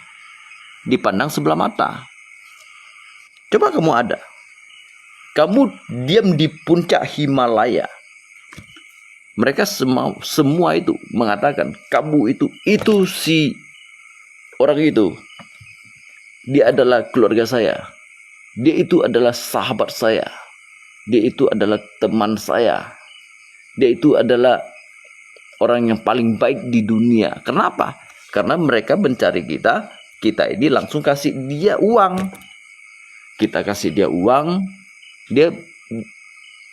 Dipandang sebelah mata. Coba kamu ada. Kamu diam di puncak Himalaya. Mereka semua, semua itu mengatakan, "Kamu itu, itu si orang itu, dia adalah keluarga saya. Dia itu adalah sahabat saya. Dia itu adalah teman saya. Dia itu adalah orang yang paling baik di dunia." Kenapa? Karena mereka mencari kita, kita ini langsung kasih dia uang. Kita kasih dia uang, dia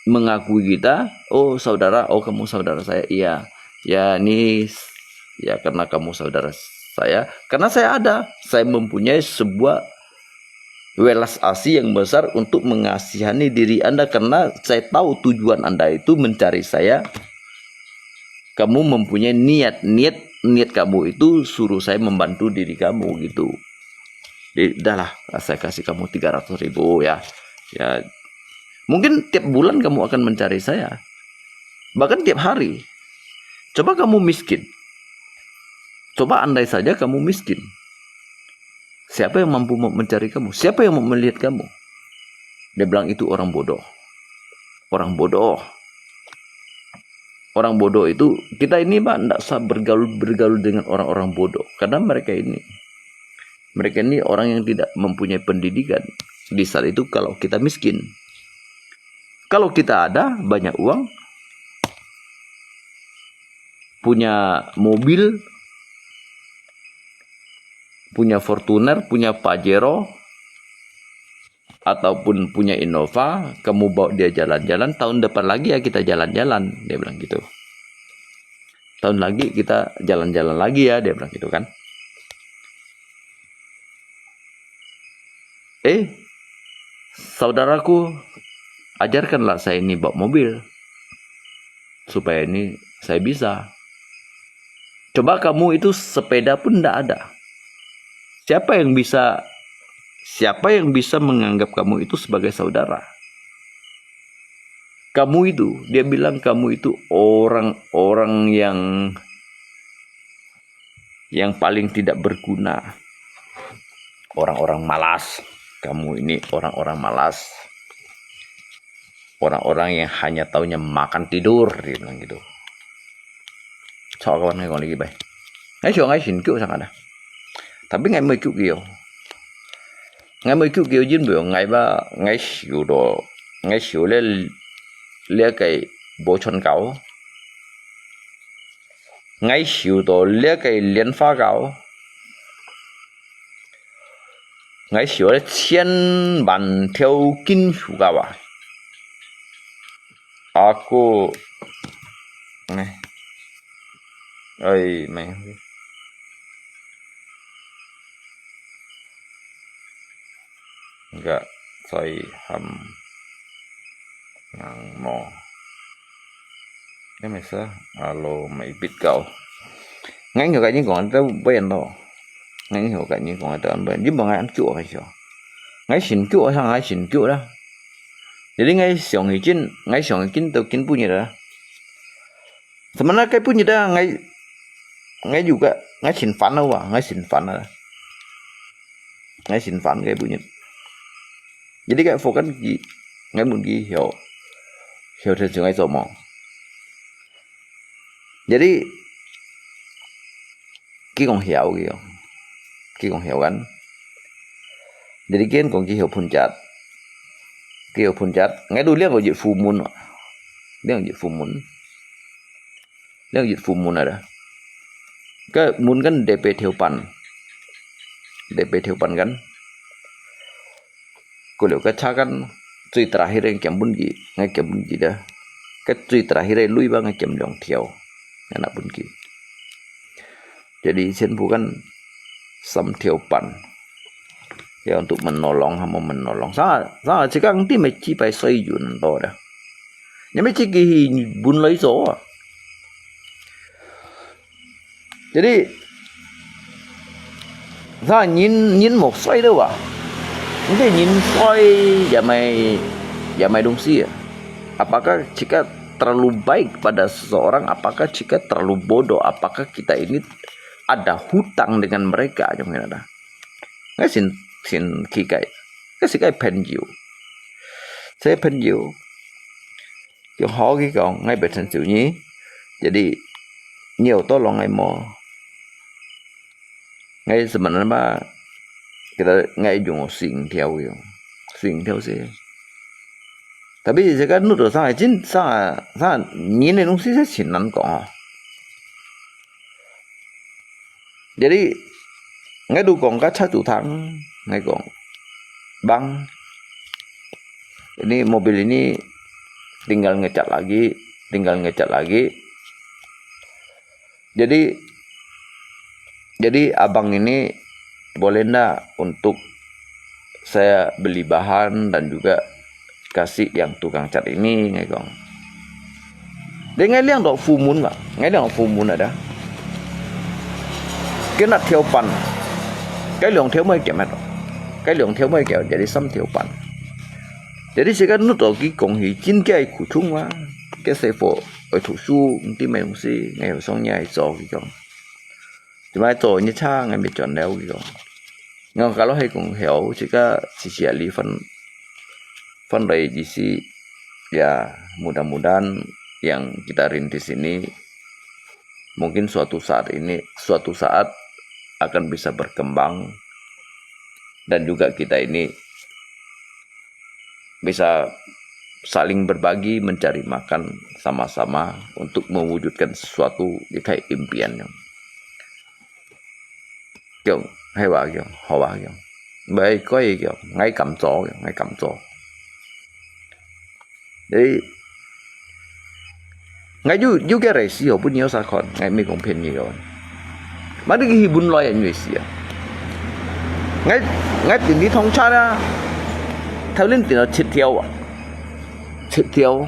mengakui kita, "Oh, saudara, oh, kamu saudara saya." "Iya, ya, ini, ya, karena kamu saudara saya, karena saya ada, saya mempunyai sebuah welas asih yang besar untuk mengasihani diri Anda, karena saya tahu tujuan Anda itu mencari saya. Kamu mempunyai niat, niat, niat kamu itu suruh saya membantu diri kamu," gitu. "Jadi, udahlah, saya kasih kamu tiga ratus ribu, ya. Ya, mungkin tiap bulan kamu akan mencari saya. Bahkan tiap hari. Coba kamu miskin. Coba andai saja kamu miskin. Siapa yang mampu mem- mencari kamu? Siapa yang mau melihat kamu?" Dia bilang, "Itu orang bodoh. Orang bodoh." Orang bodoh itu, kita ini, Pak, ndak usah bergaul-bergaul dengan orang-orang bodoh. Karena mereka ini, mereka ini orang yang tidak mempunyai pendidikan. Di saat itu kalau kita miskin. Kalau kita ada banyak uang, punya mobil, punya Fortuner, punya Pajero, ataupun punya Innova, kamu bawa dia jalan-jalan, tahun depan lagi ya kita jalan-jalan, dia bilang gitu. "Tahun lagi kita jalan-jalan lagi ya," dia bilang gitu kan. "Eh, saudaraku, ajarkanlah saya ini bawa mobil, supaya ini saya bisa." Coba kamu itu sepeda pun ndak ada. Siapa yang bisa, siapa yang bisa menganggap kamu itu sebagai saudara? Kamu itu, dia bilang kamu itu orang-orang yang, yang paling tidak berguna. Orang-orang malas. Kamu ini orang-orang malas. Orang-orang yang hanya taunya makan tidur, dia bilang gitu. Cho kawan ngai ngoli bai. Ngai sio ngai sin kiu sangat dah. Tapi ngai mui kiu kiu. Ngai mui kiu kiu jin bu ngai ba ngai siu do ngai siu le le kai bo chon kau. Ngai siu do le kai lian fa kau. Ngai siu le chien ban thiau kin su kau a. Aku, eh, ai, mai. Enggak, sai ham ngang mo. Ini masa, alo, mai bit kau. Ngai ngai ka ni kong ta bai an to. Ngai ngai ka ni kong ta bai. Ni bang ngai an kiu ka sio. Ngai sin kiu sa ngai sin kiu la. Jadi ngai siang hi jin, ngai siang hi jin to kin bu ni la. Sebenarnya kai bu ni da ngai ngai juga ngai sin fan la wa, ngai sin fan la. Ngai sin fan kai bu ni. Jadi kai fokan ki ngai mun ki hiu hiu te ngai so mo. Jadi 佢講曉个哦，佢講曉緊。Jadi 佢講佢曉分析，佢有分別，𠊎都兩個月赴滿啊，兩個月赴滿，兩個月赴滿啊啦。該滿kan tepek條半，tepek條半kan。過了該車kan最terakhir yang減分佢，𠊎減分佢啦。該最terakhir lui吧，𠊎減兩條，𠊎拿分佢。Jadi全部kan三條半。Yang untuk menolong sama menolong. Sa, sa, sekarang ti mai 幾百歲有恁多的。你們自己本來做啊。Jadi, sa, 人，人無衰的哇。你人衰也買，也買東西啊。Apakah jika terlalu baik pada seseorang, apakah jika terlalu bodoh, apakah kita ini ada hutang dengan mereka, 就係啦。該先，先去解，該係解朋友，這朋友，用好去講，𠊎別成就你，jadi你有tolong𠊎無？ Ngai sebenarnya mah, kita ngai jung sing theo yo, sing theo se. Tapi sekarang nutur sang ai jin sang sang nyin ne nung si se chin nan kong. Jadi ngai du kong ka cha tu thang, ngai kong bang. Ini mobil ini tinggal ngecat lagi, tinggal ngecat lagi. Jadi, jadi abang ini boleh ndak untuk saya beli bahan dan juga kasih yang tukang cat ini, ngai kong. Dia ngai liang dok fumun, ngai liang fumun ada. Kena theo pan. Kai liang theo mai kiamat. Kai liang theo mai kiamat jadi sam theo pan. Jadi sekarang nutur ki kong hi jin kia kuchung wa. Kia sefo. Ôi thủ su, ti mai dong si, ngai song nya ai cho ki kong. Ti mai cho ni cha ngai mi chon leo ki kong. Ngai kalau hai kong heo, jika sisi ali fan, fan rai di si, ya mudah-mudahan yang kita rintis ini mungkin suatu saat ini, suatu saat akan bisa berkembang dan juga kita ini bisa saling berbagi mencari makan sama-sama untuk mewujudkan sesuatu di kai impian yang. Kiong, hai wa kiong, ho wa kiong. Bai koi kiong, ngai kam cho kiong, ngai kam cho. Jadi, ngai yu, yu ke rai si ho pun nyo sa kon, ngai mi kong phen nyo. Mari ki hi bun loi nyo si a. Ngai, ngai tin di thong cha na. Thau lin tin lo chit theo a. Chit theo.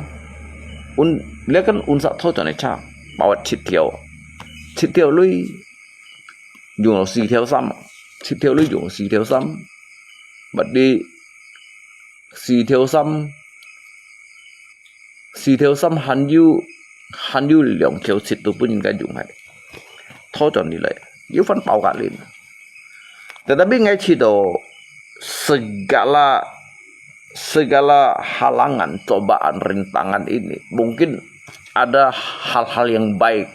Un, le kan un sa tho chon cha. Bao chit theo. Chit theo lui. Yung lo si theo sam. Chit theo lui yung lo si theo sam. Mari si theo sam. Si theo sam han yu, han yu liang theo chit tu pun ngai yung hai. Tho chon ni lai. Yu fan bao ka lin. Tetapi ngai chit do segala, segala halangan, cobaan, rintangan ini mungkin ada hal-hal yang baik.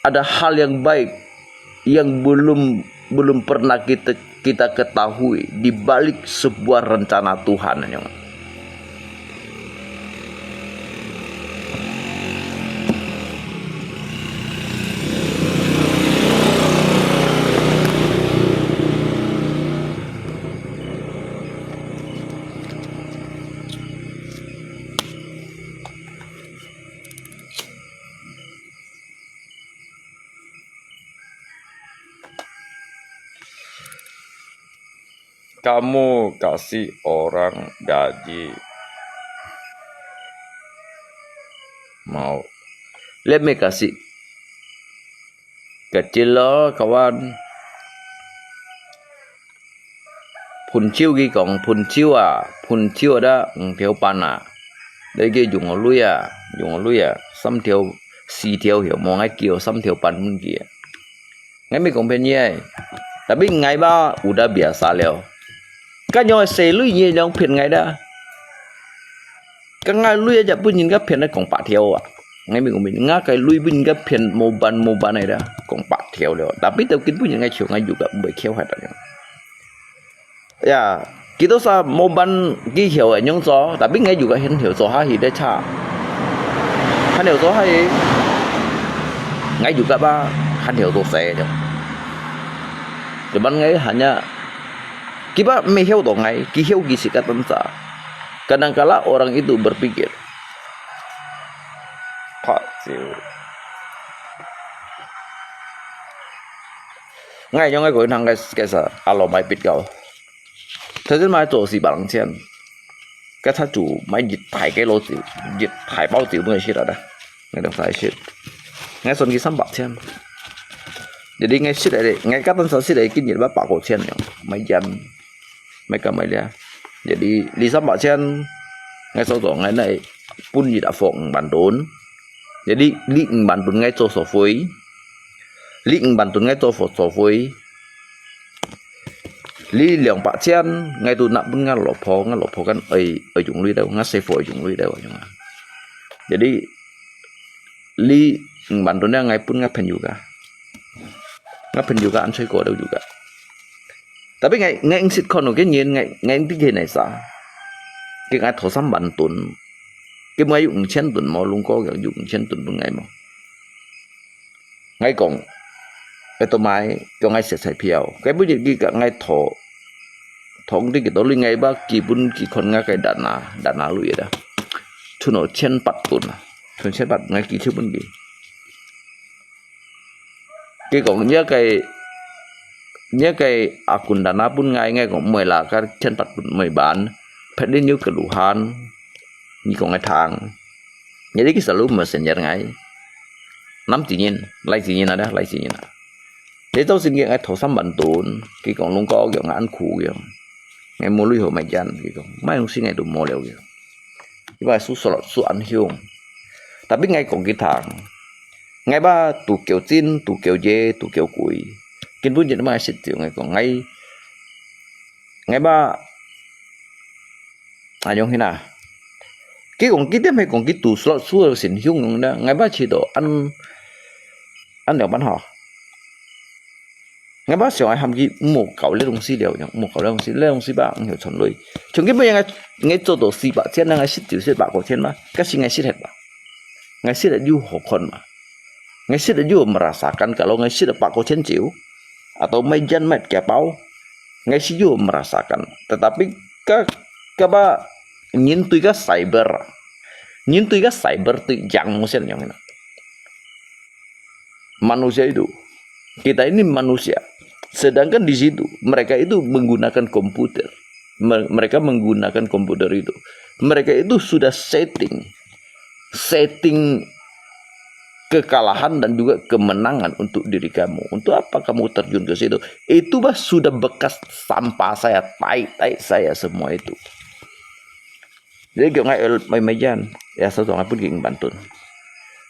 Ada hal yang baik yang belum, belum pernah kita, kita ketahui di balik sebuah rencana Tuhan. Kamu kasih orang gaji mau. Let me kasih. Kecil lo, kawan. Phun chiu ki kong, phun chiu a, phun chiu ada, ng theo pan a. Dai ki yung lui a, yung lui a, sam theo, si theo hiu, mo ngai kiu, sam theo pan mun ki a. Ngai mi kong phen ye. Tapi ngai ba udah biasa liao. Kan yong se lui ye yong phen ngai da. Kan ngai lui aja pun yin ka phen kong pa theo a. Ngai mi kong phen, ngai kai lui pun yin ka phen mo ban mo ban ai da. Kong pa theo liao. Tapi tau kin pun yin ngai chiu ngai yu ka bai theo hai da. Ya, 佢兜儕無辦佢曉个樣做，tapi𠊎juga還曉做下去个車，還曉做下去，𠊎juga吧還曉做事了。Cuman𠊎hanya，佢吧無曉到𠊎，佢曉佢自家單儕。Kadangkala orang itu berpikir，拍照。𠊎用个佢通个个啥，阿羅買必高。 頭先買做四百零錢，該他就買一大个老酒，一大包酒分佢食啦，𠊎兩儕食，𠊎算佢三百錢。Jadi𠊎食个，𠊎該當時食个今日買百塊錢樣，買煙，買柑買料。Jadi你三百錢，𠊎收咗，𠊎來分你阿福五萬盾。Jadi你五萬盾𠊎做所費，你五萬盾𠊎做所所費。 你兩百千，𠊎都拿分𠊎老婆，𠊎老婆kan愛愛用鐳了，𠊎媳婦愛用鐳了，樣啊。Jadi，你五萬多呢，𠊎分𠊎朋友个，𠊎朋友个安睡過了有个。Tapi𠊎𠊎應識看到个人，𠊎𠊎應知佢係啥，佢𠊎討三萬多，佢買有五千多無，龍哥有五千多分𠊎無？ 𠊎講，𠊎都買，叫𠊎食彩票，該本日佢甲𠊎討，討你幾多鐳，𠊎把基本佢看𠊎个單啊，單啊類个，存到千八分啊，存千八，𠊎寄錢分佢。佢講，你个，你个阿公單啊分𠊎，𠊎講，毋會啦，該千八分毋會辦，別人有keluhan。 你講个聽。Jadi佢selalu messenger ngai。Năm千銀，來千銀啊，來千銀啊。Jadi造成佢ngai討三萬多，佢講龍哥樣恁苦樣，ngai無鐳好買煙，佢講，買東西ngai都無了樣。佢話輸輸輸恁凶。Tapi ngai講佢聽，ngai ba tu kieu cin，tu kieu ye，tu kieu kui。根本就毋係食酒，ngai講，ngai，ngai ba 啊，樣形啊。佢講，佢點係講佢讀書，書到成雄樣呢，𠊎捌試到恁，恁樣般吼。𠊎捌想愛喊佢莫搞這東西了，樣，莫搞這東西，這東西吧，毋曉傳落。像佢每樣，𠊎做到四百千，𠊎食就食百塊錢嘛，可是𠊎食忒吧。 Ngai食了有好看嘛？Ngai食了有merasakan，kalau ngai食了百塊錢酒，atau買煙買幾包，ngai食有merasakan。Tetapi ka，ka ba，人對个cyber，人對个cyber對yang mungkin yang mana？Manusia itu, kita ini manusia. Sedangkan di situ, mereka itu menggunakan komputer. Me-, mereka menggunakan komputer itu. Mereka itu sudah setting, setting kekalahan dan juga kemenangan untuk diri kamu. Untuk apa kamu terjun ke situ? Itu bah sudah bekas sampah saya, tai-tai saya semua itu. Jadi叫ngai el mai mai jan, ya sa tong ngai pun ging bantun.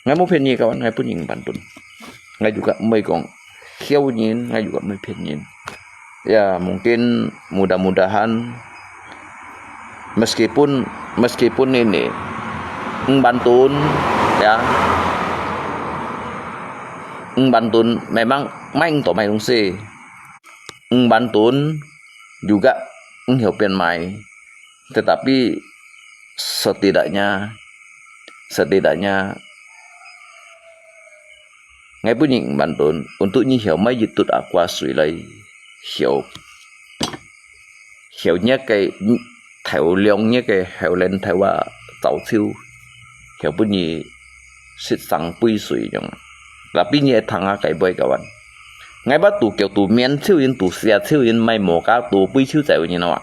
Ngai mu phen ni kawan, ngai pun ging bantun. Ngai juga mai kong hiau nyin, ngai juga mai phen nyin. Ya, mungkin mudah-mudahan meskipun, meskipun ini ng bantun, ya, ng bantun memang main to main si ng bantun juga ng hiau pian mai. Tetapi setidaknya, setidaknya, ngai pun ning bantun untuk nyi hiau mai yitut aqua sui lai hiau. Hiau nya kai thau liong nya kai hiau len thau wa tau chiu. Hiau pun nyi sit sang pui sui yong. Tapi nyi thang a kai boi kawan. Ngai ba tu kiau tu mian chiu yin tu sia chiu yin mai mo ka tu pui chiu zai yin wa.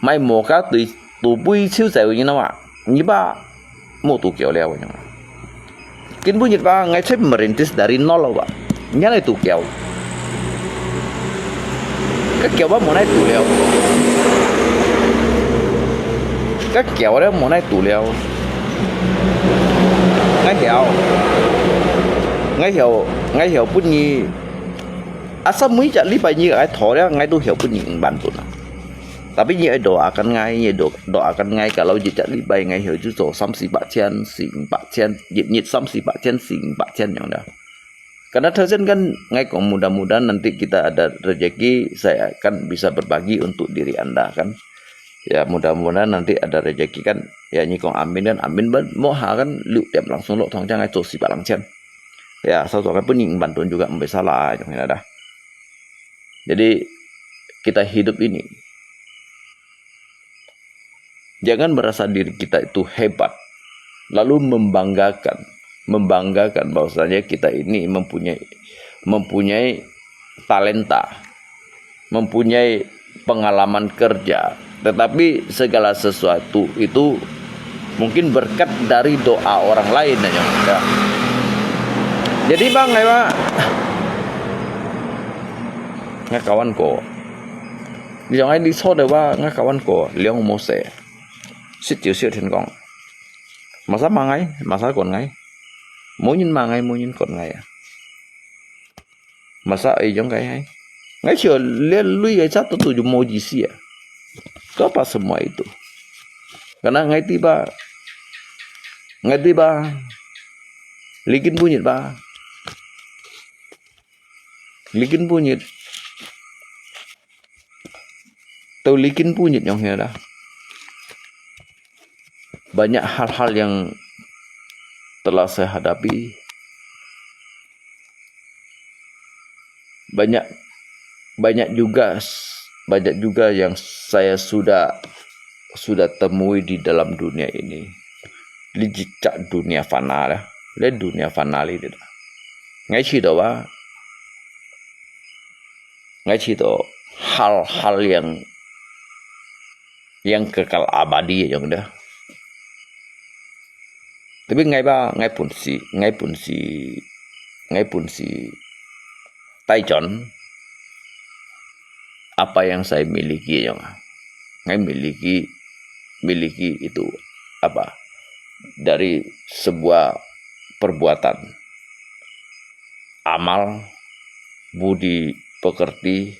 Mai mo ka tu tu pui chiu zai yin wa. Nyi ba mo tu kiau liao yin. Kin bu nyit ba ngai chep merintis dari nol wa. Nya lai tu kiau. Ka kiau ba mo nai tu liao. Ka kiau liao mo nai tu liao. Ngai hiau. Ngai hiau, ngai hiau pun nyi. Asa mui jak li bai nyi ngai thor liao ngai tu hiau pun nyi ban pun. Tapi nyi ai doakan ngai, nyi do-, doakan ngai kalau nyi jak li bai ngai hiau ju zo 三四百千, 四五百千, nyi, nyi 三四百千, 四五百千 yang dah. Karena thesen kan, ngai kong mudah-mudahan nanti kita ada rezeki, saya kan bisa berbagi untuk diri anda kan. Ya, mudah-mudahan nanti ada rezeki kan. Ya, nyi kong amin kan, amin ban moha kan, liu tiam langsung lo thong chang ai zo si balang chen. Ya, sao so kan pun ning bantu juga mbe salah, yang ada. Jadi kita hidup ini, jangan merasa diri kita itu hebat, lalu membanggakan, membanggakan bahwasanya kita ini mempunyai mempunyai talenta, mempunyai pengalaman kerja, tetapi segala sesuatu itu mungkin berkat dari doa orang lain aja. Ya. Jadi bang, ngai ba, ngai kawan ko, ni jong ai ni so de ba, ngai kawan ko, liang mo se, sit jiu sit thian kong, masa mangai, masa kon ngai, mo nyin mangai, mo nyin kon ngai. Masa ai jong kai hai. Ngai sio lia lui ai satu tu mo ji sia. Tu apa semua itu? Karena ngai tiba, ngai tiba, likin bunyit ba, likin bunyit. Tau likin punyit nyong hia dah. Banyak hal-hal yang telah saya hadapi. Banyak, banyak juga, banyak juga yang saya sudah, sudah temui di dalam dunia ini. Di jejak dunia fana dah. Di dunia fana li dah. Ngai sio dah ba. Ngai sio hal-hal yang, yang kekal abadi yang dah. Tapi ngai ba, ngai pun si, ngai pun si, ngai pun si Taichon, apa yang saya miliki yang, ngai miliki, miliki itu apa? Dari sebuah perbuatan, amal, budi pekerti,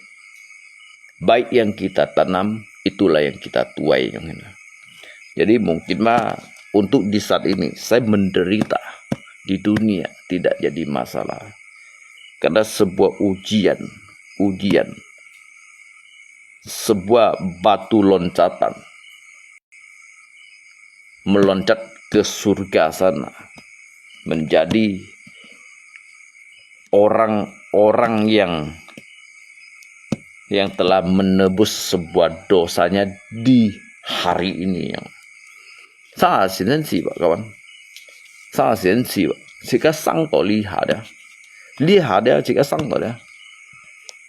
baik yang kita tanam, itulah yang kita tuai. Jadi mungkin mah untuk di saat ini saya menderita di dunia tidak jadi masalah. Karena sebuah ujian, ujian, sebuah batu loncatan meloncat ke surga sana, menjadi orang-orang yang, yang telah menebus sebuah dosanya di hari ini yang. Sangat sensi, Pak, kawan. Sangat sensi, Pak. Jika sang to lihat ya. Lihat ya, jika sang to ya.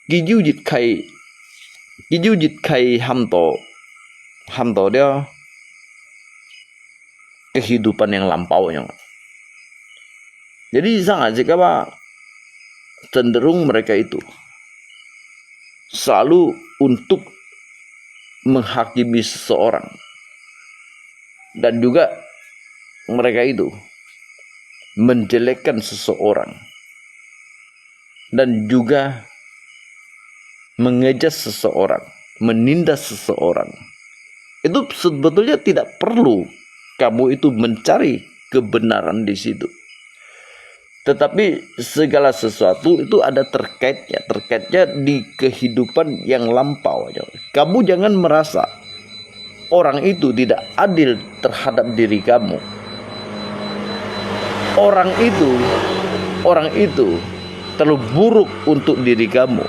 Kiyu jit kai, kiyu jit kai ham to, ham to dia kehidupan yang lampau yang. Jadi sangat jika apa, cenderung mereka itu selalu untuk menghakimi seseorang, dan juga mereka itu menjelekkan seseorang, dan juga mengejek seseorang, menindas seseorang. Itu sebetulnya tidak perlu kamu itu mencari kebenaran di situ. Tetapi segala sesuatu itu ada terkaitnya, terkaitnya di kehidupan yang lampau aja. Kamu jangan merasa orang itu tidak adil terhadap diri kamu. Orang itu, orang itu terlalu buruk untuk diri kamu.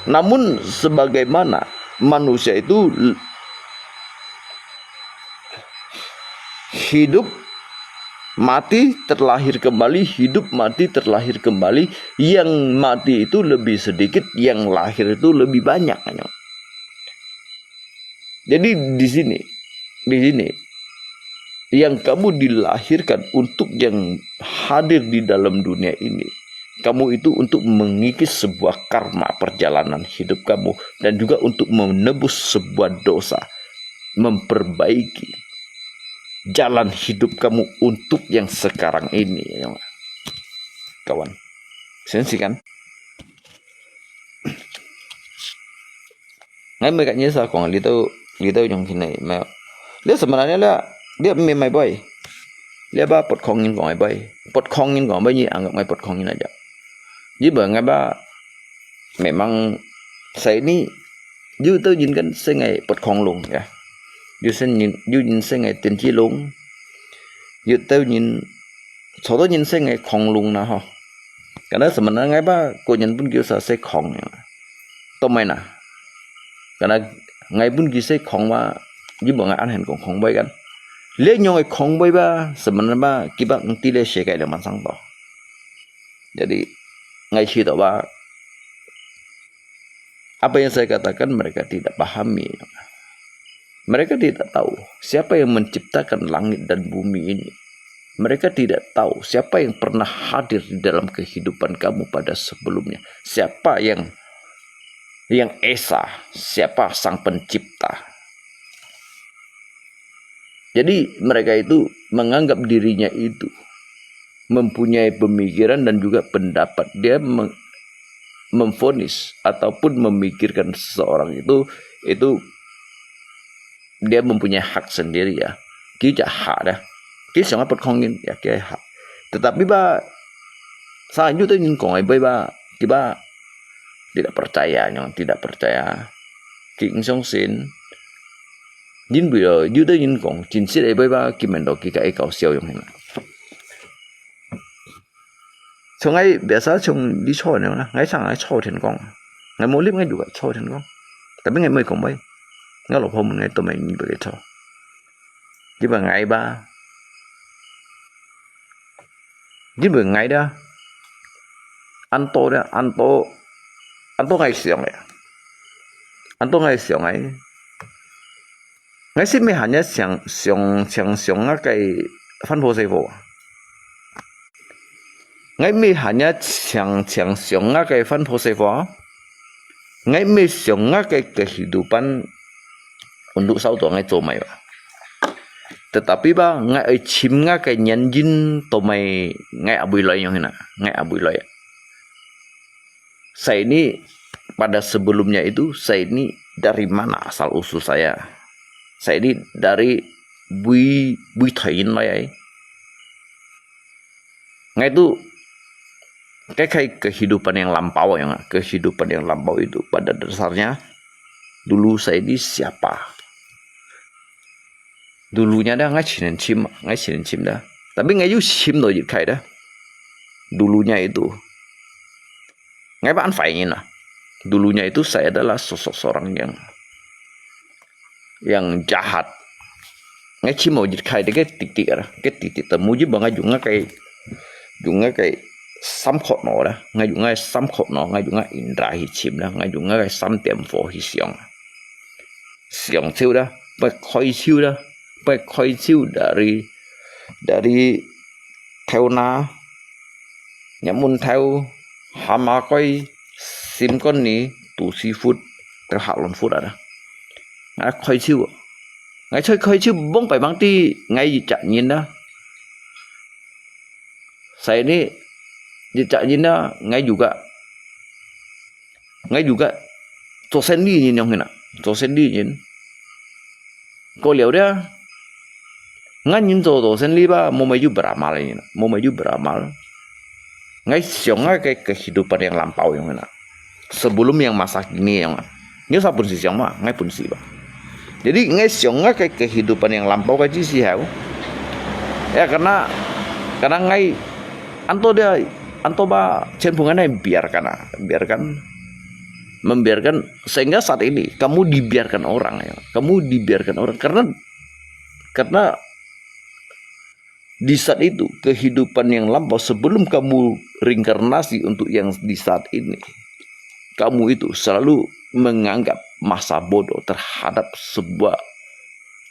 Namun sebagaimana manusia itu hidup, mati, terlahir kembali, hidup, mati, terlahir kembali, yang mati itu lebih sedikit, yang lahir itu lebih banyak. Jadi di sini, di sini, yang kamu dilahirkan untuk yang hadir di dalam dunia ini. Kamu itu untuk mengikis sebuah karma perjalanan hidup kamu dan juga untuk menebus sebuah dosa, memperbaiki jalan hidup kamu untuk yang sekarang ini, ya, kawan. Sensi kan? Ngai mereka nyesa kong, little, little yang kini, ma. Dia sebenarnya dia, dia memang boy. 這把不康人講个話，不康人講話，你anggap𠊎不康人aja。Jadi ngai ba memang saini，有兜人kan sing ngai不康人ya。有兜人，有人sing ngai天氣人，有兜人，好多人sing ngai康人啦吼。Karena sebenarnya ngai ba個人pun kiu sa sing康ya。Tomai na。Karena ngai pun kiu sing康ba，你無ngai安很講康話kan。這樣个康話ba，sebenarnya ba，kiba ngerti le世界兩萬三多。Jadi，ngai cerita ba，apa yang saya katakan mereka tidak pahami. Mereka tidak tahu siapa yang menciptakan langit dan bumi ini. Mereka tidak tahu siapa yang pernah hadir di dalam kehidupan kamu pada sebelumnya. Siapa yang yang Esa, siapa sang pencipta. Jadi mereka itu menganggap dirinya itu mempunyai pemikiran dan juga pendapat. Dia me- memvonis ataupun memikirkan seseorang itu, itu dia mempunyai hak sendiri ya. Kiu ja hak dah. Kiu siang apa kongin ya kiu hak. Tetapi ba, sa nyu tu nyin kong ai bai ba, kiu ba tidak percaya, nyong tidak percaya. Kiu ngiong sin. Nyin bai lo, nyu tu nyin kong, jin sit ai bai ba, kiu men do kiu ka ai kau siau yong hin. Chong ai biasa chong di cho nyong lah, ngai sang ngai cho thian kong. Ngai mo lip ngai juga cho thian kong. Tapi ngai mo kong bai. Ngai lo pho mun ngai to mai ni bai cho. Kiu ba ngai ba. Kiu ba ngai da. An to da, an to, an to ngai siang ya. An to ngai siang ai. Ngai sit me hanya siang, siang, siang, siang ngai kai fan po se po. Ngai me hanya siang, siang, siang ngai kai fan po se po. Ngai me siang ngai kai kehidupan untuk sau to ngai to mai ba. Tetapi ba, ngai ai chim ngai kai nyan jin to mai ngai abui loi nyong hina, ngai abui loi. Saya ini pada sebelumnya itu, saya ini dari mana asal usul saya? Saya ini dari bui, bui Thai in lai ai. Ngai tu, kai kai kehidupan yang lampau yang, kehidupan yang lampau itu pada dasarnya dulu saya ini siapa? Dulunya dah ngai chinen chim, ngai chinen chim dah. Tapi ngai yu chim lo yit kai dah. Dulunya itu. Ngai ba an fai nyin lah. Dulunya itu saya adalah sosok seorang yang yang jahat. Ngai chim lo yit kai dah ke titik dah, ke titik temu ji ba ngai yu ngai kai, yu ngai kai sam khot no dah, ngai yu ngai sam khot no, ngai yu ngai indra hi chim dah, ngai yu ngai kai sam tiam fo hi siang. Siang chiu dah, bai khoi chiu dah, bai khoi chiu dari, dari theu na, nyamun theu, hama koi, sim kon ni, tu si fut, teu hak lon fut dah. Ngai khoi chiu, ngai choi khoi chiu bong bai bang ti ngai chak nyin dah. Saya ini, di cak nyin dah, ngai juga. Ngai juga. Cho sen li nyin nyong hina. Cho sen li nyin. Ko liau dah. Ngai nyin cho cho sen li ba, mo mai yu beramal nyin. Mo mai yu beramal. Ngai siang ngai kai kehidupan yang lampau nyong hina. Sebelum yang masa kini yang. Nyo sa pun si siang ma, ngai pun si ba. Jadi ngai siang ngai kai kehidupan yang lampau kai ji si hau. Ya, karena, karena ngai anto dia, anto ba, chen pun ngai biarkan ah, biarkan, membiarkan sehingga saat ini kamu dibiarkan orang ya. Kamu dibiarkan orang karena, karena di saat itu, kehidupan yang lampau sebelum kamu reinkarnasi untuk yang di saat ini, kamu itu selalu menganggap masa bodoh terhadap sebuah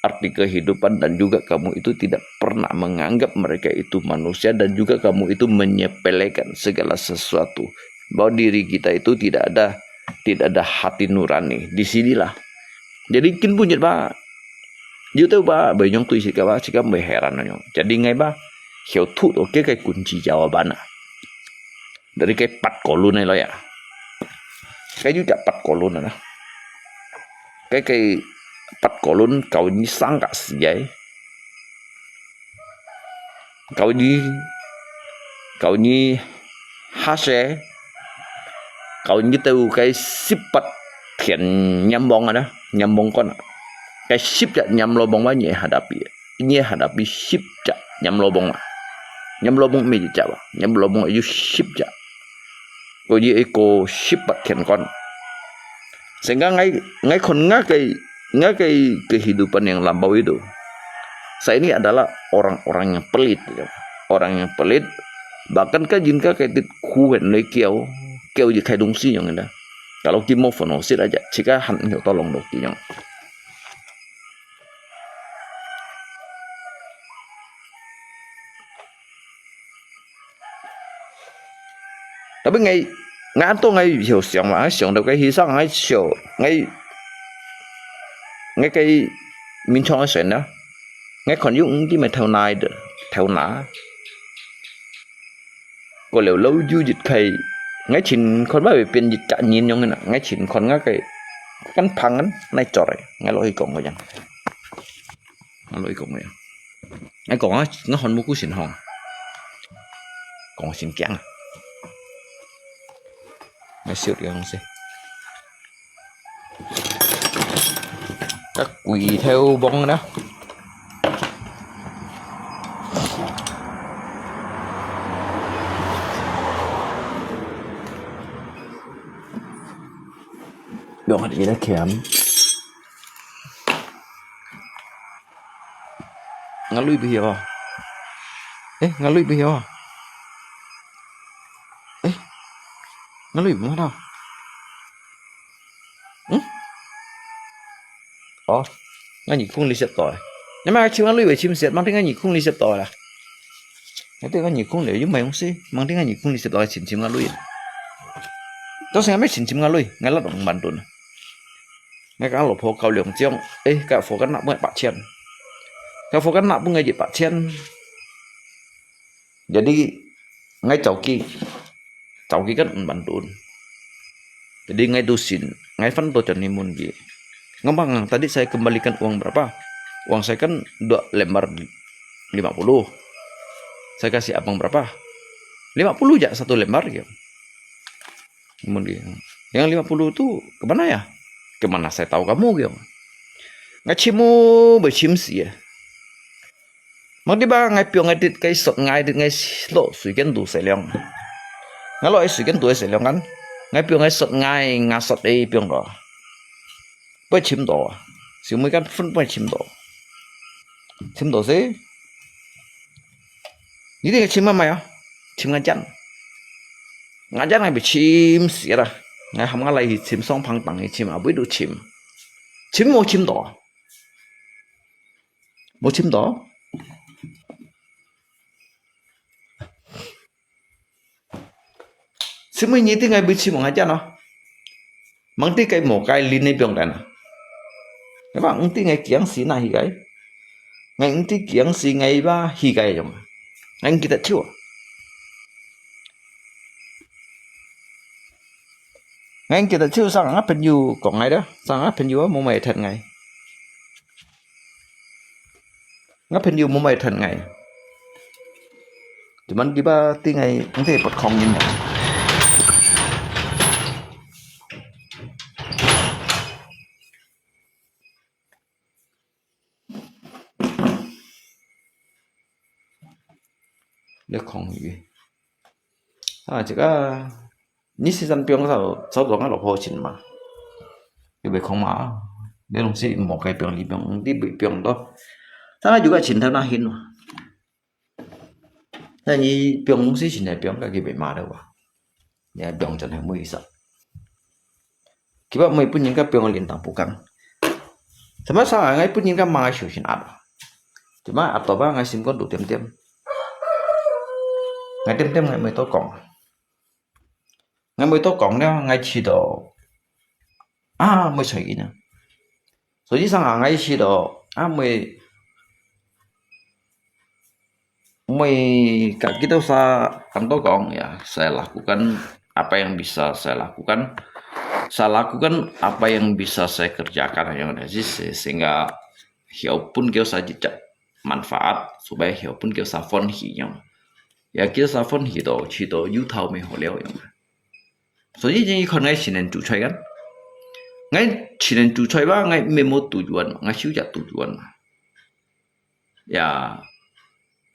arti kehidupan dan juga kamu itu tidak pernah menganggap mereka itu manusia dan juga kamu itu menyepelekan segala sesuatu bahwa diri kita itu tidak ada tidak ada hati nurani di sinilah jadi kin punya ba Yu teu ba, bai nyong tui si ka ba, si ka bai heran nyong. Jadi ngai ba, hiu tu to ke kai kunci jawaban ah. Dari kai pat kolun lo ya. Kai yu ja pat kolun na. Kai kai pat kolun kau ni sang ka si ai. 教你，教你下世，教你兜个十八天閻王啊，閻王官啊，个十隻閻羅王啊，你下下比，你下下比十隻閻羅王啊，閻羅王每一隻啊，閻羅王有十隻。 Kau ye iko sipat kian kon. Sehingga ngai, ngai kon ngai ke, ngai ke kehidupan yang lampau itu. Saya ini adalah orang-orang yang pelit, gitu. Orang yang pelit, bahkan kan jin ka ke tit kuhen le kiau, kiau je khai dongsi yang ada. Kalau ki mo fono sit aja, cika han nyo tolong do ki yang. Tapi ngai, ngai an to ngai hio siang ma, ngai siang do cái hi sang ngai siu, ngai, ngai cái min chong ngai sen na. Ngai kon yung di mai thau nai de, thau na. Ko leo lou ju jit khai, ngai chin kon ba be pien jit ka nyin yong na, ngai chin kon ngai cái, kan phang kan, nai chor, ngai lo hi kong ko yang. Ngai lo i kong ya. Ngai kong á, ngai hòn mu ku sin hong. Kong sin kiang. Ngai siu di hong si. Các quỷ theo bóng đó. Dong hạt gì đó khiam. Ngalui bì hiau à? Ê, ngalui bì hiau à? Ê, ngalui bì mah tau? Hm? Ồ, ngalui khung li siat toi. Nè mà chim ngalui bì chim siat, mang ting ngalui khung li siat toi lah. Ngalui ting ngalui khung li, yun mai yong si, mang ting ngalui khung li siat toi chim chim ngalui. Tao sing ngalui chim chim ngalui, ngalui dong ban tun. Ngai ka lo pho kau liang chiang, eh, ka pho kan nak buat pak chian. Ka pho kan nak buat ngai je pak chian. Jadi, ngai chau ki, chau ki kan ban tun. Jadi, ngai tu sin, ngai fan to chan ni mun ki. Ngomong, tadi saya kembalikan uang berapa? Uang saya kan dua lembar lima puluh. Saya kasih abang berapa? Lima puluh ja satu lembar, gitu. Mun ki, yang lima puluh tu kemana ya? Kemana saya tahu kamu, gitu. Ngai chim mu, bơi chim si ya. Mang di ba ngai piong ngai dit, ngai sot ngai dit, ngai lo sui ken tu se liang. Ngai lo ai sui ken tu se liang kan. Ngai piong ngai sot ngai, ngai sot ai piong lo. Bơi chim to. Siu mui kan phun bơi chim to. Chim to si. Ni ting chim ma mai ah. Chim ngan chan. Ngan chan ngai bi chim si ra. Ngai ham ngai lai hi chim song phang tang hi chim a bui du chim. Chim mo chim to. Mo chim to. Chim mo ni ting ngai bi chim ngan chan ah. Mang ti kai mo kai lin ni piong dan. Ngai ba ng ti ngai kiang si na hi kai. Ngai ng ti kiang si ngai ba hi kai yong. Ngai kita chiu. Ngai kita chiu sang a pen yu kong ngai da. Sang a pen yu mo mai then ngai. Ngai pen yu mo mai then ngai. Cuman kiba ti ngai ng ti pot kong yin. Lê khong yu. À, chắc là, ni si san piong sao, sao dong a lo pho chin ma. Yu be khong ma. Lê long si mo kai piong li piong, ti be piong to. Sa yu ka chin thao na hin ma. Na ni piong long si chin thao piong ka ki be ma da wa. Ya piong chan hai mo i sa. Kiba mui pun yin ka piong lin tang pu kang. Thama sa ngai pun yin ka ma shu shin at. Thama at to ba ngai sim kon du tem tem. Ngai tem tem ngai mui to kong. Ngai mui to kong ne ngai chi do. A mui choi yin. So ji sang ngai chi do. A mui Mui ka kita sa kan to kong ya, saya lakukan apa yang bisa saya lakukan. Saya lakukan apa yang bisa saya kerjakan yang ada sih se- sehingga hiau pun kio sa jejak. manfaat，supaya曉分佢兜儕歡喜樣。也佢兜儕歡喜到，去到有頭無好了樣。所以你看𠊎前年煮菜kan，𠊎前年煮菜吧，𠊎毋係無tujuan，𠊎有隻tujuan嘛。Ya,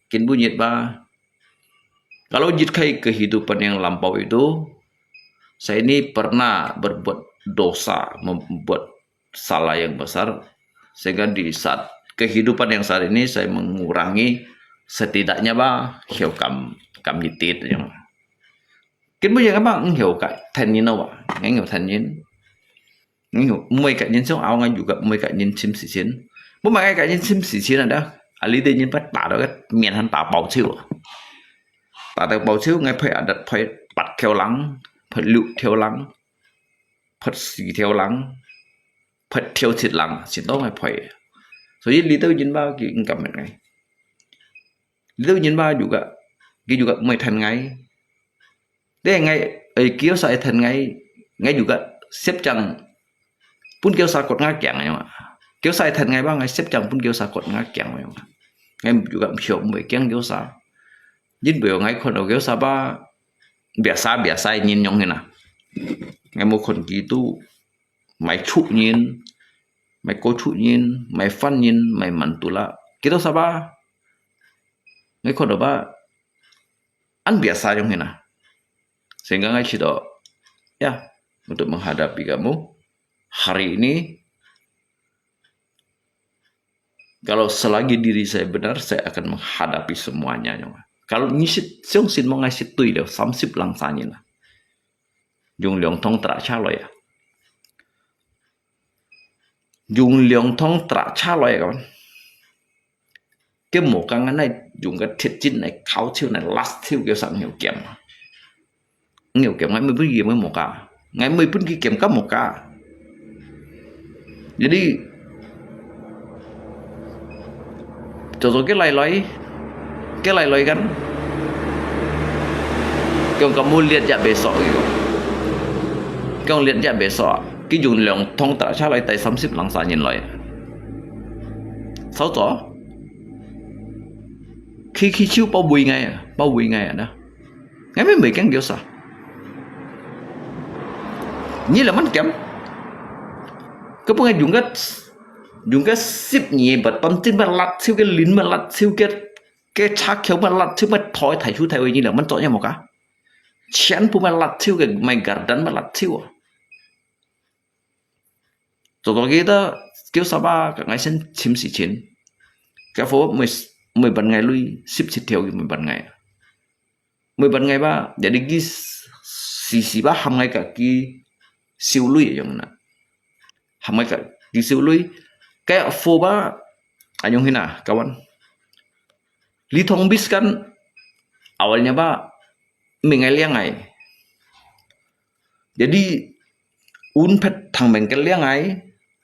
kin bunyi ba. Kalau jit kai kehidupan yang lampau itu, saya ini pernah berbuat dosa, membuat salah yang besar, sehingga di saat kehidupan yang saat ini saya mengurangi setidaknya ba, hiu kam, kam nyitit yang. Kin bunyi apa, hiu kai, ten yin apa, hiu ten yin. Hm, 每個人想拗，𠊎又个每個人尋時間。毋係𠊎個人尋時間啊，啊，你兜人不打到个面還打包手啊。打到包手，𠊎配啊，得配八條人，配六條人，配四條人，配條七人，先到𠊎配。所以你兜人吧，佢應該明𠊎。你兜人吧，又个，佢又个毋係聽𠊎。 Deh ngai, eh, kios ai then ngai, ngai juga sep chang pun kios sa kot nga kiang ai ma. Kios ai then ngai ba ngai sep chang pun kios sa kot nga kiang ai ma. Ngai juga msio mwe kiang kios sa. Jin beo ngai khon kios sa ba biasa biasa nyin nyong hina. Ngai mo khon kitu mai chu nyin, mai ko chu nyin, mai fan nyin, mai mantula. Kios sa ba ngai khon ba an biasa nyong hina. Sehingga ngai cito, ya, untuk menghadapi kamu hari ini, kalau selagi diri saya benar, saya akan menghadapi semuanya. Kalau nyi sit, siung sit mo ngai sit tui leo, samsip lang sa nyin la. Yung liong thong tra cha loi ya. Yung liong thong tra cha loi ya, kawan. Cái mổ cá ngai nai dùng cái thịt chín này, khảo chiêu này, lát chiêu kiểu sao nhiều kiểm. Nhiều kiểm ngai mới bưng gì mới mổ cá. Ngai mới bưng cái kiểm cá mổ cá. Jadi, cho cho cái lai loi, cái lai loi kan. Cái ông kamu liệt dạ bê sọ cái. Cái ông liệt dạ bê sọ. Cái dùng lòng thông trả trả lại tay xâm xếp lăng xa nhìn loi. Sáu cho. Khi khi chiêu bao bùi ngay à, bao bùi ngay à đó. Ngai mê mê keng kiêu sa. Nyi leh man kiam. Kơ pung ngai yung kơ, yung kơ sip nyi bơh ton tin mê lat siu kơ lin mê lat siu kơ, kơ chak kiêu mê lat siu mê thoi thai chu thai wei nyi leh man chok nyi mok ka. Chén pu mê lat siu kơ mê garden mê lat siu. Cho cho kơ ta kiêu sa ba kơ ngai sen chim si chin. Kơ pho mê, mê ban ngai lui, sip si thiêu kơ mê ban ngai. Mê ban ngai ba, jadi kơ si si ba ham ngai kơ kơ siu lui yong na. Ham ngai kơ kơ siu lui. Kơ pho ba, ayong hina, kawan. Li thong bis kan, awalnya ba, mê ngai liang ngai. Jadi, un phet thang beng kơ liang ngai,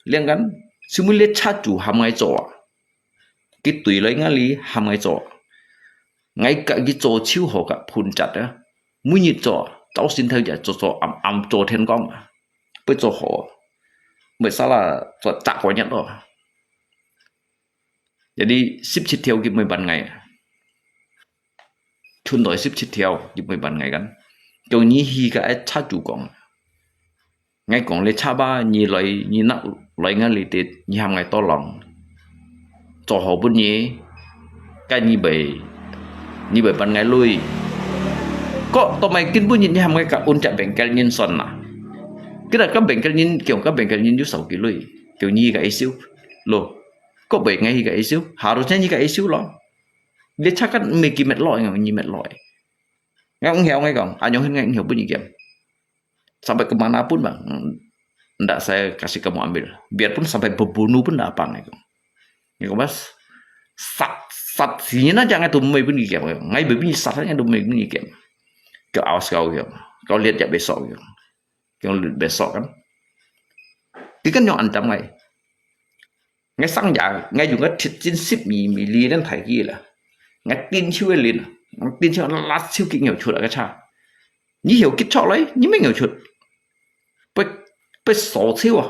liang kan, siu mui liet cha chu ham ngai cho. Kơ tui loi ngai li ham ngai cho. Ngai kơ kơ cho chiu ho kơ phun chat á. Mui nyi cho, tao sin thai ja cho cho am am cho thiên quang. Bơi cho ho. Bơi sa la cho chak ho nhát lo. Jadi, sip chit thiêu kơ mê ban ngai. Chun doi sip chit thiêu, kơ mê ban ngai kan. Kiêu nyi hi kơ ai cha chu kong. Ngai kong lê cha ba, nyi loi, nyi nak loi ngai lê tê, nyi ham ngai to lòng. Cho ho bun nyi, kơ nyi bơi, nyi bơi ban ngai lui. Kơ to mai kin bun nyi, nyi ham ngai kơ un chak beng kơ nyin son na. Kơ ta kơ beng kơ nyin, kiêu kơ beng kơ nyin yu sau kơ lui. Kiêu nyi kơ ai siu. Lo. Kơ bơi ngai hi kơ ai siu. Harusnya nyi kơ ai siu lo. Lê cha kơ mê kơ met loi, ngai nyi met loi. Ngai ung hiao ngai kong, anyong hin ngai ung hiao bun nyi kiam. Sampai ke mana pun bang, ndak saya kasih kamu ambil. Biarpun sampai berbunuh pun ndak apa ngai kong. Ngai kong bas, sat, sat sini na jangan tu mê bun nyi kiam. Ngai bê bun nyi sat ngai tu mê bun nyi kiam. Kơ awas kau kiam. Kau lihat ya besok kiam. Kong lut besok kan. Kơ kan yong an tam ngai. Ngai sang ya, ngai yung kơ thịt chín sip mi, mi li nen thai kơ la. Ngai tin chiu lin, ngai tin chiu lat chiu kơ ngiu chut kơ cha. Nyi hiu kơ chok loi, nyi mê ngiu chut. Bơi, bơi so chiu à.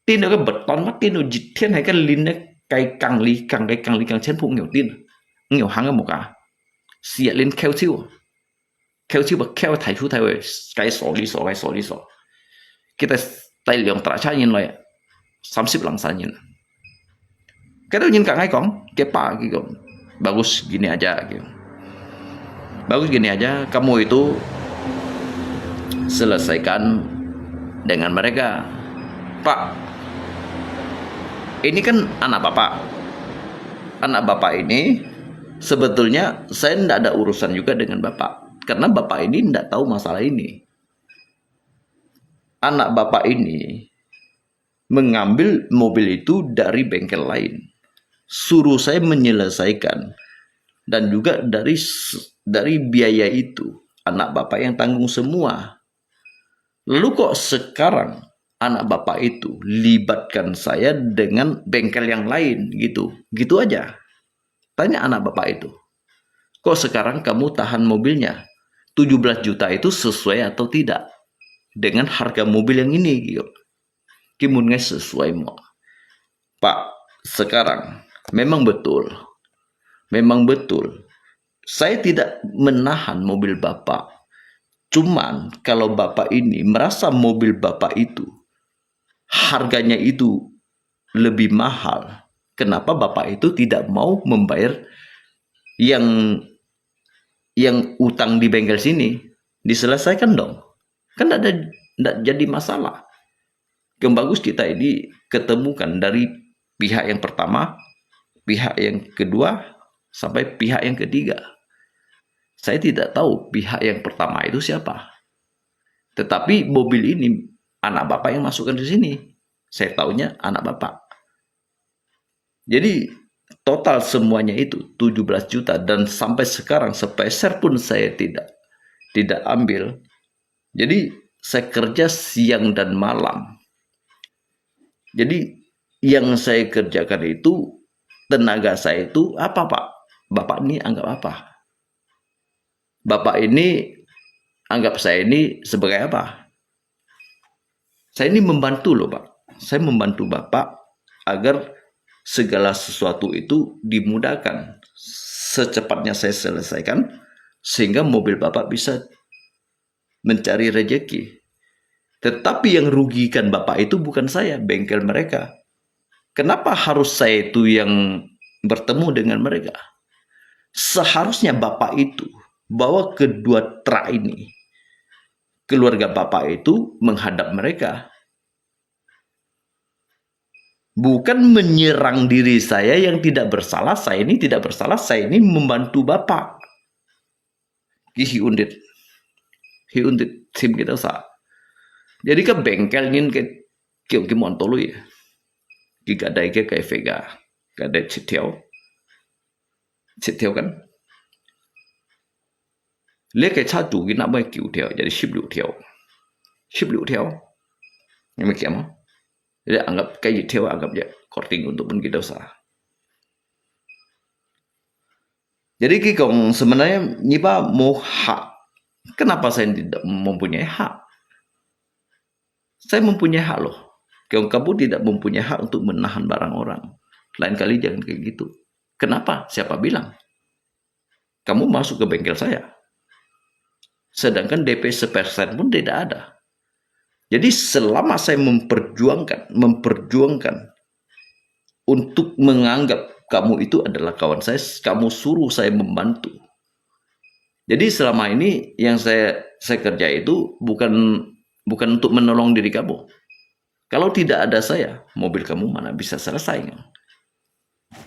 Tin kơ bơh ton ma tin jit thiên hai kơ lin ne. 該gang裡gang，該gang裡gang，全部有電，有行个無啊？四輪翹手，翹手啊，翹大手大尾，該鎖裡鎖，該鎖裡鎖。佢帶帶兩台車人來，三十零三人。該兜人同𠊎講，佢爸佢講，bagus gini aja，佢講。Bagus gini aja, kamu itu selesaikan dengan mereka. Pak, ini kan anak bapak. Anak bapak ini, sebetulnya saya ndak ada urusan juga dengan bapak. Karena bapak ini ndak tahu masalah ini. Anak bapak ini mengambil mobil itu dari bengkel lain. Suruh saya menyelesaikan. Dan juga dari s-, dari biaya itu, anak bapak yang tanggung semua. Lalu kok sekarang anak bapak itu libatkan saya dengan bengkel yang lain gitu. Gitu aja. Tanya anak bapak itu. Kok sekarang kamu tahan mobilnya? Tujuh belas juta itu sesuai atau tidak dengan harga mobil yang ini gitu. Kimun ngai sesuai mo. Pak, sekarang memang betul. Memang betul. Saya tidak menahan mobil Bapak. Cuman kalau Bapak ini merasa mobil Bapak itu harganya itu lebih mahal, kenapa Bapak itu tidak mau membayar yang yang utang di bengkel sini? Diselesaikan dong. Kan ndak ada, ndak jadi masalah. Yang bagus kita ini ketemukan dari pihak yang pertama, pihak yang kedua, sampai pihak yang ketiga. Saya tidak tahu pihak yang pertama itu siapa. Tetapi mobil ini anak bapak yang masukkan di sini. Saya taunya anak bapak. Jadi total semuanya itu tujuh belas juta dan sampai sekarang sepeser pun saya tidak tidak ambil. Jadi saya kerja siang dan malam. Jadi yang saya kerjakan itu tenaga saya itu apa, Pak? Bapak ini anggap apa? Bapak ini anggap saya ini sebagai apa? Saya ini membantu loh, Pak. Saya membantu Bapak agar segala sesuatu itu dimudahkan. Secepatnya saya selesaikan sehingga mobil Bapak bisa mencari rezeki. Tetapi yang rugikan Bapak itu bukan saya, bengkel mereka. Kenapa harus saya itu yang bertemu dengan mereka? Seharusnya Bapak itu bawa kedua truk ini, keluarga Bapak itu menghadap mereka. Bukan menyerang diri saya yang tidak bersalah, saya ini tidak bersalah, saya ini membantu Bapak. Ki hi undit. Hi undit sim kita sa. Jadi ke bengkel nyin ke kiong ki mon tolu ya. Ki gadai ke kai Vega. Gadai chit theo. Chit theo kan. Lihat ke chatu ki nak mai kiu theo. Jadi sip liu theo. Sip liu theo. Ini macam apa? Jadi anggap kai theo anggap ya korting untuk pun kita sa. Jadi ki kong sebenarnya nyiba mau hak. Kenapa saya tidak mempunyai hak? Saya mempunyai hak loh. Kong kamu tidak mempunyai hak untuk menahan barang orang. Lain kali jangan kayak gitu. Kenapa? Siapa bilang? Kamu masuk ke bengkel saya. Sedangkan D P sepersen pun tidak ada. Jadi selama saya memperjuangkan, memperjuangkan untuk menganggap kamu itu adalah kawan saya, kamu suruh saya membantu. Jadi selama ini yang saya saya kerja itu bukan bukan untuk menolong diri kamu. Kalau tidak ada saya, mobil kamu mana bisa selesai.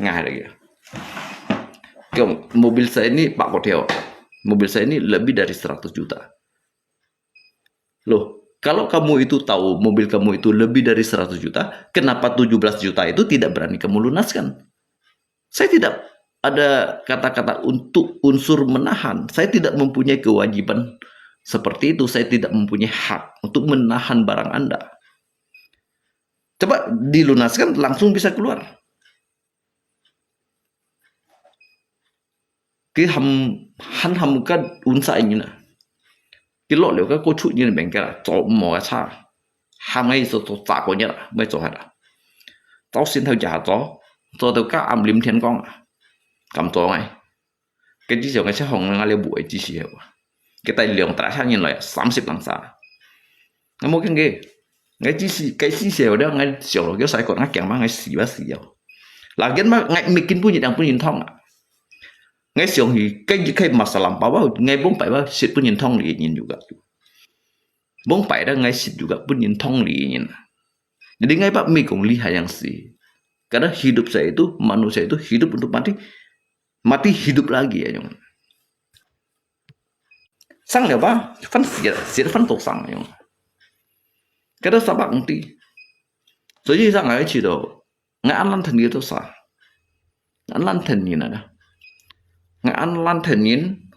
Ngah lagi. Kong, mobil saya ini pak kotel. Mobil saya ini lebih dari seratus juta. Loh, kalau kamu itu tahu mobil kamu itu lebih dari seratus juta, kenapa tujuh belas juta itu tidak berani kamu lunaskan? Saya tidak ada kata-kata untuk unsur menahan. Saya tidak mempunyai kewajiban seperti itu. Saya tidak mempunyai hak untuk menahan barang Anda. Coba dilunaskan, langsung bisa keluar. Ki ham han ham ka unsa ini na. Ki lo liu ka ko chu ini bengkel, zo mo ka cha. Ham ngai so zo za ko nya, mai zo ha. Zo sin thau ja zo. 做到甲暗臨天光啊，敢做𠊎？該至少𠊎食紅𠊎了無个至少啊，佢帶兩大車人來，三十零車。𠊎無驚佢，𠊎至少，該至少了，𠊎想落去使講，𠊎驚嘛，𠊎死嘛死了。Lagian嘛，𠊎毋係今晡日定分人痛啊。 𠊎想起該日去masalah包包，𠊎往擺吧，識分人通理人有个。往擺啦，𠊎識有个分人通理人。Jadi𠊎吧，毋係講厲害樣事。Kadang hidup saya itu, manusia itu hidup untuk mati, mati hidup lagi啊，樣。生了吧，還死了，死了還多生啊，樣。Kadang sabar nanti。所以上來去到， 𠊎恁懶𢯭佢兜儕，恁懶𢯭人啊，𠊎恁懶𢯭人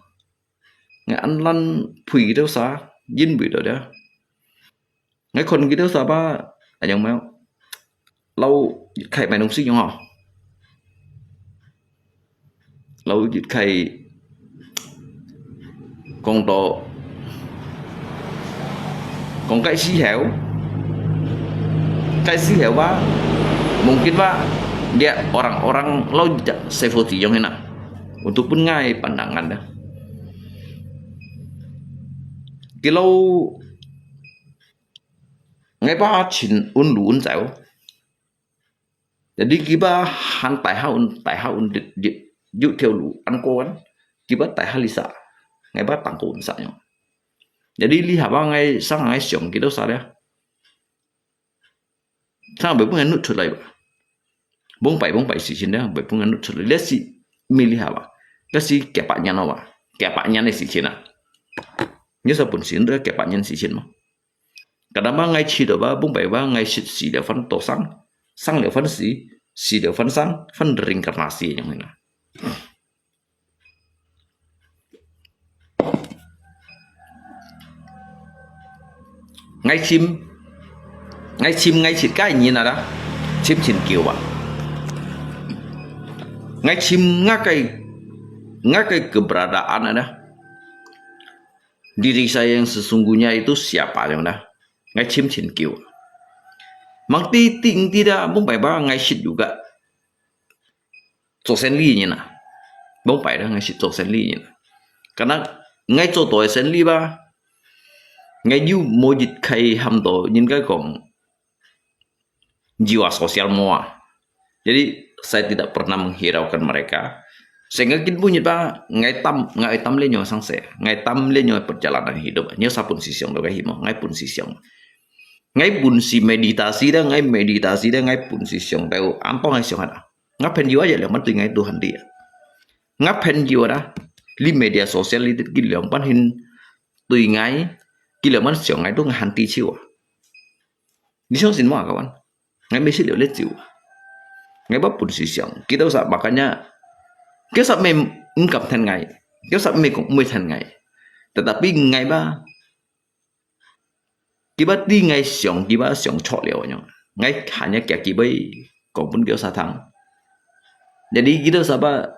，𠊎恁懶陪佢兜儕，因為到這，𠊎看佢兜儕吧，哎呀，無，摎佢買東西用吼。 摎佢講到，講該時候，該時候吧，mungkin吧，這orang-orang摎隻safety用个啦，untuk分𠊎pandangan啦。佢摎𠊎吧盡穩路穩走。 Jadi佢吧還大好運，大好運，有條路恁過啊，佢吧大好利煞，𠊎吧當過運煞樣。Jadi這下吧，𠊎上𠊎想佢兜儕了，上會分𠊎nut出來吧。往擺往擺事情了，會分𠊎nut出來。這係毋係這下吧，這係幾百年了吧，幾百年个事情啊。你說本身都幾百年事情嘛？ Kadang吧，𠊎試著吧，往擺吧，𠊎識死了還多生，生了還死，死了還生，還reinkarnasi樣形啊。𠊎尋，𠊎尋𠊎自家人啊啦，尋盡久啊。𠊎尋𠊎个，𠊎个keberadaan啊啦。 Diri saya yang sesungguhnya itu siapa樣啦？𠊎尋盡久。Mang知知毋知啦，往擺吧，𠊎識有个做生理人啊。往擺啦，𠊎識做生理人啊。Kadang𠊎做到个生理吧，𠊎又無一个喊到，應該講， jiwa sosial mua. Jadi saya tidak pernah menghiraukan mereka. Sehingga今晡日吧，𠊎擔，𠊎愛擔這樣个生死，𠊎擔這樣个perjalanan hidup。你有啥本事想到个希望？𠊎本事想，𠊎本事meditasi啦，𠊎meditasi啦，𠊎本事想到，安到𠊎想下啦。𠊎朋友啊，也兩班對𠊎都很厉害。𠊎朋友啊，你media sosial你，佢兩班hin對𠊎，佢兩班想𠊎都很低手啊。 你相信我，kawan？𠊎毋識了這酒。𠊎無本事想，佢兜儕makanya，佢儕毋，毋敢跈𠊎，佢儕毋講毋會跈𠊎。Tetapi𠊎吧，佢吧知𠊎想，佢吧想錯了樣。𠊎hanya驚佢會講分佢儕聽。Jadi佢兜儕吧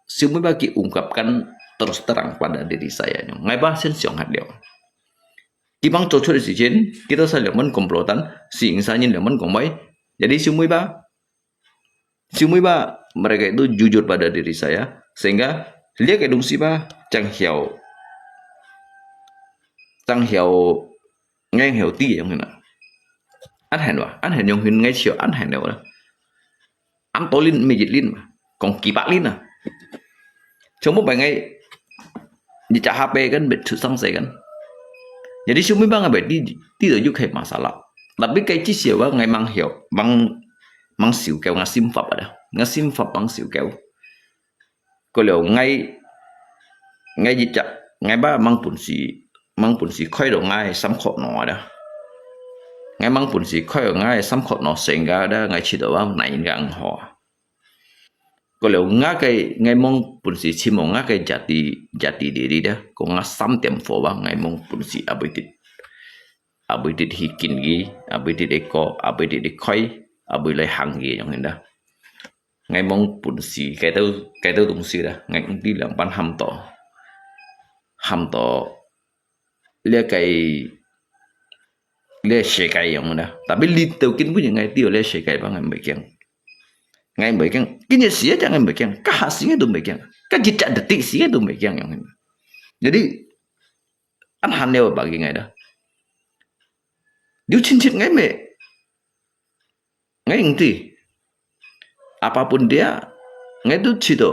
，semua吧佢ungkapkan terus terang pada diri saya樣。𠊎吧先想下了。 佢pang做出个事情，佢兜儕兩班komplotan，四五儕人兩班講話。Jadi semua吧，semua吧，mereka itu jujur pada diri saya，sehingga這个東西吧，正曉，正曉，正曉知樣形啊。恁樣哇，恁樣樣形，𠊎笑恁樣了啦。 恁多輪，毋係一輪嘛，講幾百輪啊。全部分𠊎，一隻下背kan，別出生死kan。Jadi semua pang𠊎知，知道有个masalah。Tapi該至少啊，𠊎吂曉，吂，吂受夠，𠊎心法啊，𠊎心法吂受夠。過了，𠊎，𠊎一隻，𠊎吧吂本事，吂本事開到𠊎三殼腦啊。𠊎吂本事開到𠊎三殼腦，sehingga啊，𠊎試著啊，哪應該好啊。 過了，𠊎个，𠊎吂本事尋無𠊎个jati，jati diri啊，講𠊎三點火啊，𠊎吂本事abis，abis去見佢，abis去過，abis去開，abis來行佢樣形啊。𠊎吂本事，該兜，該兜東西啊，𠊎毋知仰般喊到，喊到 這个，這世界樣啦。Tapi你到今晡日𠊎知這世界吧，𠊎毋會驚。，𠊎毋會驚。今日死一隻𠊎毋會驚，該下死𠊎都毋會驚，該一隻detik死𠊎都毋會驚樣。Jadi，恁罕了bagi𠊎 dah。有親戚𠊎乜，𠊎毋知。Apapun dia，𠊎都知道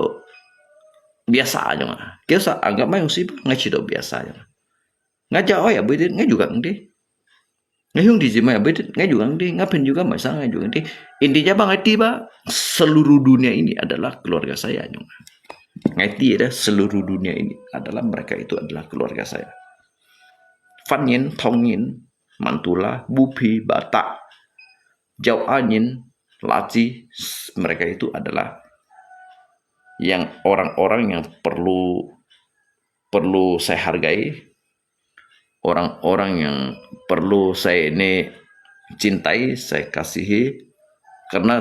biasa樣啊。佢usah anggap𠊎用死吧，𠊎知道biasa樣啊。 Ngajak awak ya beudet, ngai juga ngedi. Ngai hiung di jima ya beudet, ngai juga ngedi. Ngapen juga masa ngai juga ngedi. Intinya apa ngai tiba seluruh dunia ini adalah keluarga saya nyong. Ngai ti ada seluruh dunia ini adalah mereka itu adalah keluarga saya. Fan nyin, Thong nyin, Mantula, Bupi, Batak, Jauh Anyin, Laci, mereka itu adalah yang orang-orang yang perlu perlu saya hargai, orang-orang yang perlu saya ini cintai, saya kasihi, karena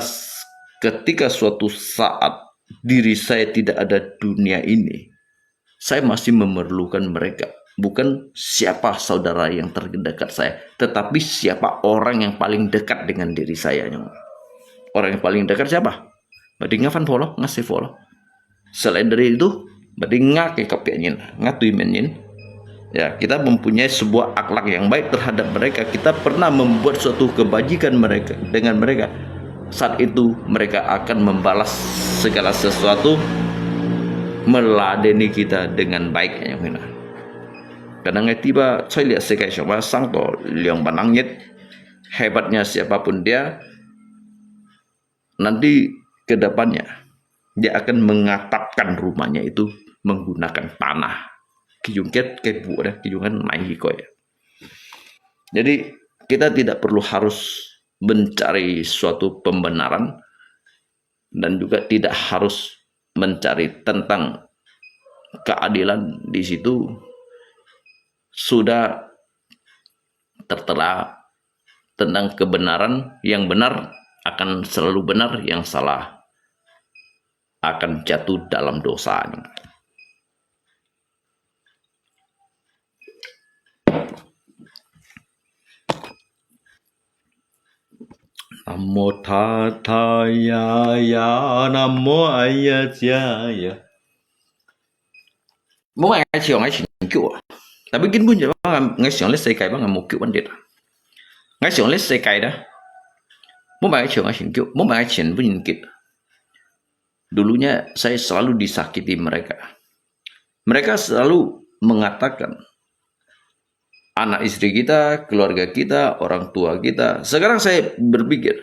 ketika suatu saat diri saya tidak ada dunia ini, saya masih memerlukan mereka. Bukan siapa saudara yang terdekat saya, tetapi siapa orang yang paling dekat dengan diri saya. Orang yang paling dekat siapa? Berarti ngafan polo, ngasih polo. Selain dari itu, berarti ngake kapianyin, ngatui menyin. Ya, kita mempunyai sebuah akhlak yang baik terhadap mereka. Kita pernah membuat suatu kebajikan mereka dengan mereka. Saat itu mereka akan membalas segala sesuatu meladeni kita dengan baik. Kadang ngai tiba 在這世界上吧，生到兩萬零日，hebatnya siapapun dia, nanti ke depannya dia akan mengatapkan rumahnya itu menggunakan tanah. Kiyungket kebu ada, kiyungan mai hikoi. Jadi kita tidak perlu harus mencari suatu pembenaran dan juga tidak harus mencari tentang keadilan di situ sudah tertera tentang kebenaran, yang benar akan selalu benar, yang salah akan jatuh dalam dosa. Namo Tathagata, namo Āyasāya. Mô mai ngai chiong ngai chin kiu ah. Tapi kin pun je bang ngai chiong le sekai bang ngai mo kiu ban det ah. Ngai chiong le sekai dah. Mô mai ngai chiong ngai chin kiu, mô mai ngai chin pun yin kit. Dulunya saya selalu disakiti mereka. Mereka selalu mengatakan, anak istri kita, keluarga kita, orang tua kita. Sekarang saya berpikir,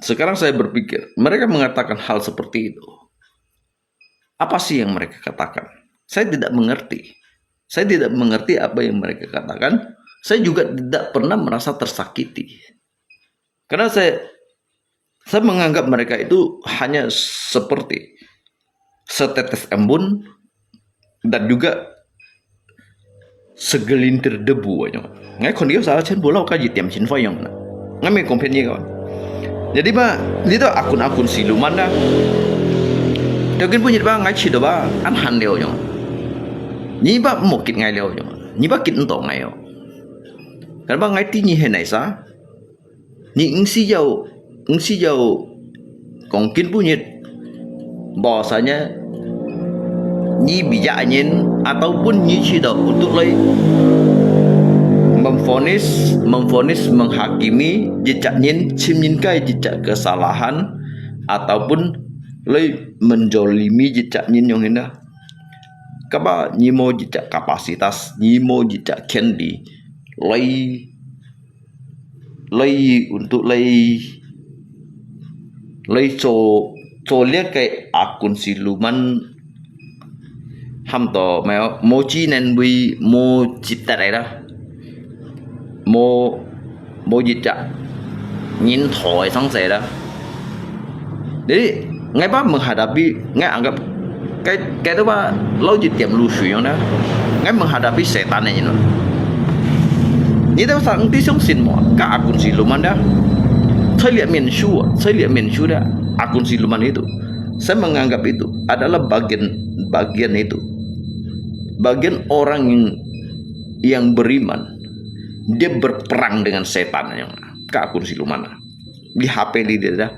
sekarang saya berpikir, mereka mengatakan hal seperti itu. Apa sih yang mereka katakan? Saya tidak mengerti. Saya tidak mengerti apa yang mereka katakan. Saya juga tidak pernah merasa tersakiti. Karena saya saya menganggap mereka itu hanya seperti setetes embun dan juga segelintir debu aja. Ngai kon dia sa chen bola ka ji tiam chin fa yang na. Ngai me kompen ye kawan. Jadi ba, ni to akun-akun siluman dah. Tao kin pun ba ngai chi do ba an han liao yang. Ni ba mo kit ngai liao yang. Ni ba kit ento ngai yo. Kan ba ngai ti ni he nai sa. Ni ngsi yau, ngsi yau kong kin punyit. Bahasanya, ni bijak nyin ataupun ni cida untuk lai memvonis, memvonis, menghakimi jejak nyin, chim nyin kai jejak kesalahan, ataupun lai menjolimi jejak nyin yang hina. Kaba ni mo jejak kapasitas, ni mo jejak kendi, lai lai untuk lai, lai cho, cho lihat kai akun siluman ham to, mo, mo chi nen bui, mo chi tat ai dah. Mo, mo jejak nyin thoi sang sai dah. Jadi, ngai ba menghadapi, ngai anggap, kai, kai tu ba, lau ji tiam lu shui yang dah. Ngai menghadapi setan ni nyin. Ni tahu sang ti siung sin mo, ka akun siluman dah. Saya lihat mensu, saya lihat mensu dah. Akun siluman itu. Saya menganggap itu adalah bagian, bagian itu. Bagian orang yang, yang beriman. Dia berperang dengan setan yang ka akun siluman. 你下背你的啦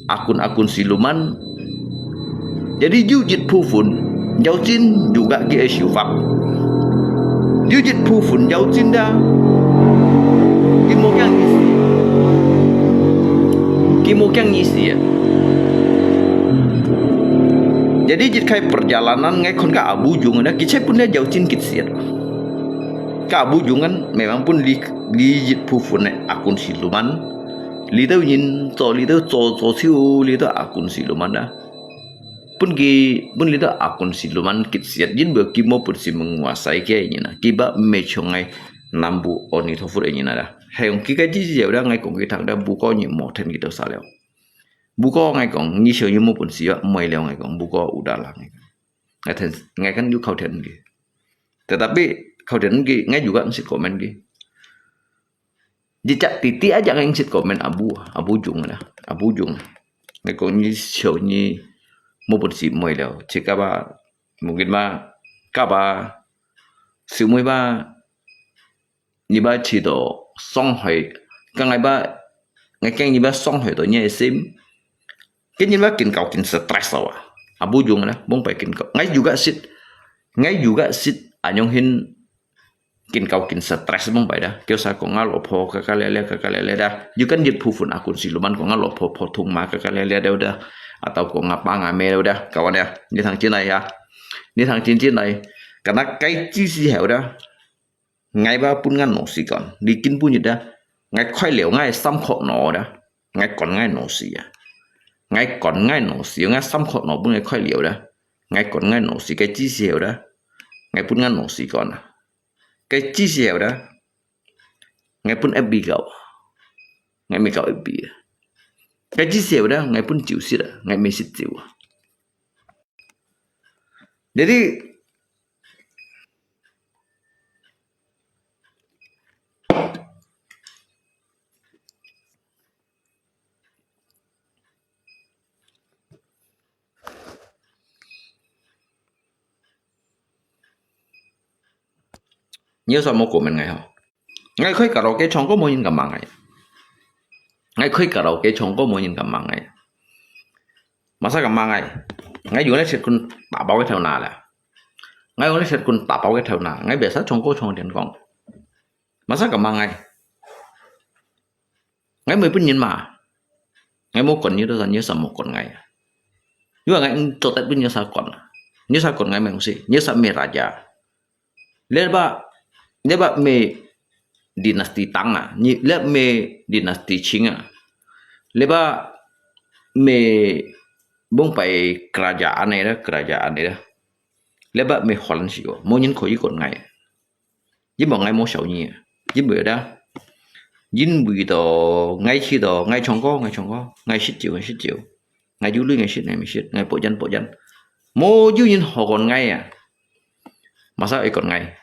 ，akun-akun siluman. Jadi有一部分，妖精juga佢个手法，有一部分妖精啦，佢無驚你死，佢無驚你死啊。Jadi一開perjalanan，𠊎看个阿武勇呢，佢切分了妖精佢死啊。个阿武勇呢，memang pun li li一部分呢，akun siluman。Li tau yin，做li tau做做手，li tau akun siluman啊。分佢分li tau akun siluman佢死啊，因為佢無本事menguasai佢个人啊，佢把毋係像𠊎南部阿彌陀佛个人啊啦。係用佢个意思有啦，𠊎講佢聽啦，不過你莫聽佢多少了。不過𠊎講，你想有無本事啊，毋會了，𠊎講，不過有得啦，𠊎講。𠊎聽，𠊎kan有靠天个。Tetapi靠天个，𠊎juga毋識comment个。Jejak titik aja ngan sit komen abu, abu jung lah, abu jung. Ngai kong ni siu ni mo pun si moi liao, cik apa, mungkin ba, kapa, si moi ba, ni ba ci to song hoi, ka ngai ba, ngai keng ni ba song hoi to ni sim. Ken ni ba kin kau kin stress awa. Abu jung lah, mong pai kin kau. Ngai juga sit, ngai juga sit, anyong hin kin kau kin stress mong pai dah. Kêu sa kong nga lo pho ka ka le le ka ka le le dah. Yu kan yit phu phun akun si luman kong nga lo pho pho thung ma ka ka le le dah dah. Atau kong nga pa nga me dah dah. Kawan ya. Ni thang chin lai ya. Ni thang chin chin lai. Kana kai chi si heo dah. Ngai ba pun ngan no si kon. Di kin pun yit dah. Ngai khoi liu ngai sam khok no dah. Ngai kon ngai no si ya. Ngai kon ngai no si. Ngai sam khok no pun ngai khoi liu dah. Ngai kon ngai no si. Kai chi si heo dah. Ngai pun ngan no si kon. Cái chi siêu đó, ngai pun F B kau. Ngai mi kau F B. Cái chi siêu đó, ngai pun chiu sit à, ngai mi sit chiu. Jadi,你有什麼comment ngai hả? Ngai khoi karaoke唱歌無人敢罵ngai. Ngai khoi karaoke唱歌無人敢罵ngai. Masa敢罵ngai? Ngai dùng ngai set kun ta bao cái thau na la. Ngai dùng ngai set kun ta bao cái thau na. Ngai biasa唱歌唱đến kong. Masa kam ma ngai? Ngai mui pun nyin ma. Ngai mo kon nyi to sa nyi sa mo kon ngai. Yua ngai cho tet pun nyi sa kon. Nyi sa kon ngai meng si. Nyi sa me raja. Leba, leba me dinasti Tang a. Nyi le me dinasti Ching a. Leba me bung pai kerajaan ne da, kerajaan ne da. Leba me Holland si ko. Mo nyin ko yi kon ngai. Yin bo ngai mo xiao nyi. Yin bo da. Yin bo to ngai chi to ngai chong ko ngai chong ko ngai shit jiu ngai shit jiu. Ngai jiu lui ngai shit ngai mi shit ngai po jan po jan. Mo jiu yin ho kon ngai ya. Masa e kon ngai.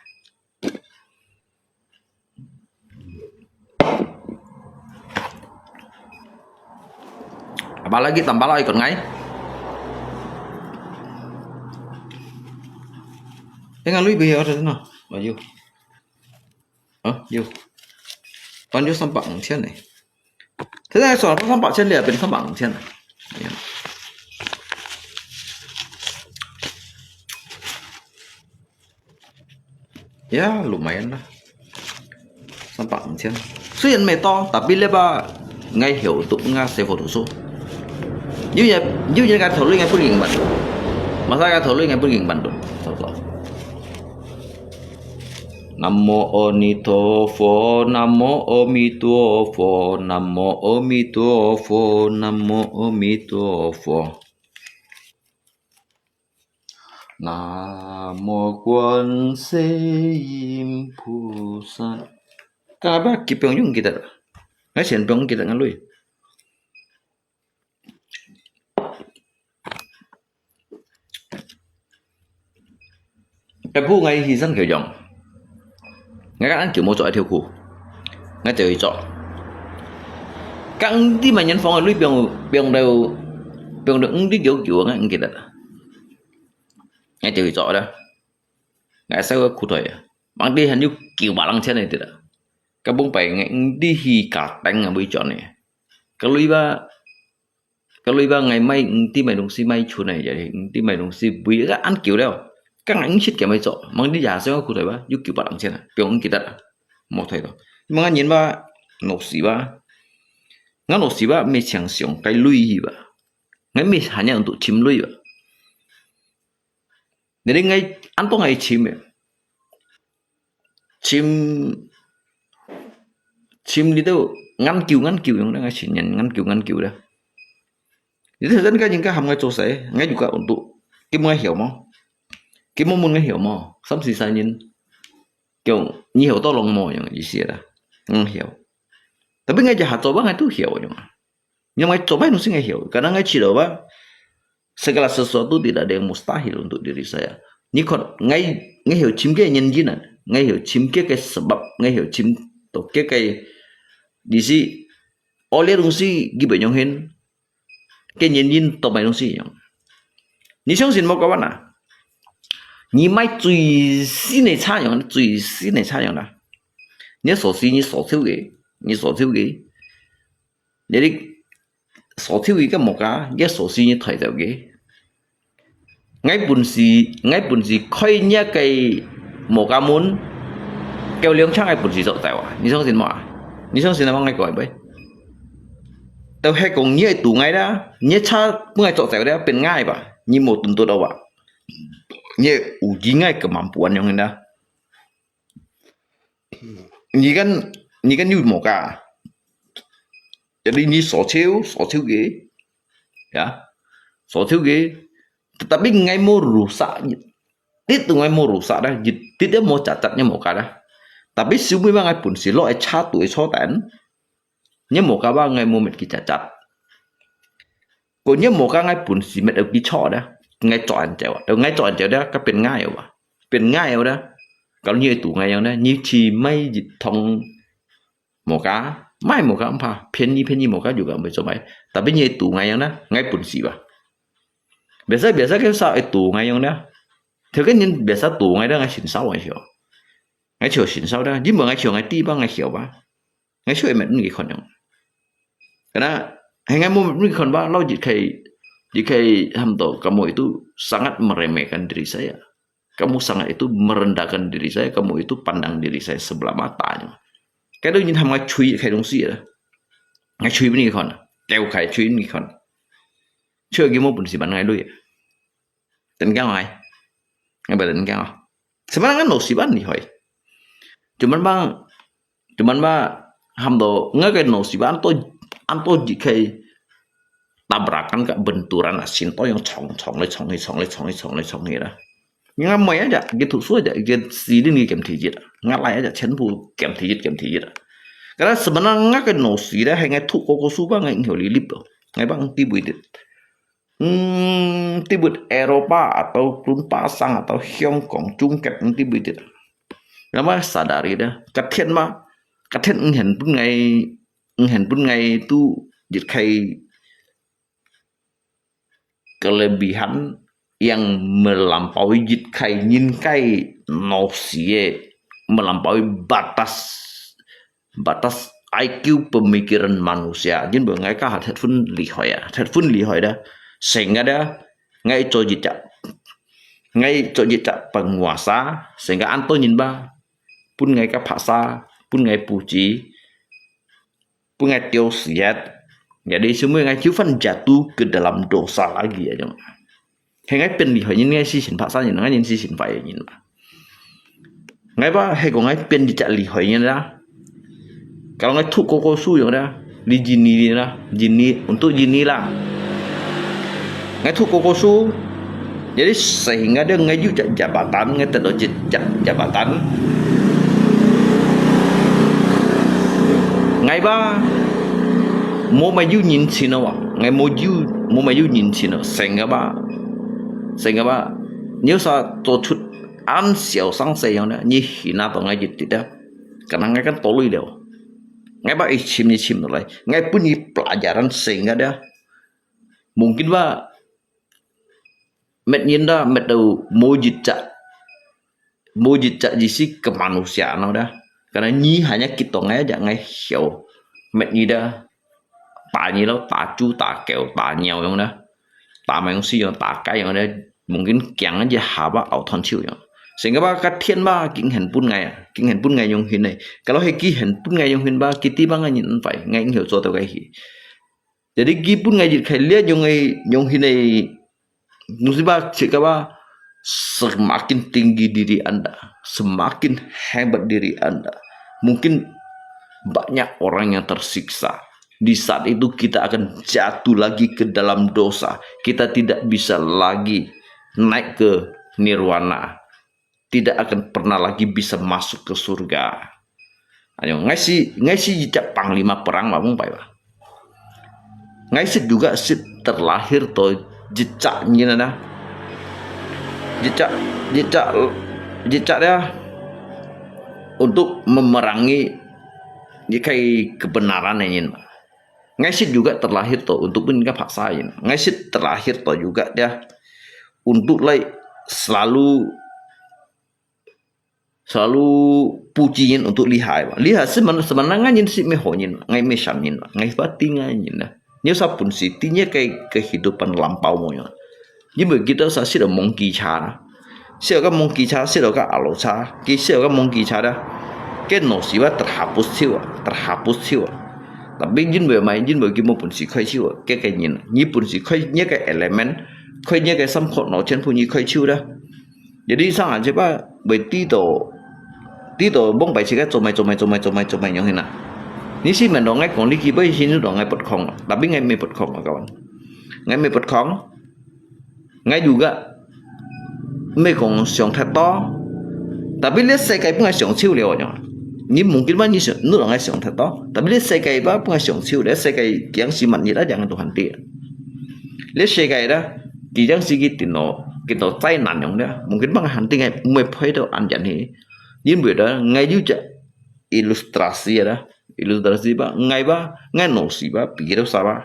Apalagi tambah lah ikon ngai. Tengah lui bih ada na. Ayo. Hah, yo. Pan yo 三百五千呢. Thế này xóa 三百千 đi, 变 三百五千 à. Ya, lumayan lah. 三百五千. Suyan may to, tapi leba ngai hiu tu nga se fo tu so. Yu ya, yu ya ka tholu ngai pun ging ban. Masa ka tholu ngai pun ging ban tu. So so. Namo Amitofo, Namo Amitofo, Namo Amitofo, Namo Amitofo. Namo Kuan Se Yin Pu Sa. Ka ba ki pyong yung kita. Ngai sian pyong kita ngan lui. Cái bu ngai hi sang kiểu dòng. Ngai kan ăn kiểu mua cho ai theo khu. Ngai theo ý cho. Các đi mà nhân phong lui pyong pyong đều pyong đều đi kiểu kiểu ngai ăn kita. Ngai têu hi chok da. Ngai sai wa khu thoi. Mang di han yu kiu ba lang chen ne ti da. Ka bung pai ngai di hi ka teng a bui chon ne. 該類吧，該類吧，𠊎買，毋知買東西買出來，也毋知買東西，為个恁久了，剛剛一切给買走，望你也想要過來吧，有九百零錢啊，不用記得啊，莫退了。望人吧，老死吧，𠊎老死吧，没想想該類去吧，𠊎没还要untuk尋類吧。你哋，𠊎恁多，𠊎尋个，尋，尋你都研究研究用，𠊎尋人研究研究啦。你頭先个人家喊𠊎做事，𠊎有个untuk，佢問𠊎曉無？佢問問𠊎曉無？三四十人，講你曉到弄無樣意思啦，嗯曉。Tapi𠊎就下做吧，𠊎都曉用啊。因為做麼个東西𠊎曉，kadang𠊎知道吧，segala sesuatu tidak ada yang mustahil untuk diri saya。你看，𠊎，𠊎曉尋个原因啊，𠊎曉尋个个sebab，𠊎曉尋到个个意思，哦，這東西基本上很，个原因到麼个東西樣。你相信無？Kawan啊，你買最新个車樣，最新个車樣啦，你鎖匙你鎖手个，你鎖手个， 你个鎖匙个个無加，个鎖匙你抬走个。𠊎本事，𠊎本事開若个無加門，夠兩槍𠊎本事做走啊！你相信無啊？你相信啊？𠊎講个，都係講你愛堵𠊎啦，你車分𠊎做走了，變𠊎吧，你無tuntuk到啊？你有幾𠊎个kemampuan樣个啦？ 你kan，你kan有無加？Jadi你鎖匙，鎖匙个，ya，鎖匙个，tapi𠊎無rusak，一定𠊎無rusak啦，一定無cacat，你無加啦。Tapi semua𠊎本事落个車肚个坐等，你無加吧，𠊎無搣佢cacat。 Kau nya無加𠊎本事，搣到佢坐咧，𠊎做恁久啊，𠊎做恁久咧，該變𠊎啊，變𠊎啊咧。Kalau你愛堵𠊎樣咧，你去買一桶無加，買無加毋怕，便宜便宜無加有个，毋會做買。Tapi你愛堵𠊎樣咧，𠊎本事吧。Biasa biasa佢啥愛堵𠊎樣咧，頭个人biasa堵𠊎咧，𠊎先燒个笑，𠊎笑先燒咧，因為𠊎笑𠊎知吧，𠊎曉吧。 𠊎就會搣分佢看樣。Karena，係𠊎無搣分佢看吧，老一開，一開喊到kamu itu sangat meremehkan diri saya. Kamu sangat itu merendahkan diri saya, kamu itu pandang diri saya sebelah mata。該兜人喊𠊎吹，開東西啦，𠊎吹分佢看，掉開吹分佢看。就佢無本事還𠊎鐳。Tengok𠊎，𠊎balik tengok。Sebenarnya老師恁厲害。Cuman bang，cuman bang，喊到𠊎个老師恁多，恁多一个tabrakan个benturan啊，先到用撞撞來撞去，撞來撞去，撞來撞去啦。𠊎妹啊只，佢讀書啊只，佢四年佢兼第一，𠊎倈啊只全部兼第一，兼第一啊。Karena sebenarnya𠊎个老師咧，係𠊎讀高高書吧，𠊎應該哩哩哦，𠊎bang知會得。 Hmm，知會Eropa atau Denpasar atau Hong Kong，中國，hmm，知會得。Nama sadari咧，隔天嘛，隔天毋肯分𠊎，毋肯分𠊎都一个kelebihan yang melampaui一个人个腦屎个，melampaui batas batas I Q pemikiran manusia，因為𠊎家下忒分厲害啊，忒分厲害啦，成日啊，𠊎做一隻，𠊎做一隻penguasa，成日恁多人吧，分𠊎个paksa，分𠊎布置，分𠊎丟死啊，jadi semua𠊎就犯jatuh ke dalam dosa lagi啊，種。 係𠊎變厲害人，𠊎死先拍生人，𠊎人死先壞个人嘛。𠊎吧，係講𠊎變一隻厲害人啦。Kalau𠊎讀高高書樣啦，你印尼人啦，印尼，untuk印尼啦。𠊎讀高高書，jadi sehingga dia，𠊎有隻jabatan，𠊎得到隻，隻jabatan。𠊎吧，無麼有人情哦，𠊎無有，無麼有人情哦，成个吧。 成个吧，你有啥做出恁小生細樣呢？你去拿到𠊎一滴啊，可能𠊎kan toloi了。𠊎把佢尋一尋落來，𠊎分佢pelajaran成个的。Mungkin吧，搣人啦，搣到無一隻，無一隻意思kemanusiaan咯的。Karena你hanya kita ngai aja，ngai曉，搣你的。打你咯，打豬、打狗、打鳥樣呢，打麼个東西樣，打雞樣呢，mungkin驚一下吧，拗斷手樣。Sehingga吧，該天吧，竟然分𠊎啊，竟然分𠊎用心呢。Kalau係佢肯分𠊎用心吧，佢知吧，𠊎人恁壞，𠊎應該做到該去。Jadi佢分𠊎一個這樣个用心个musibah，cakap apa, semakin tinggi diri anda, semakin hebat diri anda. Mungkin banyak orang yang tersiksa. Di saat itu kita akan jatuh lagi ke dalam dosa. Kita tidak bisa lagi naik ke nirwana. Tidak akan pernah lagi bisa masuk ke surga. Ayo, ngai si, ngai si jejak panglima perang ba mung pai ba. Ngai sit juga sit terlahir to jejak nyin ada. Jejak, jejak, jejak dia untuk memerangi jikai kebenaran nyin. Ngai sit juga terlahir to untuk pun ka paksa nyin. Ngai sit terlahir to juga dia untuk lai selalu selalu puji nyin untuk lihai ba. Lihai sebenarnya, sebenarnya ngai nyin sit meh ho nyin, ngai meh shan nyin, ngai ba ti ngai nyin lah. Nyi sa pun si ti nyi kai kehidupan lampau mo nyo. Nyi ba kita sa sit mong ki cha lah. Sit ka mong ki cha, sit ka alo cha, ki sit ka mong ki cha dah. Ke no si ba terhapus ciu, terhapus ciu. Tapi nyin ba mai, nyin ba ki mo pun si kai ciu, ke ke nyin, nyi pun si kai nyi ke elemen, kai nyi ke samkot no chen pun nyi kai ciu dah. Jadi sang aja ba, bai ti to, ti to bong bai sika comai, comai, comai, comai, comai nyong hina. Ni si men dong ngai kong li ki bai sin dong ngai pot kong, tapi ngai me pot kong kawan. Ngai me pot kong, ngai juga me kong siang that to. Tapi le sekai pun ngai siang ciu liao nyong. Ni mungkin ba ni siang, nu dong ngai siang that to. Tapi le sekai ba pun ngai siang ciu, le sekai kiang si man ni la jang Tuhan ti. Le sekai dah, 佢正係佢電腦，佢到災難樣咧，mungkin bang hanti ngai umai phai到安全去，因為咧，ngai有隻ilustrasi ada，ilustrasi ba，ngai ba，ngai no si ba，比較少ba。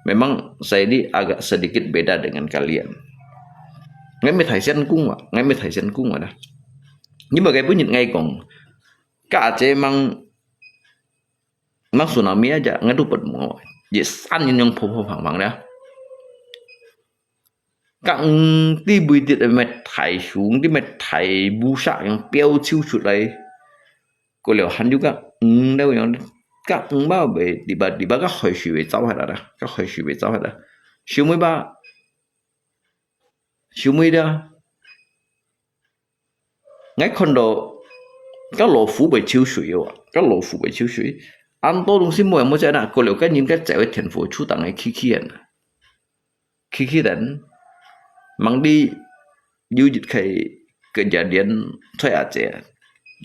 Memang saya ini agak sedikit beda dengan kalian. Ngai me thai sian kung wa, ngai me thai sian kung wa dah. Nhưng mà cái bunyi ngai kong, ka aje mang mang tsunami aja ngai tu pet mo. Yes, an yin yong pho pho phang phang dah. Kak ng ti bui dit me thai sung, ti me thai bu sak yang piao chiu chut lai. Ko liao han yu kak ng dau yang kak ng ba be, di ba, di ba kak hoi shui be zau hai la dah. Kak hoi shui be zau hai dah. Siu mui ba, siu mui dah. Ngai khon do, ka lo fu bai chiu shui yo, ka lo fu bai chiu shui. An to dong si mo mo cha na, ko liao ka nyin ka cha wei thian fu chu tang ngai khi khi an. Khi khi dan, mang di yu jit khai kejadian choi a che.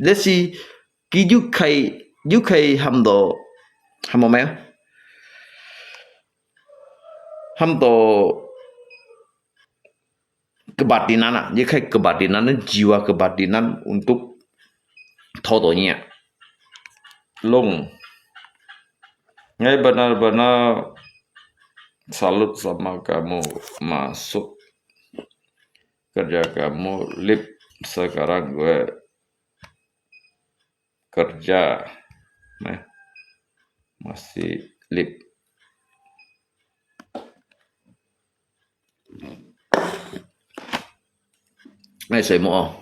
Let's see, ki yu khai, yu khai ham do, ham mo mai. Ham do kebatinan ah, dia khai kebatinan, jiwa kebatinan untuk thotongnya. Long. Ngai benar-benar salut sama kamu masuk kerja kamu live sekarang gue kerja. Nah, masih live. Ngai soi mo.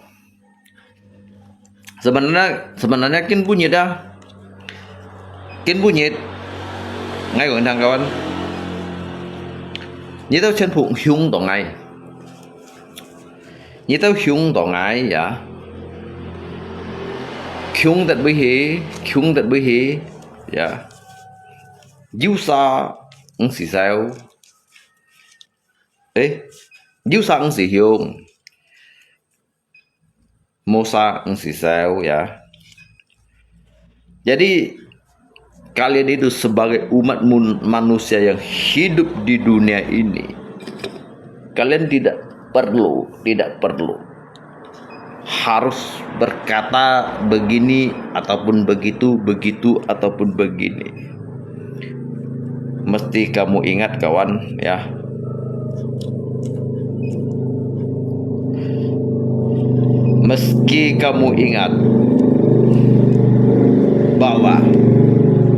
Sebenarnya, sebenarnya kin bunyi dah. Kin bunyi. Ngai ko tang kawan. Ni tau chen phung hiung dong ngai. Ni tau hiung dong ngai ya. Hiung dat bui hi, hiung dat bui hi ya. Yu sa ng si sao. Eh, yu sa ng si hiung. Mo sa ng si sao ya. Jadi kalian itu sebagai umat mun- manusia yang hidup di dunia ini, kalian tidak perlu, tidak perlu harus berkata begini ataupun begitu, begitu ataupun begini. Mesti kamu ingat kawan ya. Meski kamu ingat bahwa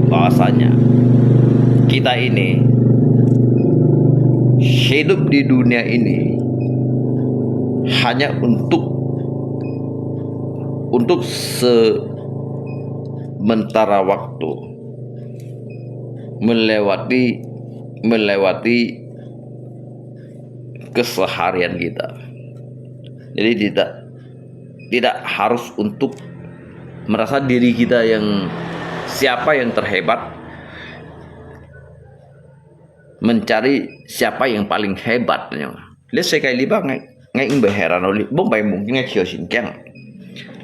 bahwasanya Kita ini hidup di dunia ini hanya untuk untuk sementara waktu, melewati melewati keseharian kita. Jadi tidak tidak harus untuk merasa diri kita yang siapa yang terhebat, mencari siapa yang paling hebat. Lihat sekali ba ngai ngai ing berheran oli, bông bai mungkin ngai kio sin kiang.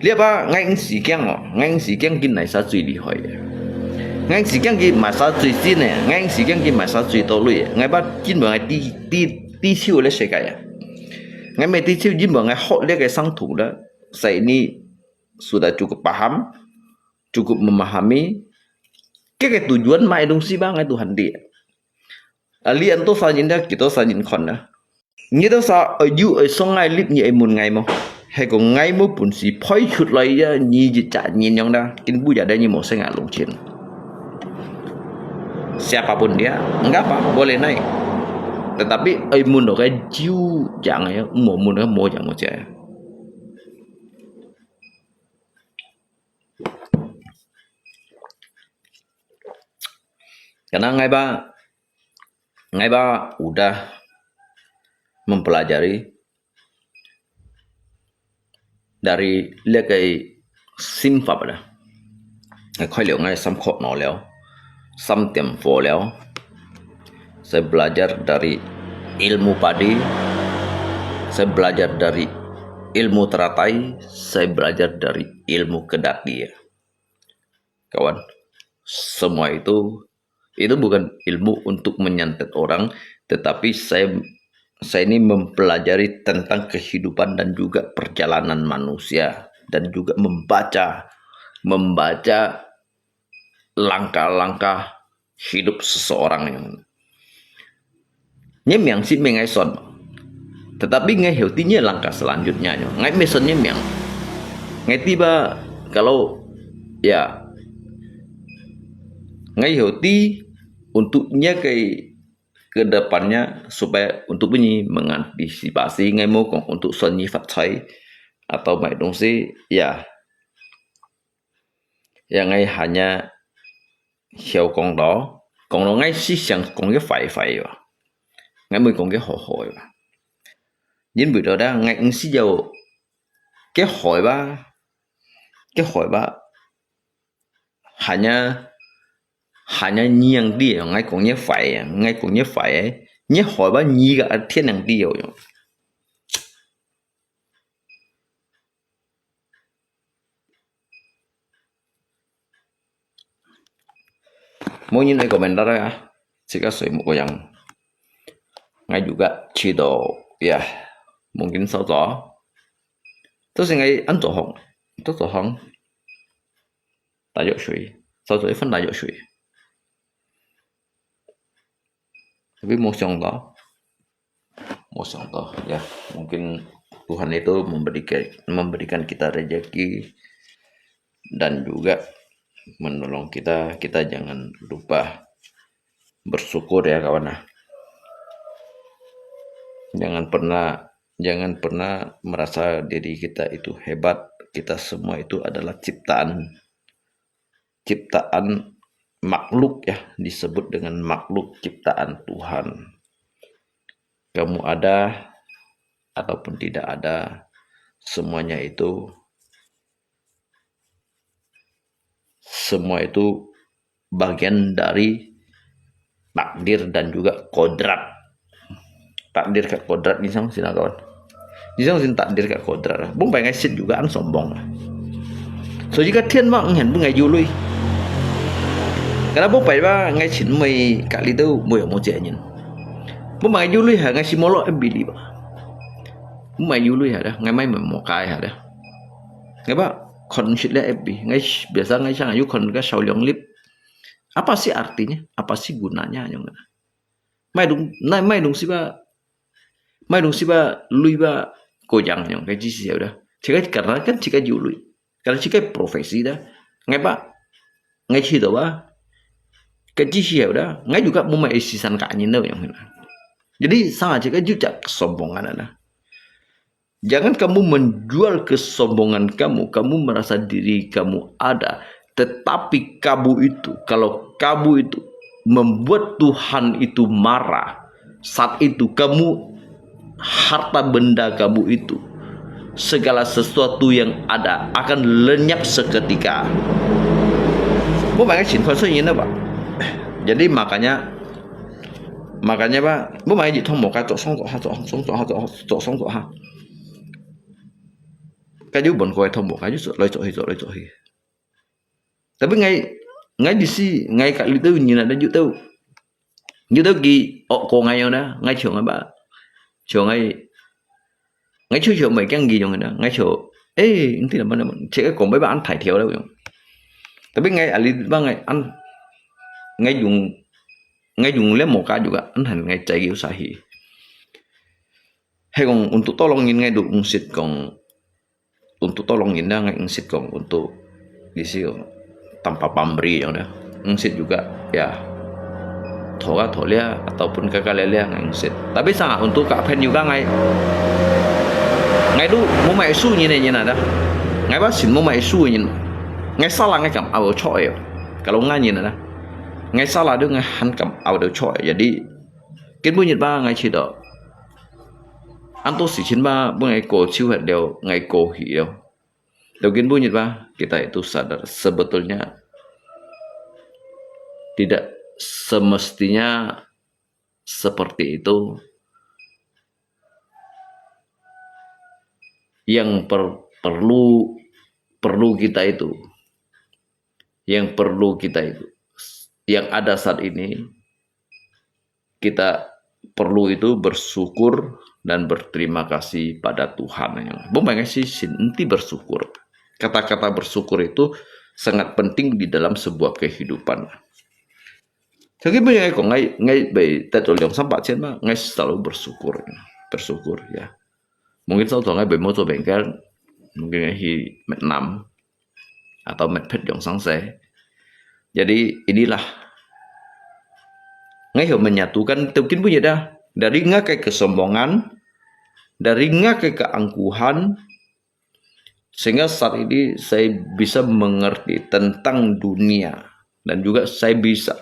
Lihat ba ngai ing si kiang o, ngai ing si kiang kin nai sa cui lihoi. Ngai ing si kiang kin mai sa cui sin ne, ngai ing si kiang kin mai sa cui to lui. Ngai ba kin ba ngai ti ti ti ciu le sekali. Ngai mai ti ciu kin ba ngai hot le ke sang tu le. Saya ini sudah cukup paham, cukup memahami. Ke ke tujuan mai dong si ba ngai Tuhan di. A lian to sa yin da, kito sa yin kon da. Ngi to sa ayu ai song ngai lip ngi ai mun ngai mo. Hai ko ngai mo pun si poi chut lai ya ngi ji cha nyin yong da. Kin bu ya da ngi mo se ngai long chin. Siapa pun dia, enggak apa, boleh naik. Tetapi ai mun do kai jiu jang ya, mo mun do mo jang mo jang. Karena ngai ba ngai ba udah mempelajari dari 這個心法啦。Ngai koi liu ngai sam khot no liu, sam tiam fo liu. Saya belajar dari ilmu padi, saya belajar dari ilmu teratai, saya belajar dari ilmu kedati. Kawan, semua itu itu bukan ilmu untuk menyantet orang, tetapi saya saya ini mempelajari tentang kehidupan dan juga perjalanan manusia dan juga membaca membaca langkah-langkah hidup seseorang yang 你名是名个算嘛。Tetapi ngai heuti 你 langkah selanjutnya nyo. Ngai meson 你名。Ngai tiba kalau ya ngai heuti untuk 你个 ke depannya supaya untuk 你 mengantisipasi ngai mau kong untuk 順利發財 atau mai dong si ya ya ngai hanya 曉講到，講到𠊎係想講个壞壞个，𠊎毋會講个好好个。因為到底𠊎毋係要个好个吧，个好个吧，hanya hanya你樣知，𠊎講个壞个，𠊎講个壞个，你好吧，你个天樣知个。 Mungkin rekomendar ya, jika semua yang ngai juga 知道 ya, mungkin 少做，就是 ngai 安做好，都做好，大约水，少做一份大约水。 Tapi mau 想到，mau 想到，ya, mungkin Tuhan itu memberikan memberikan kita rezeki dan juga menolong kita, kita jangan lupa bersyukur ya kawan ah. Jangan pernah jangan pernah merasa diri kita itu hebat. Kita semua itu adalah ciptaan ciptaan makhluk ya, disebut dengan makhluk ciptaan Tuhan. Kamu ada ataupun tidak ada, semuanya itu semua itu bagian dari takdir dan juga kodrat. Takdir ka kodrat 你相信啊，kawan？你相信 takdir ka kodrat 啊？Mungkin ngai sit juga an sombong. 所以个天嘛，毋肯分 ngai 憂慮。Karena mungkin ba ngai chin mui kali tu mui mo jia nyin. Mungkin ngai 憂慮 ha ngai si molo em bili ba. Mungkin 憂慮 ha dah, ngai mai mo kai ha dah. Ngai ba kon sit le em bi, ngai biasa ngai sang ayu kon ka sau liang lip. Apa sih artinya? Apa sih gunanya yang mana? Mai dong, nai mai dong si ba, mai dong si ba lui ba ko yang yang cái gì gì đó. Chỉ cái karena kan chỉ cái 憂慮, karena chỉ cái profesi dah. Ngai ba, ngai chỉ đó ba. 个知識有的，𠊎juga無mai isisan ka angin lo yang hina. Jadi sama aja kan juga kesombongan ada. Jangan kamu menjual kesombongan kamu, kamu merasa diri kamu ada, tetapi kamu itu, kalau kamu itu membuat Tuhan itu marah, saat itu kamu harta benda kamu itu, segala sesuatu yang ada akan lenyap seketika. 無辦法，情況是恁樣吧。Jadi makanya, makanya ba，無辦法，一通無該做上做下，做上做下，做做上做下。該就問過一通無該，就做來做去，做來做去。Tapi ngai ngai di si ngai kat liu tu nyi na da ju tu. Ju tu ki ok ko ngai yo da, ngai chong ngai ba. Chong ngai ngai chong chong mai kiang ki yong da, ngai chong. Eh, nanti nama nama. Cek ko mai ba an thai thiau da yong. Tapi ngai ali ba ngai an ngai yung ngai yung le mo ka juga an han ngai cai ki usahi. Hai kong untuk tolong nyin ngai du ungsit kong untuk tolong nyin da ngai ungsit kong untuk di si kong tanpa pamri yang da ungsit juga ya. Thoka tholia ataupun kaka lelia ngai ungsit. Tapi sangat untuk ka pen juga ngai ngai du mo mai su nyin nyin da. Ngai ba sin mo mai su nyin. Ngai salah ngai kam au cho yo. Kalau ngai nyin da. Ngai salah du ngai han kam au do cho. Jadi kin bu nyit ba ngai chi do. An to si chin ba bu ngai ko chiu het liao ngai ko hi liao. Tau kin bu nyit ba kita itu sadar sebetulnya tidak semestinya seperti itu yang per, perlu perlu kita itu yang perlu kita itu yang ada saat ini kita perlu itu bersyukur dan berterima kasih pada Tuhan. Bukan sih sin enti bersyukur. Kata-kata bersyukur itu sangat penting di dalam sebuah kehidupan. Jadi punya ngai kong ngai ngai bai tak tu liang sampai cien mah ngai selalu bersyukur, bersyukur ya. Mungkin sau tuang ngai bai mau bengkel, mungkin ngai hi Vietnam atau met phet yong sang se. Jadi inilah ngai hiu menyatukan tau kin punya dah dari ngakai kesombongan, dari ngakai keangkuhan, sehingga saat ini saya bisa mengerti tentang dunia dan juga saya bisa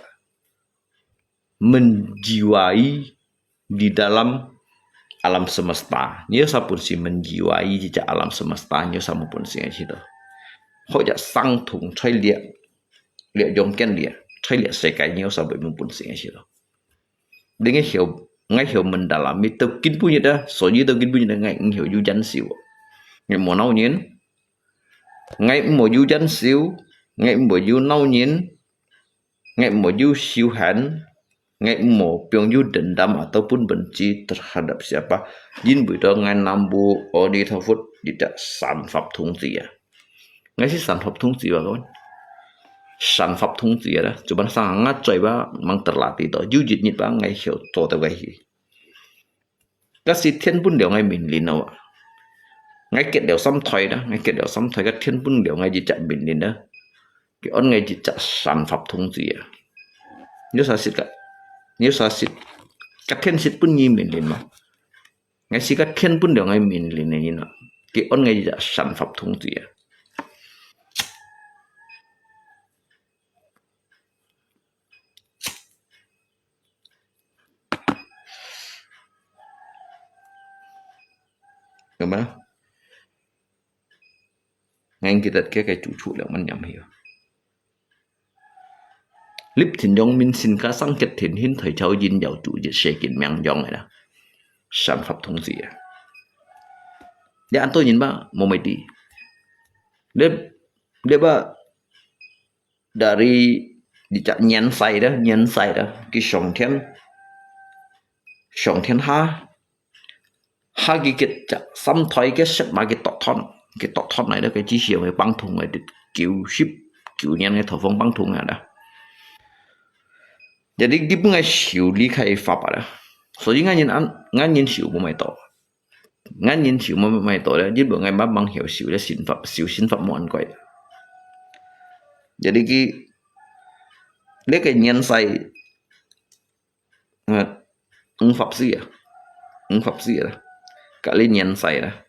menjiwai di dalam alam semesta. Nyo sa pun si menjiwai jejak alam semesta nyo sa pun si ngai situ. Ho jak sang thung choi liak liak jong ken liak choi liak sekai nyo sa pun si ngai situ. Dengan hiu ngai hiu mendalami tau kin punya dah, so ji tau kin punya dah ngai hiu yu jan siu. Ngai mo nau nyin, ngai mo yu jan siu, ngai mo yu nau nyin, ngai mo yu siu han, ngai mo piong yu dendam ataupun benci terhadap siapa. Jin bui to ngai nambu oni thafut di dak san fap thung zi ya. Ngai si san fap thung zi ba kawan. San fap thung zi ya dah. Cuman sang ngat coy ba mang terlatih to. Yu jit nyit ba ngai hiu to tau ngai hi. Kasi thiên bun liao ngai min lin awa. Ngai kiet liao sam thoi dah, ngai kiet liao sam thoi ka thiên bun liao ngai jijak min lin dah. Ki on ngai jijak san fap thung zi ya. Nyo sa sit ka. Nyo sa sit. Ka thiên sit bun nyi min lin ma. Ngai si ka thiên bun liao ngai min lin nyi na. Ki on ngai jijak san fap thung zi ya. Kama? Ngang kitat ke kai chu chu liao man nyam hiu. Lip thin yong min sin ka sang kiat thin hin thoi chao yin yao chu yit she kin miang yong ai da. San fap thung zi ya. Dia an to yin ba mo mai ti. Lip lip ba dari di cak nyan sai da, nyan sai da, ki shong tian, shong tian ha, ha ki ki cak sam thoi ki set ma ki tok thon, ki tok thon nai da ki ji siu ngai pang thung ngai dit kiu sip, kiu nyan ngai thau fong pang thung ngai da. Jadi ki bu ngai siu li khai fa pa da. So ji ngai nyin an, ngai nyin siu bu mai to. Ngan yin siu mo mai to le, jin bo ngai ma mang hiu siu le sin fap, siu sin fap mo an koi. Jadi ki 這個年歲，呃，五十歲啊，五十歲啊，隔離年歲啦，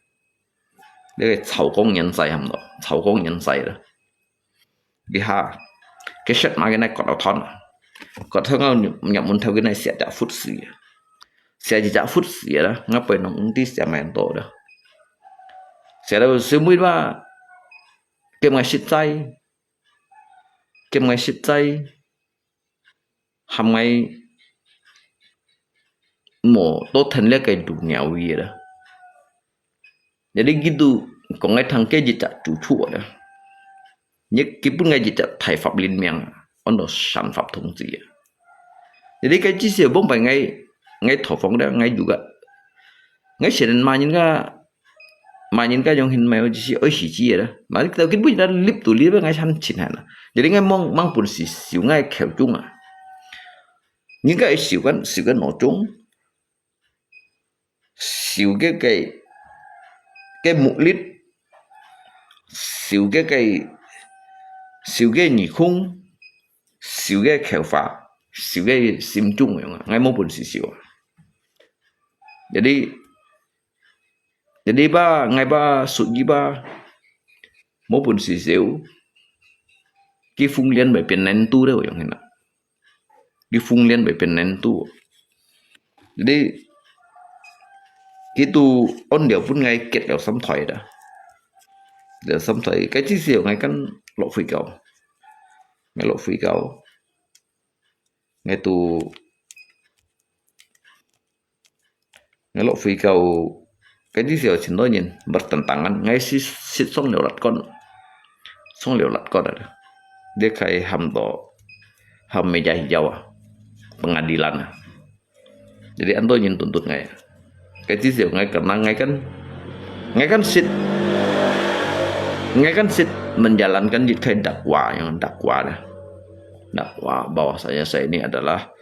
這個曹公年歲差毋多，曹公年歲啦。這下，佢食麼个呢？割到斷啊，割斷後入，入門頭个呢，寫隻佛字啊，寫一隻佛字啦，𠊎背囊毋知寫麼个多啦，寫到小妹吧，兼𠊎食齋，兼𠊎食齋。 喊𠊎莫多聽這個路鳥位啦。Jadi佢都講𠊎聽佢一隻主廚啦。佢，佢分𠊎一隻大法令名，安到善法童子啊。Jadi該至少往擺𠊎，𠊎討飯了，𠊎有个，𠊎先罵人家，罵人家用hin罵，就是愛死之啦。Mà佢，佢分人立到立，𠊎還盡恨啊。Jadi𠊎吂，吂本事收𠊎口中啊。人家會收个，收个腦中，收个个，个目力，收个个，收个耳空，收个口花，收个心中樣啊，𠊎無本事收啊。Jadi， Jadi吧，𠊎吧，屬於吧，無本事少。佢訓練會變難度了，樣形啊。佢訓練會變難度。Jadi，佢都安了分𠊎結了三台啦。了三台，該至少𠊎敢落飛狗。𠊎落飛狗。𠊎都 Ngelok fui kau, kaya di siau chin to nyin, bertentangan, ngai si, sit song liau lat kon. Song liau lat kon ada. Dia kai ham to, ham meja hijau ah. Pengadilan ah. Jadi anto nyin tuntut ngai. Kaya di siau ngai kena ngai kan, ngai kan sit, ngai kan sit menjalankan jit kai dakwa yang dakwa dah. Dakwa bahwasanya saya ini adalah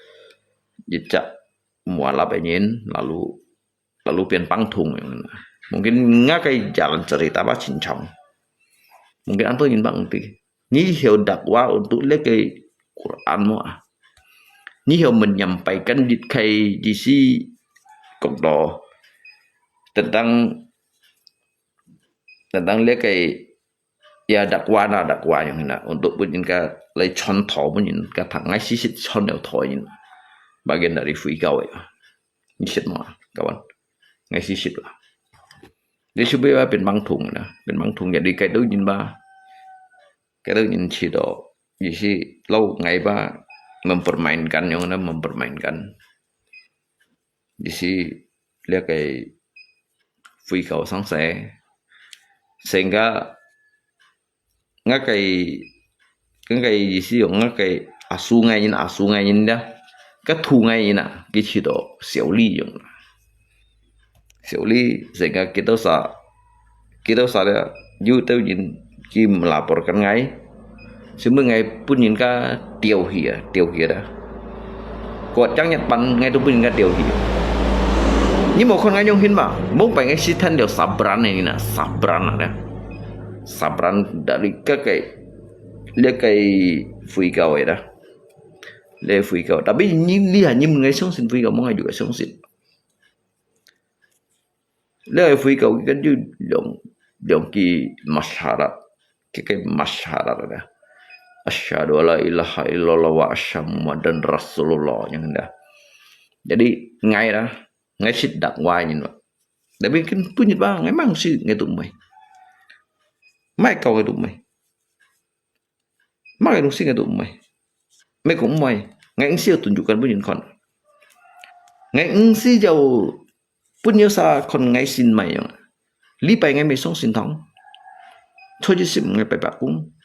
jejak mualaf nyin, lalu, lalu pian pangtung. Mungkin ngakai jalan cerita apa cincang. Mungkin anto nyin bang ti. Nyi hiau dakwa untuk leke Quran mu ah. Nyi hiau menyampaikan dit kai di si kok do tentang, tentang leke ya dakwa na dakwa yang na untuk pun nyin ka lai contoh pun nyin ka thang ngai sisit contoh to nyin. Bagian dari fui kau ya. Nyi sit ma, kawan. Ngai sisit lah. Jadi supaya pian pangtung na, pian pangtung jadi kai tu nyin ba. Kai tu nyin sit do. Jadi si lau ngai ba mempermainkan yang na mempermainkan. Jadi si lihat kai fui kau sang saya. Sehingga ngakai, ngakai isi yung ngakai asu ngai nyin, asu ngai nyin dah. Katu ngai nyin ah, kici to siau li yung. Siau li, sehingga kita sa, kita sa dah, yu tau nyin ki melaporkan ngai. Semua ngai pun nyin ka tiau hi ah, tiau hi dah. Kuat chang nyat pan ngai tu pun ngai tiau hi. Ni mo kon ngai nyong hin ma, mo pai ngai si than liau sabran ni na, sabran ada. Sabran dari kakai, lihat kai fui kau ya dah. Lihat fui kau. Tapi ni lihat ni ngai song sin fui kau, mo ngai juga song sin. Lihat fui kau kan ju liang, liang ki masyarat. Kakai masyarat ada. Asyhadu alla ilaha illallah wa asyhadu Muhammadan Rasulullah yang dah. Jadi ngai dah, ngai sit dakwa nyin ba. Tapi kan punyit ba, ngai mang si ngai tu mai. Mai kau ngai tu mai. Mai ngai tu si ngai tu mai. Mai kau mai. Ngai eng si tunjukkan punyit kon. Ngai eng si jau punyit sa kon ngai sin mai yang. Li pai ngai mai song sin thong. Cho ji sim ngai pai ba kung.